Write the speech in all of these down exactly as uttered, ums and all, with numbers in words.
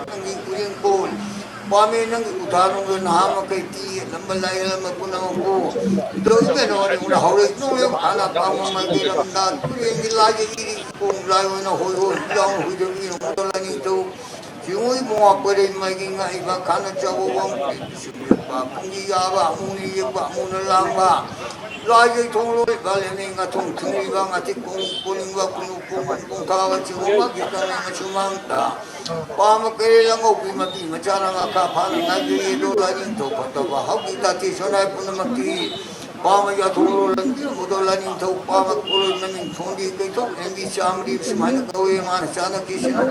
ꯅꯪꯒꯤ ꯎꯔꯤꯡ ꯄꯣꯏ꯫ ꯄꯥꯝꯃꯦ ꯅꯪꯒꯤ ꯎꯊꯥꯔꯨꯡꯗ ꯅꯍꯥ ꯃꯈꯩ ꯇꯤ ꯌꯦꯠꯂꯝꯕ ꯂꯥꯏ ꯌꯦꯠꯂꯝꯕ ꯄꯨꯝꯅꯃꯛꯄꯨ ꯏꯗꯧ ꯏꯕꯦꯟꯅ ꯋꯥꯔꯤ ꯎꯅ ꯍꯧꯔꯛꯏ ꯅꯣꯡꯃ ꯍꯥꯟꯅ ꯄꯥꯝꯕ ꯃꯥꯏꯀꯩ ꯂꯝꯗ ꯇꯨꯔꯦꯟꯒꯤ ꯂꯥꯏꯒꯤ ꯏꯔꯤ ꯀꯣꯡ ꯂꯥꯏ ꯑꯣꯏꯅ ꯍꯣꯏ ꯍꯣꯏ ꯏꯟꯖꯥꯡ ꯍꯨꯏꯗꯕꯤ ꯅꯣꯡꯃꯗ ꯂꯥꯏꯅꯤꯡꯊꯧ ꯆꯤꯡꯉꯨ ꯏꯕꯨꯡꯉꯣ ꯀꯣꯏꯔꯦꯝ ꯃꯥꯏꯒꯤ ꯉꯥ ꯏꯕ ꯈꯥꯅ ꯆꯥꯎꯕ ꯋꯥꯡ ꯄꯨꯡꯒꯤ ꯌꯥꯕ ꯑꯃꯨꯛꯅ ꯌꯦꯛꯄ ꯑꯃꯨꯛꯅ ꯂꯥꯡꯕ ꯂꯥꯏꯒꯤ ꯊꯣꯡ ꯂꯣꯏꯕ ꯂꯦꯝꯃꯤ ꯉꯥꯊꯣꯡ ꯊꯨꯡꯂꯤꯕ ꯉꯥꯊꯤꯛ ꯀꯣꯡ ꯀꯣꯅꯤꯡꯕ ꯀꯨꯅꯨ ꯀꯣꯡ ꯀꯣꯡꯊꯥꯕ ꯆꯤꯡꯉꯨ ꯃꯥꯒꯤ ꯀꯪꯂꯩ ꯃꯁꯨꯃꯥꯡꯗ ꯄꯥꯝꯕ ꯀꯩꯔꯦꯜ ꯑꯉꯧꯕꯤ ꯃꯄꯤ ꯃꯆꯥꯅ ꯉꯥꯈꯥ ꯐꯥꯅ ꯉꯥꯏꯕꯤꯔꯤ ꯑꯗꯣ ꯂꯥꯏꯅꯤꯡꯊꯧ ꯐꯠꯇꯕ ꯍꯧꯈꯤ ꯇꯥꯇꯤ ꯁꯣꯅꯥꯏ ꯄꯨꯝꯅꯃꯛꯀꯤ ꯄꯥꯝꯕ ꯌꯥꯊꯣꯛꯂꯣ ꯂꯝꯕꯤꯔꯝꯕꯗꯣ ꯂꯥꯏꯅꯤꯡꯊꯧ ꯄꯥꯝꯕ ꯀꯣꯂꯣꯏ ꯃꯃꯤꯡ ꯊꯣꯟꯕꯤ ꯀꯩꯊꯧ ꯂꯝꯕꯤ ꯆꯥꯝꯕꯤ ꯁꯨꯃꯥꯏꯅ ꯀꯧꯋꯦ ꯃꯥꯅ ꯆꯥꯅꯈꯤꯁꯤꯅ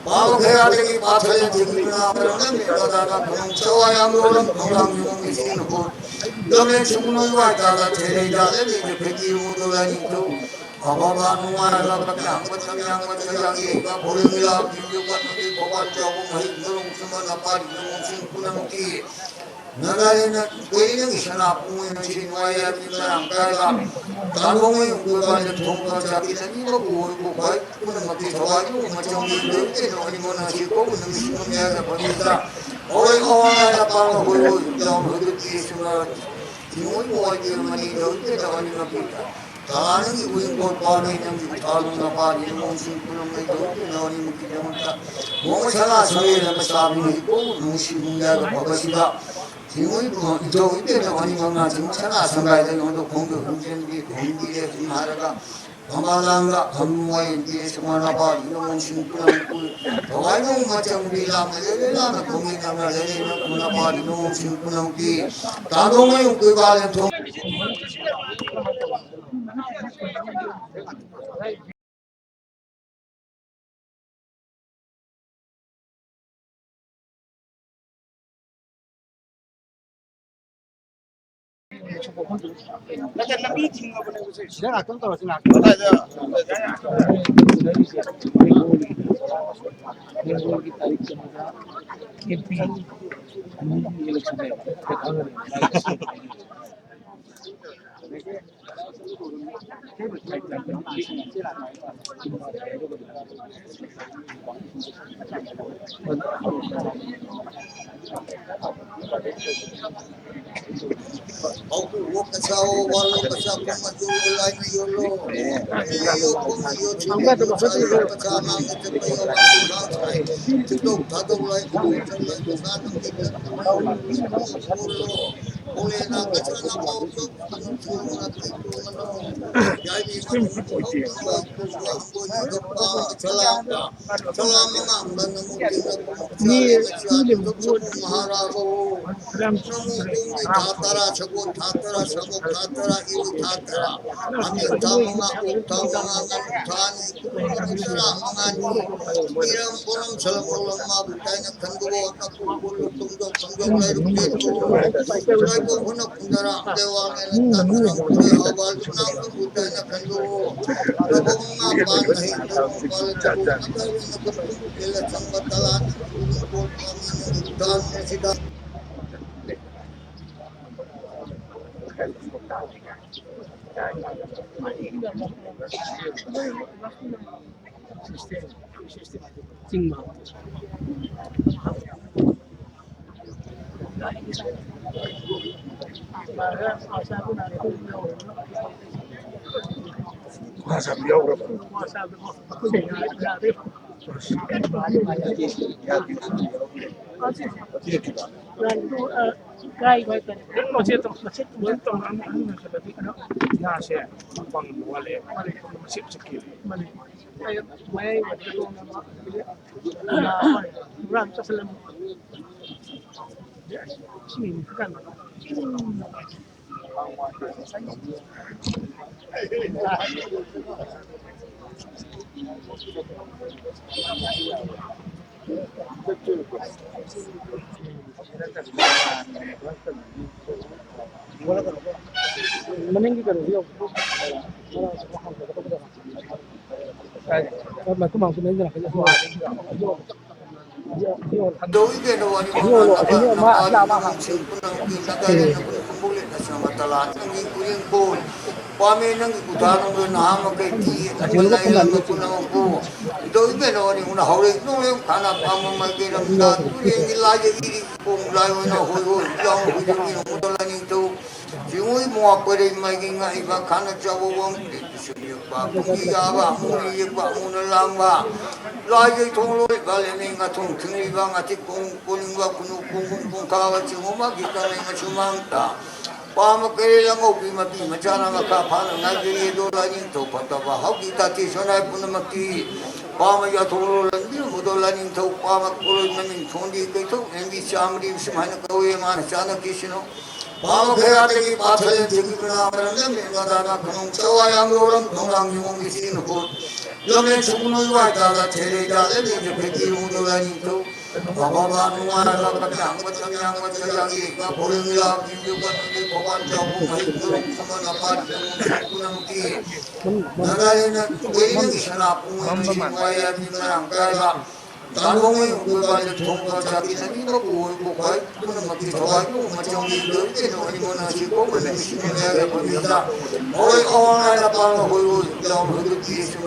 ꯄꯥꯝꯕ ꯈꯌꯥꯗꯒꯤ ꯄꯥꯊꯣꯛꯑꯦ ꯊꯤꯡꯕꯤꯗꯨꯅ ꯃꯔꯝ ꯂꯝꯕꯤ ꯂꯣꯗꯥꯅ ꯈꯨꯅꯨꯡ ꯆꯋꯥꯏ ꯌꯥꯝ ꯂꯣꯔꯝ ꯈꯣꯡꯅꯥꯡ ꯌꯨꯝ ꯏꯁꯤꯡ ꯅꯨꯡꯈꯣꯜ ꯂꯝꯂꯦꯟ ꯁꯨꯡꯂꯣꯏ ꯋꯥꯏ ꯇꯥꯗ ꯊꯦꯔꯩꯗ ꯂꯝꯕꯤꯗ ꯐꯦꯀꯤ ꯃꯨꯗꯣ ꯂꯥꯏꯅꯤꯡꯊꯧ ꯑꯐꯕ ꯅꯨꯡꯉꯥꯏꯕ ꯀꯝꯌꯥꯡꯕ ꯇꯝꯌꯥꯡꯕ ꯇꯝꯌꯥꯡ ꯌꯦꯡꯕ ꯈꯨꯔꯦꯝ ꯂꯥꯛꯄꯤꯌꯨ ꯀꯠꯅꯕꯤ ꯈꯣꯡꯕꯥꯟ ꯆꯥꯎꯕ ꯃꯍꯩ ꯃꯔꯣꯡ ꯁꯨꯝꯕ ꯅꯄꯥꯔꯤ ꯅꯃꯣꯡꯁꯤꯡ ꯄꯨꯝꯅꯃꯛꯀꯤ ꯅꯒꯥꯂꯦꯟꯗ ꯀꯣꯏꯔꯦꯜꯒꯤ ꯁꯅꯥ ꯄꯨꯡ ꯑꯣꯏꯅ ꯁꯤ ꯅꯨꯡꯉꯥꯏ ꯌꯥꯕꯤ ꯃꯔꯥꯡ ꯀꯥꯏꯕ ꯇꯥꯡꯒꯣꯡ ꯃꯌꯨꯝ ꯀꯣꯏꯕ ꯂꯦꯝꯊꯣꯡꯕ ꯆꯥꯕꯤ ꯂꯝꯕꯤ ꯃꯄꯨ ꯑꯣꯏꯕ ꯈ꯭ꯋꯥꯏ ꯄꯨꯝꯅꯃꯛꯀꯤ ꯊꯋꯥꯏ ꯅꯨꯡ ꯃꯆꯪꯒꯤ ꯂꯣꯏ ꯀꯩꯅꯣ ꯑꯅꯤꯃꯛꯅ ꯁꯤ ꯀꯧꯕ ꯅꯨꯃꯤꯠꯁꯤ ꯅꯨꯃꯤꯠ ꯌꯥꯏꯗ ꯐꯝꯃꯤꯗ ꯍꯣꯏ ꯑꯋꯥꯡ ꯂꯥꯏꯅ ꯄꯥꯡꯕ ꯍꯣꯏ ꯍꯣꯏ ꯏꯟꯖꯥꯡ ꯍꯣꯏ ꯅꯨꯄꯤ ꯁꯨꯝꯕ ꯊꯤꯡꯉꯣꯏ ꯃꯣꯏꯒꯤ ꯃꯅꯤꯡꯗ ꯍꯣꯏ ꯀꯩꯅꯣ ꯑꯅꯤꯃꯛꯀꯤ ꯇꯥꯅꯒꯤ ꯎꯔꯤꯡ ꯀꯣꯛ ꯄꯥꯜꯂꯤ ꯅꯪꯒꯤ ꯎꯊꯥꯂꯨ ꯅꯄꯥꯜꯂꯤ ꯅꯃꯣꯟꯁꯤꯡ ꯄꯨꯝꯅꯃꯛ ꯂꯩꯗꯧ ꯀꯩꯅꯣ ꯑꯅꯤꯃꯛꯀꯤꯗꯃꯛꯇ ꯅꯣꯡꯃ ꯁꯅꯥ ꯁꯪꯂꯦꯟ ꯑꯃ ꯁꯥꯕꯤꯅꯤ ꯏꯄꯣꯛ ꯅꯨꯡꯁꯤ ꯅꯨꯡꯌꯥꯒ ꯐꯕꯁꯤꯗ ꯊꯤꯡꯉꯣꯏ ꯏꯊꯧ ꯏꯕꯦꯟꯅ ꯑꯅꯤꯃꯛꯅ ꯊꯤꯡꯉꯣꯏ ꯁꯅꯥ ꯁꯪꯒꯥꯏꯗ ꯌꯣꯟꯗꯣꯛ ꯈꯣꯡꯗꯣꯛ ꯍꯨꯝꯖꯤꯟꯕꯤ ꯈꯨꯝꯕꯤꯔꯦ ꯑꯗꯨꯝ ꯍꯥꯏꯔꯒ ꯃꯃꯥ ꯂꯥꯡꯒ ꯐꯝ ꯃꯣꯏ ꯏꯕꯤ ꯁꯨꯃꯥꯏꯅ ꯄꯥꯜꯂꯤ ꯅꯃꯣꯟꯁꯤꯡ ꯄꯨꯝꯅꯃꯛ ꯊꯋꯥꯏ ꯅꯣꯡꯃ ꯆꯪꯕꯤ ꯂꯥꯝꯅ ꯂꯩꯔꯦ ꯂꯥꯝꯅ ꯈꯣꯡꯒꯤ ꯅꯪꯅ ꯂꯩꯔꯦ ꯅꯪ ꯄꯨꯝꯅ ꯄꯥꯜꯂꯤ ꯅꯃꯣꯟꯁꯤꯡ ꯄꯨꯝꯅꯃꯛꯀꯤ ꯇꯥꯗꯣꯡ ꯃꯌꯨꯝ ꯀꯣꯏꯕ ꯂꯦꯝꯊꯣꯡ ꯅꯠꯇꯦ, ꯂꯝꯕꯤ ꯊꯤꯡꯉꯕꯅꯦꯕ ꯁꯦ꯫ ꯁꯤꯗ ꯉꯥꯛꯇꯪ ꯇꯧꯔꯁꯤ, ꯉꯥꯛꯇꯪ꯫ ꯀꯗꯥꯏꯗ? ꯕꯦꯡꯒꯣꯜꯒꯤ ꯇꯥꯔꯤꯛ ꯀꯩꯅꯣꯗ ꯑꯦꯝ ꯄꯤ ꯑꯅꯤꯒꯤ ꯏꯂꯦꯛꯁꯟ ꯂꯩꯕ꯫ ꯃꯍꯥꯔꯥꯖ ꯊꯥ ꯇꯔꯥ, ꯁꯒꯣꯜ ꯊꯥ ꯇꯔꯥ, ꯁꯃꯨꯛ ꯊꯥ ꯇꯔꯥ, ꯏꯔꯣꯏ ꯊꯥ ꯇꯔꯥ, ꯍꯥꯃꯦꯡ ꯊꯥ ꯃꯉꯥ, ꯑꯣꯛ ꯊꯥ ꯃꯉꯥ, ꯉꯥꯅꯨ ꯊꯥ ꯑꯅꯤ, ꯀꯨꯝꯕ ꯅꯨꯃꯤꯠ ꯇꯔꯥ ꯃꯉꯥꯅꯤ꯫ ꯏꯔꯝ ꯄꯣꯔꯝ ꯁꯂꯝ ꯑꯣꯂꯝ ꯃꯥꯕꯨ ꯇꯥꯏꯅ ꯈꯟꯕꯋꯣ꯫ ꯅꯀꯨ ꯀꯨꯜꯂꯨ ꯇꯨꯡꯖꯣꯛ ꯁꯝꯖꯣꯛ ꯂꯩꯔꯨꯛ ꯆꯦꯟꯕꯋꯣ꯫ ꯂꯥꯏꯕꯛ ꯍꯨꯅ ꯈꯨꯟꯗꯔꯥ ꯗꯦꯋꯥꯡ ꯂꯦꯅ ꯇꯥꯟꯅꯔꯝ ꯈꯨꯗꯦ ꯍꯥꯎꯕ ꯂꯨꯞꯅꯥꯡ ꯀꯨꯝꯕꯨ ꯇꯥꯏꯅ ꯈꯟꯕꯋꯣ꯫ ꯂꯧꯕꯨꯛ ꯉꯥ ꯄꯥꯟ ꯃꯍꯩ ꯇꯧꯕ ꯄꯥꯜꯂ ꯆꯕꯨꯛ ꯃꯇꯥꯏ ꯑꯣꯏꯅ ꯈꯨꯟ ꯀꯨꯝꯕꯨ ꯇꯦꯜꯂ ꯆꯪꯕ ꯇꯂꯥ ꯅꯪ ꯀꯨꯝꯕꯨ ꯀꯣꯜ ꯄꯥꯝꯃꯤ ꯅꯪ ꯎꯗꯥꯟ ꯑꯁꯤꯗ꯫ ꯃꯅꯤꯡꯒꯤ ꯀꯩꯅꯣꯁꯨ ꯌꯧ꯫ ꯃꯥꯏꯀꯨ ꯃꯥꯡꯁꯨ ꯃꯅꯤꯡꯗ ꯂꯥꯛꯀꯅꯤ꯫ ꯍꯟꯗꯣꯛꯏ ꯀꯩꯅꯣ ꯋꯥꯔꯤ ꯃꯉꯥ ꯅꯄꯥ ꯅꯄꯥꯒꯤ ꯅꯃꯣꯝꯁꯤꯡ ꯄꯨꯝꯅꯃꯛꯀꯤ ꯅꯒꯥꯂꯦꯟꯗ ꯄꯨꯟꯅ ꯈꯨꯝꯕꯣꯛ ꯂꯦꯛꯅ ꯁꯃꯇꯂꯥ ꯅꯪꯒꯤ ꯎꯔꯦꯡ ꯀꯣꯏ ꯄꯥꯝꯃꯦ ꯅꯪꯒꯤ ꯀꯨꯊꯥ ꯅꯨꯡꯗꯣ ꯅꯍꯥ ꯃꯈꯩ ꯊꯤ ꯅꯪꯕꯨ ꯂꯥꯏꯔꯦꯝꯕ ꯄꯨꯝꯅꯃꯛꯄꯨ ꯍꯟꯗꯣꯛꯏ ꯀꯩꯅꯣ ꯋꯥꯔꯤ ꯎꯅ ꯍꯧꯔꯦ ꯅꯣꯡꯂꯦꯝ ꯈꯥꯅ ꯄꯥꯝꯕ ꯃꯥꯏꯀꯩ ꯂꯝꯖꯥ ꯇꯨꯔꯦꯟꯒꯤ ꯂꯥꯏꯗꯒꯤ ꯀꯣꯡ ꯂꯥꯏ ꯑꯣꯏꯅ ꯍꯣꯏ ꯍꯣꯏ ꯂꯥꯎꯅ ꯍꯨꯏꯗꯣꯛꯏ ꯅꯣꯡꯃꯗ ꯂꯥꯏꯅꯤꯡꯊꯧ ꯆꯤꯡꯉꯨꯏ ꯃꯣꯉꯥ ꯄꯔꯦꯡ ꯃꯥꯏꯒꯤ ꯉꯥꯛꯏꯕ ꯈꯥꯅ ꯆꯥꯎꯕ ꯋꯥꯡ ꯄꯨꯛꯀꯤ ꯌꯥꯕ ꯑꯃꯨꯅ ꯌꯦꯛꯄ ꯑꯃꯨꯅ ꯂꯥꯡꯕ ꯂꯥꯏꯖꯩ ꯊꯣꯡ ꯂꯣꯏꯕ ꯂꯦꯝꯃꯤ ꯉꯥꯊꯣꯡ ꯊꯤꯡꯂꯤꯕ ꯉꯥꯊꯤꯛ ꯈꯣꯡ ꯀꯣꯅꯤꯡꯕ ꯈꯨꯅꯨ ꯈꯣꯡꯒꯨꯝ ꯈꯣꯡꯊꯥꯕ ꯆꯤꯡꯉꯨꯃꯛꯀꯤ ꯀꯪꯂꯩ ꯃꯁꯨꯃꯥꯡꯗ ꯄꯥꯝꯕ ꯀꯩꯔꯦꯜ ꯑꯉꯧꯕꯤ ꯃꯄꯤ ꯃꯆꯥꯅ ꯃꯈꯥ ꯐꯥꯅ ꯉꯥꯏꯖꯔꯤ ꯑꯗꯣ ꯂꯥꯏꯅꯤꯡꯊꯧ ꯐꯠꯇꯕ ꯍꯧꯈꯤ ꯇꯥꯊꯤ ꯁꯣꯅꯥꯏ ꯄꯨꯝꯅꯃꯛꯀꯤ ꯄꯥꯝꯕ ꯌꯥꯊꯣꯡ ꯂꯣꯜꯍꯟꯕꯤꯔꯝꯕꯗꯣ ꯂꯥꯏꯅꯤꯡꯊꯧ ꯄꯥꯝꯕ ꯀꯣꯂꯣꯏ ꯃꯃꯤꯡ ꯊꯣꯟꯕꯤ ꯀꯩꯊꯧ ꯍꯦꯟꯕꯤ ꯆꯥꯃꯔꯤ ꯁꯨꯃꯥꯏꯅ ꯀꯧꯏ ꯃꯥꯅ ꯆꯥꯅꯈꯤꯁꯤꯅꯣ ꯄꯥꯕ ꯈꯌꯥꯠꯇꯒꯤ ꯄꯥꯊꯂꯦꯟ ꯊꯦꯡꯕꯤꯕꯅ ꯃꯔꯝꯗꯝ ꯃꯦꯟꯕꯗꯥꯅ ꯈꯅꯧ ꯆꯋꯥ ꯌꯥꯝ ꯂꯣꯔꯝ ꯈꯣꯡꯅꯥꯡ ꯅꯤꯉꯣꯝꯒꯤ ꯆꯦꯟ ꯍꯨꯠ ꯂꯝꯂꯦꯟ ꯁꯨꯒꯨꯅꯨ ꯏꯋꯥꯏ ꯇꯥꯗ ꯊꯦꯔꯩꯗ ꯂꯝꯂꯦꯟꯗ ꯐꯦꯀꯤ ꯍꯨꯗꯨ ꯂꯥꯏꯅꯤꯡꯊꯧ ꯑꯐꯕ ꯅꯨꯡꯉꯥꯏꯕ ꯀꯠꯌꯥꯡꯕ ꯇꯝꯌꯥꯡꯕ ꯆꯌꯥꯡꯒꯤ ꯏꯄꯥ ꯐꯣꯔꯦꯡ ꯂꯥꯛ ꯌꯨꯝꯗꯨ ꯀꯠꯅꯨꯡꯒꯤ ꯐꯧꯕꯥꯜ ꯆꯥꯎꯕ ꯃꯍꯩ ꯃꯔꯨꯝ ꯈꯨꯃꯟ ꯑꯄꯥ ꯅꯤꯉꯣꯝ ꯁꯤꯡ ꯄꯨꯝꯅꯃꯛꯀꯤ ꯅꯒꯥꯂꯦꯟꯗ ꯀꯣꯏꯔꯦꯡꯒꯤ ꯁꯅꯥ ꯄꯨꯡ ꯑꯣꯏꯅ ꯁꯤꯡ ꯋꯥꯏ ꯌꯥꯗꯤ ꯃꯔꯥꯡ ꯀꯥꯏꯕ ꯇꯥꯡꯒꯣꯡꯉꯩ ꯎꯄꯣꯏꯕꯥꯟꯗ ꯊꯣꯡꯕ ꯆꯥꯕꯤ ꯅꯕꯤ ꯃꯄꯨ ꯑꯣꯏ ꯀꯣꯛꯄ ꯍꯩ ꯄꯨꯝꯅꯃꯛꯀꯤ ꯊꯋꯥꯏ ꯄꯨꯝꯕ ꯃꯆꯪꯒꯤ ꯂꯣꯏ ꯀꯩꯅꯣ ꯑꯅꯤꯃꯛꯅ ꯑꯁꯤ ꯀꯣꯛꯄ ꯅꯨꯃꯤꯠꯁꯤꯡ ꯂꯩꯔꯒ ꯐꯝꯃꯤꯟꯅ ꯍꯣꯏ ꯑꯋꯥꯡ ꯂꯥꯏꯅ ꯄꯥꯡꯕ ꯍꯣꯏ ꯍꯣꯏ ꯂꯥꯎꯅ ꯍꯣꯏ ꯄꯤꯔꯁꯨ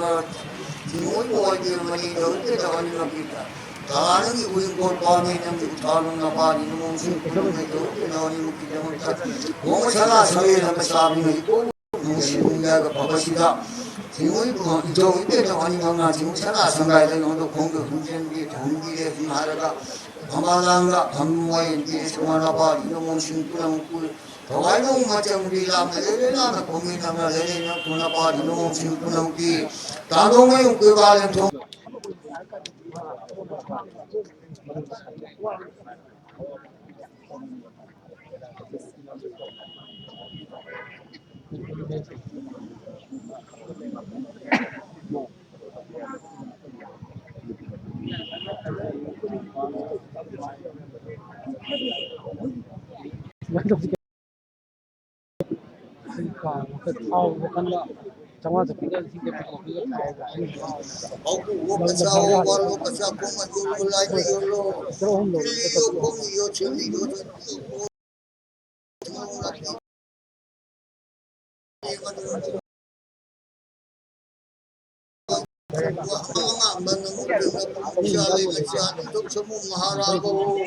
ꯊꯤꯡꯉꯣꯏ ꯃꯣꯏ ꯄꯤꯔꯃꯅꯤ ꯂꯣꯏ ꯀꯩꯅꯣ ꯑꯅꯤꯃꯛꯀꯤ ꯊꯥꯅꯒꯤ ꯎꯔꯤꯡ ꯀꯣꯠ ꯄꯥꯝꯃꯤ ꯅꯪꯒꯤ ꯎꯊꯥꯂꯨꯝ ꯅꯄꯥꯅꯤ ꯅꯃꯣꯡꯁꯤꯡ ꯄꯨꯝꯅꯃꯛ ꯂꯣꯏ ꯀꯩꯅꯣ ꯑꯅꯤꯃꯛꯀꯤꯗꯃꯛꯇ ꯃꯣꯡ ꯁꯅꯥ ꯁꯔꯦ ꯂꯝꯕ ꯆꯥꯕꯤ ꯍꯩ ꯀꯣꯛ ꯅꯨꯡꯁꯤ ꯅꯨꯡꯌꯥꯒ ꯐꯕꯁꯤꯗ ꯏꯃꯣꯏ ꯏꯕꯨꯡ ꯏꯙꯧ ꯏꯕꯦꯟꯅ ꯑꯅꯤ ꯃꯉꯥꯁꯤꯕꯨ ꯁꯅꯥ ꯁꯪꯒꯥꯏꯗ ꯌꯣꯟꯗ ꯈꯣꯡꯗ ꯍꯨꯝꯖꯤꯟꯕꯤ ꯊꯣꯡꯕꯤꯔꯦ ꯍꯥꯏꯔꯒ ꯃꯃꯥ ꯂꯥꯡꯗ ꯐꯝ ꯋꯥꯏꯟꯕꯤ ꯁꯨꯃꯥꯏꯅ ꯄꯥꯔꯤ ꯅꯃꯣꯡꯁꯤꯡ ꯄꯨꯝꯅꯃꯛꯄꯨ ꯊꯋꯥꯏ ꯅꯣꯡꯃ ꯆꯪꯕꯤ ꯂꯥꯝꯅ ꯂꯩꯔꯦ ꯂꯥꯝꯅ ꯈꯣꯡꯃꯤ ꯅꯝꯅ ꯂꯩꯔꯦ ꯅꯪ ꯄꯨꯟꯅ ꯄꯥꯔꯤ ꯅꯃꯣꯡꯁꯤꯡ ꯄꯨꯝꯅꯃꯛꯀꯤ ꯇꯥꯗꯣꯡ ꯃꯌꯨꯝ ꯀꯣꯏꯕ ꯂꯦꯝꯊꯣꯛ ꯊꯥꯎ ꯋꯥꯈꯜꯗ ꯆꯥꯝꯃꯉꯥ ꯆꯠꯄꯤꯒ ꯂꯤꯁꯤꯡ ꯆꯠꯄꯤ ꯀꯣꯐꯤꯒ ꯊꯥꯏꯕ ꯑꯩꯅ ꯍꯥꯎꯕ ꯀꯆꯥ ꯋꯥꯂꯣ ꯀꯆꯥ ꯈꯣꯡ ꯑꯗꯨ ꯂꯥꯏꯅ ꯌꯣꯜꯂꯣ꯫ ꯇꯔꯥ ꯑꯍꯨꯝ ꯂꯧꯔꯦ꯫ ꯌꯣ ꯈꯣꯡ ꯌꯣ ꯆꯤꯡ ꯌꯣ꯫ ꯃꯍꯥꯔꯥꯕꯧ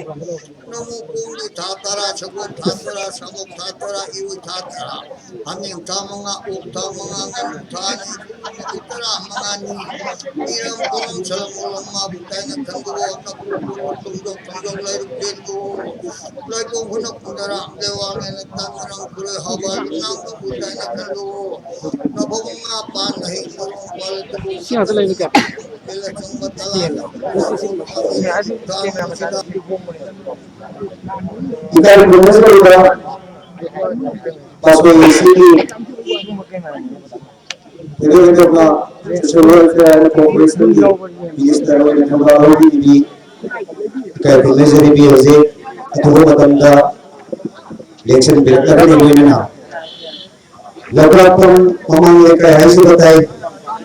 ꯅꯃꯨ ꯀꯣꯡꯂꯤ ꯊꯥ ꯇꯔꯥ, ꯁꯒꯣꯜ ꯊꯥ ꯇꯔꯥ, ꯁꯥꯃꯨꯛ ꯊꯥ ꯇꯔꯥ, ꯏꯔꯣꯏ ꯊꯥ ꯇꯔꯥ, ꯍꯥꯃꯦꯡ ꯊꯥ ꯃꯉꯥ, ꯑꯣꯛ ꯊꯥ ꯃꯉꯥ, ꯉꯥꯅꯨ ꯊꯥ ꯑꯅꯤ, ꯅꯨꯃꯤꯠ ꯇꯔꯥ ꯃꯉꯥꯅꯤ꯫ ꯏꯔꯝ ꯀꯣꯂꯝ ꯁꯂꯝ ꯃꯣꯂꯝ ꯃꯥꯕꯨ ꯇꯥꯏꯅ ꯈꯟꯕꯋꯣ, ꯅꯀꯣꯛ ꯀꯣꯟꯅ ꯇꯨꯡꯗꯣꯛ ꯊꯣꯡꯗꯣꯛ ꯂꯩꯔꯨꯛ ꯆꯦꯟꯕꯋꯣ꯫ ꯂꯩꯀꯣꯡ ꯍꯨꯅ ꯀꯨꯟꯗꯔꯥ, ꯂꯦꯋꯥꯡ ꯍꯦꯟꯅ ꯇꯥꯟꯅꯔꯝ ꯈꯨꯔꯣꯏ ꯍꯥꯎꯕ ꯅꯥꯡꯗ ꯎꯗꯥꯏꯅ ꯈꯜꯂꯨ꯫ ꯅꯐꯧ ꯃꯉꯥ ꯄꯥꯟ ꯅꯍꯩ ꯃꯔꯣꯡ ꯄꯥꯜꯂꯗꯕꯨ ꯁꯤ ꯉꯥꯛꯇ ꯂꯩꯕ ꯀꯌꯥ? ꯏꯂ ꯆꯪꯕ ꯇꯂꯥ ꯁꯤ ꯍꯦꯟꯅ? ꯁꯤ, ꯁꯤ, ꯁꯤ, ꯁꯤ ꯍꯦꯟꯅ? ꯑꯁꯤ ꯀꯦꯃꯦꯔꯥ ꯃꯆꯥꯗ ꯁꯤꯗꯤ ꯍꯣꯡꯕꯅꯦ꯫ ꯏꯀꯥꯏ ꯈꯨꯝꯅꯖꯔꯤꯕ ꯄꯥꯁꯣꯏ ꯉꯁꯤꯒꯤ ꯊꯣꯏꯗꯣꯛ ꯍꯦꯟꯗꯣꯛꯅ social welfare and cooperation ꯒꯤ minister ꯑꯣꯏꯅ ꯊꯧꯗꯥꯡ ꯂꯧꯕꯤꯔꯤꯕꯤ ꯏꯀꯥꯏ ꯈꯨꯝꯅꯖꯔꯤꯕꯤ ꯍꯧꯖꯤꯛ ꯑꯊꯨꯕ ꯃꯇꯝꯗ ꯂꯦꯡꯁꯤꯟꯕꯤꯔꯛꯂꯒꯅꯤ꯫ ꯂꯣꯏꯅꯅ ꯂꯧꯇꯥꯛꯐꯝ ꯃꯃꯥꯡ ꯂꯩꯀꯥꯏ ꯍꯥꯏꯖꯕ ꯇꯥꯏ꯫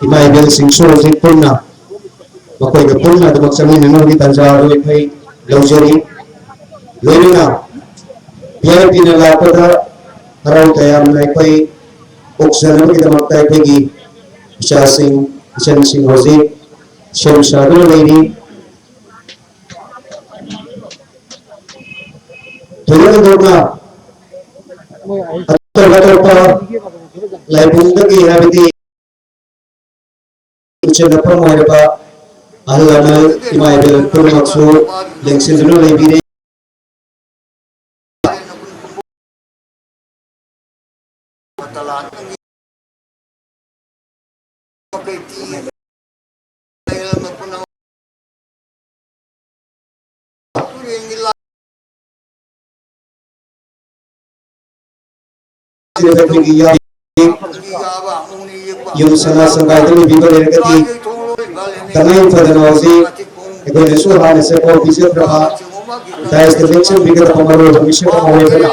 ꯏꯃꯥ ꯏꯕꯦꯜꯁꯤꯡꯁꯨ ꯍꯧꯖꯤꯛ ꯄꯨꯟꯅ, ꯃꯈꯣꯏꯒ ꯄꯨꯟꯅ ꯑꯗꯨꯃꯛ ꯆꯪꯃꯤꯟꯅꯅꯕꯒꯤ ꯇꯥꯟꯖꯥ ꯑꯗꯨ ꯑꯩꯈꯣꯏ ꯂꯧꯖꯔꯤ꯫ ꯂꯣꯏꯅꯅ ꯚꯤ ꯑꯥꯏ ꯄꯤꯅ ꯂꯥꯛꯄꯗ ꯍꯔꯥꯎ ꯇꯌꯥꯝꯅ ꯑꯩꯈꯣꯏ ꯑꯣꯛꯆꯅꯕꯒꯤꯗꯃꯛꯇ ꯑꯩꯈꯣꯏꯒꯤ ꯏꯆꯥꯁꯤꯡ, ꯏꯆꯟꯁꯤꯡ ꯍꯧꯖꯤꯛ ꯁꯦꯝ ꯁꯥꯗꯨꯅ ꯂꯩꯔꯤ꯫ ꯊꯣꯏꯗꯣꯛ ꯍꯦꯟꯗꯣꯛꯅ ꯑꯇꯣꯞ ꯑꯇꯣꯞꯄ ꯂꯥꯏꯕꯨꯡꯗꯒꯤ, ꯍꯥꯏꯕꯗꯤ ꯏꯆꯟꯅꯐꯝ ꯑꯣꯏꯔꯕ ꯑꯍꯜ ꯂꯃꯟ, ꯏꯃꯥ ꯏꯕꯦꯜ ꯄꯨꯝꯅꯃꯛꯁꯨ ꯂꯦꯡꯁꯤꯟꯗꯨꯅ ꯂꯩꯕꯤꯔꯦ꯫ ꯌꯨꯝ ꯁꯅꯥ ꯁꯪꯒꯥꯏꯗ ꯂꯩꯕꯤꯕ ꯂꯩꯔꯒꯗꯤ ꯇꯉꯥꯏ ꯐꯗꯅ ꯍꯧꯖꯤꯛ ꯑꯩꯈꯣꯏꯅꯁꯨ ꯍꯥꯟꯅ ꯆꯦꯐꯥꯎ ꯄꯤꯖꯈ꯭ꯔꯕ ꯗꯥꯏꯁꯇ ꯂꯦꯡꯁꯤꯟꯕꯤꯒꯗꯕ ꯃꯔꯨꯑꯣꯏꯕ ꯃꯤꯁꯛ ꯑꯃ ꯑꯣꯏꯕꯅ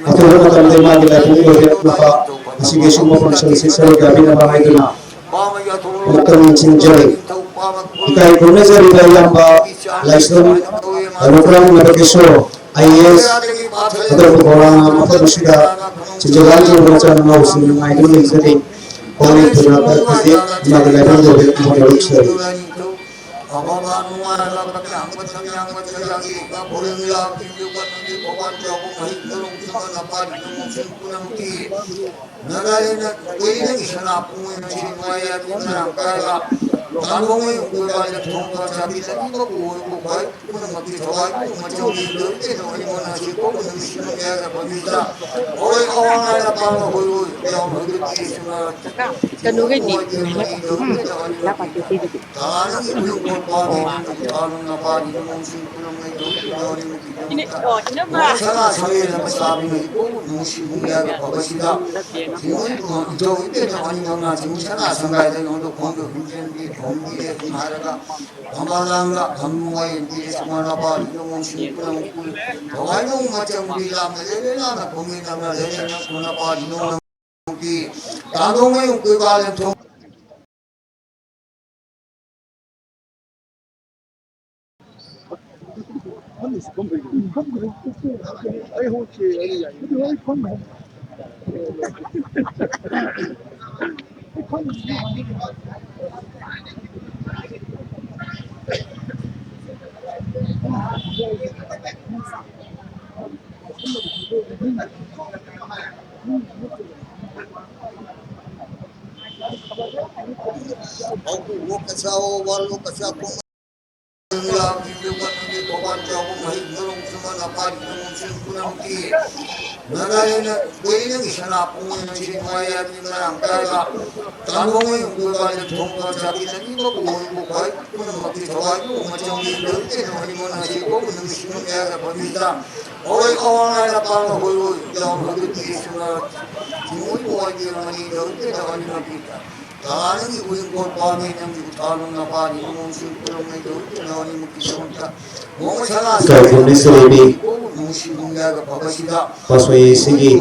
ꯑꯊꯨꯕ ꯃꯇꯝꯗ ꯃꯥꯒꯤ ꯂꯥꯏꯕꯨꯡ ꯑꯣꯏꯕꯤꯔꯛꯅꯕ ꯉꯁꯤꯒꯤ ꯁꯤꯒꯨꯝꯕ function ꯑꯁꯤ ꯁꯔꯨꯛ ꯌꯥꯕꯤꯅꯕ ꯍꯥꯏꯗꯨꯅ ꯑꯃꯨꯛꯇꯪ ꯅꯤꯡꯁꯤꯡꯖꯔꯤ꯫ ꯏꯀꯥꯏ ꯈꯨꯝꯅꯖꯔꯤꯕ ꯏꯌꯥꯝꯕ ꯂꯥꯏꯁ꯭ꯔꯝ ꯔꯘꯨꯀ꯭ꯔꯥꯝ ꯅꯕꯀꯤꯁꯣꯔ, ꯑꯥꯏ ꯑꯦ ꯑꯦꯁ, ꯑꯗꯣꯝꯕꯨ ꯈꯧꯔꯥꯡꯅ ꯃꯐꯝ ꯑꯁꯤꯗ ꯆꯤꯟꯖ ꯂꯥꯡꯖꯕ ꯃꯆꯥ ꯃꯅꯥꯎꯁꯤꯡ ꯉꯥꯏꯗꯨꯅ ꯂꯩꯖꯔꯤ꯫ ꯄꯨꯛꯅꯤꯡ ꯊꯧꯅꯥ ꯀꯜꯂꯛꯄꯁꯦ ꯏꯃꯥꯒꯤ ꯂꯥꯏꯕꯨꯡ ꯑꯣꯏꯕꯤꯔꯛꯅꯕ ꯃꯔꯨꯞꯁꯤꯡ꯫ ꯑꯐꯕ ꯅꯨꯡꯉꯥꯏꯔꯕ ꯀꯌꯥꯝꯕ ꯊꯪꯌꯥꯡꯕ ꯊꯌꯥꯡꯒꯤ ꯄꯨꯔꯦꯜ ꯂꯥꯛꯄꯤꯌꯨ ꯀꯠꯅꯕꯤ ꯊꯧꯕꯥꯜ ꯆꯥꯎꯕ ꯃꯍꯩ ꯃꯔꯣꯡ ꯁꯤꯃ ꯅꯄꯥꯔꯤ ꯅꯃꯣꯡꯁꯤꯡ ꯄꯨꯝꯅꯃꯛꯀꯤ ꯅꯒꯥꯂꯦꯟꯗ ꯀꯣꯏꯔꯤꯉꯩꯒꯤ ꯁꯅꯥꯄꯨꯡ ꯑꯣꯏꯅ ꯁꯤ ꯅꯨꯡꯉꯥꯏ ꯌꯥꯏꯐ ꯃꯔꯥꯡ ꯀꯥꯏꯕ ꯇꯥꯡꯕ ꯃꯌꯨꯝ ꯀꯣꯏꯕ ꯂꯦꯟꯊꯣꯡꯕ ꯆꯥꯕꯤ ꯂꯝꯕꯤ ꯃꯄꯨ ꯑꯣꯏꯕ ꯈ꯭ꯋꯥꯏ ꯄꯨꯝꯅꯃꯛꯀꯤ ꯊꯋꯥꯏ ꯄꯨꯝꯕ ꯃꯆꯧꯒꯤ ꯂꯣꯏ ꯀꯩꯅꯣ ꯑꯩꯉꯣꯟꯗ ꯁꯤ ꯀꯧꯕ ꯅꯨꯃꯤꯠꯁꯤꯃ ꯀꯌꯥꯗ ꯐꯪꯉꯤꯗ ꯍꯣꯏ ꯑꯋꯥ ꯉꯥꯏ ꯑꯄꯥꯝꯕ ꯍꯣꯏ ꯍꯣꯏ ꯌꯥꯎꯅ ꯍꯧꯖꯤꯛꯇꯤ ꯁꯤꯃ ꯀꯩꯅꯣꯒꯩꯗꯤ ꯃꯣꯏꯒꯤ ꯃꯣꯏꯒꯤ ꯂꯣꯏ ꯀꯩꯅꯣ ꯑꯩꯉꯣꯟꯗ ꯂꯥꯛꯄꯥꯛꯀꯤ ꯏꯁꯩꯗꯨꯗꯤ꯫ ꯇꯥꯅ ꯏꯕꯨꯡ ꯀꯣꯟ ꯄꯥꯜꯂꯤ ꯅꯨꯃꯤꯠ ꯄꯥꯜꯂꯣ ꯅꯄꯥꯜꯂꯤ ꯅꯃꯣꯡꯁꯤꯡ ꯄꯨꯝꯅꯃꯛ ꯂꯩꯗꯧ ꯌꯥꯎꯔꯤ ꯅꯨꯃꯤꯠ ꯏꯅꯦ-, ꯑꯣ, ꯏꯅꯝꯃ꯫ ꯁꯅꯥ ꯁꯪꯂꯦꯟ ꯑꯃ ꯆꯥꯕꯤꯅ ꯏꯄꯣꯛ ꯅꯨꯡꯁꯤ ꯏꯕꯨꯡ ꯌꯥꯏꯐ ꯐꯕꯁꯤꯗ ꯏꯃꯣꯏ ꯏꯄꯨ ꯏꯙꯧ ꯏꯕꯦꯟꯅ ꯑꯅꯤ ꯃꯉꯥꯁꯤꯕꯨ ꯁꯅꯥ ꯁꯪꯒꯥꯏꯗ ꯑꯩꯉꯣꯟꯗ ꯈꯣꯡꯗ ꯍꯨꯝꯖꯤꯟꯕꯤ ꯊꯣꯡꯕꯤꯔꯦ ꯑꯗꯨꯝ ꯍꯥꯏꯔꯒ ꯐꯝꯕꯥꯜ ꯂꯥꯡꯗ ꯐꯝ ꯋꯥꯌꯦꯟꯕꯤꯔꯦ ꯁꯨꯃꯥꯏꯅ ꯄꯥꯜꯂꯤ ꯅꯃꯣꯡꯁꯤꯡ ꯄꯨꯝꯅꯃꯛ ꯄꯨꯔꯤ ꯊꯋꯥꯏ ꯅꯣꯡ ꯃꯆꯪ ꯕꯤꯔꯥꯝꯅ ꯂꯩꯔꯦ ꯂꯥꯟꯅ ꯈꯨꯝꯃꯤ ꯅꯝꯅ ꯂꯩꯔꯦ ꯅꯪ ꯁꯨꯃꯥꯏꯅ ꯄꯥꯜꯂꯤ ꯅꯣꯡ ꯇꯥꯡꯗꯣꯡ ꯃꯌꯨꯝ ꯀꯣꯏꯕ ꯂꯦꯟꯊꯣꯡ ꯅꯒꯥꯂꯦꯟꯗ ꯀꯣꯏꯔꯤꯉꯩꯒꯤ ꯁꯅꯥꯄꯨꯡ ꯑꯣꯏꯅ ꯁꯤ ꯅꯨꯡꯉꯥꯏ ꯌꯥꯏꯐ ꯃꯔꯥꯡ ꯀꯥꯏꯕ ꯇꯥꯡꯕ ꯃꯌꯨꯝ ꯀꯣꯏꯕ ꯂꯦꯟꯊꯣꯡꯕ ꯆꯥꯕꯤ ꯂꯝꯕꯤ ꯃꯄꯨ ꯑꯣꯏꯕ ꯈ꯭ꯋꯥꯏ ꯄꯨꯝꯅꯃꯛꯀꯤ ꯊꯋꯥꯏ ꯄꯨꯝꯕ ꯃꯆꯪꯒꯤ ꯂꯣꯏ ꯀꯩꯅꯣ ꯑꯅꯤꯃꯛꯅ ꯁꯤ ꯀꯧꯕ ꯅꯨꯃꯤꯠꯁꯤꯡ ꯀꯌꯥꯗ ꯐꯝꯃꯤꯗ ꯍꯣꯏ ꯑꯋꯥꯡ ꯂꯥꯏꯅ ꯄꯥꯡꯕ ꯍꯣꯏ ꯍꯣꯏ ꯌꯥꯎꯕ ꯍꯧꯖꯤꯛꯇꯤ ꯁꯨꯅ ꯊꯤꯡꯉꯣꯏꯕ ꯏꯀꯥꯏ ꯈꯨꯝꯅꯩ ꯁꯦꯂꯦꯕꯤ꯫ ꯄꯥꯁꯣꯏ ꯏꯁꯩꯒꯤ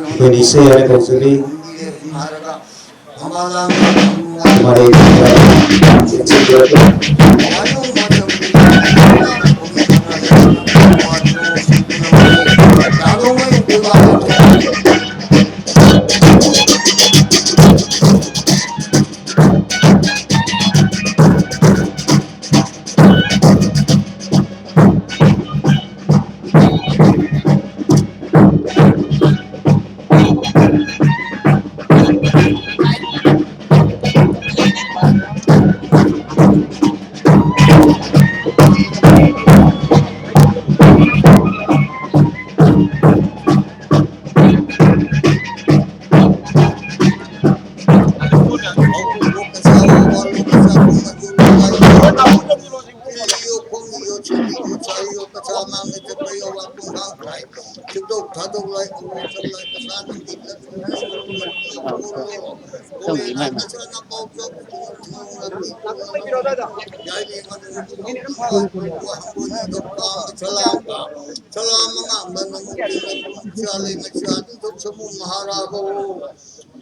ꯑꯩꯈꯣꯏꯅ ꯏꯁꯩ ꯍꯥꯏꯅ ꯀꯧꯖꯔꯤ꯫ ꯃꯔꯩ ꯌꯦꯠꯁꯤꯟꯕꯤꯔꯛꯂꯤ꯫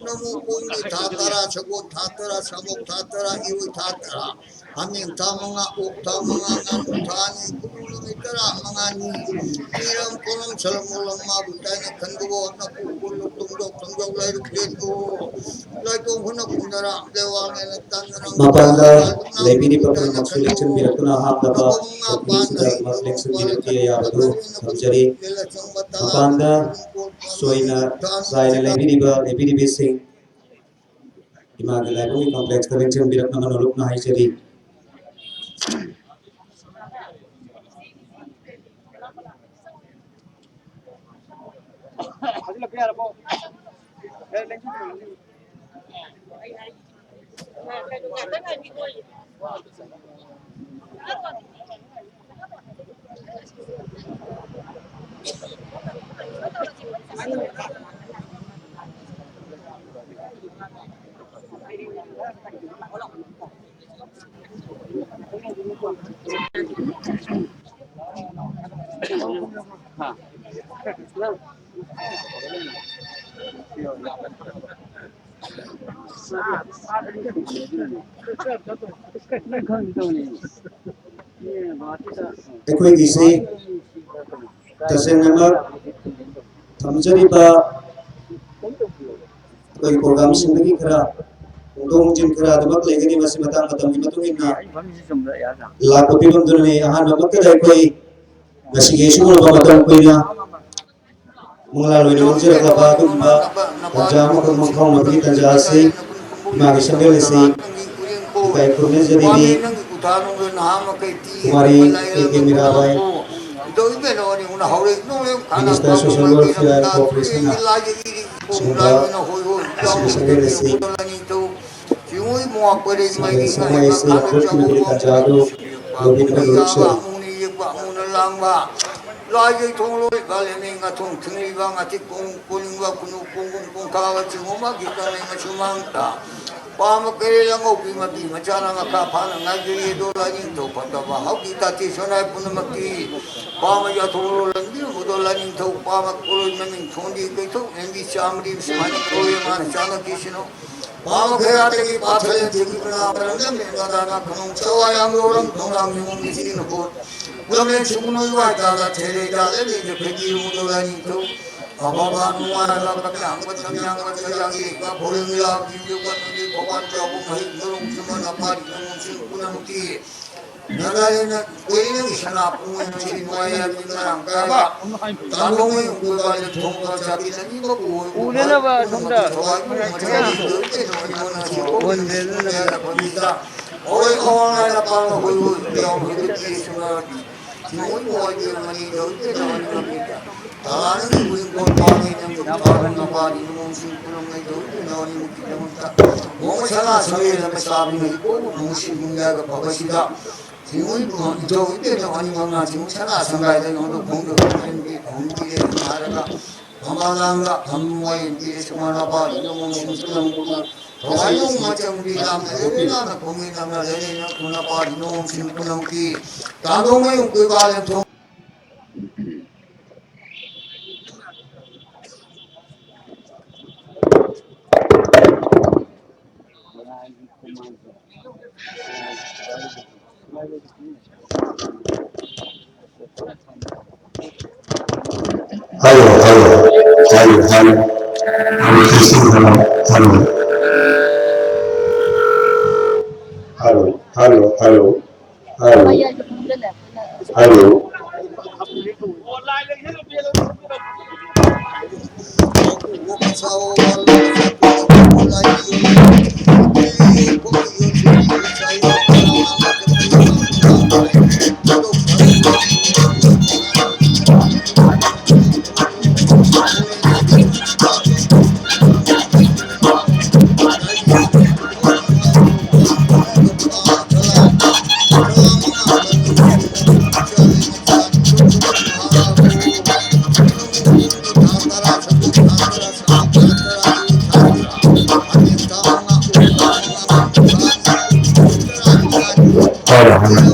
ꯅꯃꯨ ꯀꯣꯡꯒꯤ ꯊꯥ ꯇꯔꯥ, ꯁꯒꯣꯜ ꯊꯥ ꯇꯔꯥ, ꯁꯥꯃꯨꯛ ꯊꯥ ꯇꯔꯥ, ꯏꯔꯣꯏ ꯊꯥ ꯇꯔꯥ꯫ ꯍꯥꯃꯦꯡ ꯊꯥ ꯃꯉꯥ, ꯑꯣꯛ ꯊꯥ ꯃꯉꯥ, ꯉꯥꯅꯨ ꯊꯥ ꯑꯅꯤ, ꯀꯨꯝꯅꯨ ꯅꯨꯃꯤꯠ ꯇꯔꯥ ꯃꯉꯥꯅꯤ꯫ ꯃꯤꯔꯝ ꯀꯣꯂꯝ ꯁꯂꯝ ꯃꯣꯂꯝ ꯃꯥꯕꯨ ꯇꯥꯏꯅ ꯈꯟꯕꯋꯣ, ꯅꯀꯨ ꯀꯣꯜꯂꯨ ꯇꯨꯡꯗꯣꯛ ꯊꯣꯡꯗꯣꯛ ꯂꯥꯏꯔꯨꯛ ꯂꯦꯟꯕꯋꯣ꯫ ꯂꯥꯏꯇꯣꯡ ꯍꯨꯅ ꯀꯨꯝꯅꯔꯥ, ꯂꯦꯋꯥꯡ ꯂꯦꯅ ꯇꯥꯟꯅꯔꯝ ꯃꯄꯥꯟꯗ ꯂꯩꯕꯤꯔꯤꯕ ꯄꯨꯝꯅꯃꯛꯁꯨ ꯂꯦꯡꯁꯤꯟꯕꯤꯔꯛꯇꯨꯅ ꯍꯥꯞꯅꯕ ꯆꯧꯀ꯭ꯔꯤꯁꯤꯗ ꯂꯦꯡꯁꯤꯟꯕꯤꯔꯛꯄ ꯑꯌꯥꯕꯗꯨ ꯊꯝꯖꯔꯤ꯫ ꯃꯄꯥꯟꯗ ꯆꯣꯏꯅ ꯆꯥꯏꯅ ꯂꯩꯕꯤꯔꯤꯕ ꯂꯩꯕꯤꯔꯤꯕꯤꯁꯤꯡ ꯏꯃꯥꯒꯤ ꯂꯥꯏꯕꯨꯡꯒꯤ ꯀꯣꯝꯄ꯭ꯂꯦꯛꯁꯇ ꯂꯦꯡꯁꯤꯟꯕꯤꯔꯛꯅꯕ ꯅꯣꯂꯨꯛꯅ ꯍꯥꯏꯖꯔꯤ꯫ ꯑꯩꯈꯣꯏꯒꯤꯁꯤ ꯇꯁꯦꯡꯅꯃꯛ ꯊꯝꯖꯔꯤꯕ ꯑꯩꯈꯣꯏꯒꯤ ꯄ꯭ꯔꯣꯒ꯭ꯔꯥꯝꯁꯤꯡꯗꯒꯤ ꯈꯔ ꯍꯣꯡꯗꯣꯛ ꯍꯣꯡꯖꯤꯟ ꯈꯔ ꯑꯗꯨꯃꯛ ꯂꯩꯒꯅꯤ꯫ ꯃꯁꯤ ꯃꯇꯥꯡ ꯃꯇꯝꯒꯤ ꯃꯇꯨꯡ ꯏꯟꯅ ꯂꯥꯛꯄ ꯐꯤꯕꯝꯗꯨꯅꯅꯤ꯫ ꯑꯍꯥꯟꯕꯃꯛꯇꯗ ꯑꯩꯈꯣꯏ ꯉꯁꯤꯒꯤ ꯑꯁꯤꯒꯨꯝꯂꯕ ꯃꯇꯝ ꯀꯨꯏꯅ ꯃꯪꯂꯥꯟ ꯑꯣꯏꯅ ꯃꯥꯡꯖꯔꯛꯂꯕ ꯑꯗꯨꯒꯨꯝꯕ ꯇꯥꯟꯖꯥ ꯑꯃꯈꯛ ꯃꯪꯐꯥꯎꯅꯕꯒꯤ ꯇꯥꯟꯖꯥ ꯑꯁꯤ ꯏꯃꯥꯒꯤ ꯁꯪꯂꯦꯟ ꯑꯁꯤ ꯏꯀꯥꯏ ꯈꯨꯝꯅꯖꯔꯤꯕꯤ Kumari A K Mirabai, Minister Social Welfare and Cooperation ꯅ ꯁꯤꯒꯨꯝꯕ ꯑꯁꯤꯒꯤ ꯁꯪꯂꯦꯟ ꯑꯁꯤ ꯁꯪꯂꯦꯟ ꯁꯪꯂꯦꯟ ꯁꯪꯂꯦꯟ ꯑꯁꯤ ꯌꯥꯝ ꯂꯧꯕꯤꯅꯕ ꯂꯧꯔꯤꯛꯁꯤꯡ ꯂꯥꯏ ꯌꯩꯊꯣꯡ ꯂꯣꯏ ꯕꯥꯂꯦꯟ ꯉꯥꯊꯣꯡ ꯊꯤꯡꯂꯤꯕ ꯉꯥꯊꯤꯛ ꯀꯣꯡ ꯀꯣꯅꯤꯡꯕ ꯈꯨꯅꯨ ꯀꯣꯡꯒꯨꯝ ꯀꯣꯡꯈꯥꯕ ꯆꯤꯡꯉꯨꯃꯒꯤ ꯀꯪꯂꯩ ꯃꯁꯨꯃꯥꯡꯗ ꯄꯥꯝꯕ ꯀꯩꯔꯦꯜ ꯑꯉꯧꯕꯤ ꯃꯄꯤ ꯃꯆꯥꯅ ꯃꯈꯥ ꯐꯥꯅ ꯉꯥꯏꯖꯔꯤ꯫ ꯑꯗꯣ ꯂꯥꯏꯅꯤꯡꯊꯧ ꯐꯖꯕ ꯍꯧꯈꯤ ꯇꯥꯇꯤ ꯁꯣꯅꯥꯏ ꯄꯨꯝꯅꯃꯛꯀꯤ ꯄꯥꯝꯕ ꯌꯥꯊꯣꯛꯂꯣ ꯂꯟꯕꯤꯔꯝꯕꯗꯣ ꯂꯥꯏꯅꯤꯡꯊꯧ ꯄꯥꯝꯕ ꯀꯣꯂꯣꯏ ꯃꯃꯤꯡ ꯊꯣꯟꯗꯤ ꯀꯩꯊꯧ ꯂꯦꯝꯕꯤ ꯆꯥꯃꯔꯤ ꯁꯨꯃꯥꯏꯅ ꯀꯣꯂꯣꯏ ꯃꯥꯅ ꯆꯥꯅꯈꯤꯁꯤꯅꯣ꯫ ꯄꯥꯃꯈꯦꯔꯥꯗꯒꯤ ꯄꯥꯊꯔꯦꯟ ꯊꯦꯡꯕꯅ ꯃꯔꯝꯗꯝ ꯃꯦꯟꯕꯗꯅ ꯈꯨꯅꯨꯡ ꯆꯋꯥ ꯌꯥꯝ ꯂꯧꯔꯝ ꯈꯣꯡꯅꯥꯡ ꯅꯤꯉꯣꯝꯒꯤ ꯁꯤꯅ ꯍꯣꯠ ꯂꯝꯂꯦꯟ ꯁꯤꯡꯅꯨ ꯏꯋꯥꯏ ꯇꯥꯗ ꯊꯦꯂꯦ ꯇꯥꯗ ꯂꯩꯗ ꯐꯦꯀꯤ ꯃꯨꯗꯣ ꯂꯥꯏꯅꯤꯡꯊꯧ ꯑꯐꯕ ꯅꯨꯡꯉꯥꯏꯕ ꯀꯞꯌꯥꯡꯕ ꯊꯝꯌꯥꯡꯕ ꯆꯩꯌꯥꯡ ꯌꯦꯛꯄ ꯐꯣꯔꯤꯡ ꯂꯥꯎ ꯌꯨꯝ ꯌꯨꯝ ꯀꯠꯅꯗꯤ ꯈꯣꯡꯕꯥꯟ ꯆꯥꯎꯕ ꯃꯍꯩ ꯃꯔꯣꯡ ꯆꯨꯝꯕ ꯂꯝꯄꯥꯛ ꯅꯤꯉꯣꯝꯁꯤꯡ ꯄꯨꯝꯅꯃꯛꯀꯤ ꯅꯒꯥꯂꯦꯟꯗ ꯀꯣꯏꯔꯤꯉꯩꯒꯤ ꯁꯅꯥ ꯄꯨꯡ ꯑꯣꯏꯅ ꯁꯤ ꯅꯨꯡꯉꯥꯏ ꯌꯥꯏꯐꯅ ꯃꯔꯥꯡ ꯀꯥꯏꯕ ꯆꯥꯟꯗꯣꯡ ꯃꯌꯨꯝ ꯀꯣꯏꯕ ꯂꯦꯟꯊꯣꯡꯕ ꯆꯥꯕꯤ ꯂꯝꯕꯤꯕ ꯄꯨ ꯑꯣꯏ ꯎꯅꯅꯕ ꯁꯣꯝꯗ ꯊꯋꯥꯏ ꯄꯨꯝꯅꯃꯛ ꯆꯥꯕꯤ ꯂꯣꯏ ꯀꯩꯅꯣ ꯑꯣꯏꯅ ꯁꯤ ꯀꯣꯏꯕ ꯁꯨꯝ ꯌꯥꯏ ꯂꯐꯝꯁꯤꯗ ꯑꯣꯏ ꯑꯋꯥꯡ ꯂꯥꯏꯅ ꯄꯥꯡꯅ ꯍꯣꯏ ꯍꯣꯏ ꯌꯥꯎ ꯍꯣꯏ ꯀꯠꯄꯤ ꯁꯨꯝ ꯌꯥꯎꯔꯗꯤ ꯊꯤꯡꯉꯣꯏ ꯃꯣꯏ ꯃꯅꯤ ꯂꯣꯏ ꯀꯩꯅꯣ ꯑꯣꯏꯅ ꯇꯂꯥꯅ ꯏꯕꯨꯡ ꯀꯣꯟ ꯄꯥꯡꯉꯤ ꯅꯪ ꯅꯨꯄꯥ ꯅꯨꯄꯥꯅꯤ ꯅꯃꯣꯡꯁꯤꯡ ꯄꯨꯝꯅꯃꯛ ꯂꯩꯗꯧ ꯀꯩꯅꯣ ꯑꯣꯏꯅ ꯃꯨꯛꯀꯤ ꯗꯃꯛꯇ ꯃꯣꯡ ꯁꯅꯥ ꯁꯃꯦꯗ ꯃꯆꯥꯕꯤꯅ ꯏꯀꯣꯛ ꯅꯨꯡꯁꯤ ꯅꯨꯡꯌꯥꯒ ꯐꯕꯁꯤꯗ ꯊꯤꯡꯉꯣꯏ ꯏꯕꯨꯡ ꯏꯊꯧ ꯏꯕꯦꯟꯅ ꯋꯥꯅꯤ ꯃꯉꯥ ꯊꯤꯡꯉꯣꯏ ꯁꯅꯥ ꯁꯪꯒꯥꯏꯗ ꯌꯣꯟꯗ ꯐꯣꯡꯗ ꯐꯣꯡꯗ ꯐꯣꯡꯗ ꯍꯥꯏꯔꯒ ꯃꯃꯥ ꯂꯥꯡꯒ ꯐꯝ ꯃꯣꯏ ꯏꯟꯕꯤ ꯁꯨꯃꯥꯏꯅ ꯄꯥꯜꯂꯤ ꯅꯃꯣꯡꯁꯤꯡ ꯄꯨꯝꯅꯃꯛ ꯊꯋꯥꯏ ꯅꯨꯡ ꯃꯆꯪ ꯄꯤ ꯂꯥꯝꯅ ꯂꯩꯔꯦ ꯂꯥꯝꯅ ꯈꯣꯡꯉꯦ ꯂꯥꯝꯅ ꯂꯩꯔꯦ ꯅꯪ ꯊꯨꯅ ꯄꯥꯜꯂꯤ ꯅꯃꯣꯡꯁꯤꯡ ꯄꯨꯝꯅꯃꯛꯀꯤ ꯇꯥꯡꯗꯣꯡ ꯃꯌꯨꯝ ꯀꯣꯏꯕ ꯂꯦꯝꯊꯣꯡ Hello, hello, hello, hello. Hello, hello, hello, hello. Hello. Hello.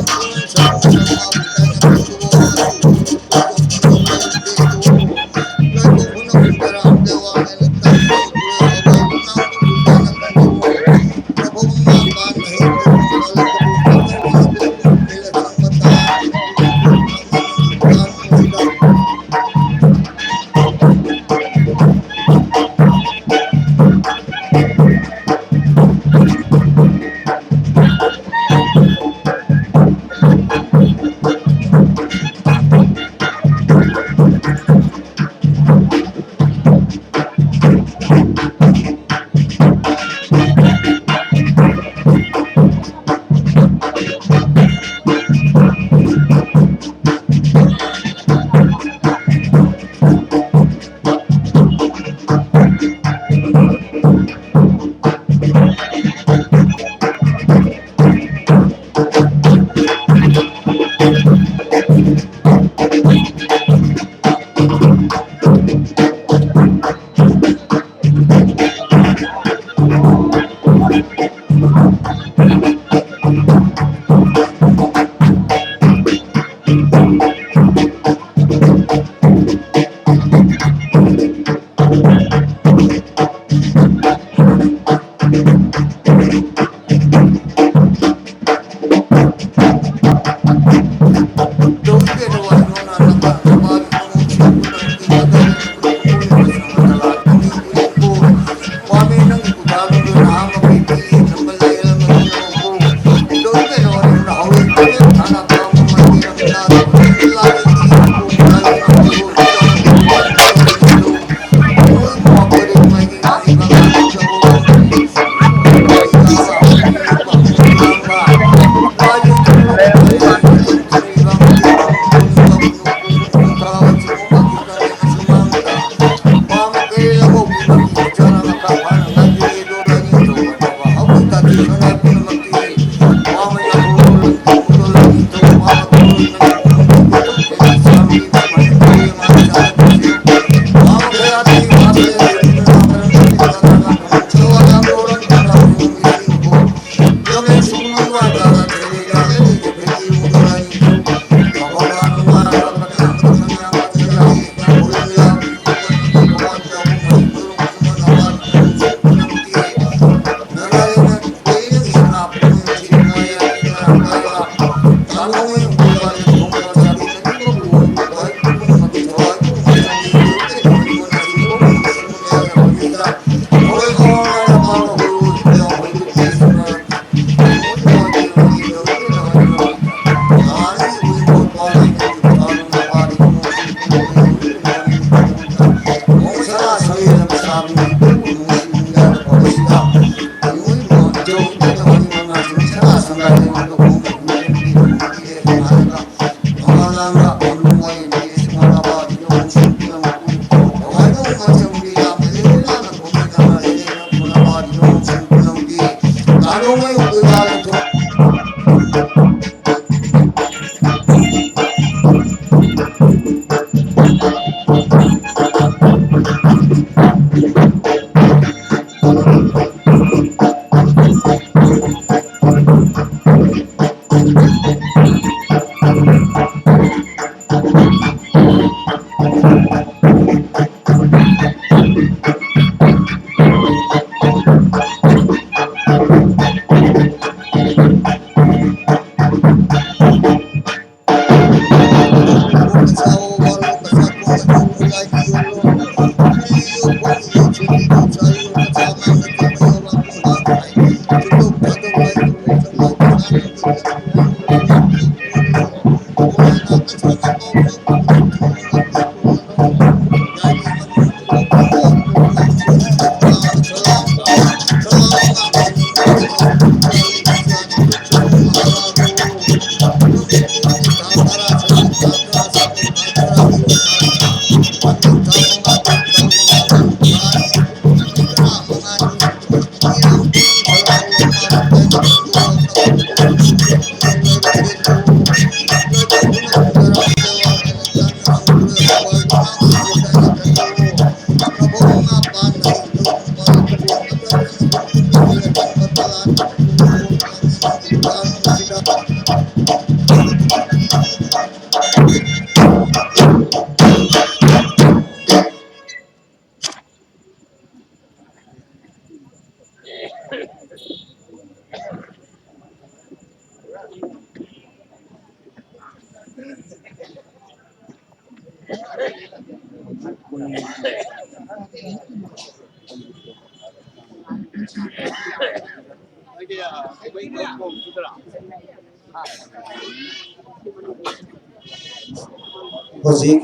ꯍꯧꯖꯤꯛ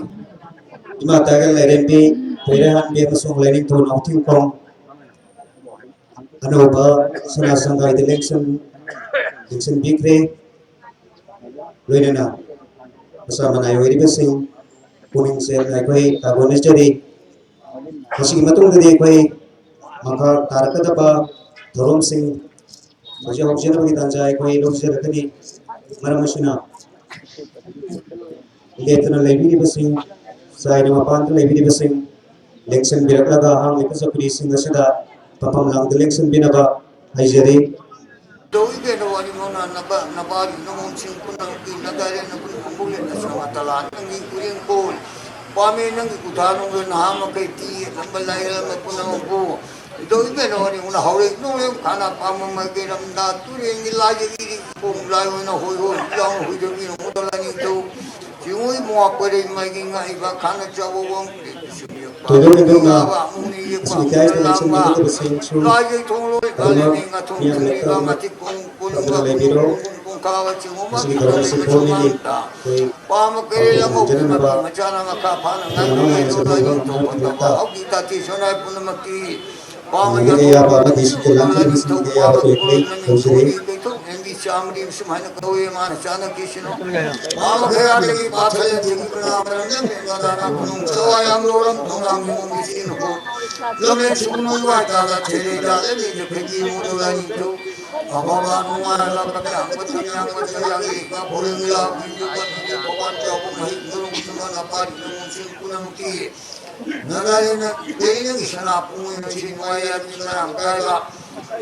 ꯏꯃꯥ ꯇꯥꯏꯕꯪ ꯂꯥꯏꯔꯦꯝꯕꯤ ꯈꯣꯏꯔꯥꯏꯍꯟꯕꯤ ꯑꯃꯁꯨꯡ ꯂꯥꯏꯅꯤꯡꯊꯧ ꯅꯥꯎꯊꯤꯡꯈꯣꯡ ꯑꯅꯧꯕ ꯁꯅꯥ ꯁꯪꯒꯥꯏꯗ ꯂꯦꯡꯁꯟ-, ꯂꯦꯡꯁꯟꯕꯤꯈ꯭ꯔꯦ꯫ ꯂꯣꯏꯅꯅ ꯃꯆꯥ ꯃꯅꯥꯏ ꯑꯣꯏꯔꯤꯕꯁꯤꯡ ꯄꯨꯛꯅꯤꯡ ꯆꯦꯠꯅ ꯑꯩꯈꯣꯏ ꯇꯥꯒꯣꯟꯅꯖꯔꯤ꯫ ꯃꯁꯤꯒꯤ ꯃꯇꯨꯡꯗꯗꯤ ꯑꯩꯈꯣꯏ ꯃꯈꯥ ꯇꯥꯔꯛꯀꯗꯕ ꯊꯧꯔꯝꯁꯤꯡ ꯍꯧꯖꯤꯛ ꯍꯧꯖꯤꯛꯅꯕꯒꯤ ꯇꯥꯟꯖꯥ ꯑꯩꯈꯣꯏ ꯂꯧꯖꯔꯛꯀꯅꯤ꯫ ꯃꯔꯝ ꯑꯁꯤꯅ, ꯂꯦꯞꯇꯅ ꯂꯩꯕꯤꯔꯤꯕꯁꯤꯡ, ꯆꯥꯏꯅ ꯃꯄꯥꯟꯗ ꯂꯩꯕꯤꯔꯤꯕꯁꯤꯡ, ꯂꯦꯡꯁꯤꯟꯕꯤꯔꯛꯂꯒ ꯑꯍꯥꯡꯂꯤꯕ ꯆꯧꯀ꯭ꯔꯤꯁꯤꯡ ꯑꯁꯤꯗ ꯃꯐꯝ ꯂꯥꯡꯗ ꯂꯦꯡꯁꯤꯟꯕꯤꯅꯕ ꯍꯥꯏꯖꯔꯤ꯫ ꯇꯧꯏꯕꯦꯅ ꯋꯥꯔꯤ ꯃꯣꯅꯥ ꯅꯕ-, ꯅꯕꯥꯔꯤ ꯅꯃꯣꯟꯁꯤꯡ ꯄꯨꯝꯅꯃꯛꯀꯤ ꯅꯒꯥꯔꯦꯟ ꯅꯕꯨꯡ ꯈꯨꯝꯕꯨꯂꯦꯟ ꯑꯁꯃ ꯇꯂꯥ ꯅꯪꯒꯤ ꯎꯔꯦꯡ ꯀꯣꯜ ꯄꯥꯝꯃꯦ ꯅꯪꯒꯤ ꯀꯨꯊꯥ ꯅꯨꯡꯗ ꯅꯍꯥ ꯃꯈꯩ ꯇꯤ ꯌꯦꯠꯂꯝꯕ ꯂꯥꯏꯔꯦꯝꯕ ꯄꯨꯝꯅꯃꯛꯄꯨ ꯏꯗꯧ ꯏꯕꯦꯟꯅ ꯋꯥꯔꯤ ꯎꯅ ꯍꯧꯔꯦ ꯅꯣꯡꯂꯦꯝ ꯈꯥꯅ ꯄꯥꯝꯕ ꯃꯥꯏꯀꯩꯔꯝꯗ ꯇꯨꯔꯦꯟꯒꯤ ꯂꯥꯏꯗꯒꯤ ꯈꯣꯡ ꯂꯥꯏ ꯑꯣꯏꯅ ꯍꯣꯏ ꯍꯣꯏ ꯂꯥꯎꯅ ꯍꯣꯏꯗꯕꯤꯅ ꯃꯨꯗ ꯂꯥꯏꯅꯤꯡꯊꯧ ꯆꯤꯡꯉꯣꯏ ꯃꯣꯉꯥ ꯀꯣꯏꯔꯩ ꯃꯥꯏꯒꯤ ꯉꯥꯛꯏꯕ ꯈꯥꯅ ꯆꯥꯎꯕ ꯋꯥꯡ ꯊꯣꯏꯗꯣꯛ ꯍꯦꯟꯗꯣꯛꯅ ꯃꯁꯤꯒꯤ ꯏꯀꯥꯏ ꯈꯨꯝꯅꯩ ꯁꯤꯟꯕꯤꯒꯗꯕꯁꯤꯡꯁꯨ ꯂꯥꯏꯒꯤ ꯊꯣꯡ ꯂꯣꯏ ꯑꯗꯨꯃꯛ ꯀꯥꯂꯦꯟꯅꯤ ꯉꯥꯊꯣꯡ ꯃꯤꯌꯥꯝ ꯊꯨꯝꯕꯤꯕ ꯂꯦꯞꯇꯅ ꯃꯇꯤꯛ ꯀꯣꯡ ꯀꯣꯅꯨꯡ ꯂꯦꯞꯇꯅ ꯂꯩꯕꯤꯔꯣ꯫ ꯀꯣꯡ ꯀꯣꯡ ꯀꯣꯡ ꯀꯥꯕ ꯆꯤꯡꯉꯨ ꯃꯁꯤꯒꯤ ꯃꯥꯡ ꯊꯧꯔꯝ ꯑꯁꯤ ꯀꯥꯂꯦꯟꯅꯤ ꯐꯣꯡꯅꯤꯡꯉꯤ꯫ ꯁꯨꯃꯥꯡꯗ ꯑꯩꯈꯣꯏ ꯄꯥꯃ ꯀꯩꯔꯦꯜ ꯄꯥꯡꯊꯣꯛ ꯑꯉꯧꯕ ꯉꯝꯖꯅꯅꯕ ꯃꯄꯤ ꯃꯆꯥꯅ ꯃꯈꯥ ꯐꯥꯅ ꯇꯧꯅ ꯉꯥꯏꯕ ꯉꯥꯡꯅ ꯂꯩꯔꯣ ꯆꯠꯂꯤꯕ ꯂꯥꯏꯅꯤꯡꯊꯧ ꯃꯔꯛ ꯐꯖꯕ ꯃꯔꯛꯇ ꯍꯧꯈꯤ ꯇꯥꯇꯤ ꯁꯣꯅꯥꯏ ꯄꯨꯝꯅꯃꯛꯀꯤ ꯄꯥꯃ ꯇꯧꯅꯤꯡꯕꯗ ꯌꯥꯕ ꯑꯃꯗꯤ ꯁꯤꯒꯤ ꯂꯥꯡꯈꯤꯕꯁꯤꯡꯒꯤꯗ ꯌꯥꯕ ꯀꯔꯤ ꯀꯔꯤ ꯇꯧꯖꯔꯤ? ꯀꯩꯊꯣꯛ ꯅꯦꯝꯕꯤ ꯆꯥꯝꯃꯔꯤ ꯁꯨꯃꯥꯏꯅ ꯀꯧꯋꯦ ꯃꯥꯅ ꯆꯥꯅ ꯀꯤꯁꯤꯅꯣ ꯄꯥꯃ ꯀꯩꯔꯥꯜꯗꯒꯤ ꯄꯥꯊꯣꯛꯂꯦꯟ ꯆꯤꯡꯒꯤ ꯃꯅꯥ ꯃꯔꯝ ꯅꯦꯝꯃꯦ ꯃꯅꯥ ꯅꯥ ꯀꯣꯅꯨꯡ ꯆꯋꯥꯏ ꯌꯥꯝ ꯂꯣꯔꯝ ꯊꯣꯡꯅꯥꯝ ꯅꯤꯉꯣꯝ ꯃꯤꯁꯤꯅꯣ ꯂꯝꯂꯦꯟ ꯁꯨꯒꯨꯅꯨ ꯋꯥꯏ ꯇꯥꯗ ꯊꯦꯂꯦ ꯇꯥꯗ ꯃꯤꯁꯨ ꯈꯦꯇꯤ ꯃꯨꯗꯨ ꯂꯥꯏꯅꯤꯡꯊꯧ ꯑꯐꯕ ꯅꯨꯡꯉꯥꯏꯔꯕ ꯀꯌꯥꯝꯕ ꯇꯝꯌꯥꯝꯕ ꯆꯌꯥꯒꯤ ꯏꯄꯥ ꯕꯣꯔꯤꯡ ꯂꯥꯛꯄꯤꯗꯨ ꯀꯟꯕꯤꯗꯨ ꯊꯧꯕꯥꯜ ꯆꯥꯎꯕ ꯃꯍꯤꯛ ꯃꯔꯨꯝ ꯆꯨꯝꯕ ꯅꯄꯥꯔꯤ ꯅꯃꯣꯟꯁꯤꯡ ꯄꯨꯝꯅꯃꯛꯀꯤ ꯅꯒꯥꯂꯦꯟꯗ ꯂꯩꯔꯤꯕꯒꯤ ꯁꯅꯥ ꯄꯨꯡ ꯑꯣꯏꯅ ꯁꯤ ꯅꯨꯡꯉꯥꯏ ꯌꯥꯏꯐꯅ ꯃꯔꯥꯡ ꯀꯥꯏꯕ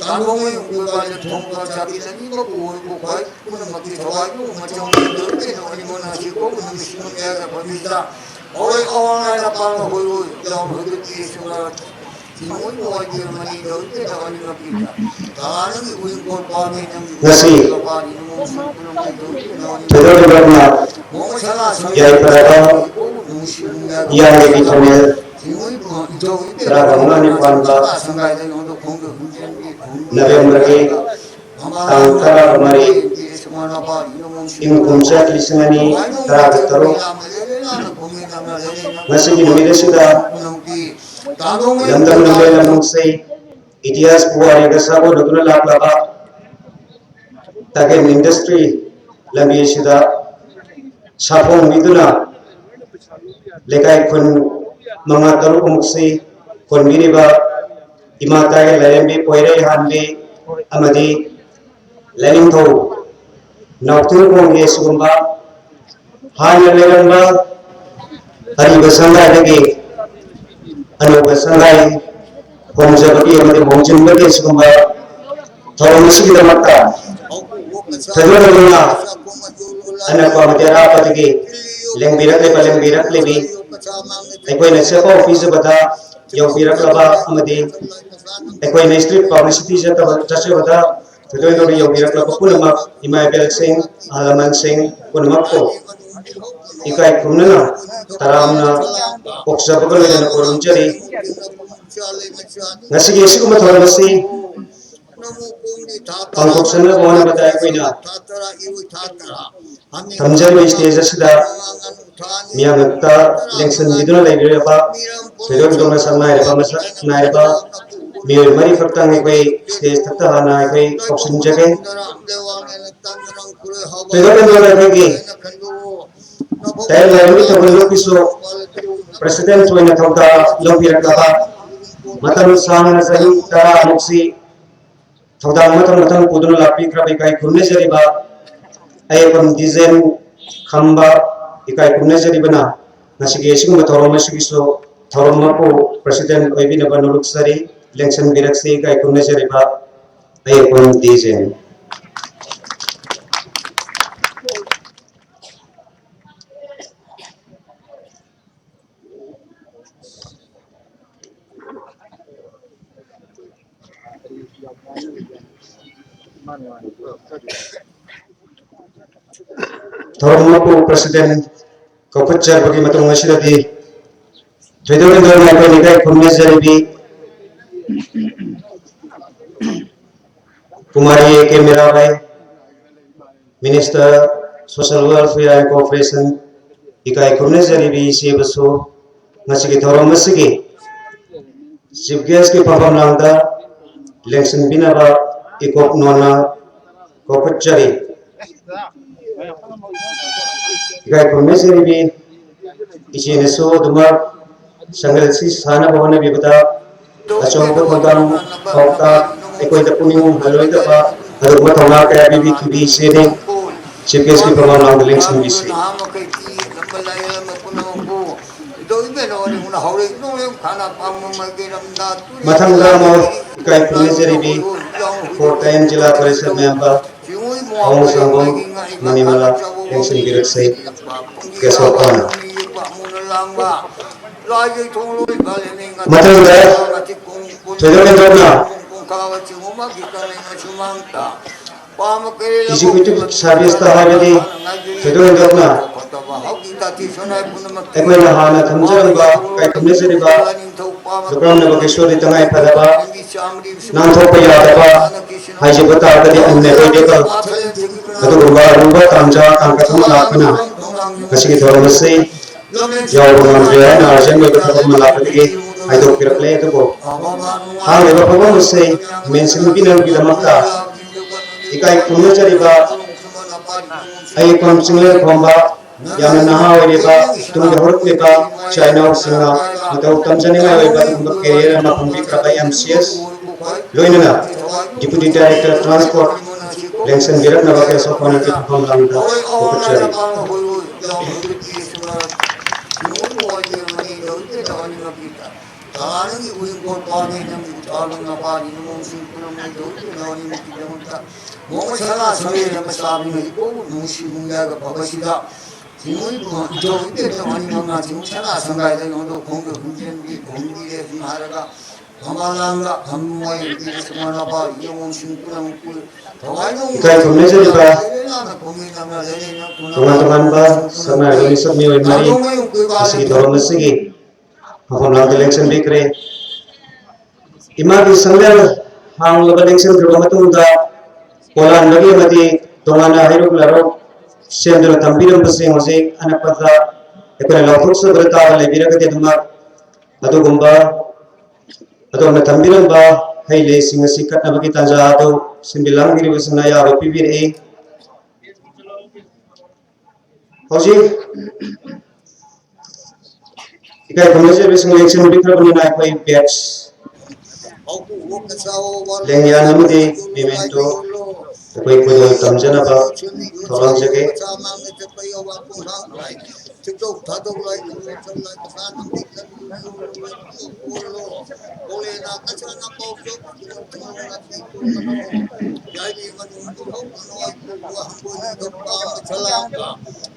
ꯇꯥꯡꯕ ꯃꯣꯏ ꯀꯣꯏꯕ ꯂꯦꯞꯊꯣꯛꯄ ꯆꯥꯕꯤ ꯂꯝꯕꯤ ꯃꯄꯨ ꯑꯣꯏꯕ ꯈ꯭ꯋꯥꯏ ꯄꯨꯝꯅꯃꯛꯀꯤ ꯊꯋꯥꯏꯕꯨ ꯃꯆꯪ ꯑꯣꯏꯅ ꯂꯣꯏꯅ ꯑꯣꯏꯅ ꯃꯅꯥꯁꯤ ꯀꯧꯕ ꯅꯨꯃꯤꯠꯁꯤꯡ ꯃꯌꯥꯗ ꯐꯝꯃꯤꯗ ꯍꯣꯏ ꯑꯋꯥꯡ ꯂꯥꯏꯅ ꯄꯥꯡꯕ ꯍꯣꯏꯔꯣꯏ ꯂꯥꯎꯅ ꯍꯣꯏꯗꯣꯛꯄꯤꯔꯁꯨ ꯃꯔꯛ ꯊꯤꯡꯉꯣꯏ ꯃꯣꯏꯒꯤ ꯃꯅꯤꯡꯗ ꯍꯣꯏꯗꯣꯛꯄꯤꯔ ꯑꯣꯏꯅ ꯃꯄꯤꯗ ꯇꯉꯥꯟꯅꯒꯤ ꯎꯔꯤꯡ ꯀꯣꯜ ꯄꯥꯝꯃꯤ ꯅꯪꯒꯤ ꯉꯁꯤ ꯃꯄꯥꯅꯤ ꯅꯃꯣꯟꯁꯤꯡ ꯄꯨꯝꯅꯃꯛ ꯍꯣꯏꯗꯣꯛꯄꯤꯔ ꯑꯣꯏꯅ ꯊꯣꯏꯗꯣꯛ ꯍꯦꯟꯗꯣꯛꯅ ꯌꯥꯏꯐꯔꯕ ꯏꯌꯥꯝꯕꯒꯤ ꯊꯧꯅꯦꯜ ꯇꯔꯥꯒ ꯃꯉꯥꯅꯤ ꯄꯥꯟꯕ ꯅꯕꯦꯝꯕꯔꯒꯤ ꯇꯥꯡ ꯇꯔꯥꯃꯔꯤ, ꯏꯪ ꯀꯨꯝꯖꯥ ꯂꯤꯁꯤꯡ ꯑꯅꯤ ꯇꯔꯥꯒ ꯇꯔꯨꯛ, ꯉꯁꯤꯒꯤ ꯅꯨꯃꯤꯠ ꯑꯁꯤꯗ ꯂꯝꯗꯝ ꯂꯝꯕꯦꯜ ꯂꯝꯂꯣꯡꯁꯤ ꯏꯇꯤꯍꯥꯁ ꯄꯨꯋꯥꯔꯤꯒ ꯁꯥꯒꯣꯟꯅꯗꯨꯅ ꯂꯥꯛꯂꯕ ꯇꯒꯦꯟ ꯏꯟꯗꯁꯇ꯭ꯔꯤ ꯂꯝꯕꯤ ꯑꯁꯤꯗ ꯁꯥꯐꯣꯡꯕꯤꯗꯨꯅ ꯂꯩꯀꯥꯏ ꯈꯨꯟ ꯃꯉꯥ ꯇꯔꯨꯛ ꯑꯃꯨꯛꯁꯤ ꯀꯣꯟꯕꯤꯔꯤꯕ ꯏꯃꯥ ꯇꯒꯦꯟ ꯂꯥꯏꯔꯦꯝꯕꯤ ꯄꯣꯏꯔꯩ ꯍꯥꯟꯕꯤ ꯑꯃꯗꯤ ꯂꯥꯏꯅꯤꯡꯊꯧ ꯅꯥꯎꯊꯣꯡꯈꯣꯡꯒꯤ ꯑꯁꯤꯒꯨꯝꯕ ꯍꯥꯟꯅ ꯂꯩꯔꯝꯕ ꯑꯔꯤꯕ ꯁꯪꯒꯥꯏꯗꯒꯤ ꯑꯅꯧꯕ ꯁꯪꯒꯥꯏ ꯍꯣꯡꯖꯕꯒꯤ ꯑꯃꯗꯤ ꯍꯣꯡꯖꯤꯟꯕꯒꯤ ꯑꯁꯤꯒꯨꯝꯕ ꯊꯧꯔꯝ ꯑꯁꯤꯒꯤꯗꯃꯛꯇ ꯊꯣꯏꯗꯣꯛ ꯍꯦꯟꯗꯣꯛꯅ ꯑꯅꯛꯄ ꯑꯃꯗꯤ ꯑꯔꯥꯞꯄꯗꯒꯤ ꯂꯦꯡꯕꯤꯔꯛꯂꯤꯕ ꯂꯦꯡꯕꯤꯔꯛꯂꯤꯕꯤ ꯑꯩꯈꯣꯏꯅ ꯆꯦꯄꯥꯎ ꯄꯤꯖꯕꯗ ꯌꯧꯕꯤꯔꯛꯂꯕ ꯑꯃꯗꯤ ꯑꯩꯈꯣꯏꯅ ꯁ꯭ꯇ꯭ꯔꯤꯠ ꯄꯕ꯭ꯂꯤꯁꯤꯇꯤ ꯆꯠꯇꯕ ꯆꯠꯆꯕꯗ ꯊꯣꯏꯗꯣꯛ ꯍꯦꯟꯗꯣꯛꯅ ꯌꯧꯕꯤꯔꯛꯂꯕ ꯄꯨꯝꯅꯃꯛ ꯏꯃꯥ ꯏꯕꯦꯜꯁꯤꯡ ꯑꯍꯜ ꯂꯃꯟꯁꯤꯡ ꯄꯨꯝꯅꯃꯛꯄꯨ ꯏꯀꯥꯏ ꯈꯨꯝꯅꯅ ꯇꯔꯥꯝꯅ ꯑꯣꯛꯆꯕꯒ ꯂꯣꯏꯅꯅ ꯈꯨꯔꯨꯝꯖꯔꯤ꯫ ꯉꯁꯤꯒꯤ ꯑꯁꯤꯒꯨꯝꯕ ꯊꯧꯔꯝ ꯑꯁꯤ ꯄꯥꯡꯊꯣꯛꯆꯅꯕ ꯍꯣꯠꯅꯕꯗ ꯑꯩꯈꯣꯏꯅ ꯊꯝꯖꯔꯤꯕ ꯁ꯭ꯇꯦꯖ ꯑꯁꯤꯗ ꯃꯤꯌꯥꯝꯂꯛꯇ ꯂꯦꯡꯁꯤꯟꯕꯤꯗꯨꯅ ꯂꯩꯕꯤꯔꯕ ꯊꯣꯏꯗꯣꯛ ꯍꯦꯟꯗꯣꯛꯅ ꯁꯛ ꯅꯥꯏꯔꯕ ꯃꯁꯛ ꯅꯥꯏꯔꯕ ꯃꯤꯑꯣꯏ ꯃꯔꯤ ꯈꯛꯇꯪ ꯑꯩꯈꯣꯏ ꯁ꯭ꯇꯦꯖ ꯊꯛꯇ ꯍꯥꯟꯅ ꯑꯩꯈꯣꯏ ꯀꯧꯁꯤꯟꯖꯒꯦ꯫ ꯊꯣꯏꯗꯣꯛ ꯍꯦꯟꯗꯣꯛꯅ ꯑꯩꯈꯣꯏꯒꯤ ꯇꯌꯥꯔ ꯂꯩꯔꯝꯃꯤ ꯊꯧꯒꯜ ꯂꯨꯞꯀꯤꯁꯨ ꯄ꯭ꯔꯁꯤꯗꯦꯟꯠ ꯑꯣꯏꯅ ꯊꯧꯗꯥꯡ ꯂꯧꯕꯤꯔꯛꯂꯕ ꯃꯇꯝ ꯁꯥꯡꯅ ꯆꯍꯤ ꯇꯔꯥꯃꯨꯛꯁꯤ ꯊꯧꯗꯥꯡ ꯃꯊꯪ ꯃꯊꯪ ꯄꯨꯗꯨꯅ ꯂꯥꯛꯄꯤꯈ꯭ꯔꯕ ꯏꯀꯥꯏ ꯈꯨꯝꯅꯖꯔꯤꯕ ꯑꯌꯦꯛꯄꯝ ꯗꯤꯖꯦꯟ ꯈꯝꯕ ꯏꯀꯥꯏ ꯈꯨꯝꯅꯖꯔꯤꯕꯅ ꯉꯁꯤꯒꯤ ꯑꯁꯤꯒꯨꯝꯕ ꯊꯧꯔꯝ ꯑꯁꯤꯒꯤꯁꯨ ꯊꯧꯔꯝ ꯃꯄꯨ ꯄ꯭ꯔꯁꯤꯗꯦꯟꯠ ꯑꯣꯏꯕꯤꯅꯕ ꯅꯣꯂꯨꯛꯆꯔꯤ꯫ ꯂꯦꯡꯁꯤꯟꯕꯤꯔꯛꯁꯤ ꯏꯀꯥꯏ ꯈꯨꯝꯅꯖꯔꯤꯕ ꯑꯌꯦꯛꯄꯝ ꯗꯤꯖꯦꯟ꯫ ꯊꯧꯔꯝ ꯃꯄꯨ ꯄ꯭ꯔꯁꯤꯗꯦꯟꯠ ꯀꯧꯈꯠꯆꯔꯕꯒꯤ ꯃꯇꯨꯡ ꯑꯁꯤꯗꯗꯤ ꯊꯣꯏꯗꯣꯛ ꯍꯦꯟꯗꯣꯛꯅ ꯑꯩꯈꯣꯏꯅ ꯏꯀꯥꯏ ꯈꯨꯝꯅꯖꯔꯤꯕꯤ Kumari A K Mirabai, Minister Social Welfare and Cooperation, ꯏꯀꯥꯏ ꯈꯨꯝꯅꯖꯔꯤꯕꯤ ꯏꯆꯦꯕꯨꯁꯨ ꯉꯁꯤꯒꯤ ꯊꯧꯔꯝ ꯑꯁꯤꯒꯤ chief guest ꯀꯤ ꯐꯝꯐꯝ ꯂꯥꯡꯗ ꯂꯦꯡꯁꯤꯟꯕꯤꯅꯕ ꯏꯀꯣꯛ ꯅꯣꯟꯅ ꯀꯧꯈꯠꯆꯔꯤ꯫ ꯏꯀꯥꯏ ꯈꯨꯝꯅꯖꯔꯤꯕꯤ ꯏꯆꯦꯅꯁꯨ ꯑꯗꯨꯃꯛ ꯁꯪꯒꯜꯁꯤ ꯁꯥꯅꯕ ꯍꯣꯠꯅꯕꯤꯕꯗ ꯑꯆꯧꯕ ꯊꯧꯗꯥꯡ ꯄꯥꯎꯇꯥꯛ ꯑꯩꯈꯣꯏꯗ ꯄꯨꯛꯅꯤꯡ ꯍꯜꯂꯣꯏꯗꯕ ꯑꯗꯨꯒꯨꯝꯕ ꯊꯧꯅꯥ ꯀꯌꯥ ꯄꯤꯕꯤꯈꯤꯕꯤ ꯏꯆꯦꯅꯤ꯫ Chief guest ꯀꯤ ꯐꯝꯐꯝ ꯂꯥꯡꯗ ꯂꯦꯡꯁꯤꯟꯕꯤꯁꯤ꯫ ꯃꯊꯪꯗ ꯑꯃꯨꯛ ꯏꯀꯥꯏ ꯈꯨꯝꯅꯖꯔꯤꯕꯤ ꯀꯣꯔꯇꯥꯌꯝ ꯖꯤꯂꯥ ꯄꯔꯤꯁꯗ ꯃꯦꯝꯕꯔ ꯑꯋꯥꯡ ꯁꯪꯒꯣꯝ ꯃꯅꯤꯃꯂꯥ ꯂꯦꯡꯁꯤꯟꯕꯤꯔꯛꯁꯤ꯫ Guest of honour꯫ ꯃꯊꯪꯗ ꯊꯣꯏꯗꯣꯛ ꯍꯦꯟꯗꯣꯛꯅ executive service ꯇ ꯍꯥꯏꯕꯗꯤ ꯊꯣꯏꯗꯣꯛ ꯍꯦꯟꯗꯣꯛꯅ ꯑꯩꯈꯣꯏꯅ ꯍꯥꯟꯅ ꯊꯝꯖꯔꯝꯕ ꯏꯀꯥꯏ ꯈꯨꯝꯅꯖꯔꯤꯕ ꯂꯨꯀ꯭ꯔꯥꯝ ꯅꯕꯀꯦꯁꯣꯔꯤ ꯇꯉꯥꯏ ꯐꯗꯕ ꯅꯥꯟꯊꯣꯛꯄ ꯌꯥꯗꯕ ꯍꯥꯏꯖꯕ ꯇꯥꯔꯒꯗꯤ unavoidable ꯑꯗꯨꯒꯨꯝꯕ ꯑꯔꯨꯕ ꯇꯥꯟꯖꯥ ꯇꯥꯡꯀꯛ ꯑꯃ ꯂꯥꯛꯄꯅ ꯉꯁꯤꯒꯤ ꯊꯧꯔꯝ ꯑꯁꯤ ꯌꯥꯎꯕ ꯉꯝꯗ꯭ꯔꯦ ꯍꯥꯏꯅ urgent ꯑꯣꯏꯕ ꯊꯕꯛ ꯑꯃ ꯂꯥꯛꯄꯗꯒꯤ ꯍꯥꯏꯗꯣꯛꯄꯤꯔꯛꯂꯦ꯫ ꯑꯗꯨꯕꯨ ꯍꯥꯏꯔꯤꯕ ꯐꯝꯐꯝ ꯑꯁꯤ ꯃꯦꯟꯁꯤꯟꯕꯤꯅꯕꯒꯤꯗꯃꯛꯇ ꯏꯀꯥꯏ ꯈꯨꯝꯅꯖꯔꯤꯕ ꯑꯩ ꯄꯝ ꯆꯤꯡꯂꯦꯟ ꯈꯣꯝꯕ ꯌꯥꯝꯅ ꯅꯍꯥ ꯑꯣꯏꯔꯤꯕ ꯇꯨꯡꯒꯤ ꯍꯧꯔꯛꯂꯤꯕ ꯏꯆꯥ ꯏꯅꯥꯎꯁꯤꯡꯅ ꯃꯇꯧ ꯇꯝꯖꯅꯤꯡꯉꯥꯏ ꯑꯣꯏꯕ ꯑꯗꯨꯒꯨꯝꯕ career ꯑꯃ ꯐꯪꯕꯤꯈ꯭ꯔꯕ M C S ꯂꯣꯏꯅꯅ Deputy Director Transport ꯂꯦꯡꯁꯤꯟꯕꯤꯔꯛꯅꯕ guest of honour ꯒꯤ ꯐꯝꯐꯝ ꯂꯥꯡꯗ ꯄꯨꯈꯠꯆꯔꯤ꯫ ꯅꯣꯡꯃ ꯁꯅꯥ ꯁꯃꯦꯅ ꯃꯆꯥꯕꯤꯅ ꯏꯄꯣꯛ ꯅꯨꯡꯁꯤ ꯅꯨꯡꯌꯥꯒ ꯐꯕꯁꯤꯗ ꯁꯤꯡꯉꯣꯏꯕꯨ ꯏꯆꯧ ꯏꯕꯦꯟꯅ ꯃꯅꯤꯡ ꯃꯉꯥ ꯁꯤꯡ ꯁꯅꯥ ꯁꯪꯒꯥꯏꯗ ꯌꯣꯟꯗꯣꯛ ꯈꯣꯡꯗ ꯍꯨꯝꯖꯤꯟꯕꯤ ꯈꯣꯡꯕꯤꯔꯦ ꯑꯗꯨꯝ ꯍꯥꯏꯔꯒ ꯃꯃꯥ ꯂꯥꯡꯗ ꯐꯝ ꯃꯣꯏ ꯏꯕꯤ ꯁꯨꯃꯥꯏꯅ ꯄꯥꯎ ꯌꯦꯡꯉꯣ ꯁꯤꯡ ꯄꯨꯅꯝ ꯄꯨ ꯊꯋꯥꯏ ꯅꯨꯡ ꯏꯀꯥꯏ ꯈꯨꯝꯅꯖꯔꯤꯕ ꯂꯥꯡꯅ ꯈꯣꯡꯃꯤ ꯂꯥꯡꯅ ꯂꯩꯔꯦꯅ ꯇꯣꯉꯥꯟ ꯇꯣꯉꯥꯟꯕ ꯁꯛꯅꯥꯏꯔꯕ ꯃꯤꯁꯛ ꯃꯤꯑꯣꯏ ꯃꯔꯤ ꯉꯁꯤꯒꯤ ꯊꯧꯔꯝ ꯑꯁꯤꯒꯤ ꯃꯐꯝ ꯂꯥꯡꯗ ꯂꯦꯡꯁꯤꯟꯕꯤꯈ꯭ꯔꯦ꯫ ꯏꯃꯥꯒꯤ ꯁꯪꯂꯦꯟ ꯍꯥꯡꯂꯕ ꯂꯦꯡꯁꯤꯟꯈ꯭ꯔꯕ ꯃꯇꯨꯡꯗ ꯄꯣꯂꯥꯟꯕꯒꯤ ꯑꯃꯗꯤ ꯇꯣꯉꯥꯟꯅ ꯍꯩꯔꯨꯛ ꯂꯥꯔꯣꯛ ꯁꯦꯝꯗꯨꯅ ꯊꯝꯕꯤꯔꯝꯕꯁꯤꯡ ꯍꯧꯖꯤꯛ ꯑꯅꯛꯄꯗ ꯑꯩꯈꯣꯏꯅ ꯂꯥꯎꯊꯣꯛꯆꯕꯗ ꯇꯥꯕ ꯂꯩꯕꯤꯔꯒꯗꯤ ꯑꯗꯨꯃꯛ ꯑꯗꯨꯒꯨꯝꯕ ꯑꯗꯣꯝꯅ ꯊꯝꯕꯤꯔꯝꯕ ꯍꯩ ꯂꯩꯁꯤꯡ ꯑꯁꯤ ꯀꯠꯅꯕꯒꯤ ꯇꯥꯟꯖꯥ ꯑꯗꯨ ꯁꯤꯟꯕꯤ ꯂꯥꯡꯕꯤꯔꯤꯕꯁꯤꯡꯅ ꯑꯌꯥꯕ ꯄꯤꯕꯤꯔꯛꯏ꯫ ꯍꯧꯖꯤꯛ ꯏꯀꯥꯏ ꯈꯨꯝꯅꯖꯔꯤꯕꯁꯤꯡ ꯂꯦꯡꯁꯤꯟꯕꯤꯈ꯭ꯔꯕꯅꯤꯅ ꯑꯩꯈꯣꯏ ꯕꯦꯠꯁ ꯂꯦꯡꯌꯥꯟ ꯑꯃꯗꯤ ꯃꯦꯃꯦꯟꯇꯣ ꯑꯩꯈꯣꯏ ꯈꯨꯗꯣꯜ ꯇꯝꯖꯅꯕ ꯊꯧꯔꯥꯡꯖꯒꯦ꯫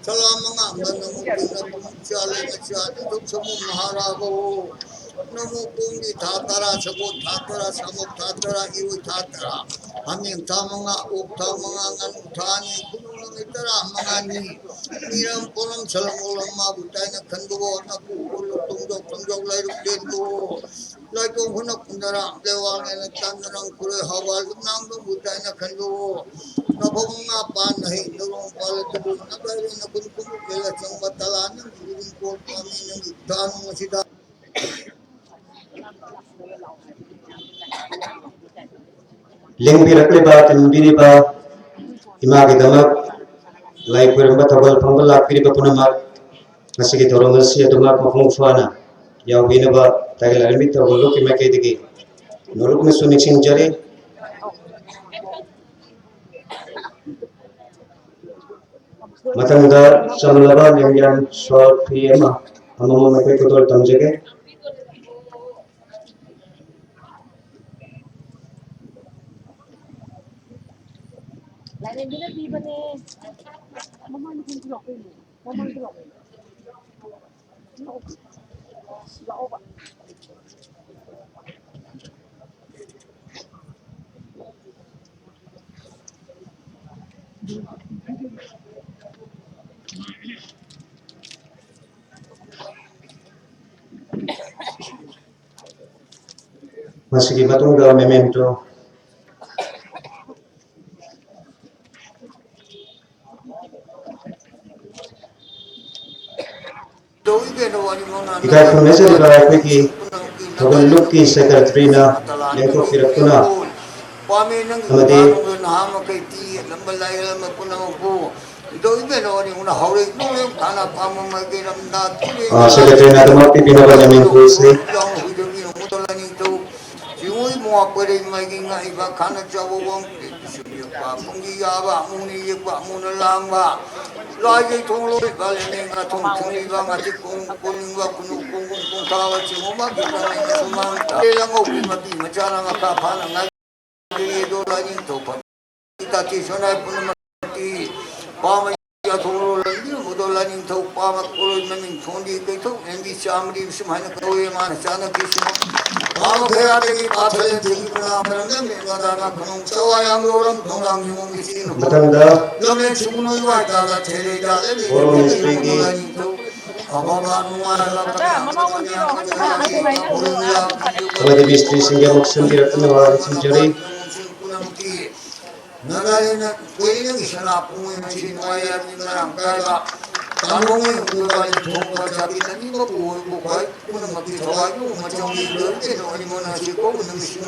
ꯁꯂꯥꯝ ꯃꯉꯥ ꯃꯅꯨꯡ ꯆꯥꯂꯦ ꯃꯆꯥ ꯅꯤꯡꯊꯧ ꯁꯃꯨ ꯃꯍꯥꯔꯥꯕ ꯅꯃꯨ ꯄꯣꯡꯒꯤ ꯊꯥ ꯇꯔꯥ, ꯁꯒꯣꯜ ꯊꯥ ꯇꯔꯥ, ꯁꯥꯃꯨꯛ ꯊꯥ ꯇꯔꯥ, ꯏꯔꯣꯏ ꯊꯥ ꯇꯔꯥ, ꯍꯥꯃꯦꯡ ꯊꯥ ꯃꯉꯥ, ꯑꯣꯛ ꯊꯥ ꯃꯉꯥ, ꯉꯥꯅꯨ ꯊꯥ ꯑꯅꯤ, ꯈꯨꯅꯨ ꯅꯨꯃꯤꯠ ꯇꯔꯥ ꯃꯉꯥꯅꯤ꯫ ꯃꯤꯔꯝ ꯄꯣꯂꯝ ꯁꯂꯝ ꯑꯣꯂꯝ ꯃꯥꯕꯨ ꯇꯥꯏꯅ ꯈꯟꯕꯋꯣ, ꯅꯄꯨ ꯀꯣꯜꯂꯨ ꯇꯨꯡꯗꯣꯛ ꯇꯨꯡꯗꯣꯛ ꯂꯩꯔꯨꯛ ꯂꯦꯟꯕꯋꯣ꯫ ꯂꯥꯏꯇꯣꯡ ꯈꯨꯅ ꯈꯨꯟꯗꯔꯥꯝ ꯂꯦꯋꯥꯡ ꯂꯦꯅ ꯇꯥꯟꯅꯔꯝ ꯈꯨꯔꯣꯏ ꯍꯋꯥꯜ ꯂꯨꯞꯅꯥꯡꯗꯣꯡꯕꯨ ꯇꯥꯏꯅ ꯈꯟꯕꯋꯣ꯫ ꯅꯐꯧ ꯃꯉꯥ ꯄꯥꯟ ꯅꯍꯩ ꯅꯔꯣꯡ ꯄꯥꯜꯂꯗꯨꯕꯨ ꯅꯒꯥꯏꯔꯦ ꯅꯈꯨꯟ ꯈꯨꯃꯨꯛ ꯂꯦꯂ ꯆꯪꯕ ꯇꯂꯥ ꯅꯪꯒꯤ ꯏꯔꯤꯡ ꯀꯣꯜ ꯄꯥꯝꯃꯤ ꯅꯪꯒꯤ ꯈꯨꯊꯥ ꯅꯨꯡ ꯑꯁꯤꯗ ꯂꯦꯡꯕꯤꯔꯛꯂꯤꯕ, ꯇꯤꯟꯕꯤꯔꯤꯕ ꯏꯃꯥꯒꯤꯗꯃꯛ ꯂꯥꯏ ꯈꯣꯏꯔꯝꯕ ꯊꯧꯒꯜ ꯐꯝꯕ ꯂꯥꯛꯄꯤꯔꯤꯕ ꯄꯨꯝꯅꯃꯛ, ꯉꯁꯤꯒꯤ ꯊꯧꯔꯝ ꯑꯁꯤ ꯑꯗꯨꯃꯛ ꯃꯄꯨꯡ ꯐꯥꯅ ꯌꯥꯎꯕꯤꯅꯕ ꯇꯥꯏꯒ ꯂꯥꯏꯔꯦꯝꯕꯤ ꯊꯧꯒꯜ ꯂꯨꯞꯀꯤ ꯃꯥꯏꯀꯩꯗꯒꯤ ꯅꯣꯂꯨꯛꯅꯁꯨ ꯅꯤꯡꯁꯤꯡꯖꯔꯤ꯫ ꯃꯊꯪꯗ ꯆꯝꯂꯕ ꯂꯦꯡꯌꯥꯟ ꯁꯣꯔ ꯐꯤ ꯑꯃ ꯑꯃꯃꯝ ꯑꯩꯈꯣꯏ ꯈꯨꯗꯣꯜ ꯇꯝꯖꯒꯦ꯫ ꯂꯥꯏꯔꯦꯝꯕꯤꯅ ꯄꯤꯕꯅꯦ꯫ ꯃꯃꯥꯡꯗ ꯄꯤꯕ꯭ꯔꯣ? ꯃꯃꯥꯡꯗ ꯂꯥꯛꯑꯣ꯫ ꯂꯥꯛꯑꯣꯕ꯫ ꯃꯁꯤꯒꯤ ꯃꯇꯨꯡꯗ ꯃꯦꯃꯦꯟꯇꯣ꯫ ꯏꯀꯥꯏ ꯈꯨꯝꯅꯖꯔꯤꯕ ꯑꯩꯈꯣꯏꯒꯤ ꯊꯧꯒꯜ ꯂꯨꯞꯀꯤ ꯁꯦꯀ꯭ꯔꯦꯇꯔꯤꯅ ꯂꯦꯡꯊꯣꯛꯄꯤꯔꯛꯇꯨꯅ ꯑꯃꯗꯤ ꯑ, ꯁꯦꯀ꯭ꯔꯦꯇꯔꯤꯅ ꯑꯗꯨꯃꯛ ꯄꯤꯕꯤꯅꯕ ꯂꯝꯖꯤꯡ ꯄꯨꯁꯤ꯫ ꯂꯥꯏꯒꯤ ꯊꯣꯡ ꯂꯣꯏꯕ, ꯂꯦꯝꯅ ꯊꯣꯡ ꯊꯨꯡꯂꯤꯕ, ꯉꯥꯆꯤꯛ ꯀꯣꯡ ꯀꯣꯡꯒꯨꯝ ꯀꯣꯡꯊꯥꯕ ꯆꯤꯡꯉꯨꯃꯒꯤ ꯀꯪꯂꯩꯅ ꯁꯨꯃꯥꯡ ꯊꯥ꯫ ꯂꯥꯡꯉꯧꯒꯤ ꯃꯄꯤ ꯃꯆꯥꯅ ꯃꯈꯥ ꯐꯥꯅ ꯉꯥꯏ-, ꯑꯗꯣ ꯂꯥꯏꯅꯤꯡꯊꯧ ꯐꯝ-, ꯇꯥꯇꯤ ꯁꯣꯅꯥꯏ ꯄꯨꯝꯅꯃꯛꯀꯤ ꯄꯥꯝꯕ ꯌꯥꯊꯣꯛꯂꯣ ꯂꯥꯏꯅꯤꯡꯊꯧ ꯄꯥꯝꯕ ꯀꯣꯂꯣꯏ ꯃꯃꯤꯡ ꯊꯣꯟꯗꯤ ꯀꯩꯊꯧ ꯂꯦꯝꯕꯤ ꯆꯥꯃꯔꯤ ꯁꯨꯃꯥꯏꯅ ꯀꯧꯏ ꯃꯥꯅ ꯆꯥꯅꯕꯤꯁꯤꯡ꯫ ꯄꯥꯝꯕ ꯀꯌꯥꯗꯒꯤ ꯄꯥꯊꯣꯛ ꯂꯦꯝꯊꯣꯛꯀꯤ ꯀꯅꯥ ꯃꯔꯝ ꯂꯝꯃꯦ ꯃꯗꯥꯅ ꯈꯨꯅꯨꯡ ꯆꯋꯥ ꯌꯥꯝ ꯂꯣꯔꯝ ꯊꯣꯡꯅꯥꯡ ꯌꯨꯝꯒꯤ ꯆꯦꯡ꯫ ꯃꯊꯪꯗ ꯂꯝꯂꯦꯟ ꯁꯨꯡꯅꯨ ꯏꯋꯥꯏ ꯇꯥꯗ ꯊꯦꯂꯦ ꯇꯥꯗ ꯂꯦꯝꯃꯤ ꯕꯣꯔꯣ ꯃꯤꯁꯇ꯭ꯔꯤꯒꯤ ꯂꯥꯏꯅꯤꯡꯊꯧ꯫ ꯑꯃꯗꯤ ꯃꯤꯁꯇ꯭ꯔꯤꯁꯤꯡꯒꯤ ꯑꯃꯨꯛ ꯁꯤꯟꯕꯤꯔꯛꯇꯨꯅ ꯋꯥ ꯊꯝꯖꯔꯤ꯫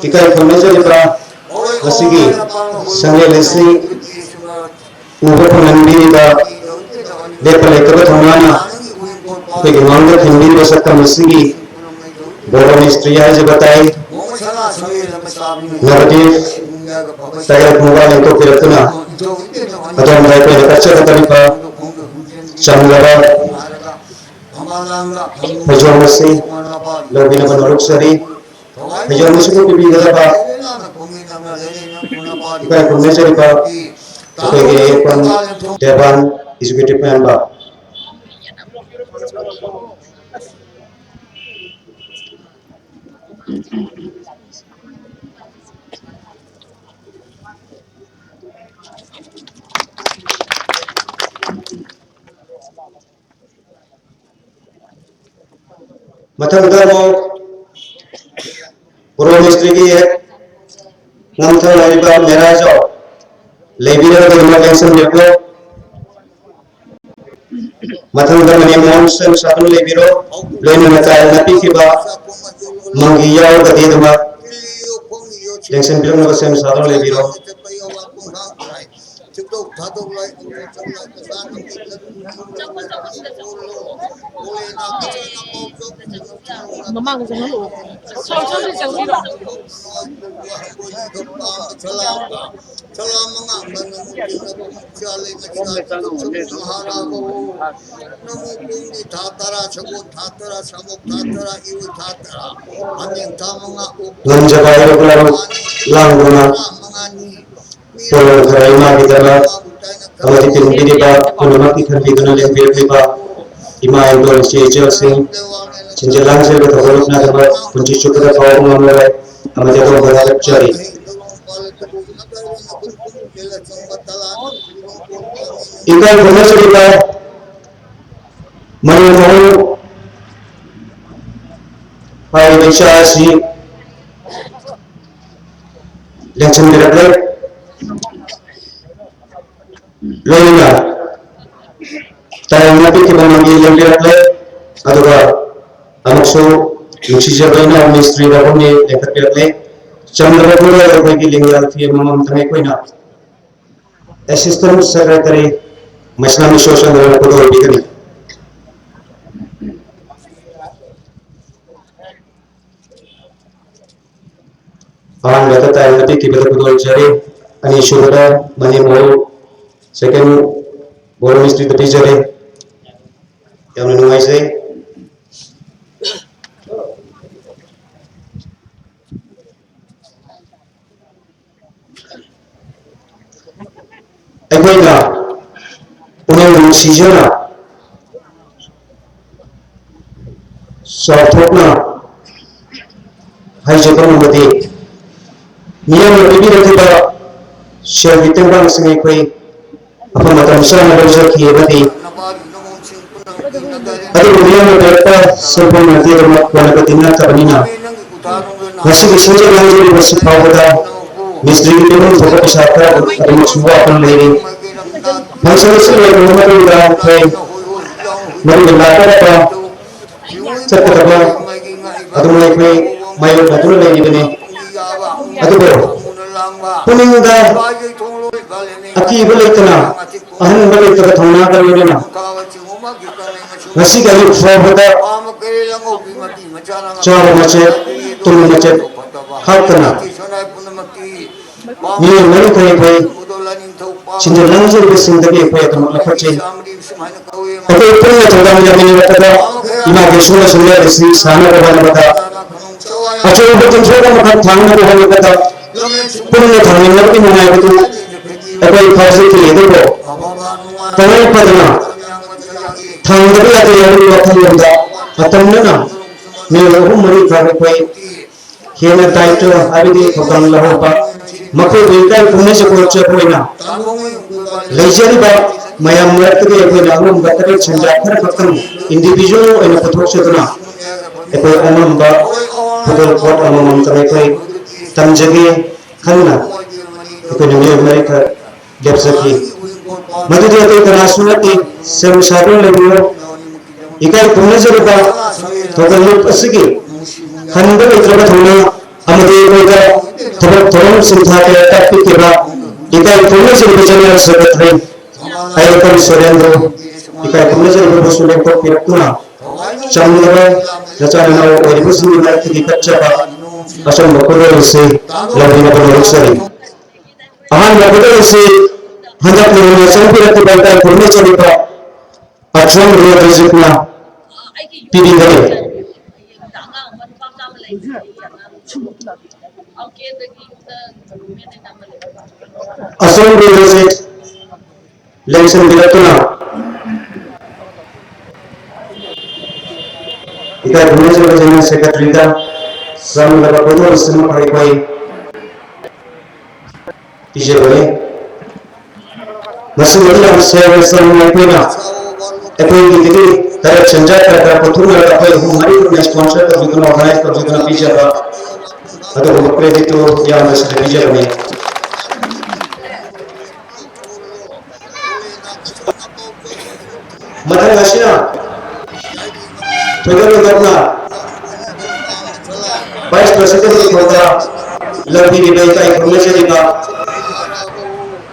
ꯏꯀꯥꯏ ꯈꯨꯝꯅꯖꯔꯤꯕ ꯉꯁꯤꯒꯤ ꯁꯪꯂꯦꯟ ꯑꯁꯤ ꯎꯕ ꯐꯪꯍꯟꯕꯤꯔꯤꯕ ꯂꯦꯞꯄ ꯂꯩꯇꯕ ꯊꯧꯅꯥꯅ ꯑꯩꯈꯣꯏꯒꯤ ꯃꯥꯡꯗ ꯊꯤꯟꯕꯤꯔꯤꯕ ꯁꯛꯇꯝ ꯑꯁꯤꯒꯤ ꯕꯣꯔꯣ ꯃꯤꯁꯇ꯭ꯔꯤ ꯍꯥꯏꯖꯕ ꯇꯥꯏ꯫ ꯅꯕꯗꯤꯞ ꯇꯥꯏꯕꯪ ꯈꯣꯡꯕꯥꯜ ꯂꯦꯡꯊꯣꯛꯄꯤꯔꯛꯇꯨꯅ ꯑꯗꯣꯝꯗ ꯑꯩꯈꯣꯏꯅ ꯀꯠꯆꯒꯗꯧꯔꯤꯕ ꯆꯝꯂꯕ ꯐꯩꯖꯣꯝ ꯑꯁꯤ ꯂꯧꯕꯤꯅꯕ ꯅꯣꯂꯨꯛꯆꯔꯤ꯫ ꯐꯩꯖꯣꯝ ꯑꯁꯤꯕꯨ ꯄꯤꯕꯤꯒꯗꯕ ꯏꯀꯥꯏ ꯈꯨꯝꯅꯖꯔꯤꯕ ꯑꯩꯈꯣꯏꯒꯤ ꯑꯌꯦꯛꯄꯝ ꯗꯦꯕꯥꯟ, ꯑꯦꯛꯖꯤꯀ꯭ꯌꯨꯇꯤꯚ ꯃꯦꯝꯕꯔ꯫ ꯃꯊꯪꯗ ꯑꯃꯨꯛ ꯕꯣꯔꯣ ꯃꯤꯁꯇ꯭ꯔꯤꯒꯤ ꯍꯦꯛ ꯉꯝꯊꯪ ꯑꯣꯏꯔꯤꯕ ꯃꯦꯔꯥꯖꯥꯎ ꯂꯩꯕꯤꯔꯒꯗꯤ ꯑꯃꯨꯛ ꯂꯦꯡꯁꯤꯟꯕꯤꯔꯛꯂꯣ꯫ ꯃꯊꯪꯗ ꯃꯅꯤ ꯃꯣꯍꯟ ꯁꯦꯝ ꯁꯥꯗꯨꯅ ꯂꯩꯕꯤꯔꯣ꯫ ꯂꯣꯏꯅꯅ ꯇꯥꯏꯌꯦꯅ ꯄꯤꯈꯤꯕ ꯃꯪꯒꯤ ꯌꯥꯎꯔꯒꯗꯤ ꯑꯗꯨꯃꯛ ꯂꯦꯡꯁꯤꯟꯕꯤꯔꯛꯅꯕ ꯁꯦꯝ ꯁꯥꯗꯨꯅ ꯂꯩꯕꯤꯔꯣ꯫ ꯃꯃꯥꯡꯗ ꯆꯪꯍꯜꯂꯛꯑꯣ꯫ ꯁꯣꯝ, ꯁꯣꯝꯗ ꯆꯪꯕꯤꯔꯣ꯫ ꯆꯂꯥ ꯃꯉꯥ ꯃꯅꯨꯡ ꯆꯤꯡꯅꯕ ꯃꯨꯛꯆꯥ ꯂꯩ ꯃꯆꯥ ꯃꯍꯥꯔꯥꯕ꯫ ꯅꯃꯨ ꯄꯨꯡꯗꯤ ꯊꯥ ꯇꯔꯥ, ꯁꯒꯣꯜ ꯊꯥ ꯇꯔꯥ, ꯁꯥꯃꯨꯛ ꯊꯥ ꯇꯔꯥ, ꯏꯔꯣꯏ ꯊꯥ ꯇꯔꯥ, ꯍꯥꯃꯦꯡ ꯊꯥ ꯃꯉꯥ, ꯑꯣꯛ ꯉꯝꯖꯕ ꯍꯥꯏꯕ ꯄꯨꯝꯅꯃꯛ ꯂꯥꯡꯗꯨꯅ ꯊꯥ ꯃꯉꯥꯅꯤ꯫ ꯃꯤ ꯄꯣꯂꯣ ꯈꯔ ꯏꯃꯥꯒꯤꯗꯃꯛ ꯑꯃꯗꯤ ꯇꯤꯟꯕꯤꯔꯤꯕ ꯄꯨꯝꯅꯃꯛꯀꯤ ꯈꯟꯕꯤꯗꯨꯅ ꯂꯦꯡꯕꯤꯔꯛꯂꯤꯕ ꯏꯃꯥ ꯏꯟꯗꯣꯜ ꯏꯆꯦ ꯏꯆꯜꯁꯤꯡ, ꯁꯦꯟꯖꯦꯜ ꯂꯥꯡꯖꯦꯜꯒ ꯊꯧꯒꯠꯂꯛꯅꯗꯕ ꯄꯨꯟꯁꯤ ꯆꯨꯞꯄꯗ ꯀꯥꯎꯕ ꯉꯝꯂꯔꯣꯏ ꯑꯃꯗꯤ ꯑꯗꯣꯝꯕꯨ ꯊꯥꯒꯠꯆꯔꯤ꯫ ꯏꯀꯥꯏ ꯈꯨꯝꯅꯖꯔꯤꯕ ꯃꯔꯨꯞ ꯃꯍꯨ ꯍꯥꯏꯔꯤꯕ ꯏꯆꯥ ꯑꯁꯤ ꯂꯦꯡꯁꯤꯟꯕꯤꯔꯛꯂꯦ꯫ ꯂꯣꯏꯅꯅ ꯇꯥꯏꯌꯣꯟꯅ ꯄꯤꯈꯤꯕ ꯃꯪꯒꯤ ꯂꯦꯡꯕꯤꯔꯛꯂꯦ꯫ ꯑꯗꯨꯒ ꯑꯃꯨꯛꯁꯨ ꯅꯨꯡꯁꯤꯖꯕ ꯏꯅꯥꯎ ꯃꯤꯁꯇ꯭ꯔꯤ ꯔꯥꯍꯨꯜꯅꯤ ꯂꯦꯡꯈꯠꯄꯤꯔꯛꯂꯦ꯫ ꯆꯝꯂꯕ ꯈꯨꯗꯣꯜ ꯑꯩꯈꯣꯏꯒꯤ ꯂꯦꯡꯌꯥꯜ ꯐꯤ ꯑꯃꯃꯝꯇꯪ ꯑꯩꯈꯣꯏꯅ Assistant Secretary ꯃꯩꯁꯅꯥꯝ ꯏꯁꯣꯔꯆꯟꯗ꯭ꯔꯅ ꯈꯨꯗꯣꯜ ꯄꯤꯒꯅꯤ꯫ ꯑꯍꯥꯟꯕꯗ ꯇꯥꯏꯌꯣꯟꯅ ꯄꯤꯈꯤꯕꯗ ꯈꯨꯗꯣꯜ ꯖꯔꯤ, ꯑꯅꯤꯁꯨꯕꯗ ꯃꯅꯤ ꯃꯍꯨ, second ꯕꯣꯔꯣ ꯃꯤꯁꯇ꯭ꯔꯤꯗ ꯄꯤꯖꯔꯤ꯫ ꯌꯥꯝꯅ ꯅꯨꯡꯉꯥꯏꯖꯩ꯫ ꯑꯩꯈꯣꯏꯅ ꯄꯨꯛꯅꯤꯡ ꯅꯨꯡꯁꯤꯖꯅ ꯆꯥꯎꯊꯣꯛꯅ ꯍꯥꯏꯖꯕ ꯉꯝꯕꯗꯤ ꯃꯤꯌꯥꯝꯅ ꯄꯤꯕꯤꯔꯛꯈꯤꯕ ꯁꯦꯜꯒꯤ ꯇꯦꯡꯕꯥꯡꯁꯤꯡ ꯑꯩꯈꯣꯏ ꯃꯐꯝ ꯃꯇꯝ ꯆꯥꯅ ꯂꯧꯖꯈꯤ ꯑꯃꯗꯤ ꯑꯗꯨꯕꯨ ꯃꯤꯌꯥꯝꯅ ꯄꯤꯔꯛꯄ ꯁꯦꯟꯐꯝ ꯑꯗꯨ ꯑꯗꯨꯃꯛ ꯀꯣꯟꯅꯕꯗꯤ ꯅꯠꯇꯕꯅꯤꯅ ꯉꯁꯤꯒꯤ ꯁꯦꯟꯖꯦꯜ ꯂꯥꯡꯖꯦꯜ ꯑꯁꯤ ꯐꯥꯎꯕꯗ ꯃꯤꯁꯇ꯭ꯔꯤꯒꯤ ꯄꯤꯐꯝ ꯊꯣꯛꯄ ꯄꯩꯁꯥ ꯈꯔ ꯑꯗꯨꯃꯛꯁꯨ ꯋꯥꯠꯇꯨꯅ ꯂꯩꯔꯤ꯫ ꯐꯪꯁꯟ ꯑꯁꯤ ꯂꯣꯏꯔꯕ ꯃꯇꯨꯡꯗ ꯑꯩꯈꯣꯏ ꯃꯗꯨꯒꯤ ꯂꯥꯛꯀꯗꯕ ꯆꯠꯀꯗꯕ ꯑꯗꯨꯝ ꯑꯩꯈꯣꯏ ꯃꯥꯌꯣꯛꯅꯗꯨꯅ ꯂꯩꯔꯤꯕꯅꯤ꯫ ꯑꯗꯨꯕꯨ ꯄꯨꯛꯅꯤꯡꯗ ꯑꯀꯤꯕ ꯂꯩꯇꯅ, ꯑꯍꯟꯕ ꯂꯩꯇꯕ ꯊꯧꯅꯥꯒ ꯂꯣꯏꯅꯅ ꯉꯁꯤꯒꯤ ꯑꯌꯨꯛ ꯐꯥꯎꯕꯗ ꯆꯥꯕ ꯃꯆꯦꯠ, ꯇꯨꯝꯕ ꯃꯆꯦꯠ ꯍꯥꯞꯇꯅ ꯃꯤꯑꯣꯏ ꯃꯔꯤꯈꯛ ꯑꯩꯈꯣꯏ ꯁꯤꯟꯖ ꯂꯥꯡꯖꯔꯤꯕꯁꯤꯡꯗꯒꯤ ꯑꯩꯈꯣꯏ ꯑꯗꯨꯃꯛ ꯂꯧꯈꯠꯆꯩ꯫ ꯑꯩꯈꯣꯏ ꯄꯨꯟꯅ ꯊꯧꯗꯥꯡ ꯌꯥꯃꯤꯟꯅꯔꯛꯄꯗ ꯏꯃꯥ ꯀꯩꯁꯨꯅ ꯁꯨꯝꯂꯦꯟ ꯑꯁꯤ ꯁꯥꯟꯅꯕ ꯍꯣꯠꯅꯕꯗ ꯑꯆꯧꯕ ꯇꯨꯝꯊꯣꯛ ꯑꯃꯈꯛ ꯊꯥꯡꯅꯕ ꯍꯣꯠꯅꯕꯗ ꯄꯨꯟꯅ ꯊꯥꯡꯃꯤꯟꯅꯕꯒꯤ ꯅꯨꯡꯉꯥꯏꯕꯗꯨ ꯑꯩꯈꯣꯏ ꯐꯥꯎꯖꯈꯤ꯫ ꯑꯗꯨꯕꯨ ꯇꯉꯥꯏ ꯐꯗꯅ ꯊꯥꯡꯗꯕ ꯌꯥꯗꯦ ꯍꯥꯏꯕꯒꯤ ꯋꯥꯈꯜꯂꯣꯟꯗ ꯑꯇꯝꯅꯅ ꯃꯤꯑꯣꯏ ꯑꯍꯨꯝ ꯃꯔꯤ ꯈꯛ ꯑꯩꯈꯣꯏ ꯍꯦꯟꯅ ꯗꯥꯏꯇ꯭ꯋ ꯍꯥꯏꯕꯗꯤ ꯊꯧꯗꯥꯡ ꯂꯧꯍꯧꯕ, ꯃꯈꯣꯏꯕꯨ ꯏꯀꯥꯏ ꯈꯨꯝꯅꯖꯕ ꯎꯠꯆꯕ ꯑꯣꯏꯅ ꯂꯩꯖꯔꯤꯕ ꯃꯌꯥꯝ ꯃꯔꯛꯇꯒꯤ ꯑꯩꯈꯣꯏꯅ ꯑꯉꯝꯕ ꯇꯔꯦꯠ ꯁꯦꯟꯖꯥ ꯈꯔ ꯈꯛꯇꯪ ꯏꯟꯗꯤꯚꯤꯖꯨꯋꯦꯜ ꯑꯣꯏꯅ ꯄꯨꯊꯣꯛꯆꯗꯨꯅ ꯑꯩꯈꯣꯏ ꯑꯉꯝꯕ ꯈꯨꯗꯣꯜ ꯄꯣꯠ ꯑꯃꯃꯝꯇꯪ ꯑꯩꯈꯣꯏ ꯇꯝꯖꯒꯦ ꯈꯟꯅ ꯑꯩꯈꯣꯏꯅ ꯃꯤꯑꯣꯏ ꯃꯔꯤꯈꯛ ꯂꯦꯞꯆꯈꯤ꯫ ꯃꯗꯨꯗꯤ ꯑꯇꯩ ꯀꯅꯥꯁꯨ ꯅꯠꯇꯦ, ꯁꯦꯝ ꯁꯥꯗꯨꯅ ꯂꯩꯕꯤꯌꯣ꯫ ꯏꯀꯥꯏ ꯈꯨꯝꯅꯖꯔꯤꯕ ꯊꯧꯒꯜ ꯂꯨꯞ ꯑꯁꯤꯒꯤ ꯍꯟꯕ ꯂꯩꯇ꯭ꯔꯕ ꯊꯧꯅꯥ ꯑꯃꯗꯤ ꯑꯩꯈꯣꯏꯗ ꯊꯕꯛ ꯊꯧꯔꯝ ꯁꯤꯟꯊꯥ ꯀꯌꯥ ꯇꯥꯛꯄꯤꯈꯤꯕ ꯏꯀꯥꯏ ꯈꯨꯝꯅꯖꯔꯤꯕ ꯖꯦꯅꯔꯦꯜ ꯁꯦꯀ꯭ꯔꯦꯇꯔꯤ ꯑꯌꯦꯄꯜ ꯁꯨꯔꯦꯟꯗ꯭ꯔ, ꯏꯀꯥꯏ ꯈꯨꯝꯅꯖꯔꯤꯕꯕꯨꯁꯨ ꯂꯦꯡꯊꯣꯛꯄꯤꯔꯛꯇꯨꯅ ꯆꯝꯂꯕ ꯅꯆꯥ ꯅꯅꯥꯎ ꯑꯣꯏꯔꯤꯕꯁꯤꯡꯒꯤ ꯃꯔꯛꯇꯒꯤ ꯀꯠꯆꯕ ꯑꯆꯝꯕ ꯈꯨꯗꯣꯜ ꯑꯁꯤ ꯂꯧꯕꯤꯅꯕ ꯍꯣꯠꯅꯖꯔꯤ꯫ ꯑꯍꯥꯟꯕ ꯈꯨꯗꯣꯜ ꯑꯁꯤ ꯍꯟꯗꯛ ꯅꯧꯅ ꯆꯪꯕꯤꯔꯛꯈꯤꯕ ꯏꯀꯥꯏ ꯈꯨꯝꯅꯖꯔꯤꯕ ꯑꯊꯣꯝ ꯔꯣꯗ꯭ꯔꯤꯖꯤꯛꯅ ꯄꯤꯕꯤꯒꯅꯤ꯫ ꯑꯁꯣꯝ ꯔꯣꯗ꯭ꯔꯤꯖꯤꯛ ꯂꯦꯡꯁꯤꯟꯕꯤꯔꯛꯇꯨꯅ ꯏꯀꯥꯏ ꯈꯨꯝꯅꯖꯕ ꯖꯦꯅꯔꯦꯜ ꯁꯦꯀ꯭ꯔꯦꯇꯔꯤꯗ ꯆꯪꯒꯗꯕ ꯈꯨꯗꯣꯜꯁꯤꯃ ꯑꯩꯈꯣꯏ ꯄꯤꯖꯕꯅꯤ꯫ ꯃꯁꯤꯗ ꯌꯥꯝ ꯁꯦꯡꯅ ꯆꯪꯅ ꯑꯩꯈꯣꯏꯅ ꯑꯩꯈꯣꯏꯒꯤꯗꯒꯤ ꯇꯔꯦꯠ ꯁꯦꯟꯖꯥ ꯈꯔ ꯈꯔ ꯄꯨꯊꯣꯛꯅꯔꯒ ꯑꯩꯈꯣꯏ ꯑꯍꯨꯝ ꯃꯔꯤ ꯄꯨꯟꯅ ꯁ꯭ꯄꯣꯟꯁꯔ ꯇꯧꯕꯤꯗꯨꯅ, ꯑꯣꯔꯒꯅꯥꯏꯖ ꯇꯧꯕꯤꯗꯨꯅ ꯄꯤꯖꯕ ꯑꯗꯨꯒꯨꯝꯕ ꯀ꯭ꯔꯦꯗꯤꯠꯇꯨ ꯏꯌꯥꯝꯕꯁꯤꯗ ꯄꯤꯖꯕꯅꯤ꯫ ꯃꯊꯪ ꯑꯁꯤꯅ ꯊꯣꯏꯗꯣꯛ ꯍꯦꯟꯗꯣꯛꯅ Vice President ꯀꯤ ꯊꯧꯗꯥ ꯂꯧꯕꯤꯔꯤꯕ ꯏꯀꯥꯏ ꯈꯨꯝꯅꯖꯔꯤꯕ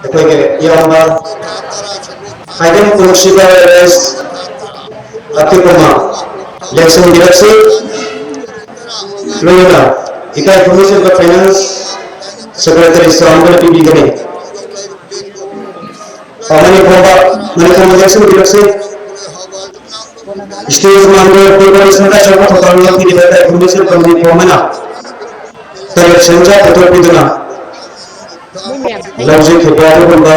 ꯑꯩꯈꯣꯏꯒꯤ ꯏꯌꯥꯝꯕ ꯈꯥꯏꯗꯦꯝ ꯄꯨꯟꯁꯤꯕ ꯑꯦꯁ ꯑꯀꯤꯀꯨꯃꯥ ꯂꯦꯡꯁꯤꯟꯕꯤꯔꯛꯁꯤ꯫ ꯂꯣꯏꯅꯅ ꯏꯀꯥꯏ ꯈꯨꯝꯅꯖꯔꯤꯕ Finance Secretary ꯆꯥꯎꯅ ꯄꯤꯕꯤꯒꯅꯤ꯫ ꯃꯅꯤꯄꯨꯔꯗ, ꯃꯅꯤꯄꯨꯔꯗ ꯂꯦꯡꯁꯤꯟꯕꯤꯔꯛꯁꯤ꯫ Stage ꯃꯥꯡꯗ preparation ꯗ ꯑꯆꯧꯕ ꯊꯧꯗꯥꯡ ꯂꯧꯕꯤꯔꯤꯕ ꯏꯀꯥꯏ ꯈꯨꯝꯅꯖꯔꯤꯕ ꯃꯅꯤꯄꯨꯔ ꯑꯃꯅ ꯇꯔꯦꯠ ꯁꯦꯟꯖꯥ ꯄꯨꯊꯣꯛꯄꯤꯗꯨꯅ ꯂꯧꯖꯈꯤꯕ ꯑꯗꯨꯒꯨꯝꯕ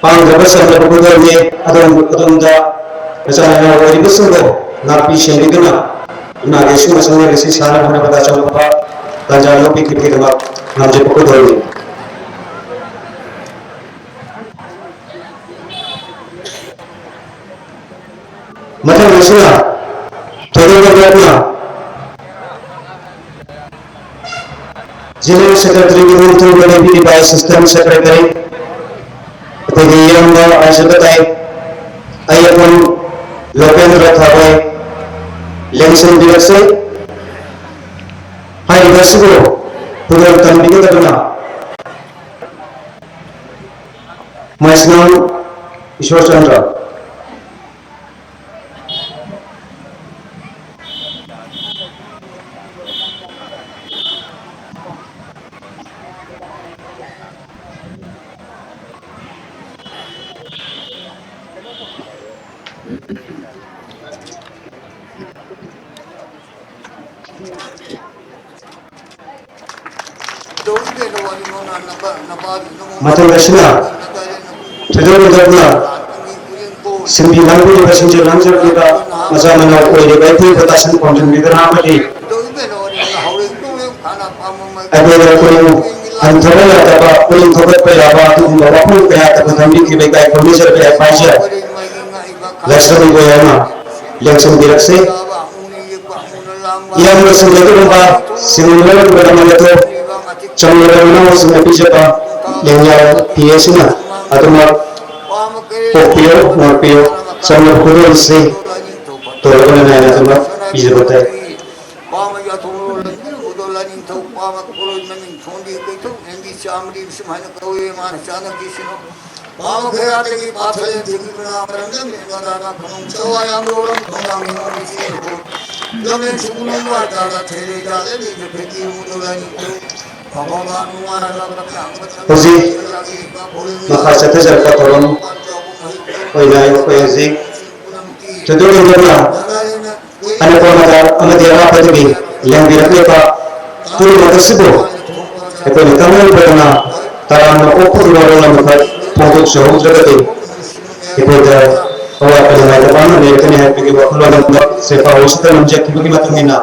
ꯄꯥꯡꯗ꯭ꯔꯕ ꯆꯟꯗ꯭ꯔꯕ ꯈꯨꯗꯣꯜꯅꯤ꯫ ꯑꯗꯣꯝ-, ꯑꯗꯣꯝꯗ ꯃꯆꯥ ꯃꯅꯥꯎ ꯑꯣꯏꯔꯤꯕꯁꯤꯡꯕꯨ ꯉꯥꯛꯄꯤ ꯁꯦꯟꯕꯤꯗꯨꯅ ꯏꯃꯥꯒꯤ ꯑꯁꯨꯝ ꯑꯁꯨꯝ ꯂꯩꯔꯤꯁꯤ ꯁꯥꯟꯅ ꯍꯣꯠꯅꯕꯗ ꯑꯆꯧꯕ ꯇꯥꯟꯖꯥ ꯂꯧꯕꯤꯈꯤꯕꯒꯤꯗꯃꯛ ꯉꯝꯖꯕ ꯈꯨꯗꯣꯜꯅꯤ꯫ ꯃꯊꯪ ꯑꯁꯤꯅ ꯊꯣꯏꯗꯣꯛ ꯍꯦꯟꯗꯣꯛꯅ General Secretary ꯒꯤ ꯃꯤꯡꯊꯣꯜ ꯂꯩꯕꯤꯔꯤꯕ Assistant Secretary ꯑꯩꯈꯣꯏꯒꯤ ꯏꯌꯥꯝꯕ ꯑꯥꯏꯖꯕ ꯇꯥꯏ ꯑꯌꯦꯛꯄꯝ ꯂꯣꯀꯦꯟꯗ꯭ꯔ ꯊꯥꯕꯩ ꯂꯦꯡꯁꯤꯟꯕꯤꯔꯛꯁꯤ꯫ ꯍꯥꯏꯔꯤꯕ ꯑꯁꯤꯕꯨ ꯈꯨꯗꯣꯜ ꯇꯝꯕꯤꯒꯗꯕꯅ ꯃꯥꯏꯁꯅꯥꯝ ꯏꯁꯣꯔꯆꯟꯗ꯭ꯔ꯫ ꯃꯇꯝ ꯑꯁꯤꯅ ꯊꯣꯏꯗꯣꯛ ꯍꯦꯟꯗꯣꯛꯅ ꯁꯤꯟꯕꯤ ꯂꯥꯡꯕꯤꯔꯤꯕ, ꯁꯤꯟꯖ ꯂꯥꯡꯖꯔꯤꯕ ꯃꯆꯥ ꯃꯅꯥꯎ ꯑꯣꯏꯔꯤꯕ ꯑꯩꯈꯣꯏꯕꯨ ꯇꯥꯁꯤꯟ ꯈꯣꯝꯖꯤꯟꯕꯤꯗꯨꯅ ꯑꯃꯗꯤ ꯑꯩꯈꯣꯏꯅ ꯄꯨꯛꯅꯤꯡ ꯍꯟꯊꯕ ꯌꯥꯗꯕ, ꯄꯨꯛꯅꯤꯡ ꯊꯧꯒꯠꯄ ꯌꯥꯕ ꯑꯗꯨꯒꯨꯝꯕ ꯋꯥꯐꯝ ꯀꯌꯥ ꯇꯝꯕ ꯇꯝꯕꯤꯈꯤꯕ ꯏꯀꯥꯏ ꯈꯨꯝꯅꯖꯔꯛꯄ ꯌꯥꯏꯐꯖ ꯂꯥꯏꯁ꯭ꯔꯝ ꯑꯣꯏꯕ ꯑꯃ ꯂꯦꯡꯁꯤꯟꯕꯤꯔꯛꯁꯤ꯫ ꯏꯌꯥꯝꯕꯁꯤꯡ ꯑꯗꯨꯒꯨꯝꯕ ꯁꯤꯡꯅ ꯂꯧꯔꯤꯕ ꯂꯃꯟ ꯑꯗꯨ ꯆꯝꯂꯕ ꯃꯅꯥꯃꯁꯤꯡꯅ ꯄꯤꯖꯕ ꯂꯦꯡꯌꯥꯏ ꯐꯤ ꯑꯁꯤꯅ ꯑꯗꯨꯃꯛ ꯄꯣꯛꯄꯤꯌꯣ, ꯉꯥꯛꯄꯤꯌꯣ, ꯆꯪꯂꯕ ꯈꯨꯗꯣꯜꯁꯤꯡ ꯇꯣꯔꯕꯅ ꯅꯥꯏꯅ ꯑꯗꯨꯃꯛ ꯄꯤꯖꯕ ꯇꯥꯏ꯫ ꯄꯥꯝꯕ ꯀꯌꯥꯗꯒꯤ ꯄꯥꯊꯣꯛꯂꯦꯟ ꯊꯤꯕꯤꯕꯅ ꯃꯔꯝꯗꯝ ꯂꯦꯟꯕꯗꯥꯅ ꯈꯣꯡꯅꯨꯡ ꯆꯋꯥ ꯌꯥꯝ ꯂꯣꯔꯝ ꯈꯣꯡꯅꯥꯡ ꯅꯤꯉꯣꯜ ꯏꯆꯦ ꯏꯈꯣ ꯂꯝꯂꯦꯟ ꯁꯤꯒꯨꯝꯕ ꯋꯥ ꯇꯥꯗ ꯊꯦꯂꯦ ꯇꯥꯗ ꯂꯤꯗ ꯐꯦꯀꯤ ꯃꯨꯗꯣ ꯂꯥꯏꯅꯤꯡꯊꯧ ꯐꯕ ꯅꯨꯡꯉꯥꯏꯔꯒ ꯍꯧꯖꯤꯛ ꯃꯈꯥ ꯆꯠꯊꯖꯔꯛꯄ ꯊꯧꯔꯝ ꯑꯣꯏꯅ ꯑꯩꯈꯣꯏ ꯍꯧꯖꯤꯛ ꯊꯣꯏꯗꯣꯛ ꯍꯦꯟꯗꯣꯛꯅ ꯑꯅꯛꯄ ꯃꯇꯝ ꯑꯃꯗꯤ ꯑꯔꯥꯞꯄꯗꯒꯤ ꯂꯦꯡꯕꯤꯔꯛꯂꯤꯕ ꯄꯨꯝꯅꯃꯛ ꯑꯁꯤꯕꯨ ꯑꯩꯈꯣꯏꯅ ꯇꯥꯟꯅꯔꯨꯕꯗꯅ ꯇꯔꯥꯝꯅ ꯑꯣꯛꯄꯒꯤ ꯋꯥꯔꯣꯜ ꯑꯃꯈꯛ ꯐꯣꯡꯗꯣꯛꯆꯍꯧꯗ꯭ꯔꯒꯗꯤ ꯑꯩꯈꯣꯏꯗ ꯑꯋꯥꯠꯄ ꯅꯨꯡꯉꯥꯏꯇꯕ ꯑꯃ ꯂꯩꯔꯛꯀꯅꯤ ꯍꯥꯏꯕꯒꯤ ꯋꯥꯈꯜꯂꯣꯟ ꯑꯃ ꯁꯦꯐꯥ ꯍꯣꯏꯁꯤꯗ ꯅꯝꯖꯈꯤꯕꯒꯤ ꯃꯇꯨꯡ ꯏꯟꯅ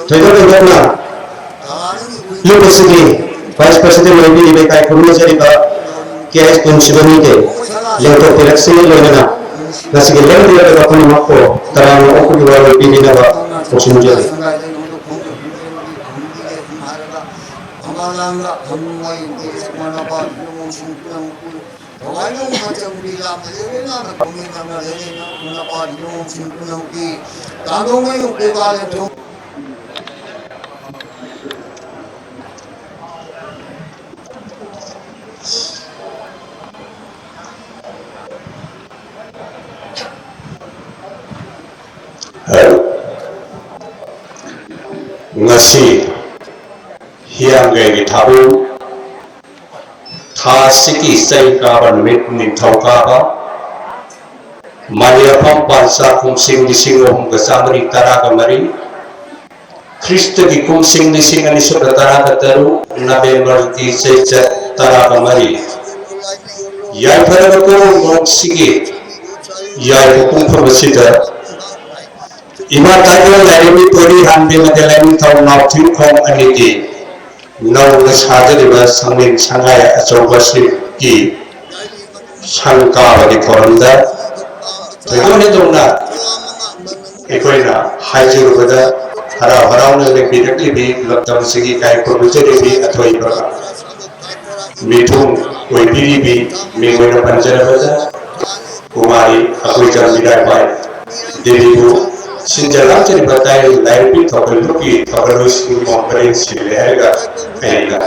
ꯊꯣꯏꯗꯣꯛ ꯍꯦꯟꯗꯣꯛꯅ ꯂꯨꯞ ꯑꯁꯤꯒꯤ vice president ꯑꯣꯏꯕꯤꯔꯤꯕ ꯏꯀꯥꯏ ꯈꯨꯝꯅꯖꯔꯤꯕ ꯀꯦ ꯑꯩꯆ ꯄꯨꯟꯁꯤꯕꯅꯤꯗꯦ ꯂꯦꯡꯊꯣꯛꯄꯤꯔꯛꯁꯤ ꯂꯣꯏꯅꯅ ꯉꯁꯤꯒꯤ ꯂꯦꯡꯕꯤꯔꯛꯂꯤꯕ ꯄꯨꯝꯅꯃꯛꯄꯨ ꯇꯔꯥꯝꯅ ꯑꯣꯛꯄꯒꯤ ꯋꯥꯔꯣꯜ ꯄꯤꯕꯤꯅꯕ ꯀꯧꯁꯤꯟꯖꯔꯤ꯫ ꯉꯁꯤ ꯍꯤꯌꯥꯡꯒꯩꯒꯤ ꯊꯥꯕꯨ ꯊꯥ ꯑꯁꯤꯒꯤ ꯆꯩ ꯀꯥꯕ ꯅꯨꯃꯤꯠ ꯅꯤꯡꯊꯧꯀꯥꯕ ꯃꯂꯦꯐꯝ ꯄꯥꯟꯆꯥ ꯀꯨꯝꯁꯤꯡ ꯂꯤꯁꯤꯡ ꯑꯍꯨꯝꯒ ꯆꯥꯃꯔꯤ ꯇꯔꯥꯒ ꯃꯔꯤ, ꯈ꯭ꯔꯤꯁꯇꯒꯤ ꯀꯨꯝꯁꯤꯡ ꯂꯤꯁꯤꯡ ꯑꯅꯤ ꯁꯨꯞꯅ ꯇꯔꯥꯒ ꯇꯔꯨꯛ, ꯅꯕꯦꯝꯕꯔꯒꯤ ꯆꯩꯆꯠ ꯇꯔꯥꯒ ꯃꯔꯤ꯫ ꯌꯥꯏꯐꯔꯕ ꯀꯨꯝꯍꯩ ꯃꯔꯛꯁꯤꯒꯤ ꯌꯥꯏꯕ ꯄꯨꯡꯐꯝ ꯑꯁꯤꯗ ꯏꯃꯥ ꯇꯥꯏꯕꯪ ꯂꯥꯏꯔꯦꯝꯕꯤ ꯄꯣꯏꯔꯩꯍꯥꯟꯕꯤ ꯑꯃꯗꯤ ꯂꯥꯏꯅꯤꯡꯊꯧ ꯅꯥꯎꯊꯤꯡꯈꯣꯡ ꯑꯅꯤꯒꯤ ꯅꯧꯅ ꯁꯥꯖꯔꯤꯕ ꯁꯪꯂꯦꯟ ꯁꯪꯒꯥꯏ ꯑꯆꯧꯕꯁꯤꯒꯤ ꯁꯪ ꯀꯥꯕꯒꯤ ꯊꯧꯔꯝꯗ ꯊꯣꯏꯗꯣꯛ ꯍꯦꯟꯗꯣꯛꯅ ꯑꯩꯈꯣꯏꯅ ꯍꯥꯏꯖꯔꯨꯕꯗ ꯍꯔꯥꯎ ꯍꯔꯥꯎꯅ ꯂꯦꯡꯕꯤꯔꯛꯂꯤꯕꯤ ꯂꯝꯗꯝ ꯑꯁꯤꯒꯤ ꯏꯀꯥꯏ ꯈꯨꯝꯅꯖꯔꯤꯕꯤ ꯑꯊꯣꯏꯕ ꯃꯤꯊꯨꯡ ꯑꯣꯏꯕꯤꯔꯤꯕꯤ, ꯃꯤꯡ ꯑꯣꯏꯅ ꯄꯟꯖꯔꯕꯗ ꯀꯨꯃꯥꯔꯤ ꯑꯩꯈꯣꯏ ꯆꯥꯟꯕꯤꯔꯥꯏ ꯄꯥꯏ ꯗꯦꯕꯤꯕꯨ ꯁꯤꯟꯖ ꯂꯥꯡꯖꯔꯤꯕ ꯇꯥꯏ ꯂꯥꯏꯔꯤꯛꯀꯤ ꯊꯧꯒꯜꯂꯨꯞꯀꯤ ꯊꯧꯒꯜꯂꯣꯏꯁꯤꯡꯒꯤ ꯃꯥꯡ ꯄꯔꯦꯡ ꯁꯤꯜꯂꯦ ꯍꯥꯏꯔꯒ ꯑꯩꯅ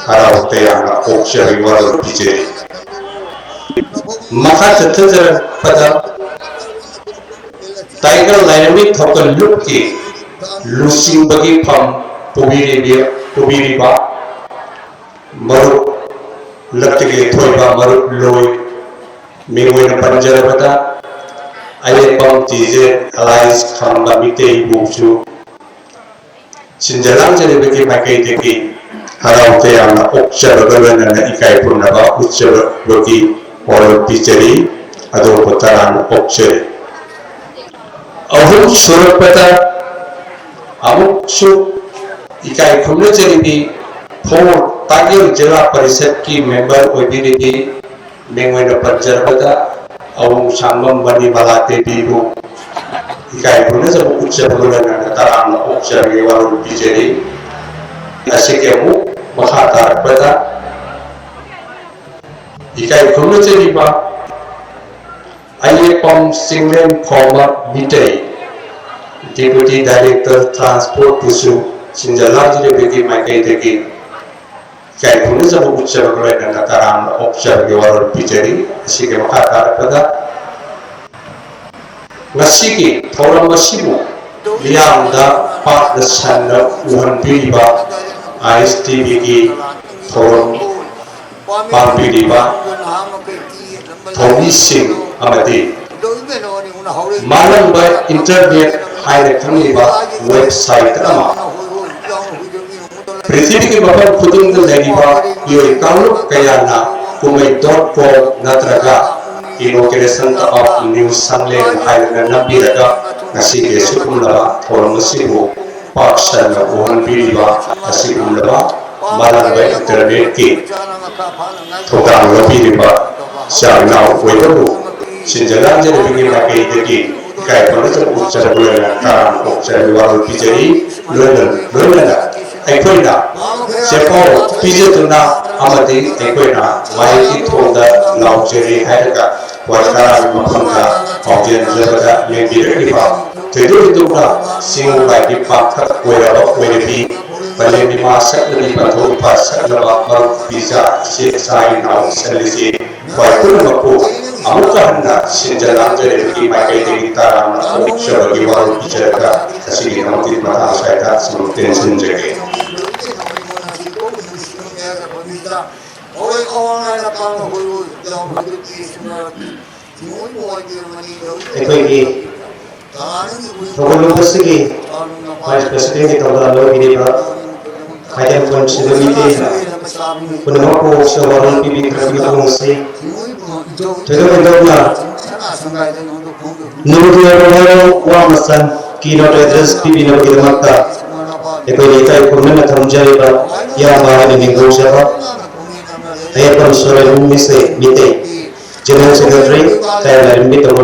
ꯍꯔꯥꯎ ꯇꯌꯥꯝꯅ ꯑꯣꯛꯆꯕꯒꯤ ꯋꯥꯔꯣꯜ ꯄꯤꯖꯔꯤ꯫ ꯃꯈꯥ ꯆꯠꯊꯖꯔꯛꯄꯗ ꯇꯥꯏꯒꯔ ꯂꯥꯏꯔꯦꯝꯕꯤ ꯊꯧꯒꯜꯂꯨꯞꯀꯤ ꯂꯨꯆꯤꯡꯕꯒꯤ ꯐꯝ ꯄꯨꯕꯤꯔꯤꯕ, ꯄꯨꯕꯤꯔꯤꯕ ꯃꯔꯨꯞ ꯂꯛꯇꯒꯤ ꯊꯣꯏꯕ ꯃꯔꯨꯞ ꯂꯣꯏ ꯃꯤꯡ ꯑꯣꯏꯅ ꯄꯟꯖꯔꯕꯗ ꯑꯌꯦꯛꯄꯝ ꯇꯤꯖꯦ ꯑꯂꯥꯏꯟꯁ ꯈꯝꯕ ꯃꯤꯇꯩꯕꯨꯁꯨ ꯁꯤꯟꯖ ꯂꯥꯡꯖꯔꯤꯕꯒꯤ ꯃꯥꯏꯀꯩꯗꯒꯤ ꯍꯔꯥꯎ ꯇꯌꯥꯝꯅ ꯑꯣꯛꯆꯕꯒ ꯂꯣꯏꯅꯅ ꯏꯀꯥꯏ ꯈꯨꯝꯅꯕ ꯎꯠꯆꯕꯒꯤ ꯋꯥꯔꯣꯜ ꯄꯤꯖꯔꯤ꯫ ꯑꯗꯣꯝꯕꯨ ꯇꯔꯥꯝꯅ ꯑꯣꯛꯆꯔꯤ꯫ ꯑꯍꯨꯝ ꯁꯨꯔꯛꯄꯗ ꯑꯃꯨꯛꯁꯨ ꯏꯀꯥꯏ ꯈꯨꯝꯅꯖꯔꯤꯕꯤ ꯐꯣꯔ ꯇꯥꯛꯌꯦꯜ ꯖꯤꯂꯥ ꯄꯔꯤꯁꯠꯀꯤ ꯃꯦꯝꯕꯔ ꯑꯣꯏꯕꯤꯔꯤꯕꯤ ꯃꯤꯡ ꯑꯣꯏꯅ ꯄꯟꯖꯔꯕꯗ ꯑꯋꯨꯡ ꯁꯥꯡꯕꯝ ꯃꯅꯤꯃꯂꯥ ꯗꯦꯕꯤꯕꯨ ꯏꯀꯥꯏ ꯈꯨꯝꯅꯖꯕ ꯎꯠꯆꯕꯒ ꯂꯣꯏꯅꯅ ꯇꯔꯥꯝꯅ ꯑꯣꯛꯆꯕꯒꯤ ꯋꯥꯔꯣꯜ ꯄꯤꯖꯔꯤ꯫ ꯑꯁꯤꯒꯤ ꯑꯃꯨꯛ ꯃꯈꯥ ꯇꯥꯔꯛꯄꯗ ꯏꯀꯥꯏ ꯈꯨꯝꯅꯖꯔꯤꯕ ꯑꯌꯦꯛꯄꯝ ꯆꯤꯡꯂꯦꯟ ꯈꯣꯝꯕ ꯃꯤꯇꯩ, ꯗꯦꯄꯨꯇꯤ ꯗꯥꯏꯔꯦꯛꯇꯔ ꯇ꯭ꯔꯥꯟꯁꯄꯣꯔꯠꯄꯨꯁꯨ ꯁꯤꯟꯖ ꯂꯥꯡꯖꯔꯤꯕꯒꯤ ꯃꯥꯏꯀꯩꯗꯒꯤ ꯏꯀꯥꯏ ꯈꯨꯝꯅꯖꯕ ꯎꯠꯆꯕꯒ ꯂꯣꯏꯅꯅ ꯇꯔꯥꯝꯅ ꯑꯣꯛꯆꯕꯒꯤ ꯋꯥꯔꯣꯜ ꯄꯤꯖꯔꯤ꯫ ꯑꯁꯤꯒꯤ ꯃꯈꯥ ꯇꯥꯔꯛꯄꯗ ꯉꯁꯤꯒꯤ ꯊꯧꯔꯝ ꯑꯁꯤꯕꯨ ꯃꯤꯌꯥꯝꯗ ꯄꯥꯛꯅ ꯁꯟꯅ ꯎꯍꯟꯕꯤꯔꯤꯕ ꯑꯥꯏ ꯑꯦꯁ ꯇꯤ ꯚꯤꯒꯤ ꯊꯧꯔꯝ ꯄꯥꯡꯕꯤꯔꯤꯕ ꯊꯧꯃꯤꯁꯤꯡ ꯑꯃꯗꯤ ꯃꯥꯂꯪꯕ ꯏꯟꯇꯔꯅꯦꯠ ꯍꯥꯏꯅ ꯈꯪꯂꯤꯕ ꯋꯦꯕꯁꯥꯏꯠ ꯑꯃ ꯄ꯭ꯔꯤꯊꯤꯕꯤꯒꯤ ꯃꯐꯝ ꯈꯨꯗꯤꯡꯗ ꯂꯩꯔꯤꯕ ꯃꯤꯑꯣꯏ ꯀꯥꯡꯂꯨꯞ ꯀꯌꯥꯅ ꯀꯨꯝꯍꯩ ꯗꯣꯠ ꯀꯣꯝ ꯅꯠꯇ꯭ꯔꯒ Inauguration of New Sanglen ꯍꯥꯏꯗꯅ ꯅꯝꯕꯤꯔꯒ ꯉꯁꯤꯒꯤ ꯑꯁꯤꯒꯨꯝꯂꯕ ꯊꯧꯔꯝ ꯑꯁꯤꯕꯨ ꯄꯥꯛ ꯁꯟꯅ ꯎꯍꯟꯕꯤꯔꯤꯕ ꯑꯁꯤꯒꯨꯝꯂꯕ ꯃꯥꯂꯪꯕ ꯏꯟꯇꯔꯅꯦꯠꯀꯤ ꯊꯧꯗꯥꯡ ꯂꯧꯕꯤꯔꯤꯕ ꯏꯆꯥ ꯏꯅꯥꯎ ꯑꯣꯏꯕꯕꯨ ꯁꯤꯟꯖ ꯂꯥꯡꯖꯔꯤꯕꯒꯤ ꯃꯥꯏꯀꯩꯗꯒꯤ ꯏꯀꯥꯏ ꯈꯨꯝꯅꯖꯕ ꯎꯠꯆꯕꯒ ꯂꯣꯏꯅꯅ ꯇꯔꯥꯝꯅ ꯑꯣꯛꯆꯔꯤ ꯋꯥꯔꯣꯜ ꯄꯤꯖꯔꯤ꯫ ꯂꯣꯏꯅ-, ꯂꯣꯏꯅꯅ ꯑꯩꯈꯣꯏꯅ ꯆꯦꯐꯥꯎ ꯄꯤꯖꯗꯨꯅ ꯑꯃꯗꯤ ꯑꯩꯈꯣꯏꯅ ꯋꯥꯍꯩꯒꯤ ꯊꯣꯡꯗ ꯂꯥꯎꯖꯔꯤ ꯍꯥꯏꯔꯒ ꯋꯥ ꯇꯔꯥꯒꯤ ꯃꯐꯝꯗ ꯄꯥꯎꯖꯦꯜꯖꯕꯗ ꯂꯦꯡꯕꯤꯔꯛꯂꯤꯕ ꯊꯣꯏꯗꯣꯛ ꯍꯦꯟꯗꯣꯛꯅ ꯆꯤꯡ ꯂꯥꯏꯒꯤ ꯄꯥꯡꯈꯛ ꯑꯣꯏꯔꯕ ꯑꯣꯏꯔꯕꯤ ꯄꯂꯦꯝ ꯏꯃꯥ ꯁꯛꯅꯕꯤ ꯄꯟꯊꯧ ꯏꯄꯥ ꯁꯛꯅꯕ ꯃꯔꯨꯞ ꯄꯤꯖꯥ ꯏꯆꯦ ꯏꯆꯥ ꯏꯅꯥꯎ ꯏꯆꯜ ꯏꯆꯦ ꯈ꯭ꯋꯥꯏ ꯄꯨꯝꯅꯃꯛꯄꯨ ꯑꯃꯨꯛꯀ ꯍꯟꯅ ꯁꯤꯟꯖ ꯂꯥꯡꯖꯔꯤꯕꯒꯤ ꯃꯥꯏꯀꯩꯗꯒꯤ ꯇꯔꯥꯝꯅ ꯑꯣꯛꯆꯕꯒꯤ ꯋꯥꯔꯣꯜ ꯄꯤꯖꯔꯒ ꯉꯁꯤꯒꯤꯗꯃꯛꯇꯤ ꯃꯇꯥꯡ ꯑꯁ꯭ꯋꯥꯏꯗ ꯁꯨꯝ ꯇꯦꯟꯁꯤꯟꯖꯒꯦ꯫ ꯑꯩꯈꯣꯏꯒꯤ ꯊꯧꯒꯜꯂꯣꯟ ꯑꯁꯤꯒꯤ vice presidentꯀꯤ ꯊꯧꯗꯥꯡ ꯂꯧꯕꯤꯔꯤꯕ ꯈ꯭ꯋꯥꯏꯗꯝ ꯀꯣꯟꯁꯤꯕ ꯃꯤꯇꯩꯅ ꯄꯨꯝꯅꯃꯛꯄꯨ ꯁꯦꯜ ꯋꯥꯔꯣꯜ ꯄꯤꯕꯤꯈ꯭ꯔꯕꯒꯤ ꯃꯇꯨꯡ ꯑꯁꯤ ꯊꯣꯏꯗꯣꯛ ꯍꯦꯟꯗꯣꯛꯅ ꯅꯨꯡꯒꯤ ꯑꯣꯏꯕ ꯋꯥꯔꯣꯜ ꯋꯥ ꯃꯆꯪ keynote address ꯄꯤꯕꯤꯅꯕꯒꯤꯗꯃꯛꯇ ꯑꯩꯈꯣꯏ ꯂꯩꯀꯥꯏ ꯄꯨꯝꯅꯃꯛ ꯊꯝꯖꯔꯤꯕ ꯏꯌꯥꯝꯕ ꯍꯥꯏꯅ ꯃꯤꯡꯒꯧꯖꯕ ꯑꯌꯦꯛꯄꯝ ꯁꯣꯔꯦꯟ ꯃꯤꯁꯦ ꯃꯤꯇꯩ General Secretary ꯀꯌꯥ ꯂꯥꯏꯔꯦꯝꯕꯤ ꯇꯧꯕ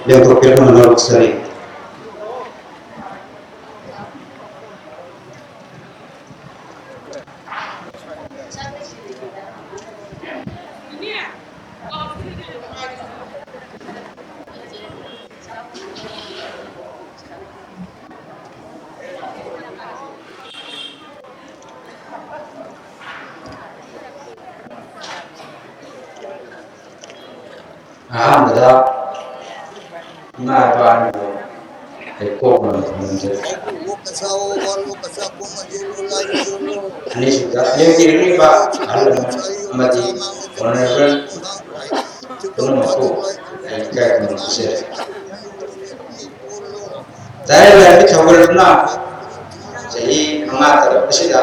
ꯂꯦꯡꯊꯣꯛꯄꯤꯔꯛꯅꯕ ꯍꯣꯠꯅꯔꯛꯆꯔꯤ꯫ ꯑꯍꯥꯟꯕꯗ ꯏꯃꯥ ꯏꯄꯥ ꯑꯅꯤꯕꯨ ꯑꯩ ꯀꯣꯛꯅ ꯈꯨꯔꯨꯝꯖꯔꯤ꯫ ꯑꯅꯤꯁꯨꯕꯗ ꯂꯦꯡꯕꯤꯔꯛꯂꯤꯕ ꯑꯍꯜ ꯂꯃꯟ ꯑꯃꯗꯤ honourable ꯄꯨꯝꯅꯃꯛꯄꯨ ꯑꯩ ꯏꯀꯥꯏ ꯈꯨꯝꯅꯕ ꯄꯤꯖꯔꯤ꯫ ꯇꯥꯏ ꯂꯥꯏꯔꯤꯛ ꯊꯧꯒꯠꯇꯨꯅ ꯆꯍꯤ ꯃꯉꯥ ꯇꯔꯨꯛ ꯑꯁꯤꯗ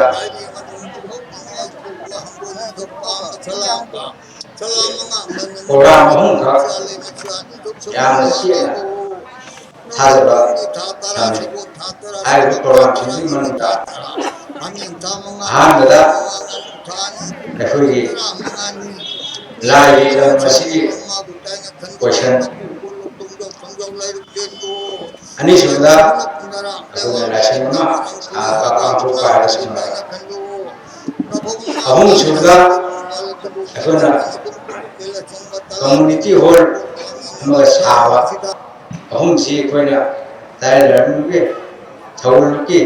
program ꯑꯍꯨꯝꯈꯛ ꯌꯥꯝꯅ ꯆꯦꯠꯅ ꯊꯥꯖꯕ ꯊꯝꯃꯤ꯫ ꯍꯥꯏꯔꯤꯕ programꯁꯤꯡꯒꯤ ꯃꯅꯨꯡꯗ ꯑꯍꯥꯟꯕꯗ ꯑꯩꯈꯣꯏꯒꯤ ꯂꯥꯏꯒꯤ ꯂꯝ ꯑꯁꯤꯒꯤ question, ꯑꯅꯤꯁꯨꯕꯗ ꯑꯩꯈꯣꯏꯅ ꯂꯥꯏꯁꯪ ꯑꯃ ꯁꯥꯕ ꯄꯥꯡꯊꯣꯛꯄ ꯍꯥꯏꯕꯁꯤꯃ ꯑꯍꯨꯝꯁꯨꯕꯗ ꯑꯩꯈꯣꯏꯅ community hall ꯑꯃꯒ ꯁꯥꯕ, ꯑꯍꯨꯝꯁꯤ ꯑꯩꯈꯣꯏꯅ ꯇꯥꯏꯂꯔꯒꯤ ꯊꯧꯒꯜꯒꯤ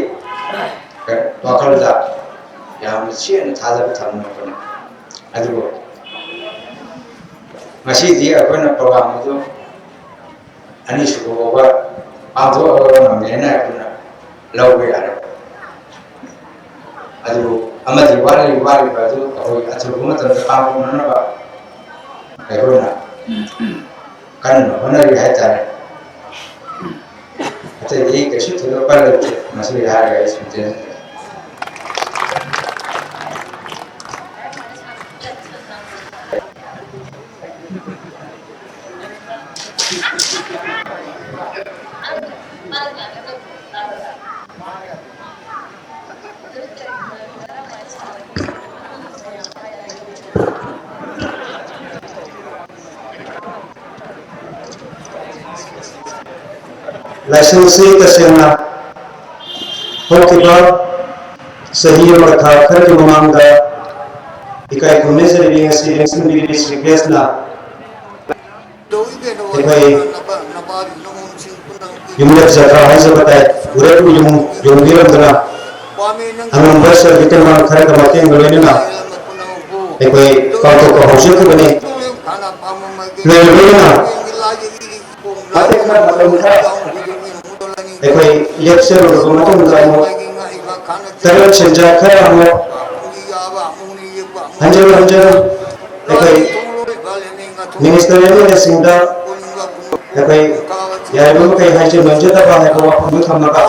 ꯋꯥꯈꯜꯗ ꯌꯥꯝꯅ ꯆꯦꯠꯅ ꯊꯥꯖꯕ ꯊꯝꯅꯕꯅꯤ꯫ ꯑꯗꯨꯕꯨ ꯉꯁꯤꯗꯤ ꯑꯩꯈꯣꯏꯅ program ꯑꯗꯨ ꯑꯅꯤꯁꯨꯕ ꯐꯥꯎꯕ ꯄꯥꯡꯊꯣꯛꯑꯒ ꯉꯝꯃꯦꯅ ꯑꯩꯈꯣꯏꯅ ꯂꯧꯕ ꯌꯥꯔꯦ꯫ ꯑꯗꯨ ꯑꯃꯗꯤ ꯋꯥꯠꯂꯤ, ꯋꯥꯠꯂꯤꯕ ꯑꯗꯨ ꯑꯩꯈꯣꯏ ꯑꯊꯨꯕ ꯃꯇꯝꯗ ꯄꯥꯡꯊꯣꯛꯅꯅꯕ ꯑꯩꯈꯣꯏꯅ ꯀꯟꯅ ꯍꯣꯠꯅꯔꯤ ꯍꯥꯏꯇꯥꯔꯦ꯫ ꯑꯇꯩꯗꯤ ꯀꯩꯁꯨ ꯊꯣꯏꯗꯣꯛꯄ ꯂꯩꯇꯦ꯫ ꯃꯁꯤ ꯍꯥꯏꯔꯒ ꯑꯩ ꯁꯨꯝ ꯇꯦꯟꯖꯟꯖꯔꯦ꯫ ꯂꯥꯏꯁꯪꯁꯤ ꯇꯁꯦꯡꯅ ꯍꯧꯈꯤꯕ ꯆꯍꯤ ꯑꯃꯒ ꯊꯥ ꯈꯔꯒꯤ ꯃꯃꯥꯡꯗ ꯏꯀꯥꯏ ꯈꯨꯝꯅꯖꯔꯤꯕꯤ ꯉꯁꯤ ꯂꯦꯡꯁꯤꯟꯕꯤꯔꯤꯕꯤ ꯁ꯭ꯔꯤ ꯀ꯭ꯔꯤꯁꯅ ꯑꯩꯈꯣꯏ ꯌꯨꯝꯂꯛ ꯖꯒꯥ ꯍꯥꯏꯖꯕ ꯇꯥꯏ, ꯎꯔꯦꯞ ꯌꯨꯝ ꯌꯣꯟꯕꯤꯔꯝꯗꯅ ꯑꯉꯝꯕ ꯁꯦꯜꯒꯤ ꯇꯦꯡꯕꯥꯡ ꯈꯔꯒ ꯃꯇꯦꯡꯒ ꯂꯣꯏꯅꯅ ꯑꯩꯈꯣꯏ ꯄꯥꯡꯊꯣꯛꯄ ꯍꯧꯖꯈꯤꯕꯅꯤ꯫ ꯂꯣꯏꯅ ꯂꯣꯏꯅꯅ ꯃꯇꯦꯛ ꯈꯔ ꯃꯇꯝ ꯈꯔ ꯑꯩꯈꯣꯏ ꯂꯦꯞꯆꯔꯨꯔꯕ ꯃꯇꯨꯡꯗ ꯑꯃꯨꯛ ꯇꯔꯦꯠ ꯁꯦꯟꯖꯥ ꯈꯔ ꯑꯃꯨꯛ ꯍꯟꯖꯤꯟ ꯍꯟꯖꯤꯟ ꯑꯩꯈꯣꯏ minister MLAꯁꯤꯡꯗ ꯑꯩꯈꯣꯏ ꯌꯥꯔꯤꯕ ꯃꯈꯩ ꯍꯥꯏꯖ ꯅꯣꯟꯖꯗꯕ ꯍꯥꯏꯕ ꯋꯥꯐꯝꯗꯨ ꯊꯝꯃꯒ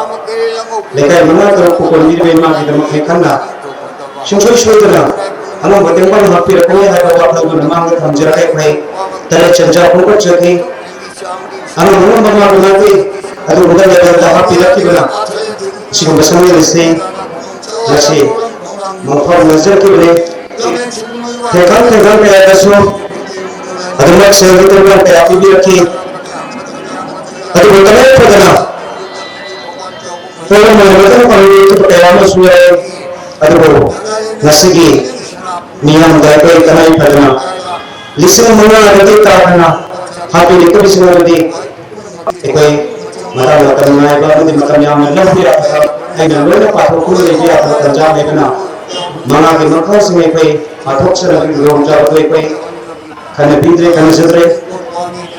ꯂꯩꯀꯥꯏ ꯃꯉꯥ ꯇꯔꯨꯛꯄꯨ ꯀꯣꯟꯕꯤꯔꯤꯕ ꯏꯃꯥꯒꯤꯗꯃꯛꯅꯤ ꯈꯟꯅ ꯁꯨꯡꯁꯣꯏ ꯁꯣꯏꯗꯅ ꯑꯉꯝꯕ ꯇꯦꯡꯕꯥꯡ ꯍꯥꯞꯄꯤꯔꯛꯀꯅꯤ ꯍꯥꯏꯕ ꯋꯥꯈꯜꯗꯨ ꯃꯃꯥꯡꯗ ꯊꯝꯖꯔꯒ ꯑꯩꯈꯣꯏ ꯇꯔꯦꯠ ꯁꯦꯟꯖꯥ ꯈꯣꯝꯒꯠꯆꯈꯤ꯫ ꯑꯉꯝ ꯑꯉꯝꯕ ꯃꯥꯒꯤ ꯃꯥꯒꯤ ꯑꯗꯨꯒꯨꯝꯕ levelꯗ ꯍꯥꯞꯄꯤꯔꯛꯈꯤꯕꯅ ꯑꯁꯤꯒꯨꯝꯕ ꯁꯛꯅꯥꯏꯔꯤꯁꯤ ꯉꯁꯤ ꯃꯪꯐꯥꯎꯅꯖꯔꯛꯈꯤꯕꯅꯤ꯫ ꯊꯦꯡꯈꯥꯡ ꯊꯦꯡꯈꯥꯡ ꯀꯌꯥꯗꯁꯨ ꯑꯗꯨꯃꯛ ꯁꯦꯜꯒꯤ ꯇꯦꯡꯕꯥꯡ ꯀꯌꯥ ꯄꯤꯕꯤꯔꯛꯈꯤ꯫ ꯑꯗꯨꯕꯨ ꯇꯉꯥꯏ ꯐꯗꯅ ꯄꯣꯠꯂꯝ ꯑꯣꯏꯅ ꯃꯇꯦꯡ ꯄꯥꯡꯕꯤꯔꯛꯈꯤꯕ ꯀꯌꯥ ꯑꯃꯁꯨ ꯌꯥꯎꯏ꯫ ꯑꯗꯨꯕꯨ ꯉꯁꯤꯒꯤ ꯃꯤꯌꯥꯝꯗ ꯑꯩꯈꯣꯏ ꯇꯉꯥꯏ ꯐꯗꯅ ꯂꯤꯁꯤꯡ ꯃꯉꯥꯗꯒꯤ ꯇꯥꯗꯅ ꯍꯥꯞꯄꯤꯔꯛꯇꯕꯁꯤꯡ ꯑꯗꯨꯗꯤ ꯑꯩꯈꯣꯏ ꯃꯇꯝ ꯃꯇꯝ ꯅꯥꯏꯕ ꯑꯃꯗꯤ ꯃꯇꯝ ꯌꯥꯝꯅ ꯂꯧꯕꯤꯔꯛꯄꯗ ꯑꯩꯅ ꯂꯣꯏꯅ ꯄꯥꯊꯣꯛꯇꯨꯅ ꯂꯩꯕ ꯌꯥꯗꯕ ꯇꯥꯟꯖꯥ ꯂꯩꯕꯅ ꯃꯉꯥꯒꯤ ꯃꯈꯥꯁꯤꯡ ꯑꯩꯈꯣꯏ ꯄꯥꯊꯣꯛꯆꯅꯕꯒꯤ ꯈꯨꯗꯣꯡꯆꯥꯕꯗꯨ ꯑꯩꯈꯣꯏ ꯈꯟꯅꯕꯤꯗ꯭ꯔꯦ, ꯈꯟꯅꯖꯗ꯭ꯔꯦ꯫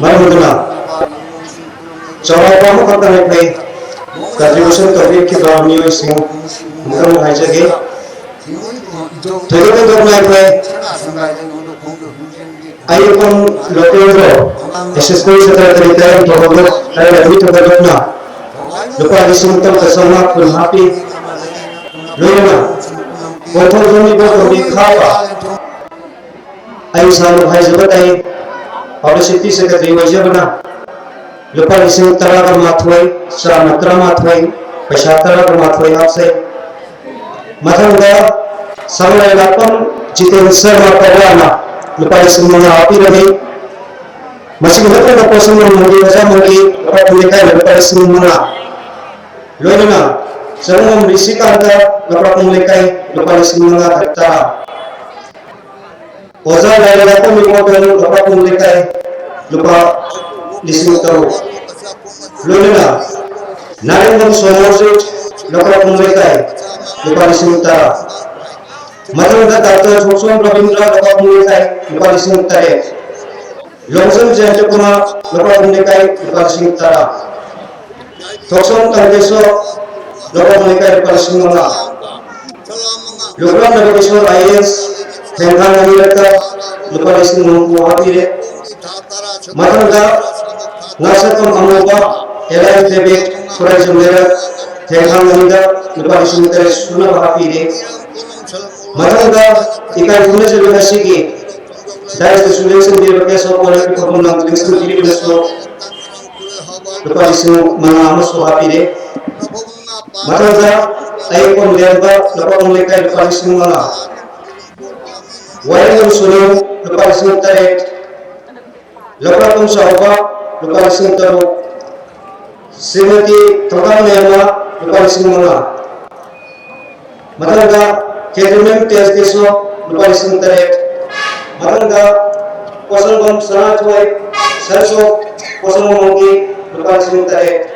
ꯃꯔꯝ ꯑꯗꯨꯅ ꯆꯥꯎꯔꯥꯛꯄ ꯑꯃꯈꯛꯇ ꯑꯩꯈꯣꯏ contribution ꯇꯧꯕꯤꯔꯛꯈꯤꯕ ꯃꯤꯑꯣꯏꯁꯤꯡ ꯑꯃꯨꯛꯇꯪ ꯍꯥꯏꯖꯒꯦ꯫ ꯊꯣꯏꯗꯣꯛ ꯍꯦꯟꯗꯣꯛꯅ ꯑꯩꯈꯣꯏ ꯑꯌꯦꯛꯄꯝ ꯂꯣꯀꯦꯟꯗ꯭ꯔꯣ, assistant secretary ꯇꯔꯦꯠ ꯊꯧꯒꯠꯂꯨ, ꯇꯔꯦꯠ ꯑꯗꯨ ꯊꯧꯒꯠꯂꯨꯅ ꯂꯨꯄꯥ ꯂꯤꯁꯤꯡ ꯇꯔꯨꯛꯀ ꯆꯥꯝꯃꯉꯥ ꯀꯨꯟ ꯍꯥꯞꯄꯤ꯫ ꯂꯣꯏꯅꯅ ꯀꯣꯟꯊꯣꯡ ꯊꯣꯡꯕ ꯊꯣꯡꯕꯤ ꯈꯥꯕ ꯑꯩ ꯏꯁꯥꯃꯛ ꯍꯥꯏꯖꯕ ꯇꯥꯏ, publicity secretary ꯑꯣꯏꯖꯕꯅ ꯂꯨꯄꯥ ꯂꯤꯁꯤꯡ ꯇꯔꯥꯒ ꯃꯥꯊꯣꯏ, ꯆꯥꯝꯃ ꯇꯔꯥꯃꯥꯊꯣꯏ, ꯄꯩꯁꯥ ꯇꯔꯥꯒ ꯃꯥꯊꯣꯏ ꯍꯥꯞꯆꯩ꯫ ꯃꯊꯪꯗ ꯁꯪꯂꯩ ꯂꯥꯛꯄꯝ ꯖꯤꯇꯦꯟ ꯁꯔꯃ ꯄꯋꯥꯅ ꯂꯨꯄꯥ ꯂꯤꯁꯤꯡ ꯃꯉꯥ ꯍꯥꯞꯄꯤꯔꯝꯃꯤ꯫ ꯃꯁꯤꯒꯤ ꯃꯊꯪꯗ ꯄꯣꯠꯁꯪꯕꯝ ꯃꯟꯗꯤꯔ ꯃꯆꯥ ꯃꯟꯗꯤꯔ ꯂꯨꯄꯥ ꯀꯨꯟ ꯂꯩꯀꯥꯏꯅ ꯂꯨꯄꯥ ꯂꯤꯁꯤꯡ ꯃꯉꯥ, ꯂꯣꯏꯅꯅ ꯆꯪꯉꯝ ꯔꯤꯁꯤꯀꯥꯟꯇ ꯂꯨꯄꯥ ꯀꯨꯟ ꯂꯩꯀꯥꯏ ꯂꯨꯄꯥ ꯂꯤꯁꯤꯡ ꯃꯉꯥ ꯇꯔꯥ꯫ ꯑꯣꯖꯥ ꯂꯥꯏꯔꯦꯟ ꯂꯥꯛꯄꯝ ꯏꯕꯣꯇꯣꯟ ꯂꯨꯄꯥ ꯀꯨꯟ ꯂꯩꯀꯥꯏ ꯂꯨꯄꯥ ꯂꯤꯁꯤꯡ ꯇꯔꯨꯛ, ꯂꯣꯏꯅꯅ ꯅꯥꯔꯦꯡꯕꯝ ꯁꯣꯃꯣꯔꯖꯤꯠ ꯂꯨꯄꯥ ꯀꯨꯟ ꯂꯩꯀꯥꯏ ꯂꯨꯄꯥ ꯂꯤꯁꯤꯡ ꯇꯔꯥ꯫ ꯃꯊꯪꯗ ꯗꯥꯛꯇꯔ ꯊꯣꯛꯆꯣꯝ ꯔꯕꯤꯟꯗ꯭ꯔ ꯂꯨꯄꯥ ꯀꯨꯟ ꯂꯩꯀꯥꯏ ꯂꯨꯄꯥ ꯂꯤꯁꯤꯡ ꯇꯔꯦꯠ, ꯂꯣꯡꯖꯝ ꯖꯌꯟꯇ ꯀꯨꯃꯥꯔ ꯂꯨꯄꯥ ꯀꯨꯟ ꯂꯩꯀꯥꯏ ꯂꯨꯄꯥ ꯂꯤꯁꯤꯡ ꯇꯔꯥ, ꯊꯣꯛꯆꯣꯝ ꯇꯥꯟꯀꯦꯁꯣꯔ ꯂꯨꯄꯥ ꯀꯨꯟ ꯂꯩꯀꯥꯏ ꯂꯨꯄꯥ ꯂꯤꯁꯤꯡ ꯃꯉꯥ, ꯂꯨꯀ꯭ꯔꯥꯝ ꯅꯕꯀꯤꯁꯣꯔ ꯑꯥꯏ ꯑꯦ ꯑꯦꯁ ꯊꯦꯡꯈꯥꯡ ꯑꯅꯤꯔꯛꯇ ꯂꯨꯄꯥ ꯂꯤꯁꯤꯡ ꯍꯨꯝꯐꯨ ꯍꯥꯞꯄꯤꯔꯦ꯫ ꯃꯊꯪꯗ ꯉꯥꯁꯛꯐꯝ ꯑꯃꯨꯕ ꯑꯦꯂꯥꯏꯟ ꯐꯦꯕ꯭ꯔꯤꯛ ꯈꯨꯔꯥꯏꯖꯝ ꯂꯩꯔꯛ ꯊꯦꯡꯈꯥꯡ ꯑꯅꯤꯗ ꯂꯨꯄꯥ ꯂꯤꯁꯤꯡ ꯇꯔꯦꯠ ꯁꯨꯅꯕ ꯍꯥꯞꯄꯤꯔꯦ꯫ ꯃꯊꯪꯗ ꯏꯀꯥꯏ ꯈꯨꯝꯅꯖꯕ ꯉꯁꯤꯒꯤ ꯗꯥꯏꯁꯇꯁꯨ ꯂꯦꯡꯁꯤꯟꯕꯤꯔꯕ ꯀꯦꯁ ꯑꯣꯐ ꯑꯣꯅꯔꯒꯤ ꯐꯝꯐꯝ ꯂꯥꯡꯗ ꯂꯦꯡꯁꯤꯟꯕꯤꯔꯤꯕꯅꯁꯨ ꯂꯨꯄꯥ ꯂꯤꯁꯤꯡ ꯃꯉꯥ ꯑꯃꯁꯨ ꯍꯥꯞꯄꯤꯔꯦ꯫ ꯃꯊꯪꯗ ꯑꯌꯦꯛꯄꯝ ꯂꯦꯝꯕ ꯂꯨꯄꯥ ꯀꯨꯟ ꯂꯩꯀꯥꯏ ꯂꯨꯄꯥ ꯂꯤꯁꯤꯡ ꯃꯉꯥ, ꯋꯥꯌꯦꯜꯕꯝ ꯁꯣꯅꯨ ꯂꯨꯄꯥ ꯂꯤꯁꯤꯡ ꯇꯔꯦꯠ, ꯂꯧꯀꯥꯄꯝ ꯆꯥꯎꯕ ꯂꯨꯄꯥ ꯂꯤꯁꯤꯡ ꯇꯔꯨꯛ, ꯁ꯭ꯔꯤꯃꯇꯤ ꯊꯧꯗꯥꯝ ꯂꯦꯝꯕ ꯂꯨꯄꯥ ꯂꯤꯁꯤꯡ ꯃꯉꯥ꯫ ꯃꯊꯪꯗ ꯀꯦꯟꯇꯣꯟꯃꯦꯟ ꯇꯦꯖꯀꯦꯁꯣꯔ ꯂꯨꯄꯥ ꯂꯤꯁꯤꯡ ꯇꯔꯦꯠ꯫ ꯃꯊꯪꯗ ꯄꯣꯠꯁꯪꯐꯝ ꯁꯅꯥꯊꯣꯏ, ꯁꯟꯁꯣꯞ ꯄꯣꯠꯁꯪꯐꯝ ꯃꯧꯒꯤ ꯂꯨꯄꯥ ꯂꯤꯁꯤꯡ ꯇꯔꯦꯠ꯫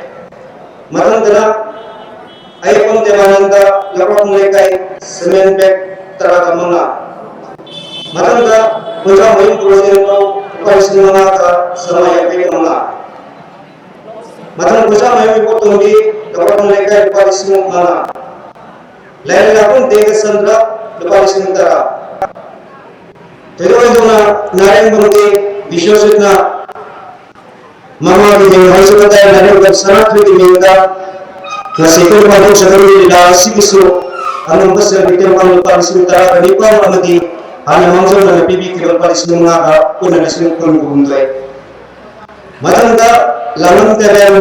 ꯃꯊꯪꯗꯅ ꯑꯌꯦꯛꯄꯝ ꯗꯦꯕꯥꯅꯟꯗ, ꯂꯧꯔꯛꯐꯝ ꯂꯩꯀꯥꯏ, ꯁꯤꯃꯦꯟ ꯕꯦꯒ ꯇꯔꯥꯒ ꯃꯉꯥ꯫ ꯃꯊꯪꯗ ꯈꯨꯟꯖꯥꯃꯌꯨꯝ ꯄ꯭ꯔꯣꯖꯦꯟꯗꯣ, ꯂꯨꯄꯥ ꯂꯤꯁꯤꯡ ꯃꯉꯥꯒ ꯆꯥꯝꯃꯉꯥ ꯌꯥꯡꯈꯩ ꯃꯉꯥ꯫ ꯃꯊꯪ ꯈꯨꯟꯖꯥꯃꯌꯨꯝ ꯏꯕꯣꯇꯣꯝꯕꯤ, ꯂꯧꯔꯛꯐꯝ ꯂꯩꯀꯥꯏ, ꯂꯨꯄꯥ ꯂꯤꯁꯤꯡ ꯃꯉꯥ꯫ ꯂꯥꯏꯔꯦꯝꯂꯥꯛꯄꯝ ꯇꯦꯖꯆꯟꯗ꯭ꯔ, ꯂꯨꯄꯥ ꯂꯤꯁꯤꯡ ꯇꯔꯥ꯫ ꯊꯣꯏꯗꯣꯛ ꯍꯦꯟꯗꯣꯛꯅ ꯅꯥꯔꯦꯡꯕꯝꯒꯤ ꯕꯤꯁ꯭ꯋꯖꯤꯠꯅ ꯃꯃꯥꯒꯤ ꯃꯤꯡ ꯍꯥꯏꯖꯕ ꯇꯥꯏ, ꯅꯥꯔꯦꯡꯕꯝ ꯁꯅꯥꯊꯣꯏꯒꯤ ꯃꯤꯡꯗ ꯉꯁꯤ ꯑꯩꯈꯣꯏ ꯄꯥꯡꯊꯣꯛꯆꯒꯗꯧꯔꯤꯕ ꯂꯤꯂꯥ ꯑꯁꯤꯒꯤꯁꯨ ꯑꯉꯝꯕ ꯁꯦꯜ ꯃꯇꯦꯡ ꯄꯥꯡ ꯂꯨꯄꯥ ꯂꯤꯁꯤꯡ ꯇꯔꯥꯒ ꯅꯤꯄꯥꯟ ꯑꯃꯗꯤ ꯍꯥꯟꯅ ꯃꯥꯡꯖꯧꯅꯅ ꯄꯤꯕꯤꯈꯤꯕ ꯂꯨꯄꯥ ꯂꯤꯁꯤꯡ ꯃꯉꯥꯒ ꯄꯨꯟꯅ ꯂꯤꯁꯤꯡ ꯀꯨꯟꯒ ꯍꯨꯝꯗꯣꯏ꯫ ꯃꯊꯪꯗ ꯂꯥꯡꯉꯝ ꯇꯦꯕꯦꯟ,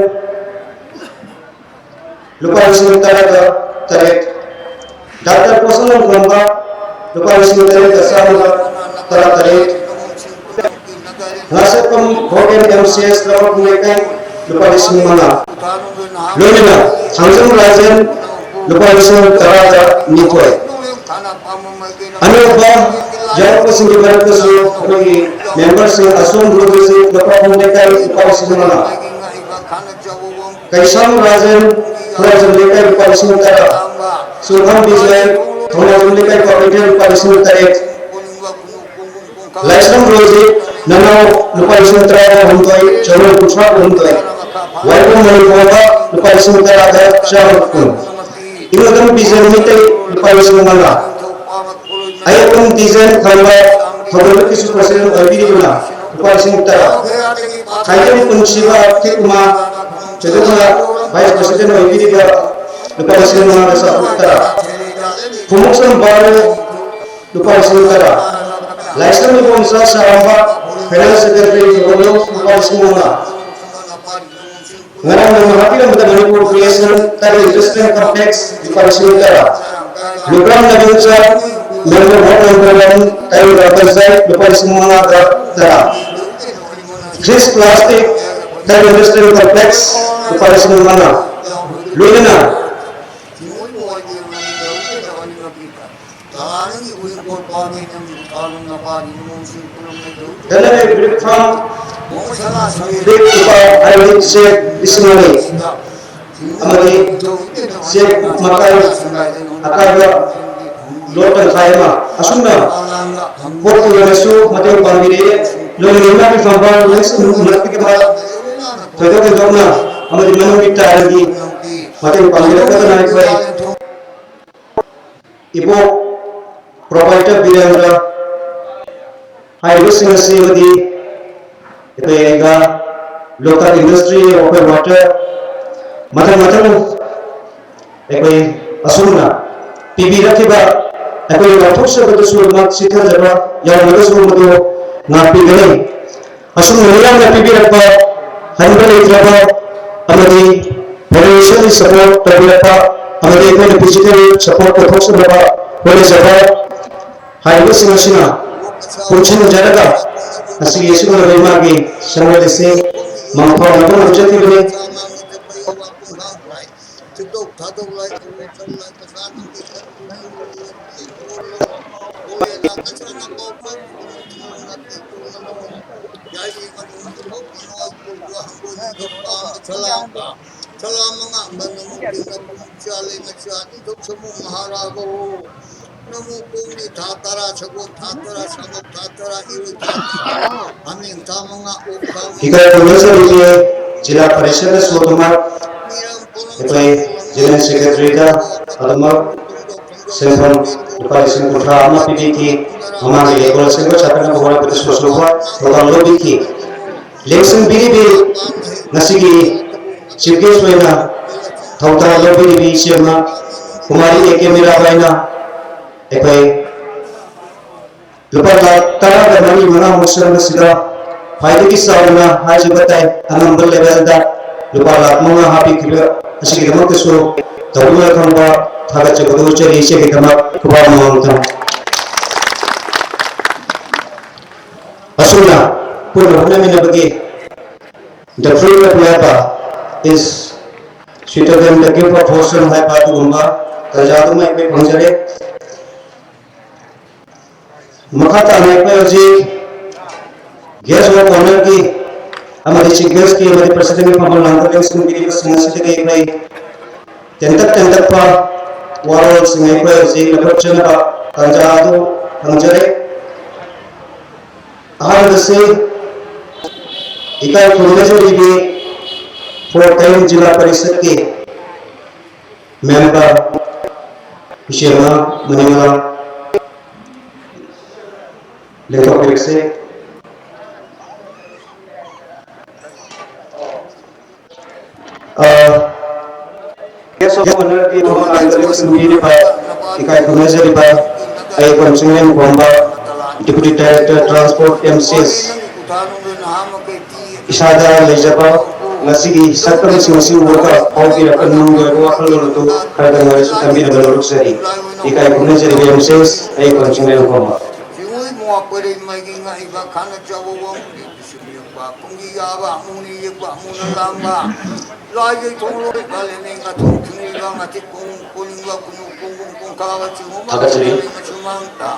ꯂꯨꯄꯥ ꯂꯤꯁꯤꯡ ꯇꯔꯥꯒ ꯇꯔꯦꯠ꯫ ꯗꯥꯛꯇꯔ ꯄꯣꯠꯁꯪꯕꯝ ꯈꯝꯕ, ꯂꯨꯄꯥ ꯂꯤꯁꯤꯡ ꯇꯔꯦꯠꯀ ꯆꯥꯝꯃꯒ ꯇꯔꯥ ꯇꯔꯦꯠ꯫ ꯉꯥꯁꯛꯄꯝ ꯒꯣꯔꯃꯦꯟ ꯑꯦꯝ ꯁꯤ ꯑꯦꯁ ꯂꯧꯔꯛꯐꯝ ꯂꯩꯀꯥꯏ, ꯂꯨꯄꯥ ꯂꯤꯁꯤꯡ ꯃꯉꯥ꯫ ꯂꯣꯏꯅꯅ ꯊꯥꯡꯖꯝ ꯔꯥꯖꯦꯟ, ꯂꯨꯄꯥ ꯂꯤꯁꯤꯡ ꯇꯔꯥꯒ ꯅꯤꯊꯣꯏ꯫ ꯑꯅꯧꯕ ꯌꯥꯎꯔꯛꯄꯁꯤꯡꯒꯤ ꯃꯔꯛꯇꯁꯨ ꯑꯩꯈꯣꯏꯒꯤ ꯃꯦꯝꯕꯔꯁꯤꯡ ꯑꯁꯣꯝ ꯒ꯭ꯔꯨꯞꯇꯁꯨ ꯂꯨꯄꯥ ꯂꯤꯁꯤꯡ ꯃꯉꯥ꯫ ꯀꯩꯁꯥꯝ ꯔꯥꯖꯦꯟ, ꯈꯨꯔꯥꯏꯖꯝ ꯂꯩꯀꯥꯏ, ꯂꯨꯄꯥ ꯂꯤꯁꯤꯡ ꯇꯔꯥ꯫ ꯆꯨꯡꯈꯥꯝ ꯕꯤꯖꯣꯏ, ꯊꯧꯅꯥꯖꯝ ꯂꯩꯀꯥꯏ, ꯀ꯭ꯋꯥꯀꯩꯊꯦꯜ, ꯂꯨꯄꯥ ꯂꯤꯁꯤꯡ ꯇꯔꯦꯠ꯫ ꯂꯥꯏꯁ꯭ꯔꯝ ꯔꯣꯖꯤꯠ, ꯅꯅꯥꯎ, ꯂꯨꯄꯥ ꯂꯤꯁꯤꯡ ꯇꯔꯥꯒ ꯍꯨꯝꯗꯣꯏ, ꯆꯥꯝꯃꯔꯤ ꯀꯨꯟꯊ꯭ꯔꯥ ꯍꯨꯝꯗꯣꯏ꯫ ꯋꯥꯏꯈꯣꯝ ꯃꯅꯤꯄꯨꯔꯗ ꯂꯨꯄꯥ ꯂꯤꯁꯤꯡ ꯇꯔꯥꯒ ꯆꯥꯝꯃ ꯀꯨꯟ꯫ ꯏꯃꯣꯗꯝ ꯕꯤꯖꯦꯟ ꯃꯤꯇꯩ, ꯂꯨꯄꯥ ꯂꯤꯁꯤꯡ ꯃꯉꯥ꯫ ꯑꯌꯦꯛꯄꯝ ꯗꯤꯖꯦꯟ ꯈꯝꯕ, ꯊꯧꯒꯜꯂꯨꯞꯀꯤꯁꯨ ꯄ꯭ꯔꯁꯤꯗꯦꯟ ꯑꯣꯏꯕꯤꯔꯤꯕꯅ ꯂꯨꯄꯥ ꯂꯤꯁꯤꯡ ꯇꯔꯥ꯫ ꯈꯥꯏꯗꯦꯝ ꯄꯨꯟꯁꯤꯕ ꯈꯦꯀꯨꯃꯥ, ꯆꯦꯗꯣꯛꯅ ꯚꯥꯏꯁ ꯄ꯭ꯔꯁꯤꯗꯦꯟ ꯑꯣꯏꯕꯤꯔꯤꯕ ꯂꯨꯄꯥ ꯂꯤꯁꯤꯡ ꯃꯉꯥꯒ ꯆꯥꯇ꯭ꯔꯨꯛ ꯇꯔꯥ꯫ ꯈꯣꯡꯎꯞꯁꯝ ꯕꯥꯔꯣ, ꯂꯨꯄꯥ ꯂꯤꯁꯤꯡ ꯇꯔꯥ꯫ ꯂꯥꯏꯁ꯭ꯔꯝ ꯏꯕꯣꯝꯆꯥ ꯁꯥꯔꯝꯕ, ꯐꯥꯏꯅꯥꯟꯁ ꯁꯦꯀ꯭ꯔꯦꯇꯔꯤ ꯊꯧꯒꯜꯂꯨꯞ, ꯂꯨꯄꯥ ꯂꯤꯁꯤꯡ ꯃꯉꯥ꯫ ꯉꯔꯥꯡ ꯅꯪꯅ ꯍꯥꯞꯄꯤꯔꯝꯕꯗ ꯃꯅꯤꯄꯨꯔ ꯀ꯭ꯔꯤꯌꯦꯁꯟ ꯇꯥꯏꯕꯪ ꯏꯟꯗꯁꯇ꯭ꯔꯤꯌꯦꯜ ꯀꯝꯄ꯭ꯂꯦꯛꯁ ꯂꯨꯄꯥ ꯂꯤꯁꯤꯡ ꯇꯔꯥ, ꯂꯨꯀ꯭ꯔꯥꯝ ꯅꯕꯤꯟꯆꯟ, ꯃꯦꯝꯕꯔ ꯋꯥꯔꯗ ꯅꯝꯕꯔ ꯋꯥꯟ ꯇꯥꯏꯕꯪ ꯒ꯭ꯔꯥꯝ ꯄꯟꯆꯥꯌꯠ ꯂꯨꯄꯥ ꯂꯤꯁꯤꯡ ꯃꯉꯥꯒ ꯇꯔꯥ, ꯈ꯭ꯔꯤꯁ ꯄ꯭ꯂꯥꯁꯇꯤꯛ ꯇꯥꯏꯕꯪ ꯏꯟꯗꯁꯇ꯭ꯔꯤꯌꯦꯜ ꯀꯝꯄ꯭ꯂꯦꯛꯁ ꯂꯨꯄꯥ ꯂꯤꯁꯤꯡ ꯃꯉꯥ, ꯂꯣꯏꯅꯅ ꯇꯔꯥꯅꯤꯒꯤ ꯎꯔꯤꯡꯀꯣꯛ ꯄꯥꯝꯃꯤ ꯅꯪꯒꯤ ꯅꯨꯄꯥ ꯅꯨꯡ ꯅꯄꯥꯒꯤ ꯅꯃꯣꯝꯁꯤꯡ ꯄꯨꯝꯅꯃꯛ ꯂꯩꯗꯧ꯫ ꯗꯅꯔꯦ ꯕ꯭ꯔꯤꯛ ꯐꯥꯝ ꯃꯣꯡ ꯁꯅꯥ ꯁꯪꯂꯩ ꯕ꯭ꯔꯤꯛ ꯂꯨꯄꯥ ꯍꯥꯏꯕꯗꯤ ꯆꯦꯛ ꯂꯤꯁꯤꯡ ꯑꯅꯤ꯫ ꯑꯃꯗꯤ ꯆꯦꯛ ꯃꯈꯥꯏ ꯑꯀꯥꯏꯕ ꯂꯣꯠ ꯇꯪꯈꯥꯏ ꯑꯃ ꯑꯁꯨꯝꯅ ꯄꯣꯠ ꯄꯨꯝꯅꯃꯛꯁꯨ ꯃꯇꯦꯡ ꯄꯥꯡꯕꯤꯔꯛꯏ꯫ ꯂꯣꯏꯅ ꯂꯣꯏꯅ ꯐꯝꯐꯝ ꯂꯣꯏꯅ ꯁꯨꯅ ꯊꯣꯏꯗꯣꯛ ꯍꯦꯟꯗꯣꯛꯅ ꯑꯃꯗꯤ ꯃꯅꯨꯡꯒꯤ ꯇꯥꯏꯜꯒꯤ ꯃꯇꯦꯡ ꯄꯥꯡꯕꯤꯔꯛꯄꯗꯨꯅ ꯑꯩꯈꯣꯏ ꯏꯕꯣꯛ ꯄ꯭ꯔꯣꯄꯥꯏꯇꯔ ꯕꯤꯔꯦꯟꯗ꯭ꯔ ꯍꯥꯏꯔꯤꯕꯁꯤꯡ ꯑꯁꯤ ꯑꯃꯗꯤ ꯑꯩꯈꯣꯏ ꯑꯩꯒ ꯂꯣꯛꯇꯥꯛ ꯏꯟꯗꯁꯇ꯭ꯔꯤ ꯑꯣꯐ ꯋꯥꯇꯔ ꯃꯊꯪ ꯃꯊꯪ ꯑꯩꯈꯣꯏ ꯑꯁꯨꯝꯅ ꯄꯤꯕꯤꯔꯛꯈꯤꯕ ꯑꯩꯈꯣꯏ ꯋꯥꯊꯣꯛꯆꯕꯗꯁꯨ ꯃꯥꯛ ꯆꯤꯠꯊꯖꯕ ꯌꯥꯎꯔꯒꯁꯨ ꯃꯗꯨ ꯉꯥꯛꯄꯤꯒꯅꯤ꯫ ꯑꯁꯨꯝꯅ ꯃꯤꯌꯥꯝꯅ ꯄꯤꯕꯤꯔꯛꯄ ꯍꯟꯕ ꯂꯩꯇ꯭ꯔꯕ ꯑꯃꯗꯤ ꯐꯥꯏꯅꯥꯟꯁꯤꯌꯦꯜꯂꯤ ꯁꯄꯣꯔꯠ ꯇꯧꯕꯤꯔꯛꯄ ꯑꯃꯗꯤ ꯑꯩꯈꯣꯏꯅ ꯐꯤꯖꯤꯀꯦꯜ ꯁꯄꯣꯔꯠ ꯄꯨꯊꯣꯛꯆꯅꯕ ꯍꯣꯠꯅꯖꯕ ꯍꯥꯏꯔꯤꯕꯁꯤꯡ ꯑꯁꯤꯅ ꯄꯨꯟꯁꯤꯟꯖꯔꯒ ꯉꯁꯤꯒꯤ ꯑꯁꯤꯒꯨꯝꯂꯕ ꯏꯃꯥꯒꯤ ꯁꯦꯟꯋꯥꯔꯤ ꯑꯁꯤ ꯃꯥꯡ ꯐꯥꯎꯅꯕ ꯉꯝꯖꯈꯤꯕꯅꯤ꯫ ꯊꯤꯟꯗꯣꯛ ꯊꯥꯗꯣꯛ ꯂꯥꯏ ꯀꯧꯕ ꯆꯧ ꯂꯥꯏ ꯃꯆꯥ ꯅꯪꯒꯤ ꯁꯔꯨꯛ ꯅꯪꯒꯤ ꯂꯣꯜꯂꯣ꯫ ꯂꯣꯜꯂꯦ ꯂꯥꯛꯀꯁꯤꯅ ꯄꯥꯎ ꯄꯥꯎ ꯅꯪꯒꯤ ꯇꯨꯡꯅ ꯌꯥꯏꯔꯤ ꯃꯅꯨꯡ ꯏꯊꯣꯛ ꯏꯃꯣꯏ ꯄꯨꯡꯗꯣ ꯍꯪꯒꯣꯏ ꯏꯊꯣꯛ ꯄꯥꯝꯕ ꯁꯂꯥꯝ ꯁꯂꯥꯝ ꯃꯉꯥ ꯃꯅꯨꯡ ꯏꯟꯅ ꯄꯨꯡ ꯆꯥꯂꯦ ꯃꯆꯥ ꯅꯤꯡꯊꯧ ꯁꯃꯨ ꯃꯍꯥꯔꯥꯖ ꯍꯣ꯫ ꯅꯃꯣ ꯄꯣꯡꯒꯤ ꯊꯥ ꯇꯔꯥ ꯁꯒꯣꯜ ꯊꯥ ꯇꯔꯥ ꯁꯥꯃꯨꯛ ꯊꯥ ꯇꯔꯥ ꯏꯔꯣꯏ ꯊꯥ ꯇꯔꯥ ꯍꯥꯃꯦꯡ ꯊꯥ ꯃꯉꯥ ꯑꯣꯛ ꯊꯥ ꯃꯉꯥ ꯏꯀꯥꯏ ꯈꯨꯝꯅꯖꯔꯤꯕꯤ ꯖꯤꯂꯥ ꯄꯔꯤꯁꯠꯅ ꯁꯣꯗꯨꯃꯛ ꯑꯩꯈꯣꯏ ꯖꯦꯅꯔꯦꯜ ꯁꯦꯀ꯭ꯔꯦꯇꯔꯤꯗ ꯑꯗꯨꯃꯛ ꯁꯦꯟꯐꯝ ꯂꯨꯄꯥ ꯂꯤꯁꯤꯡ ꯀꯨꯟꯊ꯭ꯔꯥ ꯑꯃ ꯄꯤꯕꯤꯈꯤ꯫ ꯃꯃꯥꯡꯒꯤ ꯂꯩꯀꯣꯜ ꯑꯁꯦꯡꯕ ꯆꯥꯎꯈꯠꯅꯕ ꯍꯣꯠꯅꯕꯗꯁꯨ ꯑꯆꯧꯕ ꯊꯧꯗꯥꯡ ꯂꯧꯕꯤꯈꯤ꯫ ꯂꯦꯡꯁꯤꯟꯕꯤꯔꯤꯕꯤ ꯉꯁꯤꯒꯤ ꯆꯤꯐ ꯒꯦꯁ ꯑꯣꯏꯅ ꯊꯧꯗꯥꯡ ꯂꯧꯕꯤꯔꯤꯕꯤ ꯏꯆꯦꯃ ꯀꯨꯃꯥꯔꯤ ꯑꯦ ꯀꯦ ꯃꯤꯔꯥꯕꯥꯏꯅ ꯑꯩꯈꯣꯏ ꯂꯨꯄꯥ ꯂꯥꯈ ꯇꯔꯥꯒ ꯃꯔꯤ ꯃꯉꯥꯃꯨꯛ ꯆꯪꯕꯁꯤꯗ ꯈ꯭ꯋꯥꯏꯗꯒꯤ ꯆꯥꯎꯅ ꯍꯥꯏꯖꯕ ꯇꯥꯏ, ꯑꯉꯝꯕ ꯂꯦꯚꯦꯜꯗ ꯂꯨꯄꯥ ꯂꯥꯈ ꯃꯉꯥ ꯍꯥꯞꯄꯤꯈꯤꯕ ꯑꯁꯤꯒꯤꯗꯃꯛꯇꯁꯨ ꯇꯧꯕꯤꯃꯜ ꯈꯪꯕ ꯊꯥꯒꯠꯆꯕꯗꯨ ꯎꯠꯆꯔꯤ꯫ ꯏꯆꯦꯒꯤꯗꯃꯛ ꯈꯨꯕꯥꯛ ꯑꯃꯃꯝꯇꯪ꯫ ꯑꯁꯨꯝꯅ ꯄꯨꯟꯅ ꯍꯣꯠꯅꯃꯤꯟꯅꯕꯒꯤ The fruit of labor is sweeter than the gift of bosom ꯍꯥꯏꯕ ꯑꯗꯨꯒꯨꯝꯕ ꯇꯥꯟꯖꯥ ꯑꯗꯨꯃ ꯑꯩꯈꯣꯏ ꯐꯪꯖꯔꯦ꯫ ꯃꯈꯥ ꯇꯥꯅ ꯑꯩꯈꯣꯏ ꯍꯧꯖꯤꯛ guest of honourꯒꯤ ꯑꯃꯗꯤ chief guestꯀꯤ ꯑꯃꯗꯤ presidentꯀꯤ ꯐꯝꯐꯝ ꯂꯥꯡꯗ ꯂꯦꯡꯁꯤꯟꯕꯤꯔꯤꯕꯁꯤꯡ ꯑꯁꯤꯗꯒꯤ ꯑꯩꯈꯣꯏ ꯇꯦꯟꯇꯛ ꯇꯦꯟꯇꯛꯄ ꯋꯥꯔꯣꯜꯁꯤꯡ ꯑꯩꯈꯣꯏ ꯍꯧꯖꯤꯛ ꯂꯧꯈꯠꯆꯅꯕ ꯇꯥꯟꯖꯥ ꯑꯗꯨ ꯐꯪꯖꯔꯦ꯫ ꯑꯍꯥꯟꯕꯁꯤ ꯏꯀꯥꯏ ꯈꯨꯝꯅꯖꯔꯤꯕꯤ ꯐꯣꯔ ꯇꯌꯨꯝ ꯖꯤꯂꯥ ꯄꯔꯤꯁꯠꯀꯤ member ꯏꯆꯦꯃ ꯃꯅꯤꯃꯂꯥ ꯂꯦꯡꯊꯣꯛꯄꯤꯔꯁꯤ꯫ ꯑ, guest of honourꯒꯤ ꯃꯃꯥꯡꯗ ꯂꯦꯡꯁꯤꯟꯕꯤꯔꯤꯕ, ꯏꯀꯥꯏ ꯈꯨꯝꯅꯖꯔꯤꯕ ꯑꯌꯦꯛꯄꯝ ꯆꯤꯡꯂꯦꯟ ꯈꯣꯝꯕ, Deputy Director Transport M C S, ꯏꯁꯥꯗ ꯂꯩꯖꯕ ꯉꯁꯤꯒꯤ ꯁꯛꯇꯝꯁꯤꯡ ꯑꯁꯤ ꯎꯔꯒ ꯐꯥꯎꯕꯤꯔꯛꯄ ꯅꯨꯡꯒꯤ ꯑꯣꯏꯕ ꯋꯥꯈꯜꯂꯣꯟ ꯑꯗꯨ ꯈꯔꯗꯪ ꯑꯣꯏꯔꯁꯨ ꯊꯝꯕꯤꯅꯕ ꯂꯧꯔꯛꯆꯔꯤ꯫ ꯏꯀꯥꯏ ꯈꯨꯝꯅꯖꯔꯤꯕ M C S ꯑꯌꯦꯛꯄꯝ ꯆꯤꯡꯂꯦꯟ ꯈꯣꯝꯕ꯫ ꯁꯤꯡꯎꯏ ꯃꯣꯄꯔꯩ ꯃꯥꯏꯒꯤ ꯉꯥꯏꯕ ꯈꯥꯅ ꯆꯥꯎꯕ ꯋꯥꯡ ꯁꯤꯡ ꯌꯦꯛꯄ ꯀꯨꯝꯒꯤ ꯌꯥꯕ ꯑꯃꯨꯅꯤ ꯌꯦꯛꯄ ꯑꯃꯨꯅ ꯂꯥꯡꯕ ꯂꯥꯏꯒꯤ ꯊꯣꯡꯂꯣꯏ ꯀꯥꯂꯦꯟꯅꯤ ꯉꯥꯊꯣꯡ ꯊꯤꯡꯂꯤꯕ ꯉꯥꯊꯤꯛ ꯀꯣꯡ ꯀꯣꯅꯤꯡꯕ ꯀꯨꯅꯨ ꯀꯣꯡꯒꯨꯝ ꯀꯣꯡꯀꯥꯕ ꯆꯤꯡꯒꯨꯝꯕ ꯊꯥꯒꯠꯆꯔꯤ꯫ ꯃꯁꯨꯃꯥꯡꯇ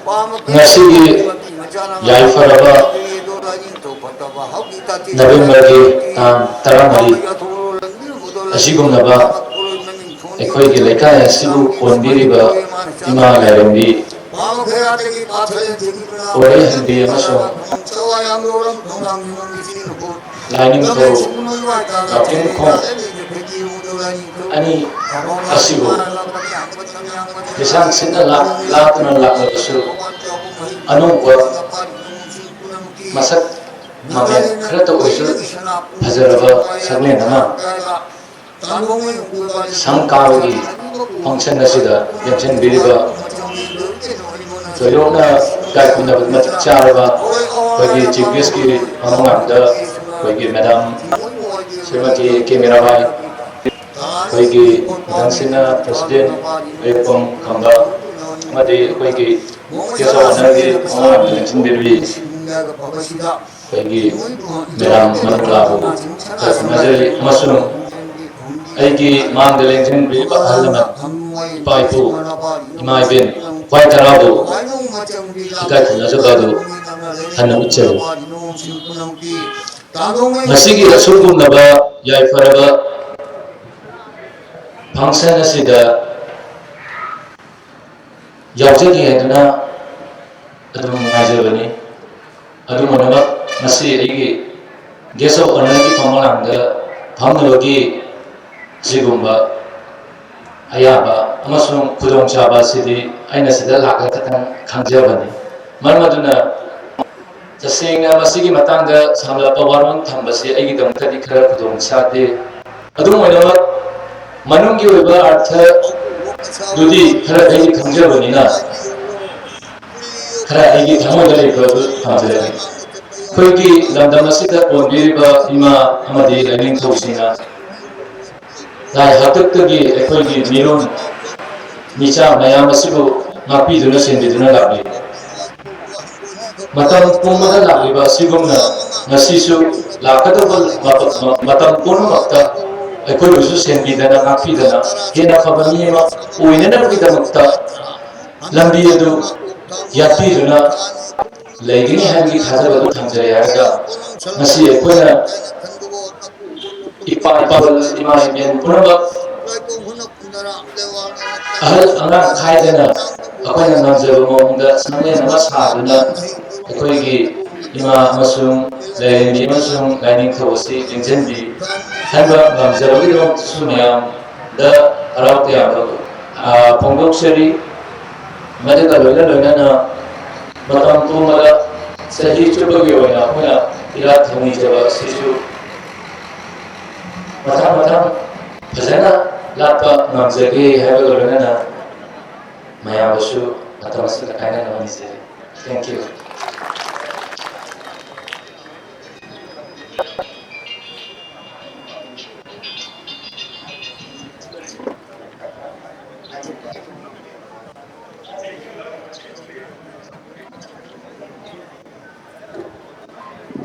ꯄꯥꯃ ꯉꯁꯤꯒꯤ ꯀꯌꯥ ꯌꯥꯏꯐꯔꯕ ꯂꯥꯏꯅꯤꯡꯊꯧ ꯐꯠꯇꯕ ꯍꯧꯈꯤ ꯇꯥꯇꯤ ꯅꯕꯦꯝꯕꯔꯒꯤ ꯇꯥꯡ ꯇꯔꯥꯃꯔꯤ ꯄꯥꯃ ꯌꯥꯊꯣꯛꯂꯣ ꯂꯝꯕꯤ ꯃꯨꯗꯣ ꯂꯥꯏꯅꯤꯡꯊꯧ ꯑꯁꯤꯒꯨꯝꯂꯕ ꯐꯠꯇꯕ ꯀꯣꯂꯣꯏ ꯃꯅꯤꯡ ꯊꯣꯡꯒꯤ ꯑꯩꯈꯣꯏꯒꯤ ꯂꯩꯀꯥꯏ ꯑꯁꯤꯕꯨ ꯀꯣꯟꯕꯤꯔꯤꯕ ꯏꯃꯥ ꯂꯥꯏꯔꯦꯝꯕꯤ ꯄꯣꯏꯔꯩꯍꯟꯕꯤ ꯑꯃꯁꯨꯡ ꯂꯥꯏꯅꯤꯡꯊꯧ ꯂꯥꯎꯊꯦꯡꯈꯣꯡ ꯑꯅꯤ ꯑꯁꯤꯕꯨ ꯂꯤꯁꯥꯡ ꯁꯤꯠꯅ ꯂꯥꯛ-, ꯂꯥꯛꯇꯨꯅ ꯂꯥꯛꯂꯕꯁꯨ, ꯑꯅꯧꯕ ꯃꯁꯛ ꯃꯃꯦꯟ ꯈꯔꯇ ꯑꯣꯏꯁꯨ ꯐꯖꯔꯕ ꯁꯛꯂꯦꯟ ꯑꯃ ꯁꯪ ꯀꯥꯕꯒꯤ function ꯑꯁꯤꯗ ꯂꯦꯡꯁꯤꯟꯕꯤꯔꯤꯕ ꯊꯣꯏꯗꯣꯛꯅ ꯏꯀꯥꯏ ꯈꯨꯝꯅꯕ ꯃꯇꯤꯛ ꯆꯥꯔꯕ ꯑꯩꯈꯣꯏꯒꯤ chief guestꯀꯤ ꯃꯃꯥꯡꯗ ꯑꯩꯈꯣꯏꯒꯤ madam ꯁ꯭ꯔꯤꯃꯇꯤ ꯀꯦ ꯃꯤꯔꯥꯕꯥꯏ, ꯑꯩꯈꯣꯏꯒꯤ ꯃꯊꯪꯁꯤꯅ president ꯑꯌꯦꯛꯄꯝ ꯈꯝꯕ ꯑꯃꯗꯤ ꯑꯩꯈꯣꯏꯒꯤ guest of honourꯒꯤ ꯃꯃꯥꯡꯗ ꯂꯦꯡꯁꯤꯟꯕꯤꯔꯤꯕꯤ ꯑꯩꯈꯣꯏꯒꯤ madam ꯃꯅꯤꯄꯨꯔꯥꯕꯨ ꯈꯔ ꯈꯪꯅꯖꯔꯤ ꯑꯃꯁꯨꯡ ꯑꯩꯒꯤ ꯃꯥꯡꯗ ꯂꯦꯡꯁꯤꯟꯕꯤꯔꯤꯕ ꯑꯍꯜ ꯂꯃꯟ ꯏꯄꯥ ꯏꯄꯨ, ꯏꯃꯥ ꯏꯕꯦꯟ, ꯈ꯭ꯋꯥꯏ ꯇꯔꯥꯕꯨ ꯏꯀꯥꯏ ꯈꯨꯝꯅꯖꯕ ꯑꯗꯨ ꯍꯟꯅ ꯎꯠꯆꯔꯤ꯫ ꯉꯁꯤꯒꯤ ꯑꯁꯨꯝꯒꯨꯝꯂꯕ ꯌꯥꯏꯐꯔꯕ function ꯑꯁꯤꯗ ꯌꯥꯎꯖꯒꯦ ꯍꯥꯏꯗꯨꯅ ꯑꯗꯨꯝ ꯉꯥꯏꯖꯕꯅꯤ꯫ ꯑꯗꯨꯝ ꯑꯣꯏꯅꯃꯛ, ꯉꯁꯤ ꯑꯩꯒꯤ guest of honourꯒꯤ ꯐꯝꯕꯥꯜꯗ ꯐꯝꯅꯕꯒꯤ ꯑꯁꯤꯒꯨꯝꯕ ꯑꯌꯥꯕ ꯑꯃꯁꯨꯡ ꯈꯨꯗꯣꯡꯆꯥꯕ ꯑꯁꯤꯗꯤ ꯑꯩꯅ ꯁꯤꯗ ꯂꯥꯛꯂꯒ ꯈꯛꯇꯪ ꯈꯪꯖꯕꯅꯤ꯫ ꯃꯔꯝ ꯑꯗꯨꯅ, ꯇꯁꯦꯡꯅ ꯃꯁꯤꯒꯤ ꯃꯇꯥꯡꯗ ꯁꯝꯂꯞꯄ ꯋꯥꯔꯣꯜ ꯊꯝꯕꯁꯤ ꯑꯩꯒꯤꯗꯃꯛꯇꯗꯤ ꯈꯔ ꯈꯨꯗꯣꯡ ꯆꯥꯗꯦ꯫ ꯑꯗꯨꯝ ꯑꯣꯏꯅꯃꯛ, ꯃꯅꯨꯡꯒꯤ ꯑꯣꯏꯕ ꯑꯔꯊꯗꯨꯗꯤ ꯈꯔ ꯑꯩ ꯈꯪꯖꯕꯅꯤꯅ, ꯈꯔ ꯑꯩꯒꯤ ꯊꯃꯣꯏꯗ ꯂꯩꯕ ꯑꯗꯨ ꯊꯝꯖꯔꯒꯦ꯫ ꯑꯩꯈꯣꯏꯒꯤ ꯂꯝꯗꯝ ꯑꯁꯤꯗ ꯄꯣꯟꯕꯤꯔꯤꯕ ꯏꯃꯥ ꯑꯃꯗꯤ ꯂꯥꯏꯅꯤꯡꯊꯧꯁꯤꯡꯅ ꯂꯥꯏ ꯍꯥꯛꯇꯛꯇꯒꯤ ꯑꯩꯈꯣꯏꯒꯤ ꯃꯤꯔꯣꯟ ꯃꯤꯆꯥ ꯃꯌꯥꯝ ꯑꯁꯤꯕꯨ ꯉꯥꯛꯄꯤꯗꯨꯅ ꯁꯦꯟꯕꯤꯗꯨꯅ ꯂꯥꯛꯂꯤ꯫ ꯃꯇꯝ ꯄꯨꯝꯕꯗ ꯂꯥꯛꯂꯤꯕ ꯑꯁꯤꯒꯨꯝꯅ ꯉꯁꯤꯁꯨ ꯂꯥꯛꯀꯗꯧꯕ ꯃꯇꯝ ꯄꯨꯝꯅꯃꯛꯇ ꯑꯩꯈꯣꯏꯕꯨꯁꯨ ꯁꯦꯟꯕꯤꯗꯅ ꯉꯥꯛꯄꯤꯗꯅ ꯍꯦꯟꯅ ꯐꯕ ꯃꯤ ꯑꯃ ꯑꯣꯏꯅꯅꯕꯒꯤꯗꯃꯛꯇ ꯂꯝꯕꯤ ꯑꯗꯨ ꯌꯥꯠꯄꯤꯗꯨꯅ ꯂꯩꯒꯅꯤ ꯍꯥꯏꯕꯒꯤ ꯊꯥꯖꯕ ꯑꯗꯨ ꯊꯝꯖꯔꯤ ꯍꯥꯏꯔꯒ, ꯉꯁꯤ ꯑꯩꯈꯣꯏꯅ ꯏꯄꯥ ꯏꯄꯥ ꯏꯃꯥ ꯏꯕꯦꯟ ꯄꯨꯝꯅꯃꯛ ꯑꯍꯜ ꯑꯉꯥꯡ ꯈꯥꯏꯗꯅ ꯑꯩꯈꯣꯏꯅ ꯉꯝꯖꯕ ꯃꯑꯣꯡꯗ ꯁꯪꯂꯦꯟ ꯑꯃ ꯁꯥꯗꯨꯅ ꯑꯩꯈꯣꯏꯒꯤ ꯏꯃꯥ ꯑꯃꯁꯨꯡ ꯂꯥꯏꯔꯦꯝꯕꯤ ꯑꯃꯁꯨꯡ ꯂꯥꯏꯅꯤꯡꯊꯧ ꯑꯁꯤ ꯂꯦꯡꯁꯤꯟꯕꯤ ꯍꯥꯏꯕ ꯉꯝꯖꯕꯒꯤꯗꯃꯛꯇꯁꯨ ꯃꯌꯥꯝꯗ ꯍꯔꯥꯎ ꯇꯌꯥꯝꯕ, ꯑ, ꯐꯣꯡꯗꯣꯛꯆꯔꯤ꯫ ꯃꯗꯨꯒ ꯂꯣꯏꯅ ꯂꯣꯏꯅꯅ ꯃꯇꯝ ꯄꯨꯝꯕꯗ ꯆꯍꯤ ꯆꯨꯞꯄꯒꯤ ꯑꯣꯏꯅ ꯑꯩꯈꯣꯏꯅ ꯏꯔꯥꯠ ꯊꯧꯅꯤꯖꯕ ꯑꯁꯤꯁꯨ ꯃꯊꯪ ꯃꯊꯪ ꯐꯖꯅ ꯂꯥꯠꯄ ꯉꯝꯖꯒꯦ ꯍꯥꯏꯕꯒ ꯂꯣꯏꯅꯅ ꯃꯌꯥꯝꯕꯨꯁꯨ ꯃꯇꯝ ꯑꯁꯤꯗ ꯀꯥꯏꯅꯅꯕ ꯅꯤꯖꯔꯤ꯫ Thank you꯫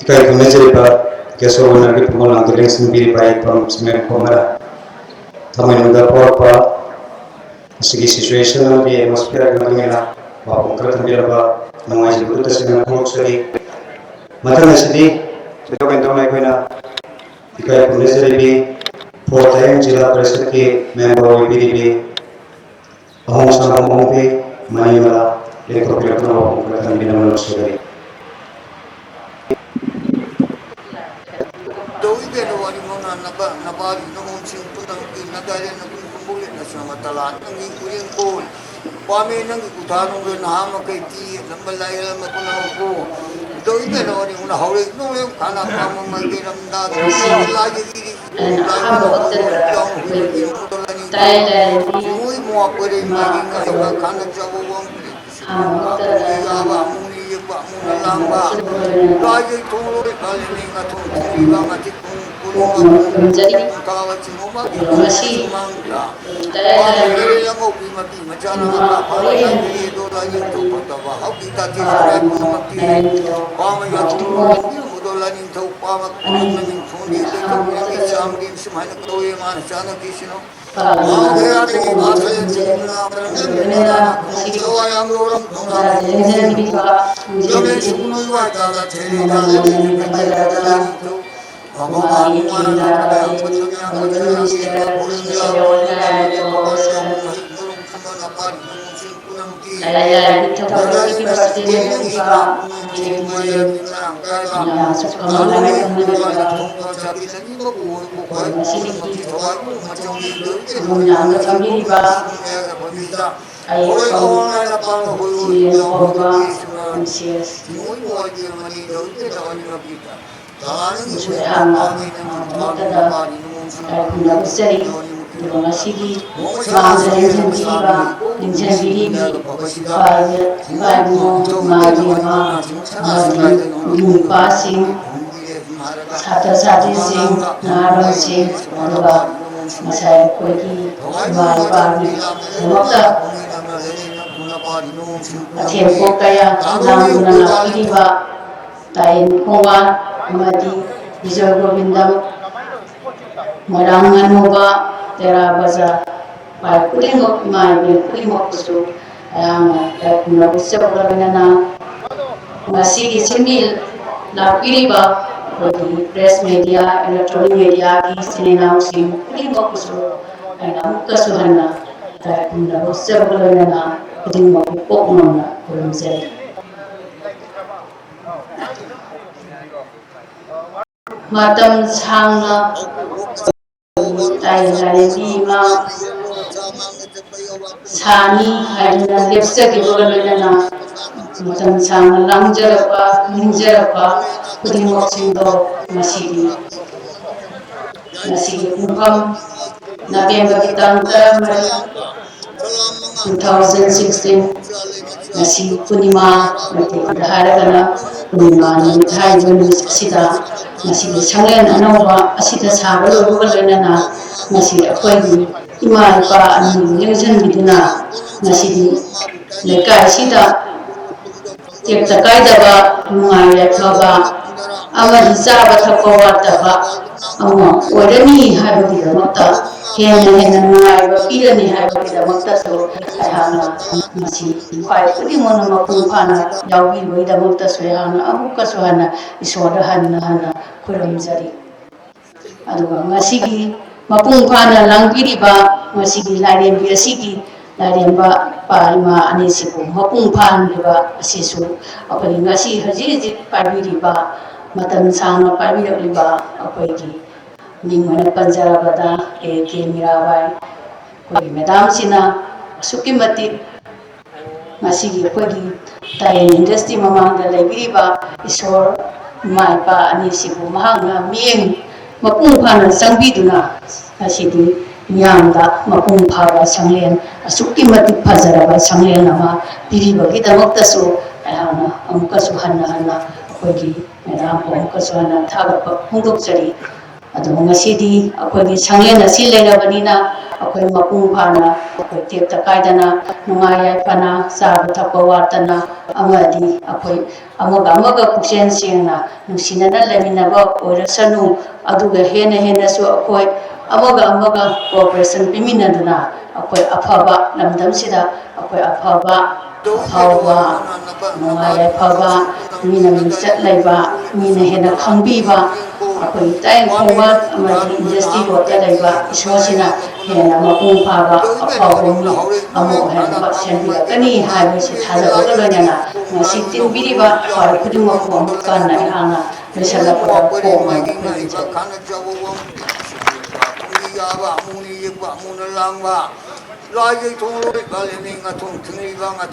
ꯏꯀꯥꯏ ꯈꯨꯝꯅꯖꯔꯤꯕ guest of honourꯒꯤ ꯐꯝꯕꯥꯜ ꯂꯦꯡꯁꯤꯟꯕꯤꯔꯤꯕ ꯏꯄꯥ ꯃꯦꯝ ꯈꯣꯃꯔꯥ, ꯊꯥꯡꯃꯩꯕꯟꯗ ꯄꯣꯛꯄ ꯃꯁꯤꯒꯤ situation ꯑꯃꯗꯤ atmosphere ꯒꯤ ꯃꯇꯨꯡ ꯏꯟꯅ ꯄꯥꯎꯈꯨꯝ ꯈꯔ ꯊꯝꯕꯤꯔꯝꯕ ꯅꯨꯡꯉꯥꯏꯖꯕꯗꯨ ꯇꯁꯦꯡꯅ ꯐꯣꯡꯗꯣꯛꯆꯔꯤ꯫ ꯃꯊꯪ ꯑꯁꯤꯗꯤ ꯊꯣꯏꯗꯣꯛ ꯍꯦꯟꯗꯣꯛꯅ ꯑꯩꯈꯣꯏꯅ ꯏꯀꯥꯏ ꯈꯨꯝꯅꯖꯔꯤꯕꯤ ꯐꯣꯔ ꯇꯌꯦꯡ ꯖꯤꯂꯥ ꯄꯔꯤꯁꯠꯀꯤ member ꯑꯣꯏꯕꯤꯔꯤꯕꯤ ꯑꯍꯣꯡ ꯁꯪꯒꯣꯝ ꯑꯍꯣꯡꯕꯤ ꯃꯅꯤꯃꯂꯥ ꯂꯦꯡꯊꯣꯛꯄꯤꯔꯛꯇꯨꯅ ꯋꯥꯐꯝ ꯈꯔ ꯊꯝꯕꯤꯅꯕ ꯅꯣꯛꯆꯒꯅꯤ꯫ ꯇꯧꯏꯗꯦꯅ ꯋꯥꯔꯤ ꯃꯉꯥ ꯅꯕ ꯅꯕꯥꯔꯤ ꯅꯃꯣꯟꯁꯤꯡ ꯄꯨꯝꯅꯃꯛꯀꯤ ꯅꯒꯥꯔꯦ ꯅꯒꯨꯝ ꯈꯨꯝꯕꯨꯂꯦꯠꯅ ꯁꯃ ꯇꯂꯥ ꯅꯪꯒꯤ ꯎꯔꯦꯡ ꯀꯣꯜ ꯄꯥꯝꯃꯦ ꯅꯪꯒꯤ ꯀꯨꯊꯥ ꯅꯨꯡꯗ ꯅꯍꯥ ꯃꯈꯩ ꯇꯤ ꯂꯝꯕ ꯂꯥꯏꯔ ꯂꯝꯕ ꯄꯨꯝꯅꯃꯛꯄꯨ ꯇꯧꯏꯗꯦꯅ ꯋꯥꯔꯤ ꯃꯉꯥ ꯍꯧꯔꯦ ꯅꯣꯡꯂꯦꯝ ꯈꯥꯅ ꯄꯥꯝꯕ ꯃꯥꯏꯀꯩ ꯂꯝꯗꯥꯗ ꯂꯥꯏꯖꯒꯤꯔꯤ ꯇꯥꯏ ꯇꯥꯏ꯫ ꯉꯁꯤ ꯇꯥꯏ ꯇꯥꯏ꯫ ꯁꯨꯃꯥꯏꯅ ꯀꯧꯋꯦ ꯃꯥꯅ ꯆꯥꯅꯕꯤꯁꯤꯅ꯫ ꯃꯥ ꯀꯌꯥꯗꯒꯤ ꯃꯥ ꯊꯣꯏꯍꯟꯖꯅꯤꯡꯕꯅ ꯃꯔꯝ ꯂꯦꯝꯗꯅ ꯉꯁꯤꯒꯤ ꯊꯧꯋꯥ ꯌꯥꯝ ꯂꯧꯔꯝ ꯈꯣꯡꯅꯥꯡ ꯈꯣꯡꯖꯤꯟ ꯂꯦꯝꯖꯟꯕꯤꯕ ꯒꯃꯦꯟ ꯁꯨꯒꯨꯅꯨ ꯏꯋꯥ ꯇꯥꯗ ꯊꯦꯔꯦ ꯇꯥꯗ ꯂꯦꯝꯖꯟ ꯈꯟꯖꯔꯒ ꯃꯃꯥꯒꯤ ꯀꯦꯟꯗ꯭ꯔ ꯑꯃꯗꯤ ꯑꯣꯏꯕ ꯃꯤꯅꯤꯁꯇꯔ ꯄꯨꯔꯅꯤꯃꯥ ꯁꯤꯁꯇꯔ ꯑꯣꯏꯅ ꯂꯥꯏꯔꯕ ꯄꯥꯎꯔꯣꯏꯁꯤꯡ ꯃꯍꯩ ꯃꯔꯣꯡ ꯈꯨꯝꯕ ꯅꯄꯥ ꯅꯤꯉꯣꯜꯁꯤꯡ ꯄꯨꯝꯅꯃꯛꯀꯤ ꯂꯥꯏꯔꯤꯛ ꯊꯧꯒꯜꯒꯤ ꯄ꯭ꯔꯁꯤꯗꯦꯟ ꯑꯣꯏꯕ ꯃꯥꯂꯦꯝꯒꯤ ꯃꯌꯥꯝꯁꯨ ꯈꯪꯕ ꯂꯥꯏꯔꯤꯛ ꯈꯪꯕ ꯉꯁꯤꯗꯒꯤ ꯊꯧꯒꯜ ꯌꯥꯝꯅ ꯐꯝꯕꯤꯔꯤꯕ ꯑꯩ ꯐꯥꯎꯕ ꯆꯤꯔꯦꯟ ꯐꯥꯎꯕ ꯑꯦꯝ ꯁꯤ ꯑꯦꯁ ꯃꯁꯨ ꯑꯩꯍꯥꯛꯅ ꯃꯇꯝ ꯑꯃꯠꯇꯗ ꯂꯥꯏ ꯈꯨꯔꯨꯝꯅꯕ ꯆꯠꯆꯔꯤ꯫ ꯑꯗꯨꯒ ꯉꯁꯤꯒꯤ ꯃꯥꯡꯗ ꯂꯦꯡꯁꯤꯟꯕꯤꯔꯤꯕ, ꯂꯦꯡꯁꯤꯟꯕꯤꯔꯤꯕꯤ ꯏꯄꯥ ꯏꯕꯨꯡ, ꯏꯃꯥ ꯏꯕꯦꯝꯃ ꯑꯃꯗꯤ ꯅꯨꯄꯥꯁꯤꯡ, ꯁꯥꯇ꯭ꯔ ꯁꯥꯇ꯭ꯔꯤꯁꯤꯡ, ꯅꯍꯥꯔꯣꯜꯁꯤꯡ, ꯑꯗꯨꯒ ꯉꯁꯥꯏ ꯑꯩꯈꯣꯏꯒꯤ ꯏꯃꯥ ꯏꯄꯥꯒꯤꯗꯃꯛꯇ ꯑꯊꯦꯝ ꯄꯣꯠ ꯀꯌꯥ ꯂꯥꯡꯗꯨꯅ ꯂꯥꯛꯄꯤꯔꯤꯕ ꯇꯥꯏꯟ ꯈꯣꯡꯕꯥꯟ ꯑꯃꯗꯤ ꯕꯤꯖꯣꯏ ꯒꯣꯕꯤꯟꯗꯝ, ꯃꯣꯏꯔꯥꯡ ꯉꯥꯅꯨꯕ, ꯇꯦꯔꯥ ꯕꯖꯥꯔ, ꯈꯨꯗꯤꯡꯃꯛ, ꯏꯃꯥ ꯏꯕꯦꯟ ꯈꯨꯗꯤꯡꯃꯛꯄꯨꯁꯨ ꯑꯩꯍꯥꯛꯅ ꯇꯥꯏꯕꯪꯅ ꯎꯠꯆꯕꯒ ꯂꯣꯏꯅꯅ ꯉꯁꯤꯒꯤ ꯁꯤꯟꯃꯤ ꯂꯥꯛꯄꯤꯔꯤꯕ ꯑꯩꯈꯣꯏꯒꯤ press media, electronic mediaꯒꯤ ꯏꯆꯤꯟ ꯏꯅꯥꯎꯁꯤꯡ ꯈꯨꯗꯤꯡꯃꯛꯄꯨꯁꯨ ꯑꯩꯅ ꯑꯃꯨꯛꯀꯁꯨ ꯍꯟꯅ ꯇꯥꯏꯕꯪꯅ ꯎꯠꯆꯕꯒ ꯂꯣꯏꯅꯅ ꯈꯨꯗꯤꯡꯃꯛꯄꯨ ꯀꯣꯛ ꯉꯝꯅ ꯈꯨꯔꯨꯝꯖꯔꯤ꯫ ꯃꯇꯝ ꯁꯥꯡꯅ ꯇꯥꯏ ꯂꯥꯏꯔꯦꯝꯕꯤ ꯏꯃꯥ ꯁꯥꯅꯤ ꯍꯥꯏꯗꯨꯅ ꯂꯦꯞꯆꯈꯤꯕꯒ ꯂꯣꯏꯅꯅ ꯃꯇꯝ ꯁꯥꯡꯅ ꯂꯥꯡꯖꯔꯛꯄ, ꯅꯤꯡꯖꯔꯛꯄ ꯈꯨꯗꯤꯡꯃꯛꯁꯤꯡꯗꯣ ꯉꯁꯤꯗꯤ, ꯉꯁꯤꯒꯤ ꯄꯨꯡꯐꯝ ꯅꯕꯦꯝꯕꯔꯒꯤ ꯇꯥꯡ ꯇꯔꯥꯃꯔꯤ, two thousand sixteen, ꯉꯁꯤ ꯄꯨꯔꯅꯤꯃꯥ, ꯃꯩꯇꯩꯒꯤꯗ ꯍꯥꯏꯔꯒꯅ ꯄꯨꯔꯅꯤꯃꯥ ꯅꯨꯃꯤꯠ ꯍꯥꯏꯔꯤꯕ ꯅꯨꯃꯤꯠ ꯑꯁꯤꯗ ꯉꯁꯤꯒꯤ ꯁꯪꯂꯦꯟ ꯑꯅꯧꯕ ꯑꯁꯤꯗ ꯁꯥꯕ ꯂꯣꯏꯕꯒ ꯂꯣꯏꯅꯅ ꯉꯁꯤ ꯑꯩꯈꯣꯏꯒꯤ ꯏꯃꯥ ꯏꯄꯥ ꯑꯅꯤꯕꯨ ꯂꯦꯡꯁꯤꯟꯕꯤꯗꯨꯅ ꯉꯁꯤꯗꯤ ꯂꯩꯀꯥꯏꯁꯤꯗ ꯇꯦꯛꯇ ꯀꯥꯏꯗꯕ, ꯅꯨꯡꯉꯥꯏ ꯌꯥꯏꯐꯕ ꯑꯃꯗꯤ ꯆꯥꯕ ꯊꯛꯄ ꯋꯥꯠꯇꯕ ꯑꯃ ꯑꯣꯏꯔꯅꯤ ꯍꯥꯏꯕꯒꯤꯗꯃꯛꯇ, ꯍꯦꯟꯅ ꯍꯦꯟꯅ ꯅꯨꯡꯉꯥꯏꯕ ꯄꯤꯔꯅꯤ ꯍꯥꯏꯕꯒꯤꯗꯃꯛꯇꯁꯨ ꯑꯩꯍꯥꯛꯅ ꯉꯁꯤ ꯎꯄꯥꯏ ꯈꯨꯗꯤꯡꯃꯛꯅ ꯃꯄꯨꯡ ꯐꯥꯅ ꯌꯥꯎꯕꯤꯕꯒꯤꯗꯃꯛꯇꯁꯨ ꯑꯩꯍꯥꯛꯅ ꯑꯃꯨꯛꯀꯁꯨ ꯍꯟꯅ ꯏꯁꯣꯔꯗ ꯍꯟꯅ ꯍꯟꯅ ꯈꯨꯔꯨꯝꯖꯔꯤ꯫ ꯑꯗꯨꯒ ꯉꯁꯤꯒꯤ ꯃꯄꯨꯡ ꯐꯥꯅ ꯂꯥꯡꯕꯤꯔꯤꯕ ꯉꯁꯤꯒꯤ ꯂꯥꯏꯔꯦꯝꯕꯤ ꯑꯁꯤꯒꯤ ꯂꯥꯏꯔꯦꯝꯕ ꯏꯄꯥ ꯏꯃꯥ ꯑꯅꯤꯁꯤꯕꯨ ꯃꯄꯨꯡ ꯐꯥꯍꯟꯕꯤꯕ ꯑꯁꯤꯁꯨ ꯑꯩꯈꯣꯏꯒꯤ ꯉꯁꯤ ꯍꯧꯖꯤꯛ ꯍꯧꯖꯤꯛ ꯄꯥꯏꯕꯤꯔꯤꯕ, ꯃꯇꯝ ꯁꯥꯡꯅ ꯄꯥꯏꯕꯤꯔꯛꯂꯤꯕ ꯑꯩꯈꯣꯏꯒꯤ ꯃꯤꯡ ꯑꯣꯏꯅ ꯄꯟꯖꯔꯕꯗ ꯑꯦ ꯀꯦ ꯃꯤꯔꯥꯕꯥꯏ, ꯑꯩꯈꯣꯏꯒꯤ ꯃꯦꯗꯥꯝꯁꯤꯅ ꯑꯁꯨꯛꯀꯤ ꯃꯇꯤꯛ ꯉꯁꯤꯒꯤ ꯑꯩꯈꯣꯏꯒꯤ ꯇꯥꯏꯔꯦꯟ industry ꯃꯃꯥꯡꯗ ꯂꯩꯕꯤꯔꯤꯕ ꯏꯁꯣꯔ ꯏꯃꯥ ꯏꯄꯥ ꯑꯅꯤꯁꯤꯕꯨ ꯃꯍꯥꯛꯅ ꯃꯤꯠꯌꯦꯡ ꯃꯄꯨꯡ ꯐꯥꯅ ꯆꯪꯕꯤꯗꯨꯅ ꯉꯁꯤꯗꯤ ꯃꯤꯌꯥꯝꯗ ꯃꯄꯨꯡ ꯐꯥꯕ ꯁꯪꯂꯦꯟ, ꯑꯁꯨꯛꯀꯤ ꯃꯇꯤꯛ ꯐꯖꯔꯕ ꯁꯪꯂꯦꯟ ꯑꯃ ꯄꯤꯕꯤꯕꯒꯤꯗꯃꯛꯇꯁꯨ ꯑꯩꯍꯥꯛꯅ ꯑꯃꯨꯛꯀꯁꯨ ꯍꯟꯅ ꯍꯟꯅ ꯑꯩꯈꯣꯏꯒꯤ ꯃꯦꯗꯥꯝꯕꯨ ꯑꯃꯨꯛꯀꯁꯨ ꯍꯟꯅ ꯊꯥꯒꯠꯄ ꯐꯣꯡꯗꯣꯛꯆꯔꯤ꯫ ꯑꯗꯨꯕꯨ ꯉꯁꯤꯗꯤ ꯑꯩꯈꯣꯏꯒꯤ ꯁꯪꯂꯦꯟ ꯑꯁꯤ ꯂꯩꯔꯕꯅꯤꯅ ꯑꯩꯈꯣꯏ ꯃꯄꯨꯡ ꯐꯥꯅ ꯑꯩꯈꯣꯏ ꯇꯦꯛꯇ ꯀꯥꯏꯗꯅ ꯅꯨꯡꯉꯥꯏ ꯌꯥꯏꯐꯅ ꯆꯥꯕ ꯊꯛꯄ ꯋꯥꯠꯇꯅ ꯑꯃꯗꯤ ꯑꯩꯈꯣꯏ ꯑꯃꯒ ꯑꯃꯒ ꯄꯨꯛꯆꯦꯜ ꯁꯦꯡꯅ ꯅꯨꯡꯁꯤꯅꯅ ꯂꯩꯃꯤꯟꯅꯕ ꯑꯣꯏꯔꯁꯅꯨ꯫ ꯑꯗꯨꯒ ꯍꯦꯟꯅ ꯍꯦꯟꯅꯁꯨ ꯑꯩꯈꯣꯏ ꯑꯃꯒ ꯑꯃꯒ cooperation ꯄꯤꯃꯤꯟꯅꯗꯨꯅ ꯑꯩꯈꯣꯏ ꯑꯐꯕ ꯂꯝꯗꯝꯁꯤꯗ ꯑꯩꯈꯣꯏ ꯑꯐꯕ, ꯑꯐꯥꯎꯕ, ꯅꯨꯡꯉꯥꯏ ꯌꯥꯏꯐꯕ, ꯃꯤꯅ ꯃꯤꯡꯆꯠ ꯂꯩꯕ, ꯃꯤꯅ ꯍꯦꯟꯅ ꯈꯪꯕꯤꯕ, ꯑꯩꯈꯣꯏꯒꯤ ꯇꯥꯏꯕꯪ ꯈꯣꯡꯕꯥꯟ ꯑꯃꯗꯤ ꯏꯟꯗꯁꯇ꯭ꯔꯤ ꯔꯣꯗꯇ ꯂꯩꯕ ꯏꯁꯣꯔꯁꯤꯅ ꯍꯦꯟꯅ ꯃꯄꯨꯡ ꯐꯥꯕ ꯑꯐꯥꯎꯕ ꯃꯤ ꯑꯃ ꯑꯣꯏꯍꯟꯅꯕ ꯁꯦꯝꯕꯤꯔꯛꯀꯅꯤ ꯍꯥꯏꯕꯁꯤ ꯊꯥꯖꯕꯒ ꯂꯣꯏꯅꯅ ꯉꯁꯤ ꯇꯤꯟꯕꯤꯔꯤꯕ ꯊꯧꯔꯝ ꯈꯨꯗꯤꯡꯃꯛꯄꯨ ꯑꯃꯨꯛ ꯀꯟꯅ ꯑꯩꯍꯥꯛꯅ ꯂꯣꯏꯁꯤꯜꯂꯛꯄꯗ ꯀꯣꯛ ꯃꯣꯟ ꯈꯨꯔꯨꯝꯖꯔꯤ꯫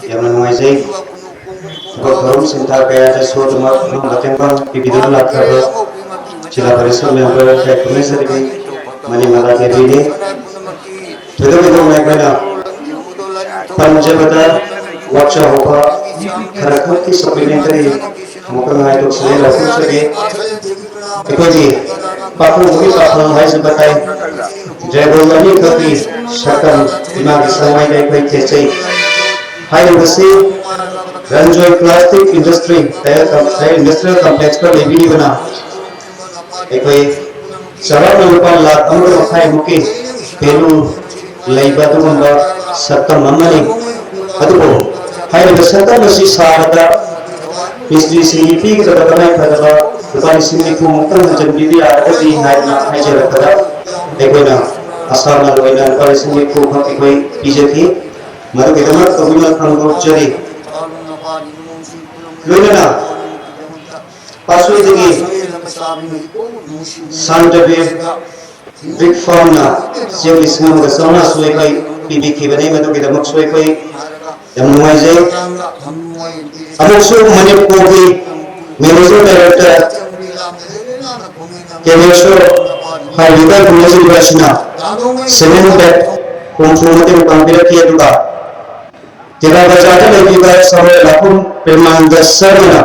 ꯌꯥꯝꯅ ꯅꯨꯡꯉꯥꯏꯖꯩ꯫ ꯊꯕꯛ ꯊꯧꯔꯝ ꯁꯤꯟꯊꯥ ꯀꯌꯥꯗ ꯁꯣꯏꯗꯅ ꯃꯇꯦꯡ ꯄꯥꯡ ꯄꯤꯕꯤꯗꯨꯅ ꯂꯥꯛꯈ꯭ꯔꯕ ꯖꯤꯂꯥ ꯄꯔꯤꯁꯗ ꯃꯦꯝꯕꯔ ꯀꯌꯥ ꯈꯨꯃꯦꯁꯔꯤꯕꯤ ꯃꯅꯤꯃꯥꯂꯥ ꯗꯦꯕꯤꯅꯤ꯫ ꯊꯣꯏꯗꯣꯛ ꯍꯦꯟꯗꯣꯛꯅ ꯑꯩꯈꯣꯏꯅ ꯄꯟꯖꯕꯗ ꯋꯥꯠꯆꯍꯧꯕ ꯈꯔ ꯈꯛꯀꯤ ꯁꯄ꯭ꯂꯤꯃꯦꯟꯇꯔꯤ ꯑꯃꯨꯛꯇ ꯉꯥꯏꯊꯣꯛꯆꯒꯦ, ꯂꯧꯊꯣꯛꯆꯒꯦ꯫ ꯑꯩꯈꯣꯏꯒꯤ ꯄꯥꯈꯪꯕꯒꯤ ꯄꯥꯈꯪ ꯍꯥꯏꯖꯕ ꯇꯥꯏ꯫ ꯗ꯭ꯔꯥꯏꯕꯔ ꯑꯅꯤꯈꯛꯀꯤ ꯁꯛꯇꯝ ꯏꯃꯥꯒꯤ ꯁꯪꯃꯥꯏꯗ ꯑꯩꯈꯣꯏ ꯊꯦꯠꯆꯩ꯫ ꯍꯥꯏꯔꯤꯕꯁꯤ ꯔꯟꯖꯣꯏ ꯄ꯭ꯂꯥꯁꯇꯤꯛ ꯏꯟꯗꯁꯇ꯭ꯔꯤ ꯇꯌꯔ ꯀꯝ-, ꯇꯌꯔ ꯏꯟꯗꯁꯇ꯭ꯔꯤꯌꯦꯜ ꯀꯝꯄ꯭ꯂꯦꯛꯁꯇ ꯂꯩꯕꯤꯔꯤꯕꯅ ꯑꯩꯈꯣꯏ ꯆꯥꯎꯔꯥꯛꯅ ꯂꯨꯄꯥ ꯂꯥꯈ ꯑꯃꯒ ꯃꯈꯥꯏꯃꯨꯛꯀꯤ ꯚꯦꯂꯨ ꯂꯩꯕ ꯑꯗꯨꯒꯨꯝꯕ ꯁꯛꯇꯝ ꯑꯃꯅꯤ꯫ ꯑꯗꯨꯕꯨ ꯍꯥꯏꯔꯤꯕ ꯁꯛꯇꯝ ꯑꯁꯤ ꯁꯥꯕꯗ ꯃꯤꯁꯇ꯭ꯔꯤꯁꯤꯡꯒꯤ ꯄꯤꯒꯗꯕ ꯇꯉꯥꯏ ꯐꯗꯕ ꯂꯨꯄꯥ ꯂꯤꯁꯤꯡ ꯅꯤꯐꯨ ꯃꯨꯛꯇꯪ ꯍꯟꯖꯤꯟꯕꯤꯕ ꯌꯥꯔꯒꯗꯤ ꯍꯥꯏꯗꯅ ꯍꯥꯏꯖꯔꯛꯄꯗ ꯑꯩꯈꯣꯏꯅ ꯑꯁꯥꯃꯜ ꯑꯣꯏꯅ ꯂꯨꯄꯥ ꯂꯤꯁꯤꯡ ꯅꯤꯐꯨ ꯈꯛ ꯑꯩꯈꯣꯏ ꯄꯤꯖꯈꯤ꯫ ꯃꯗꯨꯒꯤꯗꯃꯛ ꯇꯧꯕꯤꯃꯜ ꯐꯣꯡꯗꯣꯛꯆꯔꯤ꯫ ꯂꯣꯏꯅꯅ ꯄꯥꯠꯁꯣꯏꯗꯒꯤ ꯁꯥꯟꯇꯕꯤꯔ ꯕ꯭ꯔꯤꯛ ꯐꯥꯔꯝꯅ ꯆꯦꯡ ꯂꯤꯁꯤꯡ ꯑꯃꯒ ꯆꯥꯝꯃꯉꯥꯁꯨ ꯑꯩꯈꯣꯏ ꯄꯤꯕꯤꯈꯤꯕꯅꯤ꯫ ꯃꯗꯨꯒꯤꯗꯃꯛꯁꯨ ꯑꯩꯈꯣꯏ ꯌꯥꯝ ꯅꯨꯡꯉꯥꯏꯖꯩ꯫ ꯑꯃꯨꯛꯁꯨ ꯃꯅꯤꯄꯨꯔꯒꯤ ꯃꯦꯅꯦꯖꯤꯡ ꯗꯥꯏꯔꯦꯛꯇꯔ ꯀꯦꯃꯦꯁꯣꯔ ꯍꯥꯏꯔꯤꯕ ꯏꯀꯥꯏ ꯈꯨꯝꯅꯖꯔꯤꯕ ꯑꯁꯤꯅ ꯁꯤꯃꯦꯟ ꯕꯦꯒ ꯍꯨꯝꯐꯨ ꯃꯇꯦꯡ ꯄꯥꯡꯕꯤꯔꯛꯈꯤ꯫ ꯑꯗꯨꯒ ꯇꯦꯔꯥ ꯕꯖꯥꯔꯗ ꯂꯩꯔꯤꯕ ꯁꯍꯣꯗꯔ ꯂꯥꯈꯨꯝ ꯄ꯭ꯔꯦꯃꯥꯅꯟꯗ ꯁꯔꯃꯅ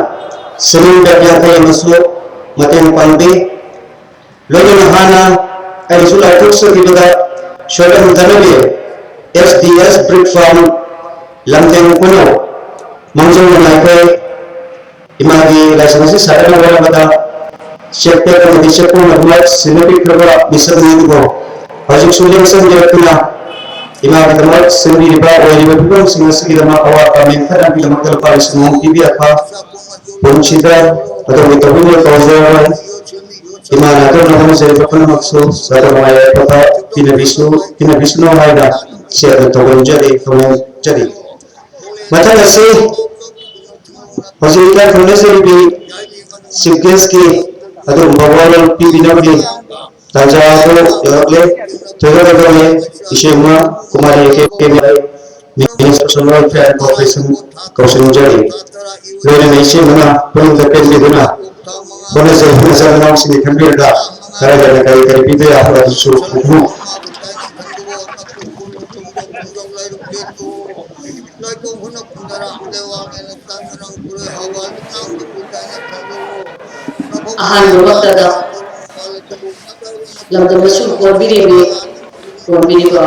ꯁꯤꯃꯦꯟ ꯕꯦꯒ ꯌꯥꯡꯈꯩ ꯑꯃꯁꯨ ꯃꯇꯦꯡ ꯄꯥꯡꯕꯤ꯫ ꯂꯣꯏꯅꯅ ꯍꯥꯟꯅ ꯑꯩꯅꯁꯨ ꯂꯥꯎꯊꯣꯛꯆꯈꯤꯕꯗ ꯁꯣꯏꯔꯝꯗꯅꯕ S D S brick farm ꯂꯝꯖꯦꯡ ꯈꯨꯅꯧ ꯃꯥꯡꯖꯧꯅꯅ ꯑꯩꯈꯣꯏ ꯏꯃꯥꯒꯤ ꯂꯥꯏꯁꯪ ꯑꯁꯤ ꯁꯥꯒꯠꯅꯕ ꯍꯣꯠꯅꯕꯗ ꯆꯦꯛ ꯄꯦꯛ ꯑꯃꯗꯤ ꯆꯦꯛꯀꯣꯟ ꯑꯗꯨꯃꯛ ꯁꯤꯟꯅꯕꯤꯈ꯭ꯔꯕ ꯃꯤꯁꯛꯅꯤ꯫ ꯑꯗꯨꯕꯨ ꯍꯧꯖꯤꯛꯁꯨ ꯂꯦꯡꯁꯟꯕꯤꯔꯛꯇꯨꯅ ꯏꯃꯥꯒꯤꯗꯃꯛ ꯁꯤꯟꯕꯤꯔꯤꯕ ꯑꯣꯏꯔꯤꯕ ꯐꯤꯕꯝꯁꯤꯡ ꯑꯁꯤꯒꯤꯗꯃꯛ ꯑꯋꯥꯠꯄ ꯃꯦꯟꯊꯠꯅꯕꯒꯤꯗꯃꯛꯇ ꯂꯨꯄꯥ ꯂꯤꯁꯤꯡ ꯑꯍꯨꯝ ꯄꯤꯕꯤꯔꯛꯄ ꯄꯨꯟꯁꯤꯗ ꯑꯗꯣꯝꯒꯤ ꯇꯧꯕꯤꯃꯜ ꯀꯧꯖꯔꯔꯣꯏ꯫ ꯏꯃꯥꯅ ꯑꯗꯣꯝꯅ ꯍꯣꯠꯅꯖꯔꯤꯕ ꯄꯨꯝꯅꯃꯛꯁꯨ ꯁꯗꯥ ꯅꯨꯡꯉꯥꯏ ꯌꯥꯏꯐꯕ ꯄꯤꯅꯕꯤꯁꯨ ꯄꯤꯅꯕꯤꯁꯅꯨ ꯍꯥꯏꯅ ꯏꯆꯦ ꯑꯗꯨꯝ ꯊꯧꯒꯜꯖꯔꯤ ꯊꯧꯒꯜꯖꯔꯤ꯫ ꯃꯊꯪ ꯑꯁꯤ ꯍꯧꯖꯤꯛ ꯏꯀꯥꯏ ꯈꯨꯝꯅꯖꯔꯤꯕꯤ ꯆꯤꯐ ꯒꯦꯁꯀꯤ ꯑꯗꯨꯒꯨꯝꯕ ꯋꯥꯔꯣꯜ ꯄꯤꯕꯤꯅꯕꯒꯤ ꯇꯥꯟꯖꯥ ꯑꯗꯨ ꯌꯧꯔꯛꯂꯦ꯫ ꯊꯣꯏꯗꯣꯛ ꯍꯦꯟꯗꯣꯛꯅ ꯏꯆꯦꯃ Kumari academy minister social welfare and cooperation ꯀꯧꯁꯤꯟꯖꯔꯤ꯫ ꯂꯣꯏꯅꯅ ꯏꯆꯦꯃꯅ ꯄꯨꯛꯅꯤꯡꯗ ꯄꯦꯟꯕꯤꯗꯨꯅ ꯍꯣꯠꯅꯖꯩ ꯍꯥꯏꯅ ꯏꯆꯤꯟ ꯏꯅꯥꯎꯁꯤꯡꯒꯤ ꯈꯟꯕꯤꯔꯒ ꯈꯔ ꯍꯦꯟꯅ ꯀꯔꯤ ꯀꯔꯤ ꯄꯤꯕ ꯌꯥꯕ ꯑꯗꯨꯁꯨ ꯈꯪꯕꯤꯌꯨ꯫ ꯑꯍꯥꯟꯕꯃꯛꯇꯗ ꯂꯝꯗꯝ ꯑꯁꯤꯕꯨ ꯀꯣꯟꯕꯤꯔꯤꯕꯤ, ꯀꯣꯟꯕꯤꯔꯤꯕ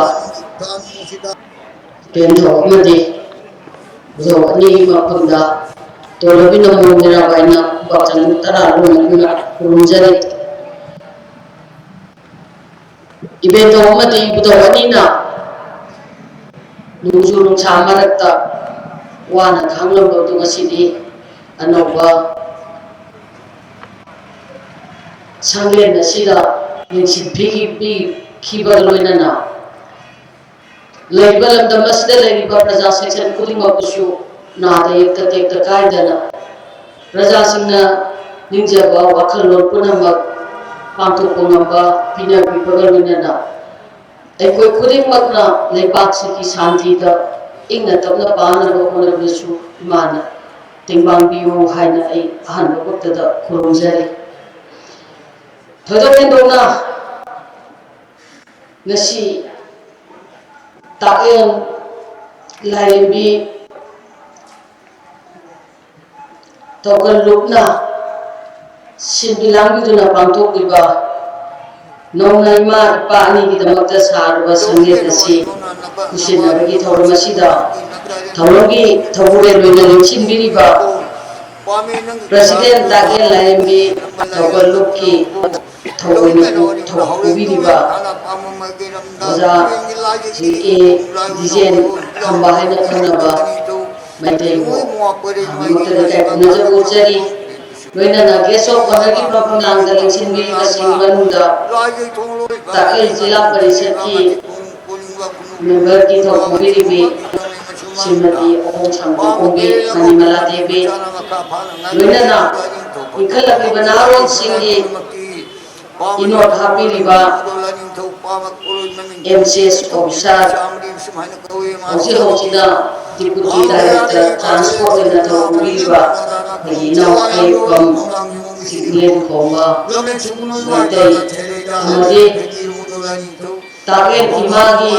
ꯏꯕꯦꯟꯊꯧ ꯑꯃꯗꯤ ꯏꯕꯨꯙꯧ ꯑꯅꯤꯒꯤ ꯃꯐꯝꯗ ꯇꯣꯂꯕꯤ ꯅꯃꯣ ꯃꯤꯔꯥꯕꯥꯏꯅ ꯈꯨꯕꯥꯛ ꯆꯅꯝ ꯇꯔꯥ ꯂꯣꯟꯅꯗꯨꯅ ꯈꯨꯔꯨꯝꯖꯔꯤ꯫ ꯏꯕꯦꯟꯊꯧ ꯑꯃꯗꯤ ꯏꯕꯨꯙꯧ ꯑꯅꯤꯅ ꯅꯣꯡꯖꯨ ꯅꯨꯡꯁꯥ ꯃꯔꯛꯇ ꯋꯥꯅ ꯈꯥꯡꯂꯝꯕꯗꯨ ꯉꯁꯤꯗꯤ ꯑꯅꯧꯕ ꯁꯪꯂꯦꯟ ꯑꯁꯤꯗ ꯌꯦꯡꯁꯤꯟ ꯄꯤꯈꯤꯕꯒ ꯂꯣꯏꯅꯅ ꯂꯩꯔꯤꯕ ꯂꯝꯗꯝ ꯑꯁꯤꯗ ꯂꯩꯔꯤꯕ ꯄ꯭ꯔꯖꯥ ꯁꯦꯛꯁꯟ ꯈꯨꯗꯤꯡꯃꯛꯄꯨꯁꯨ ꯅꯥꯗ ꯌꯦꯛꯇ ꯇꯦꯛꯇ ꯀꯥꯏꯗꯅ ꯄ꯭ꯔꯖꯥꯁꯤꯡꯅ ꯅꯤꯡꯖꯕ ꯋꯥꯈꯜꯂꯣꯟ ꯄꯨꯝꯅꯃꯛ ꯄꯥꯡꯊꯣꯛꯄ ꯉꯝꯕ ꯄꯤꯅꯕꯤꯕꯒ ꯂꯣꯏꯅꯅ ꯑꯩꯈꯣꯏ ꯈꯨꯗꯤꯡꯃꯛꯅ ꯂꯩꯕꯥꯛꯁꯤꯒꯤ ꯁꯥꯟꯇꯤꯗ ꯏꯪꯅ ꯇꯞꯅ ꯄꯥꯟꯅꯕ ꯍꯣꯠꯅꯕꯗꯁꯨ ꯏꯃꯥꯅ ꯇꯦꯡꯕꯥꯡꯕꯤꯌꯨ ꯍꯥꯏꯅ ꯑꯩ ꯑꯍꯥꯟꯕ ꯃꯛꯇꯗ ꯈꯨꯔꯨꯝꯖꯔꯤ꯫ ꯊꯣꯏꯗꯣꯛ ꯍꯦꯟꯗꯣꯛꯅ ꯉꯁꯤ ꯇꯥꯛꯌꯦꯜ ꯂꯥꯏꯔꯦꯝꯕꯤ ꯊꯧꯒꯜ ꯂꯨꯞꯅ ꯁꯤꯟꯕꯤ ꯂꯥꯡꯕꯤꯗꯨꯅ ꯄꯥꯡꯊꯣꯛꯂꯤꯕ ꯅꯧꯅ ꯏꯃꯥ ꯏꯄꯥ ꯑꯅꯤꯒꯤꯗꯃꯛꯇ ꯁꯥꯔꯕ ꯁꯪꯂꯦꯟ ꯑꯁꯤ ꯈꯨꯠꯁꯤꯟꯅꯕꯒꯤ ꯊꯧꯔꯝ ꯑꯁꯤꯗ ꯊꯧꯔꯝꯒꯤ ꯊꯧꯕꯨꯔꯦꯜ ꯑꯣꯏꯅ ꯂꯦꯡꯁꯤꯟꯕꯤꯔꯤꯕ ꯄ꯭ꯔꯁꯤꯗꯦꯟ ꯇꯥꯀꯦꯜ ꯂꯥꯏꯔꯦꯝꯕꯤ ꯊꯧꯒꯜ ꯂꯨꯞꯀꯤ ꯊꯧꯑꯣꯏꯅ ꯊꯧ ꯄꯨꯕꯤꯔꯤꯕ ꯑꯣꯖꯥ ꯖꯤ ꯑꯦ ꯗꯤꯖꯦꯟ ꯈꯝꯕ ꯍꯥꯏꯅ ꯈꯪꯅꯕ ꯃꯩꯇꯩꯕꯨ ꯃꯛꯇꯗ ꯏꯀꯥꯏ ꯈꯨꯝꯅꯖꯕ ꯎꯠꯆꯔꯤ꯫ ꯂꯣꯏꯅꯅ guest of honourꯒꯤ ꯐꯝꯐꯝ ꯂꯥꯡꯗ ꯂꯦꯡꯁꯤꯟꯕꯤꯔꯤꯕꯁꯤꯡ ꯃꯅꯨꯡꯗ ꯇꯥꯛꯂꯦꯟ ꯖꯤꯂꯥ ꯄꯔꯤꯁꯠꯀꯤ memberꯒꯤ ꯊꯧ ꯄꯨꯕꯤꯔꯤꯕꯤ ꯁ꯭ꯔꯤꯃꯇꯤ ꯑꯍꯣꯡꯁꯥꯡꯕ ꯀꯣꯝꯕꯤ ꯃꯅꯤꯃꯂꯥ ꯗꯦꯕꯤ, ꯂꯣꯏꯅꯅ ꯏꯟꯈꯠꯂꯛꯂꯤꯕ ꯅꯍꯥꯔꯣꯜꯁꯤꯡꯒꯤ ꯏꯅꯣꯠ ꯍꯥꯞꯄꯤꯔꯤꯕ M C S officer, ꯍꯧꯖꯤꯛ ꯍꯧꯖꯤꯛꯅ Deputy Director Transport ꯑꯣꯏꯅ ꯊꯧ ꯄꯨꯕꯤꯔꯤꯕ ꯑꯩꯒꯤ ꯏꯅꯥꯎ ꯑꯌꯦꯛꯄꯝ ꯆꯤꯛꯂꯦꯟ ꯈꯣꯝꯕ ꯃꯩꯇꯩ ꯑꯃꯗꯤ ꯇꯥꯛꯂꯦꯟ ꯏꯃꯥꯒꯤ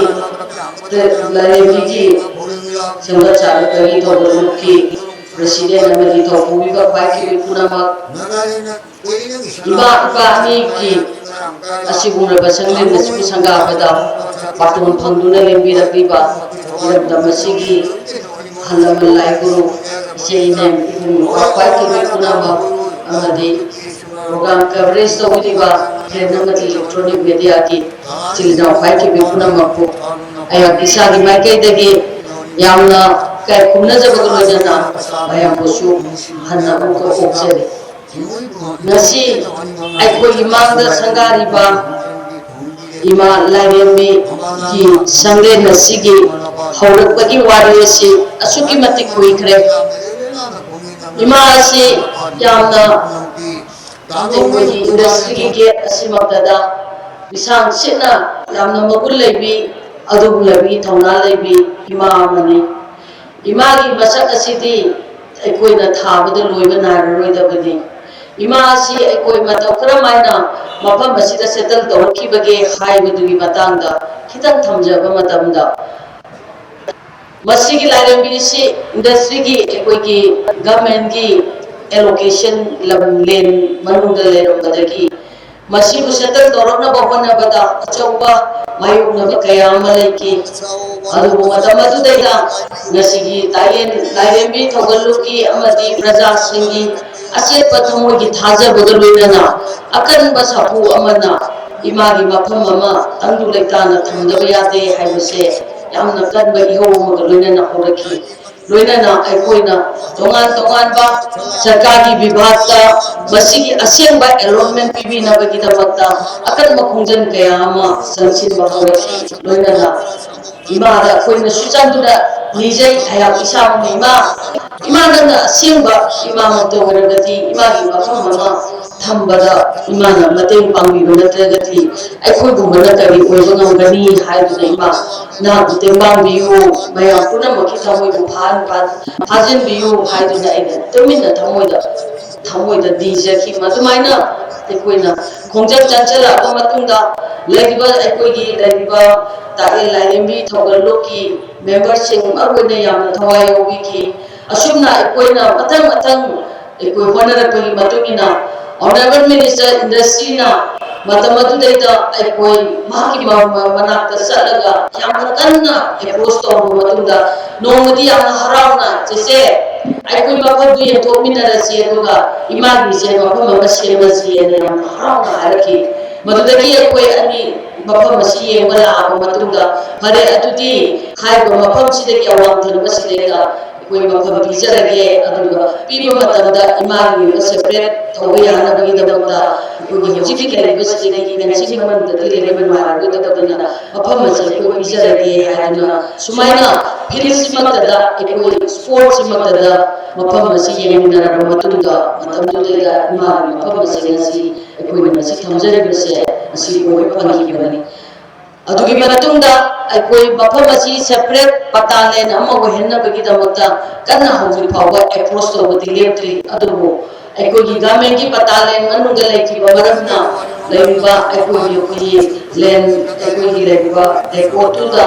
ꯂꯥꯏꯔꯦꯝꯕꯤꯒꯤ ꯁꯦꯝꯒꯠ ꯁꯥꯒꯠꯄꯒꯤ ꯊꯧꯒꯜꯂꯨꯞꯀꯤ president ꯑꯃꯗꯤ ꯊꯧꯄꯨꯕꯤꯕ ꯈ꯭ꯋꯥꯏ ꯀꯤꯕꯤ ꯄꯨꯝꯅꯃꯛ, ꯏꯃꯥ ꯏꯄꯥ ꯑꯅꯤꯒꯤ ꯑꯁꯤꯒꯨꯝꯂꯕ ꯁꯪꯂꯦꯟ ꯑꯁꯤꯕꯨ ꯁꯪꯒꯥꯕꯗ ꯕꯥꯇꯣꯟ ꯐꯪꯗꯨꯅ ꯂꯦꯡꯕꯤꯔꯛꯂꯤꯕ ꯏꯔꯝꯗꯝ ꯑꯁꯤꯒꯤ ꯑꯍꯜ ꯂꯃꯟ ꯂꯥꯏ ꯒꯨꯔꯨ, ꯏꯆꯦ ꯏꯅꯦ, ꯏꯕꯨꯡ ꯏꯄ꯭ꯋꯥ ꯈ꯭ꯋꯥꯏ ꯀꯤꯕꯤ ꯄꯨꯝꯅꯃꯛ ꯑꯃꯗꯤ program coverage ꯇꯧꯕꯤꯔꯤꯕ print ꯑꯃꯗꯤ electronic mediaꯒꯤ ꯏꯆꯤꯜ ꯏꯅꯥꯎ ꯈ꯭ꯋꯥꯏ ꯀꯤꯕꯤ ꯄꯨꯝꯅꯃꯛꯄꯨ ꯑꯩꯍꯥꯛ ꯏꯁꯥꯒꯤ ꯃꯥꯏꯀꯩꯗꯒꯤ ꯌꯥꯝꯅ ꯏꯀꯥꯏ ꯈꯨꯝꯅꯖꯕꯒ ꯂꯣꯏꯅꯅ ꯃꯌꯥꯝꯕꯨꯁꯨ ꯍꯟꯅ ꯑꯃꯨꯛꯀ ꯑꯣꯛꯆꯔꯤ꯫ ꯉꯁꯤ ꯑꯩꯈꯣꯏꯒꯤ ꯃꯥꯡꯗ ꯁꯪꯒꯥꯔꯤꯕ ꯏꯃꯥ ꯂꯥꯏꯔꯦꯝꯕꯤꯒꯤ ꯁꯪꯂꯦꯟ ꯑꯁꯤꯒꯤ ꯍꯧꯔꯛꯄꯒꯤ ꯋꯥꯔꯤ ꯑꯁꯤ ꯑꯁꯨꯛꯀꯤ ꯃꯇꯤꯛ ꯀꯨꯏꯈ꯭ꯔꯦ꯫ ꯏꯃꯥ ꯑꯁꯤ ꯌꯥꯝꯅ ꯑꯩꯈꯣꯏꯒꯤ industryꯒꯤ gate ꯑꯁꯤꯃꯛꯇꯗ ꯂꯤꯁꯥꯡ ꯁꯤꯠꯅ ꯌꯥꯝꯅ ꯃꯒꯨꯟ ꯂꯩꯕꯤ, ꯑꯗꯨꯒꯨꯝꯂꯕꯤ ꯊꯧꯅꯥ ꯂꯩꯕꯤ ꯏꯃꯥ ꯑꯃꯅꯤ꯫ ꯏꯃꯥꯒꯤ ꯃꯁꯛ ꯑꯁꯤꯗꯤ ꯑꯩꯈꯣꯏꯅ ꯊꯥꯕꯗ ꯂꯣꯏꯕ ꯅꯥꯏꯔꯔꯣꯏꯗꯕꯅꯤ꯫ ꯏꯃꯥ ꯑꯁꯤ ꯑꯩꯈꯣꯏ ꯃꯇꯧ ꯀꯔꯝ ꯍꯥꯏꯅ ꯃꯐꯝ ꯑꯁꯤꯗ settle ꯇꯧꯔꯛꯈꯤꯕꯒꯦ ꯍꯥꯏꯕꯗꯨꯒꯤ ꯃꯇꯥꯡꯗ ꯈꯤꯇꯪ ꯊꯝꯖꯕ ꯃꯇꯝꯗ, ꯃꯁꯤꯒꯤ ꯂꯥꯏꯔꯦꯝꯕꯤꯁꯤ industryꯒꯤ ꯑꯩꯈꯣꯏꯒꯤ governmentꯀꯤ allocation ꯂꯝ ꯂꯦꯟ ꯃꯅꯨꯡꯗ ꯂꯩꯔꯝꯕꯗꯒꯤ ꯃꯁꯤꯕꯨ settle ꯇꯧꯔꯛꯅꯕ ꯍꯣꯠꯅꯕꯗ ꯑꯆꯧꯕ ꯃꯥꯌꯣꯛꯅꯕ ꯀꯌꯥ ꯑꯃ ꯂꯩꯈꯤ꯫ ꯑꯗꯨꯕꯨ ꯃꯇꯝ ꯑꯗꯨꯗꯩꯗ ꯉꯁꯤꯒꯤ ꯇꯥꯏꯌꯦꯟ-, ꯂꯥꯏꯔꯦꯝꯕꯤ ꯊꯧꯒꯜꯂꯨꯞꯀꯤ ꯑꯃꯗꯤ ꯄ꯭ꯔꯖꯥꯁꯤꯡꯒꯤ ꯑꯆꯦꯠꯄ ꯊꯃꯣꯏꯒꯤ ꯊꯥꯖꯕꯒ ꯂꯣꯏꯅꯅ ꯑꯀꯟꯕ ꯁꯥꯐꯨ ꯑꯃꯅ ꯏꯃꯥꯒꯤ ꯃꯐꯝ ꯑꯃ ꯇꯪꯗꯨ ꯂꯩꯇꯥꯅ ꯊꯝꯗꯕ ꯌꯥꯗꯦ ꯍꯥꯏꯕꯁꯦ ꯌꯥꯝꯅ ꯀꯟꯕ ꯏꯍꯧ ꯑꯃꯒ ꯂꯣꯏꯅꯅ ꯍꯧꯔꯛꯈꯤ꯫ ꯂꯣꯏꯅꯅ ꯑꯩꯈꯣꯏꯅ ꯇꯣꯉꯥꯟ ꯇꯣꯉꯥꯟꯕ ꯁꯔꯀꯥꯔꯒꯤ ꯕꯤꯚꯥꯒꯇ ꯃꯁꯤꯒꯤ ꯑꯁꯦꯡꯕ ꯑꯦꯂꯣꯠꯃꯦꯟ ꯄꯤꯕꯤꯅꯕꯒꯤꯗꯃꯛꯇ ꯑꯀꯟꯕ ꯈꯣꯡꯖꯪ ꯀꯌꯥ ꯑꯃ ꯆꯪꯁꯤꯟꯕ ꯍꯧꯔꯛꯈꯤ꯫ ꯂꯣꯏꯅꯅ ꯏꯃꯥꯗ ꯑꯩꯈꯣꯏꯅ ꯁꯨꯆꯟꯗꯨꯅ ꯅꯤꯖꯩ꯫ ꯑꯩꯍꯥꯛ ꯏꯁꯥꯃꯛꯅ ꯏꯃꯥ, ꯏꯃꯥ ꯅꯪꯅ ꯑꯁꯦꯡꯕ ꯏꯃꯥꯃꯛꯇ ꯑꯣꯏꯔꯒꯗꯤ ꯏꯃꯥꯒꯤ ꯃꯐꯝ ꯑꯃ ꯊꯝꯕꯗ ꯏꯃꯥꯅ ꯃꯇꯦꯡ ꯄꯥꯡꯕꯤꯕ ꯅꯠꯇ꯭ꯔꯒꯗꯤ ꯑꯩꯈꯣꯏꯒꯨꯝꯕꯅ ꯀꯔꯤ ꯑꯣꯏꯕ ꯉꯝꯒꯅꯤ ꯍꯥꯏꯗꯨꯅ ꯏꯃꯥ ꯅꯍꯥꯛꯄꯨ ꯇꯦꯡꯕꯥꯡꯕꯤꯌꯨ, ꯃꯌꯥꯝ ꯄꯨꯝꯅꯃꯛꯀꯤ ꯊꯃꯣꯏꯕꯨ ꯐꯥꯍꯟ-, ꯐꯥ-, ꯐꯥꯖꯤꯟꯕꯤꯌꯨ ꯍꯥꯏꯗꯨꯅ ꯑꯩꯅ ꯇꯨꯃꯤꯟꯅ ꯊꯃꯣꯏꯗ, ꯊꯃꯣꯏꯗ ꯅꯤꯖꯈꯤ꯫ ꯃꯗꯨꯃꯥꯏꯅ ꯑꯩꯈꯣꯏꯅ ꯈꯣꯡꯖꯪ ꯆꯪꯁꯤꯜꯂꯛꯑꯕ ꯃꯇꯨꯡꯗ ꯂꯩꯔꯤꯕ ꯑꯩꯈꯣꯏꯒꯤ ꯂꯩꯔꯤꯕ ꯇꯥꯛꯂꯦꯟ ꯂꯥꯏꯔꯦꯝꯕꯤ ꯊꯧꯒꯜꯂꯣꯟꯒꯤ ꯃꯦꯝꯕꯔꯁꯤꯡ ꯃꯔꯨ ꯑꯣꯏꯅ ꯌꯥꯝꯅ ꯊꯋꯥꯏ ꯌꯥꯎꯕꯤꯈꯤ꯫ ꯑꯁꯨꯝꯅ ꯑꯩꯈꯣꯏꯅ ꯃꯊꯪ ꯃꯊꯪ ꯑꯩꯈꯣꯏ ꯍꯣꯠꯅꯔꯛꯄꯒꯤ ꯃꯇꯨꯡ ꯏꯟꯅ Honourable Minister ꯏꯟꯗꯁꯇ꯭ꯔꯤꯅ ꯃꯇꯝ ꯑꯗꯨꯗꯩꯗ ꯑꯩꯈꯣꯏ ꯃꯍꯥꯛꯀꯤ ꯃ-, ꯃ-, ꯃꯅꯥꯛꯇ ꯆꯠꯂꯒ ꯌꯥꯝꯅ ꯀꯟꯅ ꯑꯦꯄ꯭ꯔꯣꯁ ꯇꯧꯔꯕ ꯃꯇꯨꯡꯗ ꯅꯣꯡꯃꯗꯤ ꯌꯥꯝꯅ ꯍꯔꯥꯎꯅ, "ꯆꯦꯆꯦ, ꯑꯩꯈꯣꯏ ꯃꯐꯝꯗꯨ ꯌꯦꯡꯊꯣꯛꯃꯤꯟꯅꯔꯁꯤ ꯑꯗꯨꯒ ꯏꯃꯥꯒꯤꯁꯦ ꯃꯐꯝ ꯑꯃ ꯁꯦꯝꯃꯁꯤ" ꯍꯥꯏꯅ ꯌꯥꯝꯅ ꯍꯔꯥꯎꯅ ꯍꯥꯏꯔꯛꯈꯤ꯫ ꯃꯗꯨꯗꯒꯤ ꯑꯩꯈꯣꯏ ꯑꯅꯤ ꯃꯐꯝ ꯑꯁꯤ ꯌꯦꯡꯕ ꯂꯥꯛꯑꯕ ꯃꯇꯨꯡꯗ, "ꯐꯔꯦ, ꯑꯗꯨꯗꯤ ꯍꯥꯏꯔꯤꯕ ꯃꯐꯝꯁꯤꯗꯒꯤ ꯑꯋꯥꯡ ꯊꯪꯕꯁꯤꯗꯩꯗ ꯑꯩꯈꯣꯏ ꯃꯐꯝ ꯄꯤꯖꯔꯒꯦ, ꯑꯗꯨꯒ ꯄꯤꯕ ꯃꯇꯝꯗ ꯏꯃꯥꯒꯤ ꯑꯣꯏꯕ ꯁꯦꯄꯔꯦꯠ ꯇꯧꯕ ꯌꯥꯅꯕꯒꯤꯗꯃꯛꯇ ꯑꯩꯈꯣꯏꯒꯤ ꯍꯧꯖꯤꯛꯀꯤ ꯂꯩꯔꯤꯕꯁꯤꯗꯒꯤ ꯐꯦꯟꯁꯤꯡ ꯃꯅꯨꯡꯗꯗꯤ ꯂꯩꯕ ꯅꯨꯡꯉꯥꯏꯔꯣꯏꯗꯕꯅꯤꯅ ꯃꯐꯝ ꯑꯁꯤ ꯑꯩꯈꯣꯏ ꯄꯤꯖꯔꯒꯦ" ꯍꯥꯏꯗꯨꯅ ꯁꯨꯃꯥꯏꯅ ꯐꯤꯜꯁꯤꯃꯛꯇꯗ, ꯑꯩꯈꯣꯏ ꯁ꯭ꯄꯣꯔꯠꯁꯤꯃꯛꯇꯗ ꯃꯐꯝ ꯑꯁꯤ ꯌꯦꯡꯃꯤꯟꯅꯔꯕ ꯃꯇꯨꯡꯗ ꯃꯇꯝꯗꯨꯗꯩꯗ ꯏꯃꯥꯒꯤ ꯃꯐꯝ ꯑꯁꯤ ꯉꯁꯤ ꯑꯩꯈꯣꯏꯅ ꯉꯁꯤ ꯊꯝꯖꯔꯤꯕꯁꯦ ꯑꯁꯤ ꯑꯣꯏꯕ ꯐꯪꯈꯤꯕꯅꯤ꯫ ꯑꯗꯨꯒꯤ ꯃꯇꯨꯡꯗ ꯑꯩꯈꯣꯏ ꯃꯐꯝ ꯑꯁꯤ ꯁꯦꯄꯔꯦꯠ ꯄꯇꯥ ꯂꯦꯟ ꯑꯃ ꯑꯣꯏꯍꯟꯅꯕꯒꯤꯗꯃꯛꯇ ꯀꯟꯅ ꯍꯧꯖꯤꯛ ꯐꯥꯎꯕ ꯑꯦꯄ꯭ꯔꯣꯁ ꯇꯧꯕꯗꯤ ꯂꯦꯞꯇ꯭ꯔꯤ꯫ ꯑꯗꯨꯕꯨ ꯑꯩꯈꯣꯏꯒꯤ ꯒꯚꯔꯟꯃꯦꯟꯒꯤ ꯄꯇꯥ ꯂꯦꯟ ꯃꯅꯨꯡꯗ ꯂꯩꯈꯤꯕ ꯃꯔꯝꯅ ꯂꯩꯔꯤꯕ ꯑꯩꯈꯣꯏꯒꯤ, ꯑꯩꯈꯣꯏꯒꯤ ꯂꯦꯟ, ꯑꯩꯈꯣꯏꯒꯤ ꯂꯩꯔꯤꯕ ꯔꯦꯀꯣꯔꯠꯇꯨꯗ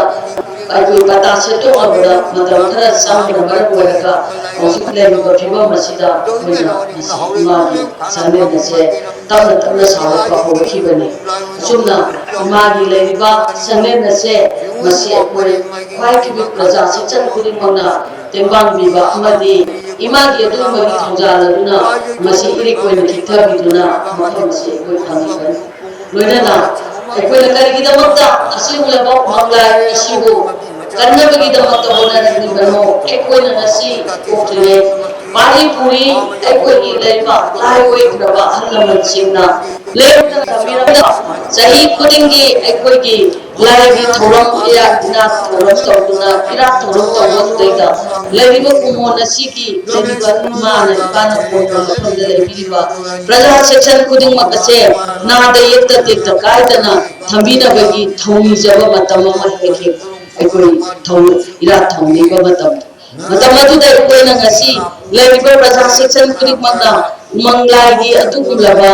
ꯑꯩꯈꯣꯏ ꯄꯇꯥ ꯁꯦꯝꯗꯣꯛꯅꯕꯗ ꯃꯇꯝ ꯈꯔ ꯆꯪꯕꯅ ꯃꯔꯝ ꯑꯣꯏꯔꯒ ꯍꯧꯖꯤꯛ ꯂꯩꯔꯤꯕ ꯐꯤꯕꯝ ꯑꯁꯤꯗ ꯑꯩꯈꯣꯏꯅ ꯉꯁꯤ ꯏꯃꯥꯒꯤ ꯁꯪꯂꯦꯟ ꯑꯁꯦ ꯇꯞꯅ ꯇꯞꯅ ꯁꯥꯒꯠꯄ ꯍꯧꯔꯛꯈꯤꯕꯅꯤ꯫ ꯑꯁꯨꯝꯅ ꯏꯃꯥꯒꯤ ꯂꯩꯔꯤꯕ ꯁꯪꯂꯦꯟ ꯑꯁꯦ ꯃꯁꯤ ꯑꯩꯈꯣꯏ ꯈ꯭ꯋꯥꯏ ꯀꯤꯕꯤ ꯄ꯭ꯔꯖꯥ ꯁꯦꯛꯁꯟ ꯈꯨꯗꯤꯡꯃꯛꯅ ꯇꯦꯡꯕꯥꯡꯕꯤꯕ ꯑꯃꯗꯤ ꯏꯃꯥꯒꯤ ꯑꯗꯨꯒꯨꯝꯕꯒꯤ ꯊꯧꯖꯥꯜ ꯑꯗꯨꯅ ꯃꯁꯤ ꯏꯔꯤꯛ ꯑꯣꯏꯅ ꯆꯤꯛꯊꯕꯤꯗꯨꯅ ꯃꯐꯝ ꯑꯁꯤ ꯑꯩꯈꯣꯏ ꯐꯪꯂꯤꯕꯅꯤ꯫ ꯂꯣꯏꯅꯅ ꯑꯩꯈꯣꯏꯅ ꯀꯔꯤꯒꯤꯗꯃꯛꯇ ꯑꯁꯤꯒꯨꯝꯂꯕ ꯃꯪꯂꯥꯏ ꯑꯁꯤꯕꯨ ꯀꯟꯅꯕꯒꯤꯗꯃꯛꯇ ꯍꯣꯠꯅꯔꯤꯕꯅꯣ? ꯑꯩꯈꯣꯏꯅ ꯉꯁꯤ ꯄꯣꯛꯇ꯭ꯔꯤꯉꯩ ꯄꯥꯔꯤ ꯄꯨꯔꯤ ꯑꯩꯈꯣꯏꯒꯤ ꯂꯩꯕꯥꯛ ꯂꯥꯏ ꯑꯣꯏꯈ꯭ꯔꯕ ꯑꯍꯜ ꯂꯃꯟꯁꯤꯡꯅ ꯂꯩꯔꯛꯇ ꯊꯝꯕꯤꯔꯝꯕ ꯆꯍꯤ ꯈꯨꯗꯤꯡꯒꯤ ꯑꯩꯈꯣꯏꯒꯤ ꯂꯥꯏꯒꯤ ꯊꯧꯔꯝ, ꯏꯔꯥꯠ ꯏꯅꯥꯠ ꯊꯧꯔꯝ ꯇꯧꯗꯨꯅ, ꯏꯔꯥꯠ ꯊꯧꯔꯝ ꯇꯧꯕꯗꯨꯗꯩꯗ ꯂꯩꯔꯤꯕ ꯀꯨꯃꯣꯟ ꯑꯁꯤꯒꯤ ꯂꯩꯔꯤꯕ ꯏꯃꯥꯅ, ꯏꯄꯥꯅ ꯄꯣꯛꯄ ꯃꯐꯝꯗ ꯂꯩꯕꯤꯔꯤꯕ ꯄ꯭ꯔꯖꯥ ꯁꯦꯛꯁꯟ ꯈꯨꯗꯤꯡꯃꯛ ꯑꯁꯦ ꯅꯥꯗ ꯌꯦꯛꯇ ꯇꯦꯛꯇ ꯀꯥꯏꯗꯅ ꯊꯝꯕꯤꯅꯕꯒꯤ ꯊꯧꯅꯤꯖꯕ ꯃꯇꯝ ꯑꯃ ꯍꯦꯛ ꯍꯦꯛ ꯑꯩꯈꯣꯏ ꯊꯧ-, ꯏꯔꯥꯠ ꯊꯧꯅꯤꯕ ꯃꯇꯝꯗ꯫ ꯃꯇꯝ ꯑꯗꯨꯗ ꯑꯩꯈꯣꯏꯅ ꯉꯁꯤ ꯂꯩꯔꯤꯕ ꯄ꯭ꯔꯖꯥ ꯁꯦꯛꯁꯟ ꯈꯨꯗꯤꯡꯃꯛꯅ ꯎꯃꯪ ꯂꯥꯏꯒꯤ ꯑꯗꯨꯒꯨꯝꯂꯕ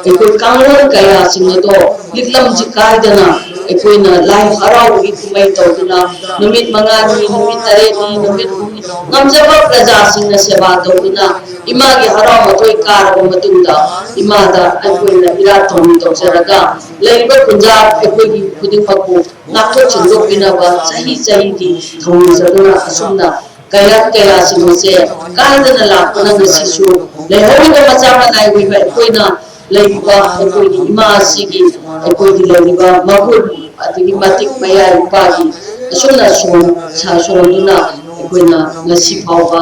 ꯑꯩꯈꯣꯏ ꯀꯥꯡꯂꯣꯟ ꯀꯌꯥꯁꯤꯡ ꯑꯗꯣ ꯂꯤꯛꯂꯝꯁꯤ ꯀꯥꯏꯗꯅ ꯑꯩꯈꯣꯏꯅ ꯂꯥꯏ ꯍꯔꯥꯎꯕꯒꯤ ꯀꯨꯝꯍꯩ ꯇꯧꯗꯨꯅ ꯅꯨꯃꯤꯠ ꯃꯉꯥꯅꯤ, ꯅꯨꯃꯤꯠ ꯇꯔꯦꯠꯅꯤ, ꯅꯨꯃꯤꯠ ꯍꯨꯝꯅꯤ ꯉꯝꯖꯕ ꯄ꯭ꯔꯖꯥꯁꯤꯡꯅ ꯁꯦꯕꯥ ꯇꯧꯗꯨꯅ ꯏꯃꯥꯒꯤ ꯍꯔꯥꯎ ꯃꯊꯣꯏ ꯀꯥꯔꯕ ꯃꯇꯨꯡꯗ ꯏꯃꯥꯗ ꯑꯩꯈꯣꯏꯅ ꯏꯔꯥꯠ ꯊꯧꯅꯤ ꯇꯧꯖꯔꯒ ꯂꯩꯔꯤꯕ ꯈꯨꯟꯖꯥ ꯑꯩꯈꯣꯏꯒꯤ ꯈꯨꯗꯤꯡꯃꯛꯄꯨ ꯉꯥꯛꯊꯣꯛ ꯁꯦꯡꯗꯣꯛꯄꯤꯅꯕ ꯆꯍꯤ ꯆꯍꯤꯒꯤ ꯊꯧꯅꯤꯖꯗꯨꯅ ꯑꯁꯨꯝꯅ ꯀꯌꯥꯠ ꯀꯌꯥꯁꯤꯡ ꯑꯁꯦ ꯀꯥꯏꯗꯅ ꯂꯥꯛꯄꯅ ꯉꯁꯤꯁꯨ ꯂꯩꯍꯧꯔꯤꯕ ꯃꯆꯥ ꯃꯅꯥꯏ ꯑꯣꯏꯕ ꯑꯩꯈꯣꯏꯅ ꯂꯩꯔꯤꯕ ꯑꯩꯈꯣꯏꯒꯤ ꯏꯃꯥ ꯑꯁꯤꯒꯤ ꯑꯩꯈꯣꯏꯒꯤ ꯂꯩꯔꯤꯕ ꯃꯒꯨꯟ ꯑꯗꯒꯤ ꯃꯇꯤꯛ ꯃꯌꯥꯏ ꯅꯨꯄꯥꯒꯤ ꯑꯁꯨꯝꯅ ꯁꯣꯟ-, ꯁꯥ-, ꯁꯣꯟꯗꯨꯅ ꯑꯩꯈꯣꯏꯅ ꯉꯁꯤ ꯐꯥꯎꯕ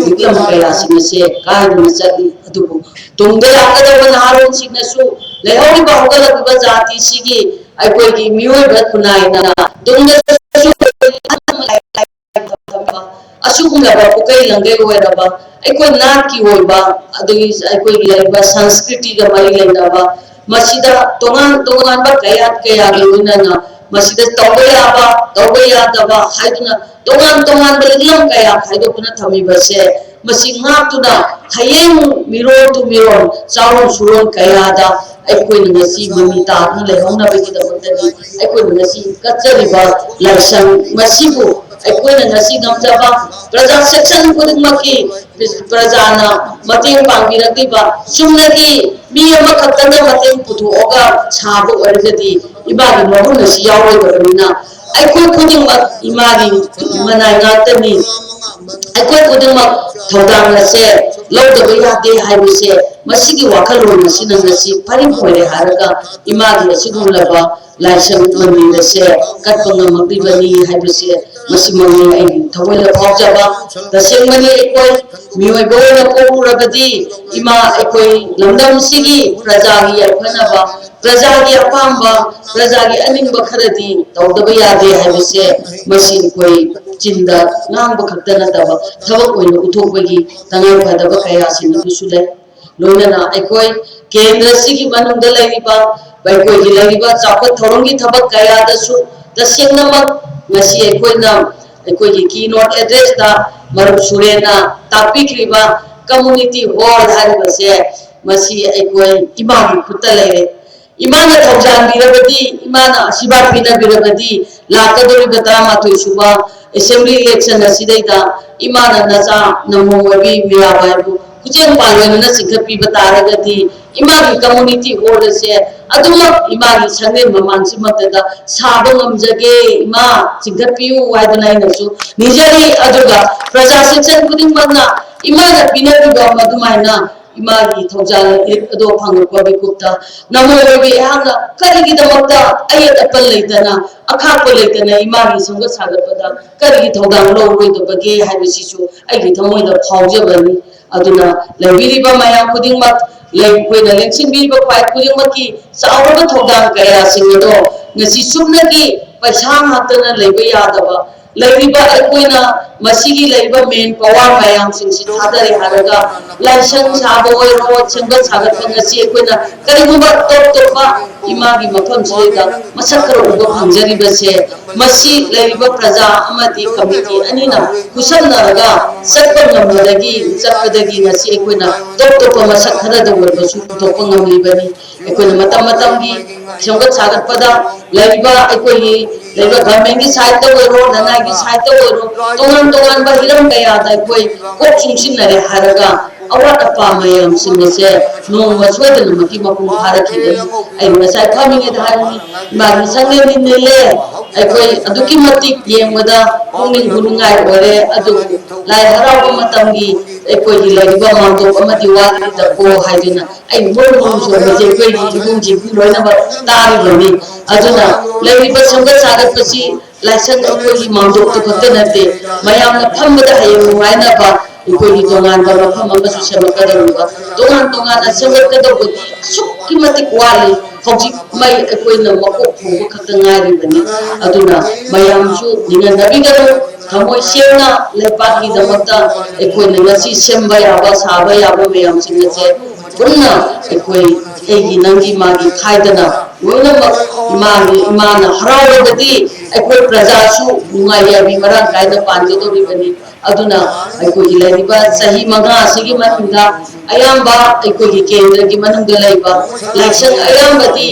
ꯂꯤꯛꯂꯝ ꯀꯌꯥꯁꯤꯡ ꯑꯁꯦ ꯀꯥꯏꯗꯅ ꯆꯠꯂꯤ꯫ ꯑꯗꯨꯕꯨ ꯇꯨꯡꯗ ꯂꯥꯛꯀꯗꯧꯕ ꯅꯍꯥꯔꯣꯜꯁꯤꯡꯅꯁꯨ ꯂꯩꯍꯧꯔꯤꯕ ꯍꯧꯒꯠꯂꯛꯂꯤꯕ ꯖꯥꯇꯤꯁꯤꯒꯤ ꯑꯩꯈꯣꯏꯒꯤ ꯃꯤꯑꯣꯏꯕ ꯈꯨꯟꯅꯥꯏꯅ ꯇꯨꯡꯗꯁꯨ ꯑꯁꯤꯒꯨꯝꯂꯕ ꯄꯨꯀꯩ ꯂꯪꯒꯩ ꯑꯣꯏꯔꯕ ꯑꯩꯈꯣꯏ ꯅꯥꯠꯀꯤ ꯑꯣꯏꯕ ꯑꯗꯒꯤ ꯑꯩꯈꯣꯏꯒꯤ ꯂꯩꯔꯤꯕ ꯁꯪꯁꯀ꯭ꯔꯤꯇꯤꯒ ꯃꯔꯤ ꯂꯩꯅꯕ ꯃꯁꯤꯗ ꯇꯣꯉꯥꯟ ꯇꯣꯉꯥꯟꯕ ꯀꯌꯥꯠ ꯀꯌꯥꯒꯤ ꯂꯣꯏꯅꯅ ꯃꯁꯤꯗ ꯇꯧꯕ ꯌꯥꯕ, ꯇꯧꯕ ꯌꯥꯗꯕ ꯍꯥꯏꯗꯨꯅ ꯇꯣꯉꯥꯟ ꯇꯣꯉꯥꯟꯕ ꯂꯤꯛꯂꯝ ꯀꯌꯥ ꯈꯥꯏꯗꯣꯛꯇꯨꯅ ꯊꯝꯃꯤꯕꯁꯦ ꯃꯁꯤ ꯉꯥꯛꯇꯨꯅ ꯍꯌꯦꯡ ꯃꯤꯔꯣꯟ ꯇꯨ ꯃꯤꯔꯣꯟ ꯆꯥꯔꯣꯟ ꯁꯨꯔꯣꯟ ꯀꯌꯥꯗ ꯑꯩꯈꯣꯏꯅ ꯉꯁꯤ ꯃꯃꯤ ꯇꯥꯗꯨꯅ ꯂꯩꯍꯧꯅꯕꯒꯤꯗꯃꯛꯇꯅꯤ ꯑꯩꯈꯣꯏꯅ ꯉꯁꯤ ꯀꯠꯆꯔꯤꯕ ꯂꯥꯏꯁꯪ ꯃꯁꯤꯕꯨ ꯑꯩꯈꯣꯏꯅ ꯉꯁꯤ ꯉꯝꯖꯕ ꯄ꯭ꯔꯖꯥ ꯁꯦꯛꯁꯟ ꯈꯨꯗꯤꯡꯃꯛꯀꯤ ꯄ꯭ꯔꯖꯥꯅ ꯃꯇꯦꯡ ꯄꯥꯡꯕꯤꯔꯛꯂꯤꯕ ꯆꯨꯝꯅꯒꯤ ꯃꯤ ꯑꯃꯈꯛꯇꯅ ꯃꯇꯦꯡ ꯄꯨꯊꯣꯛꯑꯒ ꯁꯥꯕ ꯑꯣꯏꯔꯒꯗꯤ ꯏꯃꯥꯒꯤ ꯃꯒꯨꯟ ꯑꯁꯤ ꯌꯥꯎꯔꯣꯏꯗꯕꯅꯤꯅ ꯑꯩꯈꯣꯏ ꯈꯨꯗꯤꯡꯃꯛ ꯏꯃꯥꯒꯤ ꯃꯅꯥꯏ ꯉꯥꯛꯇꯅꯤ꯫ ꯑꯩꯈꯣꯏ ꯈꯨꯗꯤꯡꯃꯛ ꯊꯧꯗꯥꯡ ꯑꯁꯦ ꯂꯧꯗꯕ ꯌꯥꯗꯦ ꯍꯥꯏꯕꯁꯦ, ꯃꯁꯤꯒꯤ ꯋꯥꯈꯜꯂꯣꯟ ꯑꯁꯤꯅ ꯉꯁꯤ ꯄꯔꯤꯡ ꯑꯣꯏꯔꯦ ꯍꯥꯏꯔꯒ ꯏꯃꯥꯒꯤ ꯑꯁꯤꯒꯨꯝꯂꯕ ꯂꯥꯏꯁꯪ ꯃꯟꯗꯤꯔ ꯑꯁꯦ ꯀꯠꯄ ꯉꯝꯃꯛꯂꯤꯕꯅꯤ ꯍꯥꯏꯕꯁꯦ, ꯃꯁꯤꯃꯛꯅꯤ ꯑꯩꯒꯤ ꯊꯃꯣꯏꯗ ꯐꯥꯎꯖꯕ꯫ ꯇꯁꯦꯡꯕꯅꯤ, ꯑꯩꯈꯣꯏ ꯃꯤꯑꯣꯏꯕ ꯑꯣꯏꯅ ꯄꯣꯛꯂꯨꯔꯕꯗꯤ ꯏꯃꯥ ꯑꯩꯈꯣꯏ ꯂꯝꯗꯝꯁꯤꯒꯤ ꯄ꯭ꯔꯖꯥꯒꯤ ꯌꯥꯏꯐꯅꯕ, ꯄ꯭ꯔꯖꯥꯒꯤ ꯑꯄꯥꯝꯕ, ꯄ꯭ꯔꯖꯥꯒꯤ ꯑꯅꯤꯡꯕ ꯈꯔꯗꯤ ꯇꯧꯗꯕ ꯌꯥꯗꯦ ꯍꯥꯏꯕꯁꯦ, ꯃꯁꯤ ꯑꯩꯈꯣꯏ ꯆꯤꯟꯗ ꯉꯥꯡꯕ ꯈꯛꯇ ꯅꯠꯇꯕ ꯊꯕꯛ ꯑꯣꯏꯅ ꯎꯠꯊꯣꯛꯄꯒꯤ ꯇꯉꯥꯏ ꯐꯗꯕ ꯀꯌꯥꯁꯤꯡ ꯑꯗꯨꯁꯨ ꯂꯩ꯫ ꯂꯣꯏꯅꯅ ꯑꯩꯈꯣꯏ ꯀꯦꯟꯗ꯭ꯔꯁꯤꯒꯤ ꯃꯅꯨꯡꯗ ꯂꯩꯔꯤꯕ, ꯑꯩꯈꯣꯏꯒꯤ ꯂꯩꯔꯤꯕ ꯆꯥꯎꯈꯠ ꯊꯧꯔꯝꯒꯤ ꯊꯕꯛ ꯀꯌꯥꯗꯁꯨ ꯇꯁꯦꯡꯅꯃꯛ ꯉꯁꯤ ꯑꯩꯈꯣꯏꯅ ꯑꯩꯈꯣꯏꯒꯤ keynote address ꯇ ꯃꯔꯨꯞ ꯁꯨꯔꯦꯟꯅ ꯇꯥꯛꯄꯤꯈ꯭ꯔꯤꯕ community hall ꯍꯥꯏꯔꯤꯕꯁꯦ, ꯃꯁꯤ ꯑꯩꯈꯣꯏ ꯏꯃꯥꯒꯤ ꯈꯨꯠꯇ ꯂꯩꯔꯦ꯫ ꯏꯃꯥꯅ ꯊꯧꯖꯥꯟꯕꯤꯔꯕꯗꯤ, ꯏꯃꯥꯅ ꯑꯁꯤꯕꯥ ꯄꯤꯅꯕꯤꯔꯕꯗꯤ, ꯂꯥꯛꯀꯗꯧꯔꯤꯕ ꯇꯔꯥꯃꯥꯊꯣꯏ ꯁꯨꯕ assembly election ꯑꯁꯤꯗꯩꯗ ꯏꯃꯥꯅ ꯅꯆꯥ ꯅꯃꯧ ꯑꯣꯏꯕꯤ ꯃꯤꯔꯥꯕꯥꯏꯕꯨ ꯈꯨꯆꯦꯡ ꯄꯥꯜꯂꯣꯏꯗꯅ ꯆꯤꯡꯈꯠꯄꯤꯕ ꯇꯥꯔꯒꯗꯤ, ꯏꯃꯥꯒꯤ community hall ꯑꯁꯦ ꯑꯗꯨꯃꯛ ꯏꯃꯥꯒꯤ ꯁꯪꯂꯦꯟ ꯃꯃꯥꯡꯁꯤꯃꯛꯇꯗ ꯁꯥꯕ ꯉꯝꯖꯒꯦ, ꯏꯃꯥ ꯆꯤꯡꯈꯠꯄꯤꯌꯨ ꯍꯥꯏꯗꯅ ꯑꯩꯅꯁꯨ ꯅꯤꯖꯔꯤ꯫ ꯑꯗꯨꯒ ꯄ꯭ꯔꯖꯥ section ꯈꯨꯗꯤꯡꯃꯛꯅ ꯏꯃꯥꯅ ꯄꯤꯅꯕꯤꯕ ꯃꯗꯨꯃꯥꯏꯅ ꯏꯃꯥꯒꯤ ꯊꯧꯖꯥꯜ ꯏꯔꯤꯛ ꯑꯗꯣ ꯐꯪꯂꯛꯄ ꯃꯤꯀꯨꯞꯇ ꯅꯃꯧ ꯑꯣꯏꯕꯤ ꯑꯩꯍꯥꯛꯅ ꯀꯔꯤꯒꯤꯗꯃꯛꯇ ꯑꯌꯦꯠ ꯑꯄꯟ ꯂꯩꯇꯅ, ꯑꯈꯥꯛꯄ ꯂꯩꯇꯅ ꯏꯃꯥꯒꯤ ꯁꯦꯝꯒꯠ ꯁꯥꯒꯠꯄꯗ ꯀꯔꯤꯒꯤ ꯊꯧꯗꯥꯡ ꯂꯧꯔꯣꯏꯗꯕꯒꯦ ꯍꯥꯏꯕꯁꯤꯁꯨ ꯑꯩꯒꯤ ꯊꯃꯣꯏꯗ ꯐꯥꯎꯖꯕꯅꯤ꯫ ꯑꯗꯨꯅ ꯂꯩꯕꯤꯔꯤꯕ ꯃꯌꯥꯝ ꯈꯨꯗꯤꯡꯃꯛ, ꯂꯩ-, ꯑꯩꯈꯣꯏꯅ ꯂꯦꯡꯁꯤꯟꯕꯤꯔꯤꯕ ꯈ꯭ꯋꯥꯏ ꯈꯨꯗꯤꯡꯃꯛꯀꯤ ꯆꯥꯎꯔꯕ ꯊꯧꯗꯥꯡ ꯀꯌꯥꯁꯤꯡ ꯑꯗꯣ ꯉꯁꯤ ꯁꯨꯞꯅꯒꯤ ꯄꯩꯁꯥ ꯉꯥꯛꯇꯅ ꯂꯩꯕ ꯌꯥꯗꯕ, ꯂꯩꯔꯤꯕ ꯑꯩꯈꯣꯏꯅ ꯃꯁꯤꯒꯤ ꯂꯩꯔꯤꯕ main power ꯃꯌꯥꯝꯁꯤꯡꯁꯤ ꯊꯥꯗꯔꯦ ꯍꯥꯏꯔꯒ ꯂꯥꯏꯁꯪ ꯁꯥꯕ ꯑꯣꯏꯔꯣ, ꯁꯦꯝꯒꯠ ꯁꯥꯒꯠꯄ ꯉꯁꯤ ꯑꯩꯈꯣꯏꯅ ꯀꯔꯤꯒꯨꯝꯕ ꯇꯣꯞ ꯇꯣꯞꯄ ꯏꯃꯥꯒꯤ ꯃꯐꯝꯁꯤꯗꯩꯗ ꯃꯁꯛ ꯈꯔ ꯎꯕ ꯐꯪꯖꯔꯤꯕꯁꯦ, ꯃꯁꯤ ꯂꯩꯔꯤꯕ ꯄ꯭ꯔꯖꯥ ꯑꯃꯗꯤ committee ꯑꯅꯤꯅ ꯈꯨꯠꯁꯝꯅꯔꯒ ꯆꯠꯄ ꯉꯝꯕꯗꯒꯤ, ꯆꯠꯄꯗꯒꯤ ꯉꯁꯤ ꯑꯩꯈꯣꯏꯅ ꯇꯣꯞ ꯇꯣꯞꯄ ꯃꯁꯛ ꯈꯔꯗ ꯑꯣꯏꯔꯕꯁꯨ ꯄꯨꯊꯣꯛꯄ ꯉꯝꯂꯤꯕꯅꯤ꯫ ꯑꯩꯈꯣꯏꯅ ꯃꯇꯝ ꯃꯇꯝꯒꯤ ꯁꯦꯝꯒꯠ ꯁꯥꯒꯠꯄꯗ ꯂꯩꯔꯤꯕ ꯑꯩꯈꯣꯏꯒꯤ ꯂꯩꯔꯤꯕ government ꯀꯤ side ꯇ ꯑꯣꯏꯔꯣ, ꯂꯅꯥꯏꯒꯤ side ꯇ ꯑꯣꯏꯔꯣ, ꯇꯣꯉꯥꯟ ꯇꯣꯉꯥꯟꯕ ꯍꯤꯔꯝ ꯀꯌꯥꯗ ꯑꯩꯈꯣꯏ ꯀꯣꯛ ꯆꯨꯡꯁꯤꯟꯅꯔꯦ ꯍꯥꯏꯔꯒ ꯑꯋꯥꯠ ꯑꯄꯥ ꯃꯌꯥꯝꯁꯤꯡ ꯑꯁꯦ ꯅꯣꯡꯃ ꯁꯣꯏꯗꯅꯃꯛꯀꯤ ꯃꯄꯨꯡ ꯐꯥꯔꯛꯈꯤꯒꯅꯤ꯫ ꯑꯩ ꯉꯁꯥꯏ ꯐꯝꯃꯤꯉꯩꯗ ꯍꯥꯏꯕꯅꯤ, ꯏꯃꯥꯒꯤ ꯁꯪꯂꯦꯟꯗꯤ ꯅꯤꯜꯂꯦ, ꯑꯩꯈꯣꯏ ꯑꯗꯨꯛꯀꯤ ꯃꯇꯤꯛ ꯌꯦꯡꯕꯗ ꯄꯨꯛꯅꯤꯡ ꯍꯨꯅꯤꯡꯉꯥꯏ ꯑꯣꯏꯔꯦ꯫ ꯑꯗꯨꯕꯨ ꯂꯥꯏ ꯍꯔꯥꯎꯕ ꯃꯇꯝꯒꯤ ꯑꯩꯈꯣꯏꯒꯤ ꯂꯩꯔꯤꯕ ꯃꯥꯡꯗꯣꯞ ꯑꯃꯗꯤ ꯋꯥꯠꯂꯤꯗꯀꯣ ꯍꯥꯏꯗꯨꯅ ꯑꯩ ꯃꯣꯏ ꯃꯣꯏ ꯁꯣꯟꯕꯁꯦ ꯑꯩꯈꯣꯏꯒꯤ ꯏꯃꯨꯡꯁꯤꯡꯒꯤ ꯂꯣꯏꯅꯃꯛ ꯇꯥꯔꯤꯕꯅꯤ꯫ ꯑꯗꯨꯅ ꯂꯩꯔꯤꯕ ꯁꯦꯝꯒꯠ ꯁꯥꯒꯠꯄꯁꯤ ꯂꯥꯏꯁꯪ ꯑꯩꯈꯣꯏꯒꯤ ꯃꯥꯡꯗꯣꯞꯇꯨ ꯈꯛꯇ ꯅꯠꯇꯦ, ꯃꯌꯥꯝꯅ ꯐꯝꯕꯗ ꯍꯌꯦꯡ ꯅꯨꯡꯉꯥꯏꯅꯕ ꯑꯩꯈꯣꯏꯒꯤ ꯇꯣꯉꯥꯟꯕ ꯃꯐꯝ ꯑꯃꯁꯨ ꯁꯦꯝꯃꯛꯀꯗꯧꯔꯤꯕ, ꯇꯣꯉꯥꯟ ꯇꯣꯉꯥꯟꯅ ꯁꯦꯝꯒꯠꯀꯗꯧꯕꯗꯤ ꯑꯁꯨꯛꯀꯤ ꯃꯇꯤꯛ ꯋꯥꯠꯂꯤ꯫ ꯍꯧꯖꯤꯛ ꯃꯩ ꯑꯩꯈꯣꯏꯅ ꯃꯀꯣꯛ ꯊꯣꯡꯕ ꯈꯛꯇ ꯉꯥꯏꯔꯤꯕꯅꯤ꯫ ꯑꯗꯨꯅ ꯃꯌꯥꯝꯁꯨ ꯅꯤꯡꯍꯟꯅꯕꯤꯒꯅꯨ, ꯊꯃꯣꯏ ꯁꯦꯡꯅ ꯂꯩꯕꯥꯛꯀꯤꯗꯃꯛꯇ ꯑꯩꯈꯣꯏꯅ ꯉꯁꯤ ꯁꯦꯝꯕ ꯌꯥꯕ, ꯁꯥꯕ ꯌꯥꯕ ꯃꯌꯥꯝꯁꯤꯡ ꯑꯁꯦ ꯄꯨꯟꯅ ꯑꯩꯈꯣꯏ ꯑꯩꯒꯤ ꯅꯪꯒꯤ ꯃꯥꯒꯤ ꯈꯥꯏꯗꯅ ꯂꯣꯏꯅꯃꯛ ꯏꯃꯥꯒꯤ, ꯏꯃꯥꯅ ꯍꯔꯥꯎꯔꯒꯗꯤ ꯑꯩꯈꯣꯏ ꯄ꯭ꯔꯖꯥꯁꯨ ꯅꯨꯡꯉꯥꯏ ꯌꯥꯏꯕꯤ ꯃꯔꯥꯡ ꯀꯥꯏꯅ ꯄꯥꯟꯒꯗꯧꯔꯤꯕꯅꯤ꯫ ꯑꯗꯨꯅ ꯑꯩꯈꯣꯏꯒꯤ ꯂꯩꯔꯤꯕ ꯆꯍꯤ ꯃꯉꯥ ꯑꯁꯤꯒꯤ ꯃꯅꯨꯡꯗ ꯑꯌꯥꯝꯕ ꯑꯩꯈꯣꯏꯒꯤ ꯀꯦꯟꯗ꯭ꯔꯒꯤ ꯃꯅꯨꯡꯗ ꯂꯩꯕ ꯂꯥꯏꯁꯪ ꯑꯌꯥꯝꯕꯗꯤ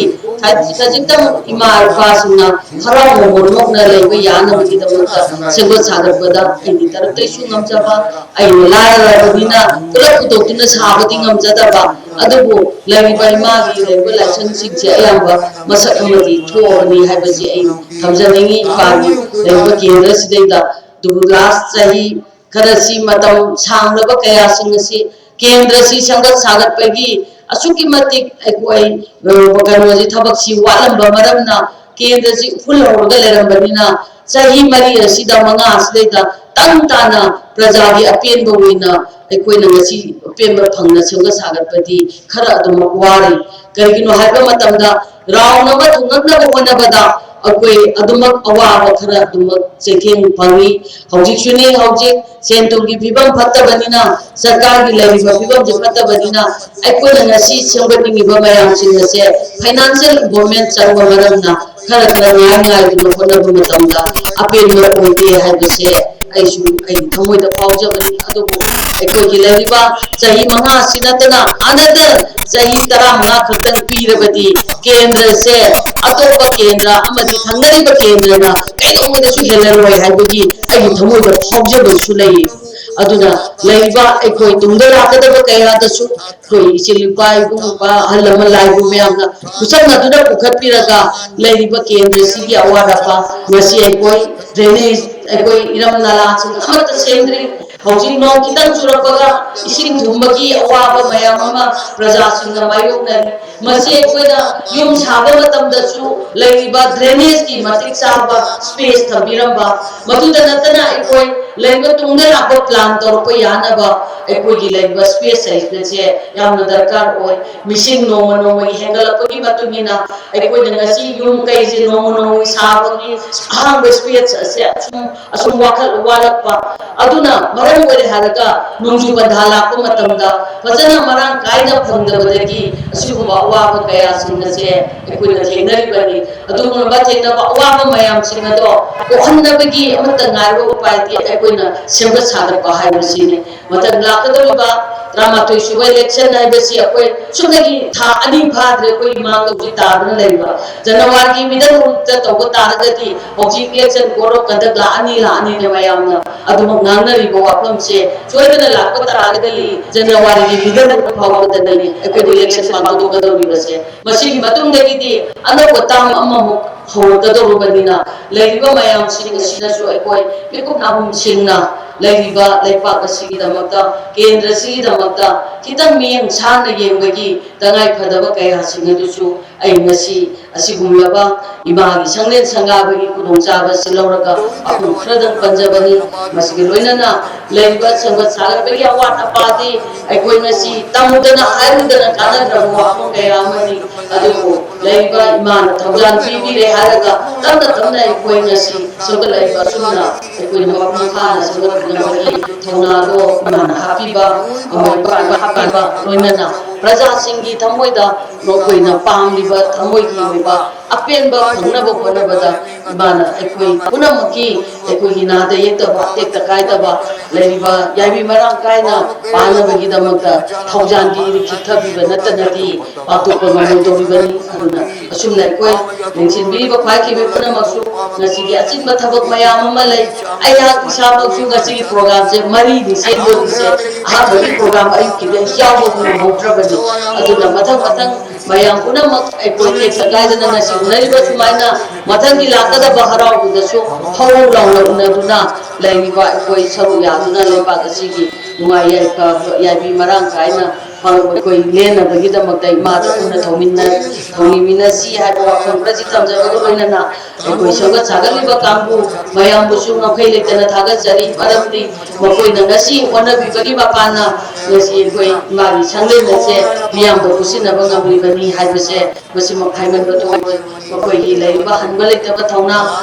ꯈꯖꯤꯛꯇꯪ ꯏꯃꯥ ꯏꯄꯥꯁꯤꯡꯅ ꯍꯔꯥꯎ ꯃꯣꯃꯣꯟ ꯅꯣꯛꯅ ꯂꯩꯕ ꯌꯥꯅꯕꯒꯤꯗꯃꯛꯇ ꯁꯦꯝꯒꯠ ꯁꯥꯒꯠꯄꯗ ꯑꯩꯒꯤ ꯇꯔꯞꯇꯩꯁꯨ ꯉꯝꯖꯕ, ꯑꯩꯅ ꯂꯥꯏꯔꯕꯅꯤꯅ ꯄꯨꯂꯞ ꯄꯨꯊꯣꯛꯇꯨꯅ ꯁꯥꯕꯗꯤ ꯉꯝꯖꯗꯕ, ꯑꯗꯨꯕꯨ ꯂꯩꯔꯤꯕ ꯏꯃꯥꯒꯤ ꯂꯩꯔꯤꯕ ꯂꯥꯏꯁꯪꯁꯤꯡꯁꯦ ꯑꯌꯥꯝꯕ ꯃꯁꯛ ꯑꯃꯗꯤ ꯊꯣꯛꯑꯕꯅꯤ ꯍꯥꯏꯕꯁꯤ ꯑꯩ ꯊꯝꯖꯅꯤꯡꯉꯤ꯫ ꯏꯄꯥꯒꯤ ꯂꯩꯔꯤꯕ ꯀꯦꯟꯗ꯭ꯔꯁꯤꯗꯩꯗ ꯑꯗꯨꯕꯨ ꯂꯥꯁ ꯆꯍꯤ ꯈꯔꯁꯤ ꯃꯇꯝ ꯁꯥꯡꯂꯕ ꯀꯌꯥꯁꯤꯡ ꯑꯁꯤ ꯀꯦꯟꯗ꯭ꯔꯁꯤ ꯁꯦꯝꯒꯠ ꯁꯥꯒꯠꯄꯒꯤ ꯑꯁꯨꯛꯀꯤ ꯃꯇꯤꯛ ꯑꯩꯈꯣꯏ ꯀꯩꯅꯣꯁꯤ ꯊꯕꯛꯁꯤ ꯋꯥꯠꯂꯝꯕ ꯃꯔꯝꯅ ꯀꯦꯟꯗ꯭ꯔꯁꯤ ꯎꯐꯨꯜ ꯍꯧꯔꯒ ꯂꯩꯔꯝꯕꯅꯤꯅ ꯆꯍꯤ ꯃꯔꯤ ꯑꯁꯤꯗ ꯃꯉꯥ ꯑꯁꯤꯗꯩꯗ ꯇꯪ ꯇꯥꯅ ꯄ꯭ꯔꯖꯥꯒꯤ ꯑꯄꯦꯟꯕ ꯑꯣꯏꯅ ꯑꯩꯈꯣꯏꯅ ꯉꯁꯤ ꯑꯄꯦꯟꯕ ꯐꯪꯅ ꯁꯦꯝꯒꯠ ꯁꯥꯒꯠꯄꯗꯤ ꯈꯔ ꯑꯗꯨꯃꯛ ꯋꯥꯔꯤ꯫ ꯀꯔꯤꯒꯤꯅꯣ ꯍꯥꯏꯕ ꯃꯇꯝꯗ ꯔꯥꯎꯟ ꯑꯃ ꯊꯨꯡꯉꯛꯅꯕ ꯍꯣꯠꯅꯕꯗ ꯑꯩꯈꯣꯏ ꯑꯗꯨꯃꯛ ꯑꯋꯥꯕ ꯈꯔ ꯑꯗꯨꯃꯛ ꯆꯩꯊꯦꯡ ꯐꯪꯏ꯫ ꯍꯧꯖꯤꯛꯁꯨꯅꯤ, ꯍꯧꯖꯤꯛ ꯁꯦꯟ ꯊꯨꯝꯒꯤ ꯐꯤꯕꯝ ꯐꯠꯇꯕꯅꯤꯅ, ꯁꯔꯀꯥꯔꯒꯤ ꯂꯩꯔꯤꯕ ꯐꯤꯕꯝꯁꯦ ꯐꯠꯇꯕꯅꯤꯅ, ꯑꯩꯈꯣꯏꯅ ꯉꯁꯤ ꯁꯦꯝꯒꯠꯅꯤꯡꯉꯤꯕ ꯃꯌꯥꯝꯁꯤꯡ ꯑꯁꯦ ꯐꯥꯏꯅꯥꯟꯁꯤꯌꯦꯜ ꯏꯝꯄ꯭ꯔꯨꯚꯃꯦꯟ ꯆꯪꯕ ꯃꯔꯝꯅ ꯈꯔ ꯈꯔ ꯉꯥꯏ ꯉꯥꯏꯗꯨꯅ ꯍꯣꯠꯅꯕ ꯃꯇꯝꯗ ꯑꯄꯦꯟꯕ ꯑꯣꯏꯗꯦ ꯍꯥꯏꯕꯁꯦ ꯑꯩꯁꯨ ꯑꯩꯒꯤ ꯊꯃꯣꯏꯗ ꯐꯥꯎꯖꯕꯅꯤ꯫ ꯑꯗꯨꯕꯨ ꯑꯩꯈꯣꯏꯒꯤ ꯂꯩꯔꯤꯕ ꯆꯍꯤ ꯃꯉꯥ ꯑꯁꯤ ꯅꯠꯇꯅ another ꯆꯍꯤ ꯇꯔꯥꯃꯉꯥ ꯈꯛꯇꯪ ꯄꯤꯔꯕꯗꯤ ꯀꯦꯟꯗ꯭ꯔꯁꯦ ꯑꯇꯣꯞꯄ ꯀꯦꯟꯗ꯭ꯔ ꯑꯃꯗꯤ ꯊꯪꯅꯔꯤꯕ ꯀꯦꯟꯗ꯭ꯔꯅ ꯀꯩꯗꯧꯕꯗꯁꯨ ꯍꯦꯜꯂꯔꯣꯏ ꯍꯥꯏꯕꯒꯤ ꯑꯩꯒꯤ ꯊꯃꯣꯏꯗ ꯐꯥꯎꯖꯕꯁꯨ ꯂꯩ꯫ ꯑꯗꯨꯅ ꯂꯩꯔꯤꯕ ꯑꯩꯈꯣꯏ ꯇꯨꯡꯗ ꯂꯥꯛꯀꯗꯕ ꯀꯌꯥꯗꯁꯨ ꯑꯩꯈꯣꯏ ꯏꯆꯤꯜ ꯏꯄꯥ, ꯏꯕꯨꯡ ꯏꯄꯥ, ꯑꯍꯜ ꯂꯃꯟ ꯂꯥꯏꯕꯨ ꯃꯌꯥꯝꯅ ꯈꯨꯠꯁꯝꯅꯗꯨꯅ ꯄꯨꯈꯠꯄꯤꯔꯒ ꯂꯩꯔꯤꯕ ꯀꯦꯟꯗ꯭ꯔꯁꯤꯒꯤ ꯑꯋꯥꯠ ꯑꯄꯥ, ꯉꯁꯤ ꯑꯩꯈꯣꯏ drainage, ꯑꯩꯈꯣꯏ ꯏꯔꯝ ꯅꯂꯥꯁꯤꯡ ꯑꯃꯠꯇ ꯁꯦꯝꯗ꯭ꯔꯤ꯫ ꯍꯧꯖꯤꯛ ꯅꯣꯡ ꯈꯤꯇꯪ ꯆꯨꯔꯛꯄꯒ ꯏꯁꯤꯡ ꯊꯨꯝꯕꯒꯤ ꯑꯋꯥꯕ ꯃꯌꯥꯝ ꯑꯃ ꯄ꯭ꯔꯖꯥꯁꯤꯡꯅ ꯃꯥꯌꯣꯛꯅꯔꯤ꯫ ꯃꯁꯤ ꯑꯩꯈꯣꯏꯅ ꯌꯨꯝ ꯁꯥꯕ ꯃꯇꯝꯗꯁꯨ ꯂꯩꯔꯤꯕ drainage ꯀꯤ ꯃꯇꯤꯛ ꯆꯥꯕ space ꯊꯝꯕꯤꯔꯝꯕ, ꯃꯗꯨꯗ ꯅꯠꯇꯅ ꯑꯩꯈꯣꯏ ꯂꯩꯕ ꯇꯨꯡꯗ ꯂꯥꯛꯄ plan ꯇꯧꯔꯛꯄ ꯌꯥꯅꯕ ꯑꯩꯈꯣꯏꯒꯤ ꯂꯩꯔꯤꯕ space ꯍꯥꯏꯕꯁꯦ ꯌꯥꯝꯅ ꯗꯔꯀꯥꯔ ꯑꯣꯏ꯫ ꯃꯤꯁꯤꯡ ꯅꯣꯡꯃ ꯅꯣꯡꯃꯒꯤ ꯍꯦꯟꯒꯠꯂꯛꯄꯒꯤ ꯃꯇꯨꯡ ꯏꯟꯅ ꯑꯩꯈꯣꯏꯅ ꯉꯁꯤ ꯌꯨꯝ ꯀꯩꯁꯦ ꯅꯣꯡꯃ ꯅꯣꯡꯃꯒꯤ ꯁꯥꯕꯒꯤ ꯑꯍꯥꯡꯕ space ꯑꯁꯦ ꯑꯁꯨꯝ ꯑꯁꯨꯝ ꯋꯥꯈꯜ ꯋꯥꯠꯂꯛꯄ, ꯑꯗꯨꯅ ꯃꯔꯝ ꯑꯣꯏꯔꯦ ꯍꯥꯏꯔꯒ ꯅꯣꯡꯖꯨ ꯄꯟꯊꯥ ꯂꯥꯛꯄ ꯃꯇꯝꯗ ꯐꯖꯅ ꯃꯔꯥꯡ ꯀꯥꯏꯅ ꯐꯪꯗꯕꯗꯒꯤ ꯑꯁꯤꯒꯨꯝꯕ ꯑꯋꯥꯕ ꯀꯌꯥꯁꯤꯡ ꯑꯁꯦ ꯑꯩꯈꯣꯏꯅ ꯊꯦꯡꯅꯔꯤꯕꯅꯤ꯫ ꯑꯗꯨꯒꯨꯝꯂꯕ ꯊꯦꯡꯅꯕ ꯑꯋꯥꯕ ꯃꯌꯥꯝꯁꯤꯡ ꯑꯗꯣ ꯀꯣꯛꯍꯟꯅꯕꯒꯤ ꯑꯃꯠꯇ ꯉꯥꯏꯔꯕ ꯎꯄꯥꯏꯗꯤ ꯑꯩꯈꯣꯏꯅ ꯁꯦꯝꯒꯠ ꯁꯥꯒꯠꯄ ꯍꯥꯏꯕꯁꯤꯅꯤ꯫ ꯃꯊꯪ ꯂꯥꯛꯀꯗꯧꯔꯤꯕ ꯇꯔꯥꯃꯥꯊꯣꯏ ꯁꯨꯕ election ꯍꯥꯏꯕꯁꯤ ꯑꯩꯈꯣꯏ ꯁꯨꯞꯅꯒꯤ ꯊꯥ ꯑꯅꯤ ꯐꯥꯗ꯭ꯔꯦ ꯑꯩꯈꯣꯏ ꯏꯃꯥꯡꯗ ꯍꯧꯖꯤꯛ ꯇꯥꯗꯨꯅ ꯂꯩꯔꯤꯕ꯫ ꯖꯅꯋꯥꯔꯤꯒꯤ middle week ꯇ ꯇꯧꯕ ꯇꯥꯔꯒꯗꯤ ꯍꯧꯖꯤꯛ election code of conduct ꯂꯥꯛꯑꯅꯤ, ꯂꯥꯛꯑꯅꯤꯅ ꯃꯌꯥꯝꯅ ꯑꯗꯨꯃꯛ ꯉꯥꯡꯅꯔꯤꯕ ꯋꯥꯐꯝꯁꯦ ꯁꯣꯏꯗꯅ ꯂꯥꯛꯄ ꯇꯥꯔꯒꯗꯤ ꯖꯅꯋꯥꯔꯤꯒꯤ middle week ꯐꯥꯎꯕꯗꯅꯤ ꯑꯩꯈꯣꯏ election ꯄꯥꯡꯊꯣꯛꯀꯗꯧꯔꯤꯕꯁꯦ꯫ ꯃꯁꯤꯒꯤ ꯃꯇꯨꯡꯗꯒꯤꯗꯤ ꯑꯅꯧꯕ term ꯑꯃꯃꯨꯛ ꯍꯧꯔꯛꯀꯗꯧꯔꯕꯅꯤꯅ ꯂꯩꯔꯤꯕ ꯃꯌꯥꯝꯁꯤꯡ ꯑꯁꯤꯅꯁꯨ ꯑꯩꯈꯣꯏ ꯃꯤꯀꯨꯞ ꯅꯥꯍꯨꯝꯁꯤꯡꯅ ꯂꯩꯔꯤꯕ ꯂꯩꯄꯥꯛ ꯑꯁꯤꯒꯤꯗꯃꯛꯇ, ꯀꯦꯟꯗ꯭ꯔꯁꯤꯒꯤꯗꯃꯛꯇ ꯈꯤꯇꯪ ꯃꯤꯠꯌꯦꯡ ꯁꯥꯟꯅ ꯌꯦꯡꯕꯒꯤ ꯇꯉꯥꯏ ꯐꯗꯕ ꯀꯌꯥꯁꯤꯡ ꯑꯗꯨꯁꯨ ꯑꯩ ꯉꯁꯤ ꯑꯁꯤꯒꯨꯝꯂꯕ ꯏꯃꯥꯒꯤ ꯁꯪꯂꯦꯟ ꯁꯪꯒꯥꯕꯒꯤ ꯈꯨꯗꯣꯡꯆꯥꯕ ꯑꯁꯤ ꯂꯧꯔꯒ ꯋꯥꯐꯝ ꯈꯔꯗꯪ ꯄꯟꯖꯕꯅꯤ꯫ ꯃꯁꯤꯒ ꯂꯣꯏꯅꯅ ꯂꯩꯔꯤꯕ ꯁꯦꯝꯒꯠ ꯁꯥꯒꯠꯄꯒꯤ ꯑꯋꯥꯠ ꯑꯄꯥꯗꯤ ꯑꯩꯈꯣꯏ ꯉꯁꯤ ꯇꯝꯃꯨꯗꯅ ꯍꯥꯏꯔꯨꯗꯅ ꯀꯥꯟꯅꯗ꯭ꯔꯕ ꯋꯥꯐꯝ ꯀꯌꯥ ꯑꯃꯅꯤ꯫ ꯑꯗꯨꯕꯨ ꯂꯩꯔꯤꯕ ꯏꯃꯥꯅ ꯊꯧꯖꯥꯜ ꯄꯤꯕꯤꯔꯦ ꯍꯥꯏꯔꯒ ꯇꯞꯅ ꯇꯞꯅ ꯑꯩꯈꯣꯏ ꯉꯁꯤ ꯁꯦꯝꯒꯠꯂꯛꯏꯕ ꯑꯁꯨꯝꯅ ꯑꯩꯈꯣꯏꯅ ꯃꯄꯨꯡ ꯐꯥꯅ ꯁꯦꯝꯒꯠꯄꯤꯅꯕꯒꯤ ꯊꯧꯅꯥꯗꯣ ꯏꯃꯥꯅ ꯍꯥꯞꯄꯤꯕ, ꯑꯃ ꯏꯄꯥꯅ ꯍꯥꯞꯄꯤꯕ, ꯂꯣꯏꯅꯅ ꯄ꯭ꯔꯖꯥꯁꯤꯡꯒꯤ ꯊꯃꯣꯏꯗ ꯃꯈꯣꯏꯅ ꯄꯥꯝꯂꯤꯕ ꯊꯃꯣꯏꯒꯤ ꯑꯣꯏꯕ ꯑꯄꯦꯟꯕ ꯐꯪꯅꯕ ꯍꯣꯠꯅꯕꯗ ꯏꯃꯥꯅ ꯑꯩꯈꯣꯏ ꯄꯨꯝꯅꯃꯛꯀꯤ, ꯑꯩꯈꯣꯏꯒꯤ ꯅꯥꯗ ꯌꯦꯛꯇꯕ, ꯇꯦꯛꯇ ꯀꯥꯏꯗꯕ ꯂꯩꯔꯤꯕ ꯌꯥꯏꯕꯤ ꯃꯔꯥꯡ ꯀꯥꯏꯅ ꯄꯥꯟꯅꯕꯒꯤꯗꯃꯛꯇ ꯊꯧꯖꯥꯟꯒꯤ ꯏꯔꯤꯛ ꯆꯤꯛꯊꯕꯤꯕ ꯅꯠꯇꯅꯗꯤ ꯄꯥꯡꯊꯣꯛꯄ ꯉꯝꯂꯣꯏꯗꯧꯔꯤꯕꯅꯤ꯫ ꯑꯗꯨꯅ ꯑꯁꯨꯝꯅ ꯑꯩꯈꯣꯏ ꯂꯦꯡꯁꯤꯟꯕꯤꯔꯤꯕ ꯈ꯭ꯋꯥꯏꯈꯤꯕꯤ ꯄꯨꯝꯅꯃꯛꯁꯨ ꯉꯁꯤꯒꯤ ꯑꯆꯤꯟꯕ ꯊꯕꯛ ꯃꯌꯥꯝ ꯑꯃ ꯂꯩ꯫ ꯑꯩꯍꯥꯛ ꯏꯁꯥꯃꯛꯁꯨ ꯉꯁꯤꯒꯤ ꯄ꯭ꯔꯣꯒ꯭ꯔꯥꯝꯁꯦ ꯃꯔꯤꯅꯤ ꯆꯦꯟꯗꯣꯔꯤꯁꯦ꯫ ꯑꯍꯥꯟꯕꯒꯤ ꯄ꯭ꯔꯣꯒ꯭ꯔꯥꯝ ꯑꯌꯨꯛꯀꯤꯗꯤ ꯑꯩ ꯌꯥꯎꯕ ꯉꯝꯍꯧꯗ꯭ꯔꯕꯅꯤ꯫ ꯑꯗꯨꯅ ꯃꯊꯪ ꯃꯊꯪ ꯃꯌꯥꯝ ꯄꯨꯝꯅꯃꯛ ꯑꯩꯈꯣꯏ ꯇꯦꯛꯇ ꯀꯥꯏꯗꯅ ꯉꯁꯤ ꯎꯅꯔꯤꯕ ꯁꯨꯃꯥꯏꯅ ꯃꯊꯪꯒꯤ ꯂꯥꯛꯀꯗꯕ ꯍꯔꯥꯎꯕꯗꯁꯨ ꯍꯧ ꯍꯧ ꯂꯥꯎꯅ ꯎꯅꯗꯨꯅ ꯂꯩꯔꯤꯕ ꯑꯩꯈꯣꯏ ꯁꯔꯨꯛ ꯌꯥꯗꯨꯅ ꯂꯩꯕꯥꯛ ꯑꯁꯤꯒꯤ ꯅꯨꯡꯉꯥꯏ ꯌꯥꯏꯐ-, ꯌꯥꯏꯕꯤ ꯃꯔꯥꯡ ꯀꯥꯏꯅ ꯐꯪꯕ ꯑꯩꯈꯣꯏ ꯂꯦꯟꯅꯕꯒꯤꯗꯃꯛꯇ ꯏꯃꯥꯗ ꯄꯨꯟꯅ ꯊꯧꯃꯤꯟꯅ-, ꯊꯧꯅꯤꯃꯤꯟꯅꯁꯤ ꯍꯥꯏꯕ ꯋꯥꯐꯝ ꯈꯔꯁꯤ ꯊꯝꯖꯕꯒ ꯂꯣꯏꯅꯅ ꯑꯩꯈꯣꯏ ꯁꯦꯝꯒꯠ ꯁꯥꯒꯠꯂꯤꯕ ꯀꯥꯡꯕꯨ ꯃꯌꯥꯝꯕꯨꯁꯨ ꯉꯝꯈꯩ ꯂꯩꯇꯅ ꯊꯥꯒꯠꯆꯔꯤ꯫ ꯃꯔꯝꯗꯤ ꯃꯈꯣꯏꯅ ꯉꯁꯤ ꯍꯣꯠꯅꯕꯤꯕꯒꯤ ꯃꯄꯥꯟꯅ ꯉꯁꯤ ꯑꯩꯈꯣꯏ ꯏꯃꯥꯒꯤ ꯁꯪꯂꯦꯟ ꯑꯁꯦ ꯃꯤꯌꯥꯝꯗ ꯄꯨꯁꯤꯟꯅꯕ ꯉꯝꯂꯤꯕꯅꯤ ꯍꯥꯏꯕꯁꯦ ꯃꯁꯤꯃꯛ ꯍꯥꯏꯃꯟꯕ ꯊꯣꯛꯑꯣꯏ꯫ ꯃꯈꯣꯏꯒꯤ ꯂꯩꯔꯤꯕ ꯍꯟꯕ ꯂꯩꯇꯕ ꯊꯧꯅꯥ,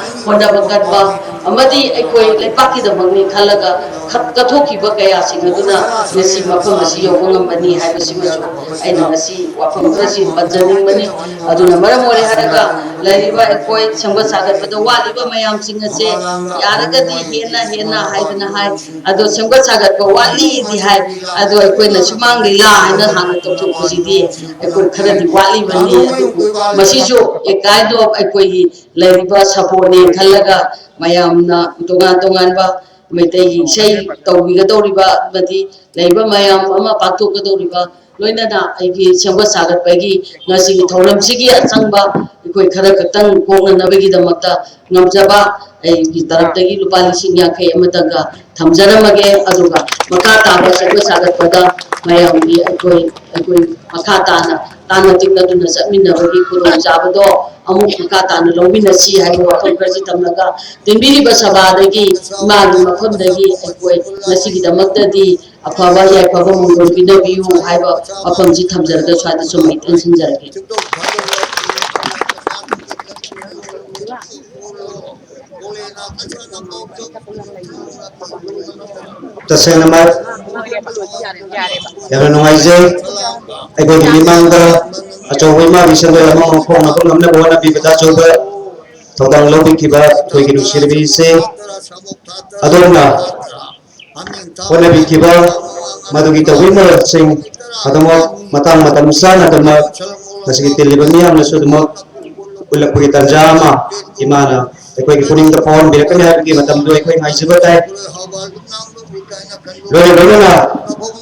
ꯍꯣꯠꯅꯕ ꯀꯟꯕ ꯑꯃꯗꯤ ꯑꯩꯈꯣꯏ ꯂꯩꯄꯥꯛꯀꯤꯗꯃꯛꯅꯤ ꯈꯜꯂꯒ ꯈꯠ-, ꯀꯠꯊꯣꯛꯈꯤꯕ ꯀꯌꯥꯁꯤꯡ ꯑꯗꯨꯅ ꯉꯁꯤ ꯃꯐꯝ ꯑꯁꯤ ꯌꯧꯕ ꯉꯝꯕꯅꯤ ꯍꯥꯏꯕꯁꯤꯃꯁꯨ ꯑꯩꯅ ꯉꯁꯤ ꯋꯥꯐꯝ ꯈꯔꯁꯤ ꯄꯟꯖꯅꯤꯡꯕꯅꯤ꯫ ꯑꯗꯨꯅ ꯃꯔꯝ ꯑꯣꯏꯔꯦ ꯍꯥꯏꯔꯒ ꯂꯩꯔꯤꯕ ꯑꯩꯈꯣꯏ ꯁꯦꯝꯒꯠ ꯁꯥꯒꯠꯄꯗ ꯋꯥꯠꯂꯤꯕ ꯃꯌꯥꯝꯁꯤꯡ ꯑꯁꯦ ꯌꯥꯔꯒꯗꯤ ꯍꯦꯟꯅ ꯍꯦꯟꯅ ꯍꯥꯏꯗꯅ ꯍꯥꯏ꯫ ꯑꯗꯣ ꯁꯦꯝꯒꯠ ꯁꯥꯒꯠꯄ ꯋꯥꯠꯂꯤꯗꯤ ꯍꯥꯏ꯫ ꯑꯗꯣ ꯑꯩꯈꯣꯏꯅ ꯁꯨꯃꯥꯡ ꯂꯤꯂꯥ ꯍꯥꯏꯅ ꯍꯥꯟꯅ ꯇꯧꯊꯣꯛꯄꯁꯤꯗꯤ ꯑꯩꯈꯣꯏ ꯈꯔꯗꯤ ꯋꯥꯠꯂꯤꯕꯅꯤ꯫ ꯑꯗꯨꯕꯨ ꯃꯁꯤꯁꯨ ꯑꯦ kind of ꯑꯩꯈꯣꯏꯒꯤ ꯂꯩꯔꯤꯕ ꯁꯥꯄꯣꯟꯅꯦ ꯈꯜꯂꯒ ꯃꯌꯥꯝꯅ ꯇꯣꯉꯥꯟ ꯇꯣꯉꯥꯟꯕ ꯃꯩꯇꯩꯒꯤ ꯏꯁꯩ ꯇꯧꯕꯤꯒꯗꯧꯔꯤꯕ ꯑꯃꯗꯤ ꯂꯩꯔꯤꯕ ꯃꯌꯥꯝ ꯑꯃ ꯄꯥꯡꯊꯣꯛꯀꯗꯧꯔꯤꯕ ꯂꯣꯏꯅꯅ ꯑꯩꯒꯤ ꯁꯦꯝꯒꯠ ꯁꯥꯒꯠꯄꯒꯤ ꯉꯁꯤꯒꯤ ꯊꯧꯔꯝꯁꯤꯒꯤ ꯑꯆꯪꯕ ꯑꯩꯈꯣꯏ ꯈꯔ ꯈꯛꯇꯪ ꯀꯣꯛꯅꯅꯕꯒꯤꯗꯃꯛꯇ ꯉꯝꯖꯕ ꯑꯩꯒꯤ ꯇꯔꯞꯇꯒꯤ ꯂꯨꯄꯥ ꯂꯤꯁꯤꯡ ꯌꯥꯡꯈꯩ ꯑꯃꯇꯪꯒ ꯊꯝꯖꯔꯝꯃꯒꯦ꯫ ꯑꯗꯨꯒ ꯃꯈꯥ ꯇꯥꯕ ꯁꯦꯝꯒꯠ ꯁꯥꯒꯠꯄꯗ ꯃꯌꯥꯝꯒꯤ ꯑꯩꯈꯣꯏ, ꯑꯩꯈꯣꯏ ꯃꯈꯥ ꯇꯥꯅ ꯇꯥꯟꯅ ꯇꯤꯛꯅꯗꯨꯅ ꯆꯠꯃꯤꯟꯅꯕꯒꯤ ꯈꯨꯗꯣꯡꯆꯥꯕꯗꯣ ꯑꯃꯨꯛ ꯃꯈꯥ ꯇꯥꯅ ꯂꯧꯃꯤꯟꯅꯁꯤ ꯍꯥꯏꯕ ꯋꯥꯐꯝ ꯈꯔꯁꯤ ꯊꯝꯂꯒ ꯇꯤꯟꯕꯤꯔꯤꯕ ꯁꯚꯥꯗꯒꯤ ꯏꯃꯥꯒꯤ ꯃꯐꯝꯗꯒꯤ ꯑꯩꯈꯣꯏ ꯉꯁꯤꯒꯤꯗꯃꯛꯇꯗꯤ ꯑꯐꯕ ꯌꯥꯏꯐꯕ ꯃꯪꯒꯣꯜ ꯄꯤꯅꯕꯤꯌꯨ ꯍꯥꯏꯕ ꯋꯥꯐꯝꯁꯤ ꯊꯝꯖꯔꯒ ꯁ꯭ꯋꯥꯏꯗ ꯁꯨꯝ ꯑꯩ ꯇꯦꯟꯁꯤꯟꯖꯔꯒꯦ꯫ ꯇꯁꯦꯡꯅꯃꯛ ꯌꯥꯝꯅ ꯅꯨꯡꯉꯥꯏꯖꯩ꯫ ꯑꯩꯈꯣꯏꯒꯤ ꯃꯤꯃꯥꯡꯗ ꯑꯆꯧꯕ ꯏꯃꯥꯒꯤ ꯁꯪꯒꯩ ꯑꯃ ꯑꯣꯟꯊꯣꯛꯅꯕ ꯉꯝꯅꯕ ꯍꯣꯠꯅꯕꯤꯕꯗ ꯑꯆꯧꯕ ꯊꯧꯗꯥꯡ ꯂꯧꯕꯤꯈꯤꯕ ꯑꯩꯈꯣꯏꯒꯤ ꯅꯨꯡꯁꯤꯔꯕꯤꯁꯦ ꯑꯗꯣꯝꯅ ꯍꯣꯠꯅꯕꯤꯈꯤꯕ ꯃꯗꯨꯒꯤ ꯇꯧꯕꯤꯃꯜꯁꯤꯡ ꯑꯗꯨꯃꯛ ꯃꯇꯥꯡ ꯃꯇꯝ ꯆꯥꯅ ꯑꯗꯨꯃꯛ ꯃꯁꯤꯒꯤ ꯇꯤꯜꯂꯤꯕ ꯃꯤꯌꯥꯝꯅꯁꯨ ꯑꯗꯨꯃꯛ ꯎꯠꯂꯛꯄꯒꯤ ꯇꯥꯟꯖꯥ ꯑꯃ ꯏꯃꯥꯅ ꯑꯩꯈꯣꯏꯒꯤ ꯄꯨꯛꯅꯤꯡꯗ ꯐꯥꯎꯍꯟꯕꯤꯔꯛꯀꯅꯤ ꯍꯥꯏꯕꯒꯤ ꯃꯇꯝꯗꯨ ꯑꯩꯈꯣꯏ ꯉꯥꯏꯖꯕ ꯇꯥꯏ꯫ ꯂꯣꯏꯅ ꯂꯣꯏꯅꯅ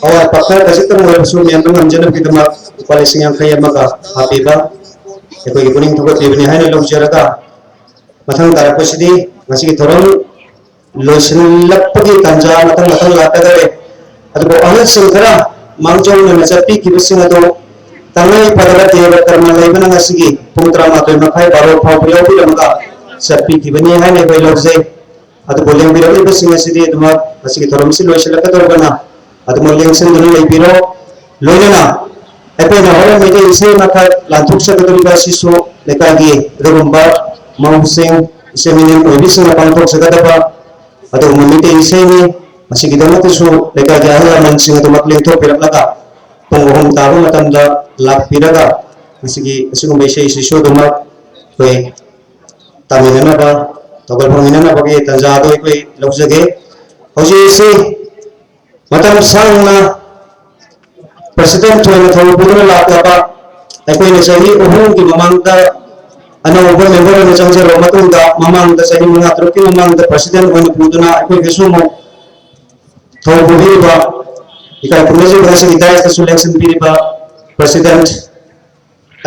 ꯑꯋꯥꯠꯄ ꯈꯔ ꯈꯖꯤꯛꯇꯪ ꯑꯣꯏꯔꯕꯁꯨ ꯃꯦꯟꯕ ꯉꯝꯖꯅꯕꯒꯤꯗꯃꯛ ꯂꯨꯄꯥ ꯂꯤꯁꯤꯡ ꯌꯥꯡꯈꯩ ꯑꯃꯒ ꯍꯥꯞꯄꯤꯕ ꯑꯩꯈꯣꯏꯒꯤ ꯄꯨꯛꯅꯤꯡ ꯊꯧꯒꯠꯄꯤꯕꯅꯤ ꯍꯥꯏꯅ ꯂꯧꯖꯔꯒ, ꯃꯊꯪ ꯇꯥꯔꯛꯄꯁꯤꯗꯤ ꯉꯁꯤꯒꯤ ꯊꯧꯔꯝ ꯂꯣꯏꯁꯤꯜꯂꯛꯄꯒꯤ ꯇꯥꯟꯖꯥ ꯃꯊꯪ ꯃꯊꯪ ꯂꯥꯛꯀꯗꯧꯔꯦ꯫ ꯑꯗꯨꯕꯨ ꯑꯍꯜꯁꯤꯡ ꯈꯔ ꯃꯥꯡꯖꯧꯅꯅ ꯆꯠꯄꯤꯈꯤꯕꯁꯤꯡ ꯑꯗꯨ ꯇꯉꯥꯏ ꯐꯗꯕ ꯗꯦꯕ ꯀꯔꯃ ꯂꯩꯕꯅ ꯉꯁꯤꯒꯤ ꯄꯨꯡ ꯇꯔꯥꯃꯥꯊꯣꯏ ꯃꯈꯥꯏ ꯕꯥꯔꯣ ꯐꯥꯎꯕ ꯌꯥꯎꯕꯤꯔꯝꯃꯒ ꯆꯠꯄꯤꯈꯤꯕꯅꯤ ꯍꯥꯏꯅ ꯑꯩꯈꯣꯏ ꯂꯧꯖꯩ꯫ ꯑꯗꯨꯕꯨ ꯂꯦꯡꯕꯤꯔꯛꯂꯤꯕꯁꯤꯡ ꯑꯁꯤꯗꯤ ꯑꯗꯨꯃꯛ ꯃꯁꯤꯒꯤ ꯊꯧꯔꯝꯁꯤ ꯂꯣꯏꯁꯤꯜꯂꯛꯀꯗꯧꯔꯕꯅ ꯑꯗꯨꯃꯛ ꯂꯦꯡꯁꯤꯟꯗꯨꯅ ꯂꯩꯕꯤꯔꯣ꯫ ꯂꯣꯏꯅꯅ ꯑꯩꯈꯣꯏꯅ ꯍꯣꯔꯦꯟ ꯃꯩꯇꯩ ꯏꯁꯩ ꯑꯃꯈꯛ ꯂꯥꯟꯊꯣꯛꯆꯒꯗꯧꯔꯤꯕ ꯑꯁꯤꯁꯨ ꯂꯩꯀꯥꯏꯒꯤ ꯑꯗꯨꯒꯨꯝꯕ ꯃꯧꯁꯤꯡ, ꯏꯆꯦ ꯃꯤꯅꯦꯝ ꯑꯣꯏꯕꯤꯁꯤꯡꯅ ꯄꯥꯡꯊꯣꯛꯆꯒꯗꯕ ꯑꯗꯨꯒꯨꯝꯕ ꯃꯩꯇꯩ ꯏꯁꯩꯅꯤ꯫ ꯃꯁꯤꯒꯤꯗꯃꯛꯇꯁꯨ ꯂꯩꯀꯥꯏꯒꯤ ꯑꯍꯜ ꯂꯃꯟꯁꯤꯡ ꯑꯗꯨꯃꯛ ꯂꯦꯡꯊꯣꯛꯄꯤꯔꯛꯂꯒ ꯄꯨꯡ ꯑꯍꯨꯝ ꯇꯥꯕ ꯃꯇꯝꯗ ꯂꯥꯛꯄꯤꯔꯒ ꯃꯁꯤꯒꯤ ꯑꯁꯤꯒꯨꯝꯕ ꯏꯁꯩꯁꯤꯁꯨ ꯑꯗꯨꯃꯛ ꯑꯩꯈꯣꯏ ꯇꯥꯃꯤꯟꯅꯅꯕ, ꯇꯧꯒꯜ ꯐꯪꯃꯤꯟꯅꯅꯕꯒꯤ ꯇꯥꯟꯖꯥ ꯑꯗꯨ ꯑꯩꯈꯣꯏ ꯂꯧꯖꯒꯦ꯫ ꯍꯧꯖꯤꯛ ꯑꯁꯤ ꯃꯇꯝ ꯁꯥꯡꯅ ꯄ꯭ꯔꯁꯤꯗꯦꯟꯠ ꯑꯣꯏꯅ ꯊꯧ ꯄꯨꯗꯨꯅ ꯂꯥꯛꯂꯕ ꯑꯩꯈꯣꯏꯅ ꯆꯍꯤ ꯑꯍꯨꯝꯒꯤ ꯃꯃꯥꯡꯗ ꯑꯅꯧꯕ ꯃꯦꯝꯕꯔ ꯑꯣꯏꯅ ꯆꯪꯖꯔꯕ ꯃꯇꯨꯡꯗ, ꯃꯃꯥꯡꯗ ꯆꯍꯤ ꯃꯉꯥ ꯇꯔꯨꯛꯀꯤ ꯃꯃꯥꯡꯗ ꯄ꯭ꯔꯁꯤꯗꯦꯟꯠ ꯑꯣꯏꯅ ꯄꯨꯗꯨꯅ ꯑꯩꯈꯣꯏꯒꯤꯁꯨ ꯑꯃꯨꯛ ꯊꯧ ꯄꯨꯕꯤꯔꯤꯕ, ꯏꯀꯥꯏ ꯈꯨꯝꯅꯖꯕ ꯑꯁꯤꯒꯤ ꯗꯥꯏꯁꯇꯁꯨ ꯂꯦꯡꯁꯤꯟꯕꯤꯔꯤꯕ ꯄ꯭ꯔꯁꯤꯗꯦꯟꯠ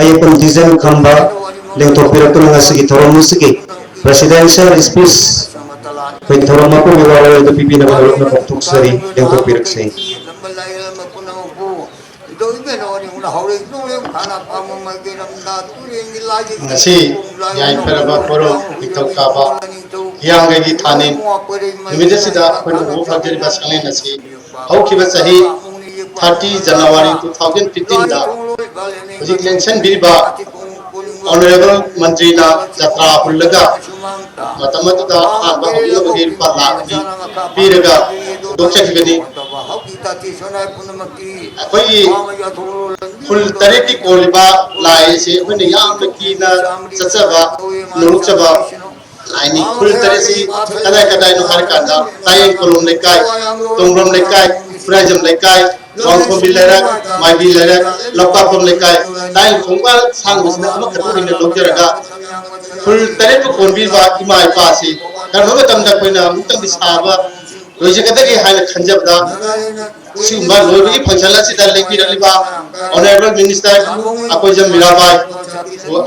ꯑꯌꯦꯛꯄꯝ ꯗꯤꯖꯟ ꯈꯝꯕ ꯂꯦꯡꯊꯣꯛꯄꯤꯔꯛꯇꯨꯅ ꯉꯁꯤꯒꯤ ꯊꯧꯔꯝ ꯑꯁꯤꯒꯤ ꯄ꯭ꯔꯁꯤꯗꯦꯟꯁꯤꯌꯦꯜ ꯁ꯭ꯄꯤꯆ ꯑꯩꯈꯣꯏ ꯊꯧꯔꯝ ꯃꯄꯨꯒꯤ ꯋꯥꯔꯣꯜ ꯑꯗꯨ ꯄꯤꯕꯤꯅꯕ ꯍꯧꯔꯛꯅ ꯀꯧꯊꯣꯛꯆꯔꯤ, ꯂꯦꯡꯊꯣꯛꯄꯤꯔꯛꯁꯤ꯫ ꯉꯁꯤ ꯌꯥꯏꯐꯔꯕ ꯈꯨꯔꯨꯝ ꯅꯤꯡꯊꯧꯀꯥꯕ ꯍꯤꯌꯥꯡꯒꯩꯒꯤ ꯊꯥꯅꯤꯟ ꯅꯨꯃꯤꯠ ꯑꯁꯤꯗ ꯑꯩꯈꯣꯏꯅ ꯎꯕ ꯐꯪꯖꯔꯤꯕ ꯁꯪꯂꯦꯟ ꯑꯁꯤ ꯍꯧꯈꯤꯕ ꯆꯍꯤ thirty January two thousand fifteen ꯗ ꯍꯧꯖꯤꯛ ꯂꯦꯡꯁꯤꯟꯕꯤꯔꯤꯕ ꯑꯣꯅꯔꯦꯕꯜ ꯃꯟꯇ꯭ꯔꯤꯅ ꯖꯇ꯭ꯔꯥ ꯍꯨꯜꯂꯒ ꯃꯇꯝ ꯑꯗꯨꯗ ꯑꯍꯥꯟꯕ ꯍꯧꯅꯕꯒꯤ ꯂꯨꯄꯥ ꯂꯥꯈ ꯑꯅꯤ ꯄꯤꯔꯒ ꯍꯧꯗꯣꯛꯆꯈꯤꯕꯅꯤ꯫ ꯑꯩꯈꯣꯏꯒꯤ ꯈꯨꯜ ꯇꯔꯦꯠꯀꯤ ꯀꯣꯜꯂꯤꯕ ꯂꯥꯏ ꯑꯁꯤ ꯑꯩꯈꯣꯏꯅ ꯌꯥꯝꯅ ꯀꯤꯅ ꯆꯠꯆꯕ, ꯅꯣꯂꯨꯛꯆꯕ ꯂꯥꯏꯅꯤ꯫ ꯈꯨꯜ ꯇꯔꯦꯠꯁꯤ ꯀꯗꯥꯏ ꯀꯗꯥꯏꯅꯣ ꯍꯥꯏꯔꯀꯥꯟꯗ, ꯇꯥꯌꯦꯡ ꯀꯣꯂꯣꯝ ꯂꯩꯀꯥꯏ, ꯇꯣꯡꯕ꯭ꯔꯝ ꯂꯩꯀꯥꯏ, ꯈꯨꯔꯥꯏꯖꯝ ꯂꯩꯀꯥꯏ, ꯋꯥꯡꯈꯣꯝꯕꯤ ꯂꯩꯔꯛ, ꯃꯥꯏꯕꯤ ꯂꯩꯔꯛ, ꯂꯧꯄꯥꯛꯄꯝ ꯂꯩꯀꯥꯏ, ꯇꯥꯌꯦꯡ ꯈꯣꯡꯕꯥꯜ ꯁꯥꯡꯕꯁꯤꯅ ꯑꯃꯈꯛꯇ ꯑꯣꯏꯅ ꯂꯧꯖꯔꯒ, ꯈꯨꯜ ꯇꯔꯦꯠꯄꯨ ꯀꯣꯟꯕꯤꯕ ꯏꯃꯥ ꯏꯄꯥꯁꯤ ꯀꯔꯝꯕ ꯃꯇꯝꯗ ꯑꯩꯈꯣꯏꯅ ꯑꯃꯨꯛꯇꯪꯗꯤ ꯁꯥꯕ ꯂꯣꯏꯖꯒꯗꯒꯦ ꯍꯥꯏꯅ ꯈꯟꯖꯕꯗ, ꯁꯤꯒꯨꯝꯕ ꯂꯣꯏꯕꯒꯤ function ꯑꯁꯤꯗ ꯂꯦꯡꯕꯤꯔꯛꯂꯤꯕ Honourable Minister ꯑꯀꯣꯏꯖꯝ ꯃꯤꯔꯥꯕꯥꯏ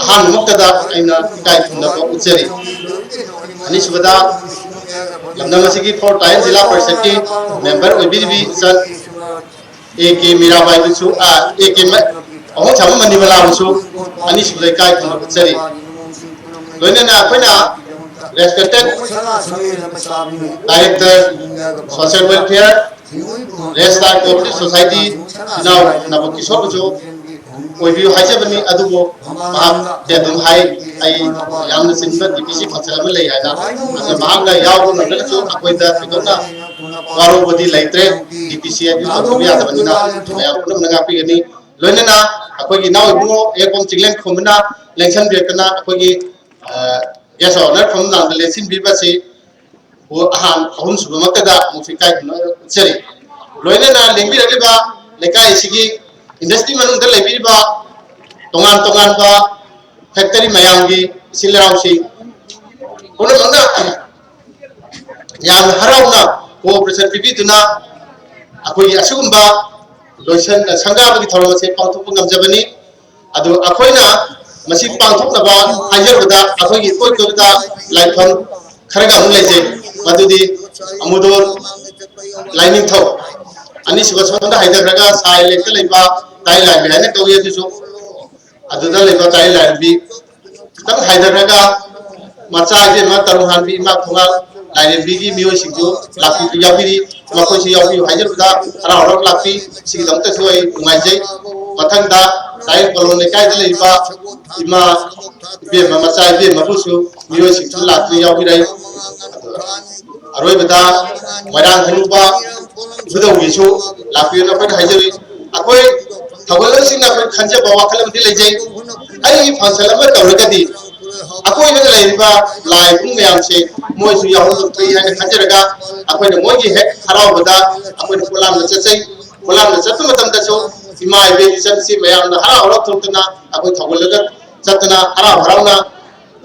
ꯑꯍꯥꯟꯕꯃꯛꯇꯗ ꯑꯩꯅ ꯏꯀꯥꯏ ꯈꯨꯝꯅꯕ ꯎꯠꯆꯔꯤ꯫ ꯑꯅꯤꯁꯨꯕꯗ, ꯂꯝꯗꯝ ꯑꯁꯤꯒꯤ four time ꯖꯤꯂꯥ ꯄꯔꯤꯁꯠꯀꯤ member ꯑꯣꯏꯕꯤꯔꯤꯕꯤ ꯏꯆꯟ ꯑꯦ ꯀꯦ ꯃꯤꯔꯥꯕꯥꯏꯕꯨꯁꯨ, ꯑ, ꯑꯦ ꯀꯦ ꯃ-, ꯑꯍꯣꯡꯁꯥꯕꯝ ꯃꯅꯤꯃꯂꯥꯕꯨꯁꯨ ꯑꯅꯤꯁꯨꯕꯗ ꯏꯀꯥꯏ ꯈꯨꯝꯅꯕ ꯎꯠꯆꯔꯤ꯫ ꯂꯣꯏꯅꯅ ꯑꯩꯈꯣꯏꯅ respected Director, Social Welfare, Red Star Cooperative Society, ꯏꯅꯥꯎ ꯅꯕ ꯀꯤꯁꯣꯔꯕꯨꯁꯨ ꯑꯣꯏꯕꯤꯌꯨ ꯍꯥꯏꯖꯕꯅꯤ, ꯑꯗꯨꯕꯨ ꯃꯍꯥꯛꯇꯤ ꯑꯗꯨꯝ ꯍꯥꯏ, "ꯑꯩ ꯌꯥꯝꯅ ꯆꯤꯟꯕ D P C function ꯑꯃ ꯂꯩ" ꯍꯥꯏꯅ꯫ ꯑꯗꯨꯅ ꯃꯍꯥꯛꯅ ꯌꯥꯎꯕ ꯉꯝꯗ꯭ꯔꯒꯁꯨ ꯑꯩꯈꯣꯏꯗ ꯊꯣꯏꯗꯣꯛꯅ ꯋꯥꯔꯧꯕꯗꯤ ꯂꯩꯇ꯭ꯔꯦ꯫ D P C ꯍꯥꯏꯗꯤ ꯇꯧꯗꯕ ꯌꯥꯗꯕꯅꯤꯅ ꯃꯌꯥꯝ ꯄꯨꯝꯅꯃꯛꯅ ꯉꯥꯛꯄꯤꯒꯅꯤ꯫ ꯂꯣꯏꯅꯅ ꯑꯩꯈꯣꯏꯒꯤ ꯏꯅꯥꯎ ꯏꯕꯨꯡꯉꯣ ꯑꯦ ꯄꯣꯝ ꯆꯤꯡꯂꯦꯟ ꯈꯣꯝꯕꯅ ꯂꯦꯡꯁꯟꯕꯤꯔꯛꯇꯅ ꯑꯩꯈꯣꯏꯒꯤ, ꯑ, guest of honour ꯐꯝ ꯂꯥꯡꯗ ꯂꯦꯡꯁꯤꯟꯕꯤꯕ ꯑꯁꯤ ꯑꯍꯥꯟ-, ꯑꯍꯨꯝꯁꯨꯕꯃꯛꯇꯗ ꯑꯃꯨꯛꯁꯨ ꯏꯀꯥꯏ ꯈꯨꯝꯅꯕ ꯎꯠꯆꯔꯤ꯫ ꯂꯣꯏꯅꯅ ꯂꯦꯡꯕꯤꯔꯛꯂꯤꯕ ꯂꯩꯀꯥꯏ ꯑꯁꯤꯒꯤ industry ꯃꯅꯨꯡꯗ ꯂꯩꯕꯤꯔꯤꯕ ꯇꯣꯉꯥꯟ ꯇꯣꯉꯥꯟꯕ factory ꯃꯌꯥꯝꯒꯤ ꯏꯆꯤꯜ ꯏꯅꯥꯎꯁꯤꯡ ꯄꯨꯝꯅꯃꯛꯅ ꯌꯥꯝꯅ ꯍꯔꯥꯎꯅ cooperation ꯄꯤꯕꯤꯗꯨꯅ ꯑꯩꯈꯣꯏꯒꯤ ꯑꯁꯤꯒꯨꯝꯕ ꯂꯣꯏꯁꯟ-, ꯁꯪꯒꯥꯕꯒꯤ ꯊꯧꯔꯝ ꯑꯁꯤ ꯄꯥꯡꯊꯣꯛꯄ ꯉꯝꯖꯕꯅꯤ꯫ ꯑꯗꯨ ꯑꯩꯈꯣꯏꯅ ꯃꯁꯤ ꯄꯥꯡꯊꯣꯛꯅꯕ ꯍꯥꯏꯖꯕꯗ ꯑꯩꯈꯣꯏꯒꯤ ꯏꯀꯣꯏ ꯀꯣꯏꯕꯗ ꯂꯥꯏꯐꯝ ꯈꯔꯒ ꯑꯃꯨꯛ ꯂꯩꯖꯩ꯫ ꯃꯗꯨꯗꯤ ꯑꯃꯨꯗꯣꯟ, ꯂꯥꯏꯅꯤꯡꯊꯧ, ꯑꯅꯤꯁꯨꯕ ꯁꯣꯝꯗ ꯍꯥꯏꯊꯈ꯭ꯔꯒ ꯁꯥꯏ ꯂꯦꯛꯇ ꯂꯩꯕ ꯇꯥꯏ ꯂꯥꯏꯕꯤ ꯍꯥꯏꯅ ꯀꯧꯏ꯫ ꯑꯗꯨꯁꯨ ꯑꯗꯨꯗ ꯂꯩꯕ ꯇꯥꯏ ꯂꯥꯏꯔꯦꯝꯕꯤ ꯈꯤꯇꯪ ꯍꯥꯏꯊꯔꯒ ꯃꯆꯥ ꯏꯕꯦꯝꯃ ꯇꯔꯨꯡꯍꯥꯟꯕꯤ ꯏꯃꯥ ꯈꯣꯡꯉꯥꯜ ꯂꯥꯏꯔꯦꯝꯕꯤꯒꯤ ꯃꯤꯑꯣꯏꯁꯤꯡꯁꯨ ꯂꯥꯛꯄꯤ-, ꯌꯥꯎꯕꯤꯔꯤ꯫ ꯃꯈꯣꯏꯁꯨ ꯌꯥꯎꯕꯤꯌꯨ ꯍꯥꯏꯖꯕꯗ ꯍꯔꯥꯎ ꯍꯔꯥꯎ ꯂꯥꯛꯄꯤ꯫ ꯁꯤꯒꯤꯗꯃꯛꯇꯁꯨ ꯑꯩ ꯅꯨꯡꯉꯥꯏꯖꯩ꯫ ꯃꯊꯪꯗ ꯇꯥꯌꯦꯜ ꯀꯣꯂꯣꯝ ꯂꯩꯀꯥꯏꯗ ꯂꯩꯔꯤꯕ ꯏꯃꯥ ꯏꯕꯦꯝꯃ ꯃꯆꯥ ꯏꯕꯦꯝꯃꯕꯨꯁꯨ ꯃꯤꯑꯣꯏꯁꯤꯡꯁꯨ ꯂꯥꯛꯇꯨꯅ ꯌꯥꯎꯕꯤꯔꯛꯏ꯫ ꯑꯗꯨꯒ ꯑꯔꯣꯏꯕꯗ ꯃꯣꯏꯔꯥꯡ ꯍꯅꯨꯕ ꯏꯕꯨꯙꯧꯒꯤꯁꯨ ꯂꯥꯛꯄꯤꯌꯨꯅ ꯑꯩꯈꯣꯏꯅ ꯍꯥꯏꯖꯔꯤ꯫ ꯑꯩꯈꯣꯏ ꯊꯧꯒꯜꯂꯣꯟꯁꯤꯡꯅ ꯑꯩꯈꯣꯏ ꯈꯟꯖꯕ ꯋꯥꯈꯜ ꯑꯃꯗꯤ ꯂꯩꯖꯩ꯫ ꯑꯩꯒꯤ ꯐꯪꯁꯟ ꯑꯃ ꯇꯧꯔꯒꯗꯤ ꯑꯀꯣꯏꯕꯗ ꯂꯩꯔꯤꯕ ꯂꯥꯏ ꯏꯕꯨꯡ ꯃꯌꯥꯝꯁꯦ ꯃꯣꯏꯁꯨ ꯌꯥꯎꯍꯟꯕ ꯐꯩ ꯍꯥꯏꯅ ꯈꯟꯖꯔꯒ ꯑꯩꯈꯣꯏꯅ ꯃꯣꯏꯒꯤ ꯍꯦꯛ ꯍꯔꯥꯎꯕꯗ ꯑꯩꯈꯣꯏꯅ ꯄꯣꯂꯥꯡꯗ ꯆꯠꯆꯩ꯫ ꯄꯣꯂꯥꯡꯗ ꯆꯠꯄ ꯃꯇꯝꯗꯁꯨ ꯏꯃꯥ ꯏꯕꯦꯟ ꯏꯆꯟꯁꯤ ꯃꯌꯥꯝꯅ ꯍꯔꯥꯎ ꯍꯔꯥꯎ ꯊꯣꯛꯇꯅ ꯑꯩꯈꯣꯏ ꯊꯧꯒꯜꯂꯒ ꯆꯠꯇꯅ ꯍꯔꯥꯎ ꯍꯔꯥꯎꯅ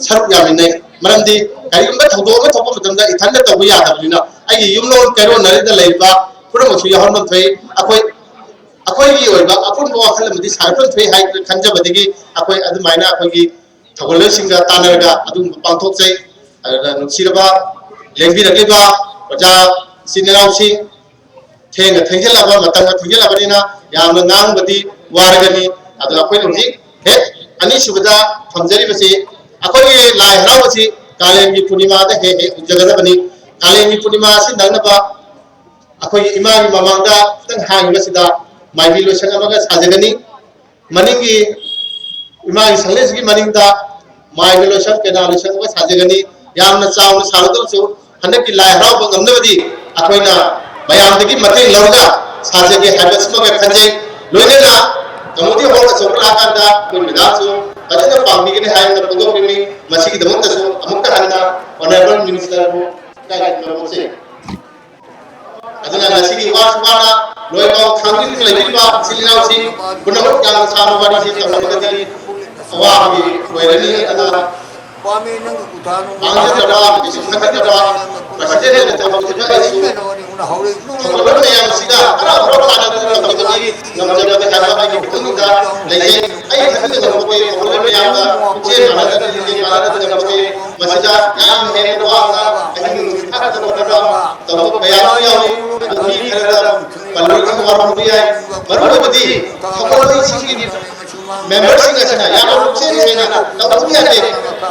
ꯁꯔꯨꯛ ꯌꯥꯃꯤꯟꯅꯩ꯫ ꯃꯔꯝꯗꯤ ꯀꯔꯤꯒꯨꯝꯕ ꯊꯧꯗꯣꯛ ꯑꯃ ꯊꯣꯛꯄ ꯃꯇꯝꯗ ꯏꯊꯟꯗ ꯇꯧꯕ ꯌꯥꯗꯕꯅꯤꯅ ꯑꯩꯒꯤ ꯌꯨꯝꯂꯣꯟ ꯀꯩꯔꯣꯟꯅꯔꯤꯗ ꯂꯩꯔꯤꯕ ꯄꯨꯝꯅꯃꯛꯁꯨ ꯌꯥꯎꯍꯟꯕ ꯐꯩ꯫ ꯑꯩꯈꯣꯏ ꯑꯩꯈꯣꯏꯒꯤ ꯑꯣꯏꯕ ꯑꯄꯨꯟꯕ ꯋꯥꯈꯜ ꯑꯃꯗꯤ ꯁꯥꯒꯠꯄ ꯐꯩ ꯍꯥꯏꯅ ꯈꯟꯖꯕꯗꯒꯤ ꯑꯩꯈꯣꯏ ꯑꯗꯨꯃꯥꯏꯅ ꯑꯩꯈꯣꯏꯒꯤ ꯊꯧꯒꯜꯂꯣꯟꯁꯤꯡꯒ ꯇꯥꯟꯅꯔꯒ ꯑꯗꯨꯒꯨꯝꯕ ꯄꯥꯡꯊꯣꯛꯆꯩ꯫ ꯑꯗꯨꯅ ꯅꯨꯡꯁꯤꯔꯕ ꯂꯦꯡꯕꯤꯔꯛꯂꯤꯕ ꯑꯣꯖꯥ ꯏꯆꯤꯟ ꯏꯅꯥꯎꯁꯤꯡ, ꯊꯦꯡꯅ ꯊꯦꯡꯖꯤꯜꯂꯕ, ꯃꯇꯝꯒ ꯊꯦꯡꯖꯤꯜꯂꯕꯅꯤꯅ ꯌꯥꯝꯅ ꯉꯥꯡꯕꯗꯤ ꯋꯥꯔꯒꯅꯤ꯫ ꯑꯗꯨꯅ ꯑꯩꯈꯣꯏꯅ ꯍꯧꯖꯤꯛ ꯍꯦꯛ ꯑꯅꯤꯁꯨꯕꯗ ꯊꯝꯖꯔꯤꯕꯁꯤ ꯑꯩꯈꯣꯏꯒꯤ ꯂꯥꯏ ꯍꯔꯥꯎꯕꯁꯤ ꯀꯥꯂꯦꯟꯒꯤ ꯄꯨꯔꯅꯤꯃꯥꯗ ꯍꯦꯛ ꯍꯦꯛ ꯎꯖꯒꯗꯕꯅꯤ꯫ ꯀꯥꯂꯦꯟꯒꯤ ꯄꯨꯔꯅꯤꯃꯥ ꯑꯁꯤ ꯅꯪꯅꯕ ꯑꯩꯈꯣꯏꯒꯤ ꯏꯃꯥꯒꯤ ꯃꯃꯥꯡꯗ ꯈꯤꯇꯪ ꯍꯥꯡꯉꯤꯕꯁꯤꯗ ꯃꯥꯏꯕꯤ ꯂꯣꯏꯁꯪ ꯑꯃꯒ ꯁꯥꯖꯒꯅꯤ꯫ ꯃꯅꯤꯡꯒꯤ ꯏꯃꯥꯒꯤ ꯁꯪꯂꯦꯟꯁꯤꯒꯤ ꯃꯅꯤꯡꯗ ꯃꯥꯏꯕꯤ ꯂꯣꯏꯁꯪ, ꯄꯦꯅꯥ ꯂꯣꯏꯁꯪ ꯑꯃ ꯁꯥꯖꯒꯅꯤ꯫ ꯌꯥꯝꯅ ꯆꯥꯎꯅ ꯁꯥꯔꯨꯗ꯭ꯔꯁꯨ ꯍꯟꯗꯛꯀꯤ ꯂꯥꯏ ꯍꯔꯥꯎꯕ ꯉꯝꯅꯕꯗꯤ ꯑꯩꯈꯣꯏꯅ ꯃꯌꯥꯝꯗꯒꯤ ꯃꯇꯦꯡ ꯂꯧꯔꯒ ꯁꯥꯖꯒꯦ ꯍꯥꯏꯕꯁꯤꯃꯒ ꯈꯟꯖꯩ꯫ ꯂꯣꯏꯅꯅ ꯀꯝꯃꯨꯅꯤꯇꯤ ꯍꯣꯜ ꯑꯆꯧꯕ ꯂꯥꯛꯑꯀꯥꯟꯗ ꯑꯩꯈꯣꯏ ꯃꯦꯗꯥꯝꯁꯨ ꯐꯖꯅ ꯄꯥꯡꯕꯤꯒꯅꯤ ꯍꯥꯏꯅ ꯐꯣꯡꯗꯣꯛꯂꯤꯕꯅꯤ꯫ ꯃꯁꯤꯒꯤꯗꯃꯛꯇꯁꯨ ꯑꯃꯨꯛꯀ ꯍꯟꯅ ꯑꯣꯅꯔꯦꯕꯜ ꯃꯤꯅꯤꯁꯇꯔꯕꯨ ꯏꯀꯥꯏ ꯈꯨꯝꯅꯕ ꯐꯣꯡꯗꯣꯛꯆꯩ꯫ ꯑꯗꯨꯅ ꯉꯁꯤꯒꯤ ꯋꯥꯁꯨ ꯋꯥꯅ ꯂꯣꯏꯐꯥꯎ ꯈꯥꯡꯖꯤꯟꯗꯨꯅ ꯂꯩꯕꯤꯔꯤꯕ ꯏꯆꯤꯜ ꯏꯅꯥꯎꯁꯤꯡ ꯄꯨꯝꯅꯃꯛ ꯌꯥꯝꯅ ꯁꯥꯡꯕ ꯋꯥꯔꯤꯁꯤ ꯇꯧꯔꯒꯗꯤ ꯑꯋꯥꯕꯒꯤ ꯑꯣꯏꯔꯅꯤ꯫ ꯑꯗꯨꯅ ꯄꯥꯝꯃꯤ ꯅꯪꯒꯤ ꯀꯨꯊꯥ ꯅꯨꯡ ꯃꯥꯡꯖꯗ꯭ꯔꯕ, ꯀꯩꯁꯨ ꯈꯟꯖꯗ꯭ꯔꯕ, ꯄ꯭ꯔꯁꯤꯗꯦꯟ ꯑꯣꯏꯅ ꯇꯧꯕꯁꯤꯗ ꯑꯩꯁꯨ ꯊꯧꯒꯠꯂꯕ ꯃꯌꯥꯝꯁꯤꯒ ꯍꯔꯥꯎ ꯍꯔꯥꯎ ꯇꯥꯟꯅꯗꯨꯅ ꯇꯧꯖꯕꯒꯤ ꯉꯝꯖꯕꯅꯤ ꯍꯥꯏꯕ ꯑꯩꯒꯤ ꯄꯨꯛꯅꯤꯡꯗ ꯂꯩꯖꯩ꯫ ꯑꯩ ꯈꯟꯖꯕ ꯉꯝꯕꯒꯤ ꯊꯧꯒꯠꯂꯕ ꯃꯌꯥꯝꯒ ꯄꯨꯛꯆꯦꯜ ꯃꯥꯟꯅꯗꯅ, ꯂꯤꯡꯖꯦꯜ ꯃꯥꯟꯅꯗꯅ ꯉꯝꯕꯒꯤ ꯃꯁꯤꯗ ꯌꯥꯝ ꯍꯦꯟꯅ ꯋꯥꯡꯅ ꯑꯍꯤꯡ ꯅꯨꯃꯤꯠ ꯊꯥꯗꯅ ꯍꯣꯠꯅꯕ ꯇꯧꯕ ꯀꯌꯥ ꯑꯃ ꯌꯥꯎꯏ꯫ ꯑꯗꯨ ꯃꯤ ꯈꯔꯗ ꯄꯜꯂꯣꯏ ꯈꯪꯕ ꯋꯥꯐꯝ ꯌꯥꯏ꯫ ꯃꯔꯨꯑꯣꯏꯕꯗꯤ ꯊꯧꯒꯜ ꯂꯣꯟꯁꯤꯡꯒꯤ ꯃꯦꯝꯕꯔꯁꯤꯡ ꯑꯁꯤꯅ ꯌꯥꯝꯅ ꯄꯨꯛꯆꯦꯜ ꯁꯦꯡꯅ ꯇꯧꯗꯕ ꯌꯥꯗꯦ,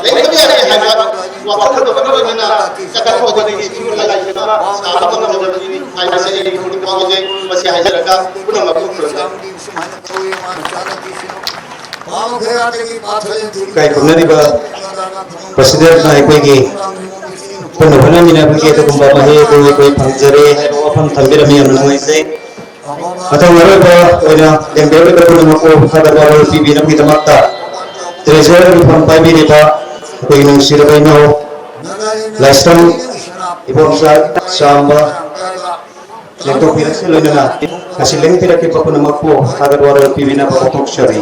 ꯂꯩꯇꯕ ꯌꯥꯗꯦ ꯍꯥꯏꯕ ꯋꯥꯈꯜꯂꯣꯟꯗꯣ ꯃꯔꯨꯑꯣꯏꯕꯅ ꯆꯠꯊꯣꯛꯄꯗꯒꯤ ꯏꯁꯤꯡ ꯂꯥꯏꯁꯤꯡ ꯑꯃ ꯁꯥꯕ ꯉꯝꯗꯕꯅꯤ ꯍꯥꯏꯕꯁꯤ ꯑꯩꯒꯤ ꯄꯨꯛꯅꯤꯡ ꯐꯥꯎꯖꯩ꯫ ꯃꯁꯤ ꯍꯥꯏꯖꯔꯒ ꯄꯨꯝꯅꯃꯛꯄꯨ ꯈꯨꯔꯨꯝꯖꯔꯤ꯫ ꯏꯀꯥꯏ ꯈꯨꯝꯅꯔꯤꯕ ꯄ꯭ꯔꯁꯤꯗꯦꯟꯠꯅ ꯑꯩꯈꯣꯏꯒꯤ ꯄꯨꯟꯅ ꯍꯣꯠꯅꯃꯤꯟꯅꯕꯒꯤ ꯑꯗꯨꯒꯨꯝꯕ ꯃꯍꯩ ꯑꯗꯨ ꯑꯩꯈꯣꯏ ꯐꯪꯖꯔꯦ ꯍꯥꯏꯕ ꯋꯥꯐꯝ ꯊꯝꯕꯤꯔꯝꯃꯤ꯫ ꯌꯥꯝꯅ ꯅꯨꯡꯉꯥꯏꯖꯩ꯫ ꯃꯊꯪ ꯑꯔꯣꯏꯕ ꯑꯣꯏꯅ ꯂꯦꯡꯕꯤꯔꯛꯂꯤꯕ ꯄꯨꯝꯅꯃꯛꯄꯨ ꯊꯥꯒꯠ ꯋꯥꯔꯣꯜ ꯄꯤꯕꯤꯅꯕꯒꯤꯗꯃꯛꯇ ꯇ꯭ꯔꯦꯖꯔꯒꯤ ꯐꯝ ꯄꯥꯏꯕꯤꯔꯤꯕ ꯑꯩꯈꯣꯏꯒꯤ ꯅꯨꯡꯁꯤꯔꯕ ꯏꯅꯥꯎ ꯂꯥꯏꯁ꯭ꯔꯝ ꯏꯕꯣꯝꯆꯥ ꯆꯥꯝꯕ ꯂꯦꯡꯊꯣꯛꯄꯤꯔꯛꯁꯤ, ꯂꯣꯏꯅꯅ ꯉꯁꯤ ꯂꯦꯡꯕꯤꯔꯛꯈꯤꯕ ꯄꯨꯝꯅꯃꯛꯄꯨ ꯊꯥꯒꯠ ꯋꯥꯔꯣꯜ ꯄꯤꯕꯤꯅꯕ ꯐꯣꯡꯗꯣꯛꯆꯔꯤ꯫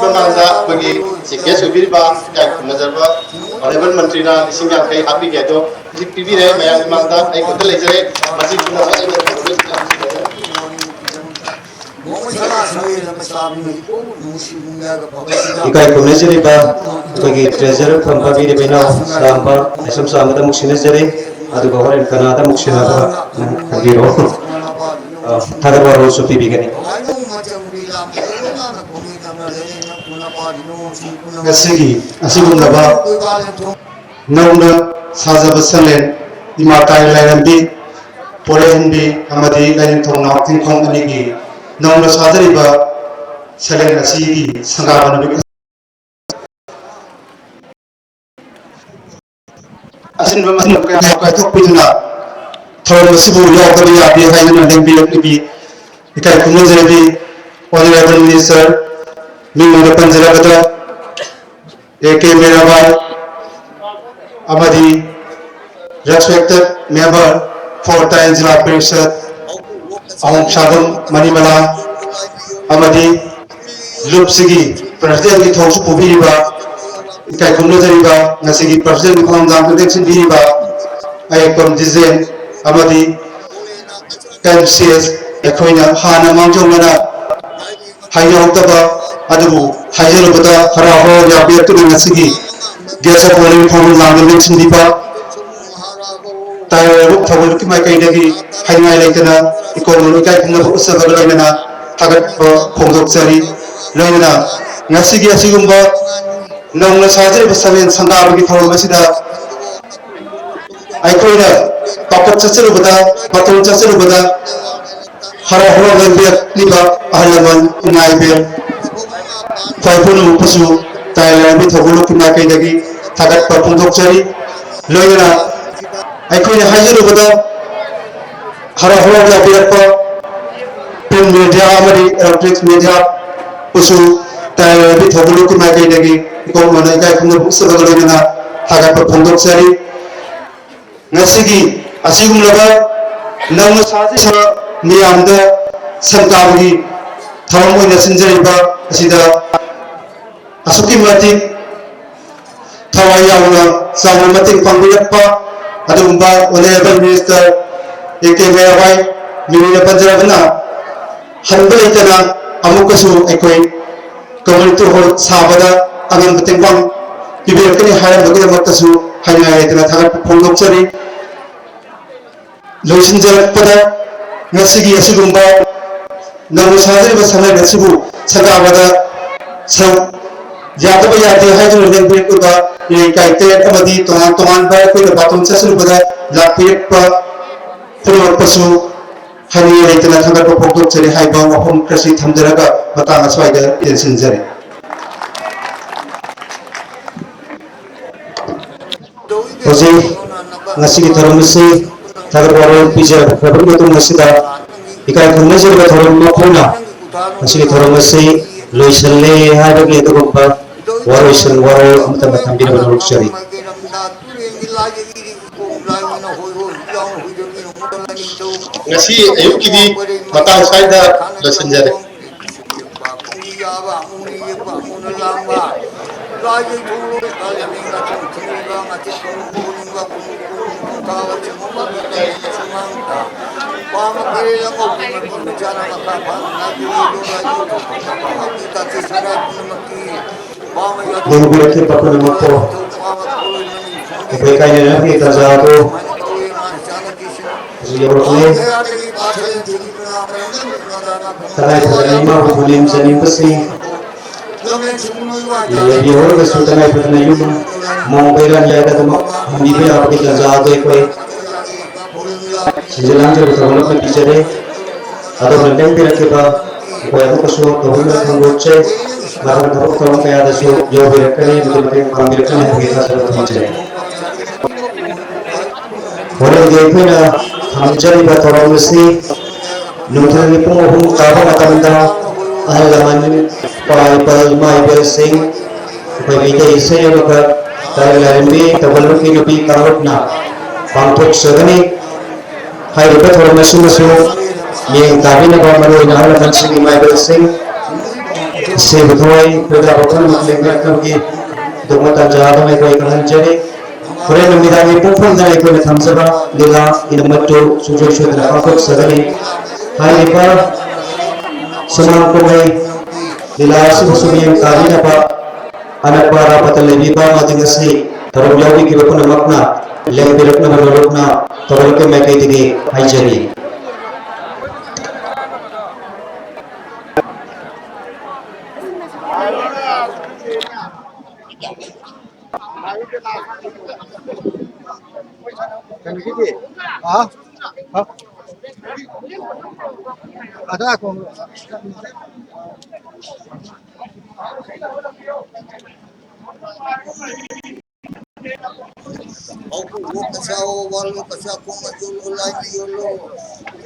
ꯃꯃꯥꯡꯗ ꯑꯩꯈꯣꯏꯒꯤ ꯆꯤꯐ ꯒꯦꯁ ꯑꯣꯏꯕꯤꯔꯤꯕ ꯏꯀꯥꯏ ꯈꯨꯝꯅꯖꯔꯕ ꯑꯣꯅꯔꯦꯕꯜ ꯃꯟꯇ꯭ꯔꯤꯅ ꯂꯤꯁꯤꯡ ꯌꯥꯡꯈꯩ ꯍꯥꯞꯄꯤꯒꯦ ꯑꯗꯣ ꯍꯧꯖꯤꯛ ꯄꯤꯕꯤꯔꯦ꯫ ꯃꯌꯥꯝꯒꯤ ꯃꯥꯡꯗ ꯑꯩ ꯈꯨꯠꯇ ꯂꯩꯖꯔꯦ꯫ ꯃꯁꯤ ꯄꯨꯝꯅꯃꯛ ꯑꯩꯅ ꯏꯀꯥꯏ ꯈꯨꯝꯅꯖꯔꯤꯕ ꯑꯩꯈꯣꯏꯒꯤ ꯇ꯭ꯔꯦꯖꯔ ꯐꯝ ꯄꯥꯏꯕꯤꯔꯤꯕ ꯏꯅꯥꯎ ꯆꯥꯝꯕ, ꯑꯦꯁ ꯑꯦꯝ ꯆꯥꯝꯕꯗ ꯑꯃꯨꯛ ꯁꯤꯟꯅꯖꯔꯤ, ꯑꯗꯨꯒ ꯍꯣꯔꯦꯟ ꯀꯅꯥꯗ ꯑꯃꯨꯛ ꯁꯤꯟꯅꯕ ꯍꯥꯏꯕꯤꯔꯛꯑꯣ꯫ ꯑ, ꯊꯥꯒꯠ ꯋꯥꯔꯣꯜꯁꯨ ꯄꯤꯕꯤꯒꯅꯤ꯫ ꯉꯁꯤꯒꯤ ꯑꯁꯤꯒꯨꯝꯂꯕ ꯅꯧꯅ ꯁꯥꯖꯕ ꯁꯪꯂꯦꯟ ꯏꯃꯥ ꯇꯥꯏ ꯂꯥꯏꯔꯦꯝꯕꯤ, ꯄꯣꯔꯩꯍꯟꯕꯤ ꯑꯃꯗꯤ ꯂꯥꯏꯅꯤꯡꯊꯧ ꯅꯥꯎꯊꯤꯡꯈꯣꯡ ꯑꯅꯤꯒꯤ ꯅꯧꯅ ꯁꯥꯖꯔꯤꯕ ꯁꯪꯂꯦꯟ ꯑꯁꯤꯒꯤ ꯁꯪꯒꯥꯕ ꯅꯨꯃꯤꯠ ꯑꯁꯤꯟꯕ ꯃꯁꯤꯟꯕ ꯀꯌꯥ ꯀꯥꯏꯊꯣꯛꯄꯤꯗꯨꯅ ꯊꯧꯔꯝ ꯑꯁꯤꯕꯨ ꯌꯥꯎꯗꯕ ꯌꯥꯗꯦ ꯍꯥꯏꯗꯨꯅ ꯂꯦꯡꯕꯤꯔꯛꯂꯤꯕꯤ ꯏꯀꯥꯏ ꯈꯨꯝꯅꯖꯔꯕꯤ ꯑꯣꯅꯔꯦꯕꯜ ꯃꯤꯅꯤꯁꯇꯔ, ꯃꯤꯡ ꯑꯣꯏꯅ ꯄꯟꯖꯔꯕꯗ ꯑꯦ ꯀꯦ ꯃꯤꯔꯥꯕꯥꯏ ꯑꯃꯗꯤ respected member for ꯇꯥꯏ ꯖꯤꯂꯥ ꯄꯔꯤꯁꯠ ꯑꯍꯣꯡꯁꯥꯕꯝ ꯃꯅꯤꯃꯂꯥ ꯑꯃꯗꯤ ꯂꯨꯞꯁꯤꯒꯤ ꯄ꯭ꯔꯁꯤꯗꯦꯟꯒꯤ ꯊꯧꯁꯨ ꯄꯨꯕꯤꯔꯤꯕ ꯏꯀꯥꯏ ꯈꯨꯝꯅꯖꯔꯤꯕ ꯉꯁꯤꯒꯤ ꯄ꯭ꯔꯁꯤꯗꯦꯟꯒꯤ ꯊꯧꯔꯝꯗ ꯂꯦꯡꯁꯤꯟꯕꯤꯔꯤꯕ ꯑꯌꯦꯛꯄꯝ ꯗꯤꯖꯦꯟ ꯑꯃꯗꯤ ꯑꯦꯝ ꯁꯤ ꯑꯦꯁ ꯑꯩꯈꯣꯏꯅ ꯍꯥꯟꯅ ꯃꯥꯡꯖꯧꯅꯅ ꯍꯥꯏꯅꯍꯧꯗꯕ ꯑꯗꯨꯕꯨ ꯍꯥꯏꯖꯔꯨꯕꯗ ꯍꯔꯥꯎ ꯍꯔꯥꯎ ꯌꯥꯕꯤꯔꯛꯇꯨꯅ ꯉꯁꯤꯒꯤ guest of honour ꯊꯧꯔꯝ ꯂꯥꯡꯕ ꯂꯦꯡꯁꯤꯟꯕꯤꯕ ꯇꯥꯏꯔꯕ ꯊꯧꯒꯜꯒꯤ ꯃꯥꯏꯀꯩꯗꯒꯤ ꯍꯥꯏꯅꯤꯡꯉꯥꯏ ꯂꯩꯇꯅ ꯏꯀꯣꯟ ꯃꯅꯨꯡ ꯏꯀꯥꯏ ꯈꯨꯝꯅꯕ ꯎꯠꯆꯕꯒ ꯂꯣꯏꯅꯅ ꯊꯥꯒꯠꯄ ꯐꯣꯡꯗꯣꯛꯆꯔꯤ꯫ ꯂꯣꯏꯅꯅ ꯉꯁꯤꯒꯤ ꯑꯁꯤꯒꯨꯝꯕ ꯅꯧꯅ ꯁꯥꯖꯔꯤꯕ ꯁꯪꯂꯦꯟ ꯁꯪꯒꯥꯕꯒꯤ ꯊꯧꯔꯝ ꯑꯁꯤꯗ ꯑꯩꯈꯣꯏꯅ ꯄꯥꯈꯠ ꯆꯠꯆꯔꯨꯕꯗ, ꯃꯇꯝ ꯆꯠꯆꯔꯨꯕꯗ ꯍꯔꯥꯎ ꯍꯔꯥꯎ ꯂꯦꯡꯕꯤꯔꯛꯂꯤꯕ ꯑꯍꯜ ꯂꯃꯟ, ꯏꯃꯥ ꯏꯕꯦꯜ, ꯈ꯭ꯋꯥꯏ ꯄꯨꯝꯅꯃꯛꯄꯨꯁꯨ ꯇꯥꯏ ꯂꯥꯏꯔꯦꯝꯕꯤ ꯊꯧꯒꯜ ꯂꯨꯞꯀꯤ ꯃꯥꯏꯀꯩꯗꯒꯤ ꯊꯥꯒꯠꯄ ꯐꯣꯡꯗꯣꯛꯆꯔꯤ꯫ ꯂꯣꯏꯅꯅ ꯑꯩꯈꯣꯏꯅ ꯍꯥꯏꯖꯔꯨꯕꯗ ꯍꯔꯥꯎ ꯍꯔꯥꯎ ꯌꯥꯕꯤꯔꯛꯄ print media ꯑꯃꯗꯤ electronic media ꯕꯨꯁꯨ ꯇꯥꯏ ꯔꯕꯤ ꯊꯧꯒꯜꯂꯨꯛꯀꯤ ꯃꯥꯏꯀꯩꯗꯒꯤ ꯏꯀꯣꯛ ꯃꯅ ꯏꯀꯥꯏ ꯈꯨꯝꯅꯕ ꯎꯠꯆꯕꯒ ꯂꯣꯏꯅꯅ ꯊꯥꯒꯠꯄ ꯐꯣꯡꯗꯣꯛꯆꯔꯤ꯫ ꯉꯁꯤꯒꯤ ꯑꯁꯤꯒꯨꯝꯂꯕ ꯅꯧꯅ ꯁꯥꯖꯤꯟꯕ ꯃꯤꯌꯥꯝꯗ ꯁꯪꯒꯥꯕꯒꯤ ꯊꯧꯔꯝ ꯑꯣꯏꯅ ꯁꯤꯟꯖꯔꯤꯕ ꯑꯁꯤꯗ ꯑꯁꯨꯛꯀꯤ ꯃꯇꯤꯛ ꯊꯋꯥꯏ ꯌꯥꯎꯅ ꯆꯥꯎꯅ ꯃꯇꯦꯡ ꯄꯥꯡꯕꯤꯔꯛꯄ ꯑꯗꯨꯒꯨꯝꯕ Honourable Minister A K ꯃꯩꯔꯥꯕꯥꯏ ꯃꯤꯅꯤꯅ ꯄꯟꯖꯔꯕꯅ ꯍꯟꯕ ꯂꯩꯇꯅ ꯑꯃꯨꯛꯀꯁꯨ ꯑꯩꯈꯣꯏ community hall ꯁꯥꯕꯗ ꯑꯉꯝꯕ ꯇꯦꯡꯕꯥꯡ ꯄꯤꯕꯤꯔꯛꯀꯅꯤ ꯍꯥꯏꯔꯝꯕꯒꯤꯗꯃꯛꯇꯁꯨ ꯍꯥꯏꯅꯤꯡꯉꯥꯏ ꯂꯩꯇꯅ ꯊꯥꯒꯠꯄ ꯐꯣꯡꯗꯣꯛꯆꯔꯤ꯫ ꯂꯣꯏꯁꯤꯟꯖꯔꯛꯄꯗ ꯉꯁꯤꯒꯤ ꯑꯁꯤꯒꯨꯝꯕ ꯅꯧꯅ ꯁꯥꯖꯔꯤꯕ ꯁꯉꯥꯏ ꯑꯁꯤꯕꯨ ꯁꯪꯒꯥꯕꯗ ꯁꯔꯨꯛ ꯌꯥꯗꯕ ꯌꯥꯗꯦ ꯍꯥꯏꯗꯨꯅ ꯂꯦꯡꯕꯤꯔꯛꯂꯤꯕ ꯂꯩꯀꯥꯏ ꯇꯔꯦꯠ ꯑꯃꯗꯤ ꯇꯣꯉꯥꯟ ꯇꯣꯉꯥꯟꯕ ꯑꯩꯈꯣꯏꯅ ꯕꯥꯇꯣꯟ ꯆꯠꯆꯔꯨꯕꯗ ꯂꯥꯛꯄꯤꯔꯛꯄ ꯄꯨꯝꯅꯃꯛꯄꯨꯁꯨ ꯍꯥꯏꯅꯤꯡꯉꯥꯏ ꯂꯩꯇꯅ ꯊꯥꯒꯠꯄ ꯐꯣꯡꯗꯣꯛꯆꯔꯤ ꯍꯥꯏꯕ ꯋꯥꯐꯝ ꯈꯔꯁꯤ ꯊꯝꯖꯔꯒ ꯃꯇꯥꯡ ꯑꯁ꯭ꯋꯥꯏꯗ ꯇꯦꯟꯁꯤꯟꯖꯔꯤ꯫ ꯍꯧꯖꯤꯛ ꯉꯁꯤꯒꯤ ꯊꯧꯔꯝ ꯑꯁꯤ ꯊꯥꯒꯠ ꯋꯥꯔꯣꯜ ꯄꯤꯖꯔꯛꯈ꯭ꯔꯕꯒꯤ ꯃꯇꯨꯡ ꯑꯁꯤꯗ ꯏꯀꯥꯏ ꯈꯨꯝꯅꯖꯔꯤꯕ ꯊꯧꯔꯝ ꯃꯄꯨꯅ ꯉꯁꯤꯒꯤ ꯊꯧꯔꯝ ꯑꯁꯤ ꯂꯣꯏꯁꯤꯜꯂꯦ ꯍꯥꯏꯕꯒꯤ ꯑꯗꯨꯒꯨꯝꯕ ꯋꯥꯔꯣꯏꯁꯤꯟ ꯋꯥꯔꯣꯜ ꯑꯃꯇꯪꯒ ꯊꯝꯕꯤꯅꯕ ꯍꯣꯠꯅꯖꯔꯤ꯫ ꯉꯁꯤ ꯑꯌꯨꯛꯀꯤꯗꯤ ꯃꯇꯥꯡ ꯁ꯭ꯋꯥꯏꯗ ꯂꯣꯏꯁꯤꯟꯖꯔꯦ꯫ ꯌꯦꯡꯕꯤꯔꯛꯈꯤꯕ ꯄꯨꯝꯅꯃꯛꯄꯨ ꯑꯩꯈꯣꯏ ꯀꯥꯏꯅꯅꯕꯒꯤ ꯇꯥꯟꯖꯥ ꯑꯗꯨ ꯍꯧꯖꯤꯛ ꯌꯧꯔꯛꯂꯦ꯫ ꯇꯉꯥꯏ ꯐꯗꯅ ꯏꯃꯥꯕꯨ ꯄꯨꯅꯦꯝ ꯆꯅꯤꯡꯕꯁꯤꯡ ꯂꯩꯕꯤꯍꯧꯔꯒꯁꯨ ꯇꯉꯥꯏ ꯐꯗꯅ ꯌꯨꯝ ꯃꯣꯡ ꯀꯩꯔꯥꯡ ꯌꯥꯏꯗ ꯑꯗꯨꯃꯛ ꯍꯟꯕꯤꯕ ꯌꯥꯕꯒꯤ ꯇꯥꯟꯖꯥ ꯑꯗꯨ ꯑꯩꯈꯣꯏ ꯁꯤꯟꯖ ꯂꯥꯡꯖꯕ ꯊꯧꯒꯠꯂꯛꯅ ꯄꯤꯖꯔꯦ꯫ ꯑꯗꯣꯝꯅ ꯂꯦꯡꯕꯤꯔꯛꯈꯤꯕ ꯑꯩꯈꯣꯏ ꯑꯃꯨꯛꯀꯁꯨ ꯇꯧꯕꯤꯅꯕ ꯐꯣꯡꯗꯣꯛꯆꯩ꯫ ꯃꯊꯪ ꯊꯕꯛ ꯊꯧꯔꯝ ꯀꯌꯥꯗꯁꯨ ꯌꯥꯎꯕꯤꯔꯛꯀꯅꯤ ꯑꯃꯗꯤ ꯃꯇꯦꯡ ꯄꯥꯡꯕꯤꯔꯛꯀꯅꯤ ꯍꯥꯏꯕꯒꯤ ꯊꯥꯖꯕ ꯊꯝꯖꯔꯤ꯫ ꯍꯣꯔꯦꯟꯒꯤ ꯑꯩꯈꯣꯏꯅ ꯊꯝꯖꯔꯤꯕ ꯊꯧꯔꯝ ꯑꯁꯤ ꯅꯨꯡꯊꯤꯜꯒꯤ ꯄꯨꯡ ꯑꯍꯨꯝ ꯇꯥꯕ ꯃꯇꯝꯗ ꯑꯍꯜ ꯂꯃꯟ, ꯏꯄꯥ ꯏꯄꯜ, ꯏꯃꯥ ꯏꯕꯦꯜꯁꯤꯡ, ꯑꯩꯈꯣꯏ ꯃꯩꯇꯩ ꯏꯁꯩ ꯑꯃꯈꯛ ꯇꯥꯔꯤ ꯂꯥꯏꯔꯦꯝꯕꯤ ꯇꯧꯕꯜꯂꯨꯞꯀꯤ ꯅꯨꯄꯤ ꯀꯥꯡꯂꯨꯞꯅ ꯄꯥꯡꯊꯣꯛꯆꯒꯅꯤ꯫ ꯍꯥꯏꯔꯤꯕ ꯊꯧꯔꯝ ꯑꯁꯤꯃꯁꯨ ꯃꯤꯠꯌꯦꯡ ꯇꯥꯕꯤꯅꯕ ꯃꯔꯨꯑꯣꯏꯅ ꯑꯍꯜ ꯂꯃꯟꯁꯤꯡ, ꯏꯃꯥ ꯏꯕꯦꯜꯁꯤꯡ, ꯏꯁꯩꯕꯨ ꯊꯋꯥꯏ ꯈꯣꯏꯗꯥꯕ ꯄꯨꯝꯅꯃꯛ ꯂꯦꯡꯕꯤꯔꯛꯅꯕꯒꯤ ꯑꯗꯨꯒꯨꯝꯕ ꯇꯥꯟꯖꯥ ꯑꯗꯨꯝ ꯑꯩꯈꯣꯏ ꯈꯪꯍꯟꯖꯔꯤ꯫ ꯍꯣꯔꯦꯟ ꯅꯨꯃꯤꯗꯥꯡꯒꯤ ꯄꯨꯡ ꯐꯝꯗꯅ ꯑꯩꯈꯣꯏꯅ ꯊꯝꯖꯕ ꯂꯤꯂꯥ ꯏꯅꯃꯠꯇꯨ ꯁꯨꯡꯁꯣꯏ ꯁꯣꯏꯗꯅ ꯄꯥꯡꯊꯣꯛꯆꯒꯅꯤ꯫ ꯍꯥꯏꯔꯤꯕ ꯁꯨꯃꯥꯡ ꯀꯨꯝꯍꯩ ꯂꯤꯂꯥ ꯑꯁꯤꯕꯨꯁꯨ ꯃꯤꯠꯌꯦꯡ ꯇꯥꯕꯤꯅꯕ ꯑꯅꯛꯄ ꯑꯔꯥꯞꯄꯗ ꯂꯩꯕꯤꯕ ꯑꯃꯗꯤ ꯉꯁꯤ ꯊꯧꯔꯝ ꯌꯥꯎꯕꯤꯈꯤꯕ ꯄꯨꯝꯅꯃꯛꯅ ꯂꯦꯡꯕꯤꯔꯛꯅꯕ ꯅꯣꯂꯨꯛꯅ ꯊꯧꯔꯝꯒꯤ ꯃꯥꯏꯀꯩꯗꯒꯤ ꯍꯥꯏꯖꯔꯤ꯫ ꯍꯧꯕ ꯎ ꯀꯆꯥ, ꯋꯥ ꯋꯥꯜꯂꯣ, ꯀꯆꯥ ꯈꯣꯡꯅ ꯌꯣꯜꯂꯣ, ꯂꯥꯏꯅ ꯌꯣꯜꯂꯣ,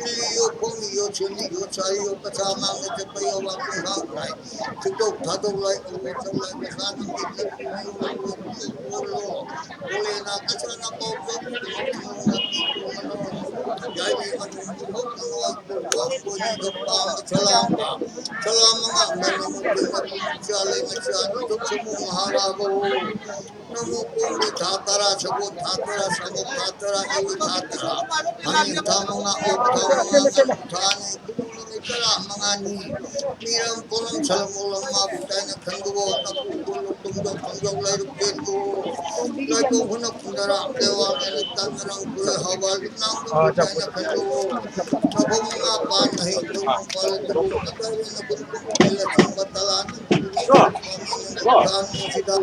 ꯂꯤꯜꯂꯤ ꯌꯣ, ꯈꯣꯡꯅ ꯌꯣ, ꯁꯦꯟꯅ ꯌꯣ, ꯆꯥꯔꯤ ꯌꯣ, ꯀꯆꯥ ꯑꯉꯥꯡꯅ ꯆꯠꯄ ꯌꯣ, ꯋꯥ ꯈꯣꯡ ꯍꯥꯡ ꯂꯥꯏ, ꯊꯤꯟꯗꯣꯛ ꯊꯥꯗꯣꯛ ꯂꯥꯏ, ꯎ ꯆꯠ ꯂꯥꯏ, ꯀꯆꯥ ꯅꯪꯒꯤ ꯅꯪꯒꯤ ꯌꯣꯜꯂꯣ, ꯌꯣꯜꯂꯣ, ꯀꯣꯂꯦꯅ ꯀꯆꯥꯅ ꯄꯥꯎ ꯆꯪ, ꯌꯥꯏꯕꯤ ꯃꯅꯨꯡ ꯍꯧ ꯃꯅꯨꯡ ꯋꯥ ꯀꯣꯏꯅ ꯄꯥꯝꯕ ꯆꯂꯥꯝꯕ, ꯆꯂꯥꯝꯕ ꯉꯥꯛꯅ ꯅꯨꯡ ꯀꯨꯏꯅ ꯄꯨꯡ ꯆꯥ ꯂꯩ, ꯃꯆꯥ ꯅꯤꯡꯊꯧ ꯁꯃꯨ ꯃꯍꯥꯔꯥꯕ ꯍꯣ꯫ ꯅꯃꯨ ꯀꯣꯡꯒꯤ ꯊꯥ ꯇꯔꯥ, ꯁꯒꯣꯜ ꯊꯥ ꯇꯔꯥ, ꯁꯃꯨꯛ ꯊꯥ ꯇꯔꯥ, ꯏꯋꯣꯏ ꯊꯥ ꯇꯔꯥ, ꯍꯥꯃꯦꯡ ꯊꯥ ꯃꯉꯥ, ꯑꯣꯛ ꯊꯥ ꯃꯉꯥ, ꯁꯃꯨꯛ ꯊꯥ ꯑꯅꯤ, ꯈꯨꯅꯨ ꯅꯨꯃꯤꯠ ꯇꯔꯥ ꯃꯉꯥꯅꯤ꯫ ꯃꯤꯔꯝ ꯀꯣꯂꯝ ꯁꯂꯝ ꯑꯣꯂꯝ ꯃꯥꯕꯨ ꯇꯥꯏꯅ ꯈꯟꯗꯨꯑꯣ, ꯅꯀꯨ ꯀꯣꯜꯂꯨ ꯇꯨꯡꯖꯧ ꯊꯣꯡꯖꯧ ꯂꯥꯏꯔꯨꯛ ꯆꯦꯟꯗꯨꯑꯣ꯫ ꯂꯥꯏꯀꯣꯡ ꯈꯨꯅ ꯈꯨꯟꯗꯔꯥ, ꯂꯩꯋꯥꯡ ꯂꯩꯔꯤꯛ ꯇꯥꯟꯅꯔꯝ ꯈꯨꯔ ꯍꯋꯥ ꯂꯤꯛꯅꯥꯡꯗꯨꯕꯨ ꯇꯥꯏꯅ ꯈꯟꯗꯨꯑꯣ꯫ ꯅꯐꯧ ꯃꯉꯥ ꯄꯥꯟ ꯃꯍꯩ ꯊꯧ ꯄꯥꯜꯂꯛꯇꯕꯨ ꯀꯗꯥꯏꯗ ꯅꯒꯨꯟ ꯀꯨꯝ ꯀꯦꯜꯂ ꯆꯤꯡꯕ ꯇꯂꯥ ꯅꯪ ꯀꯥꯡ ꯁꯤꯗ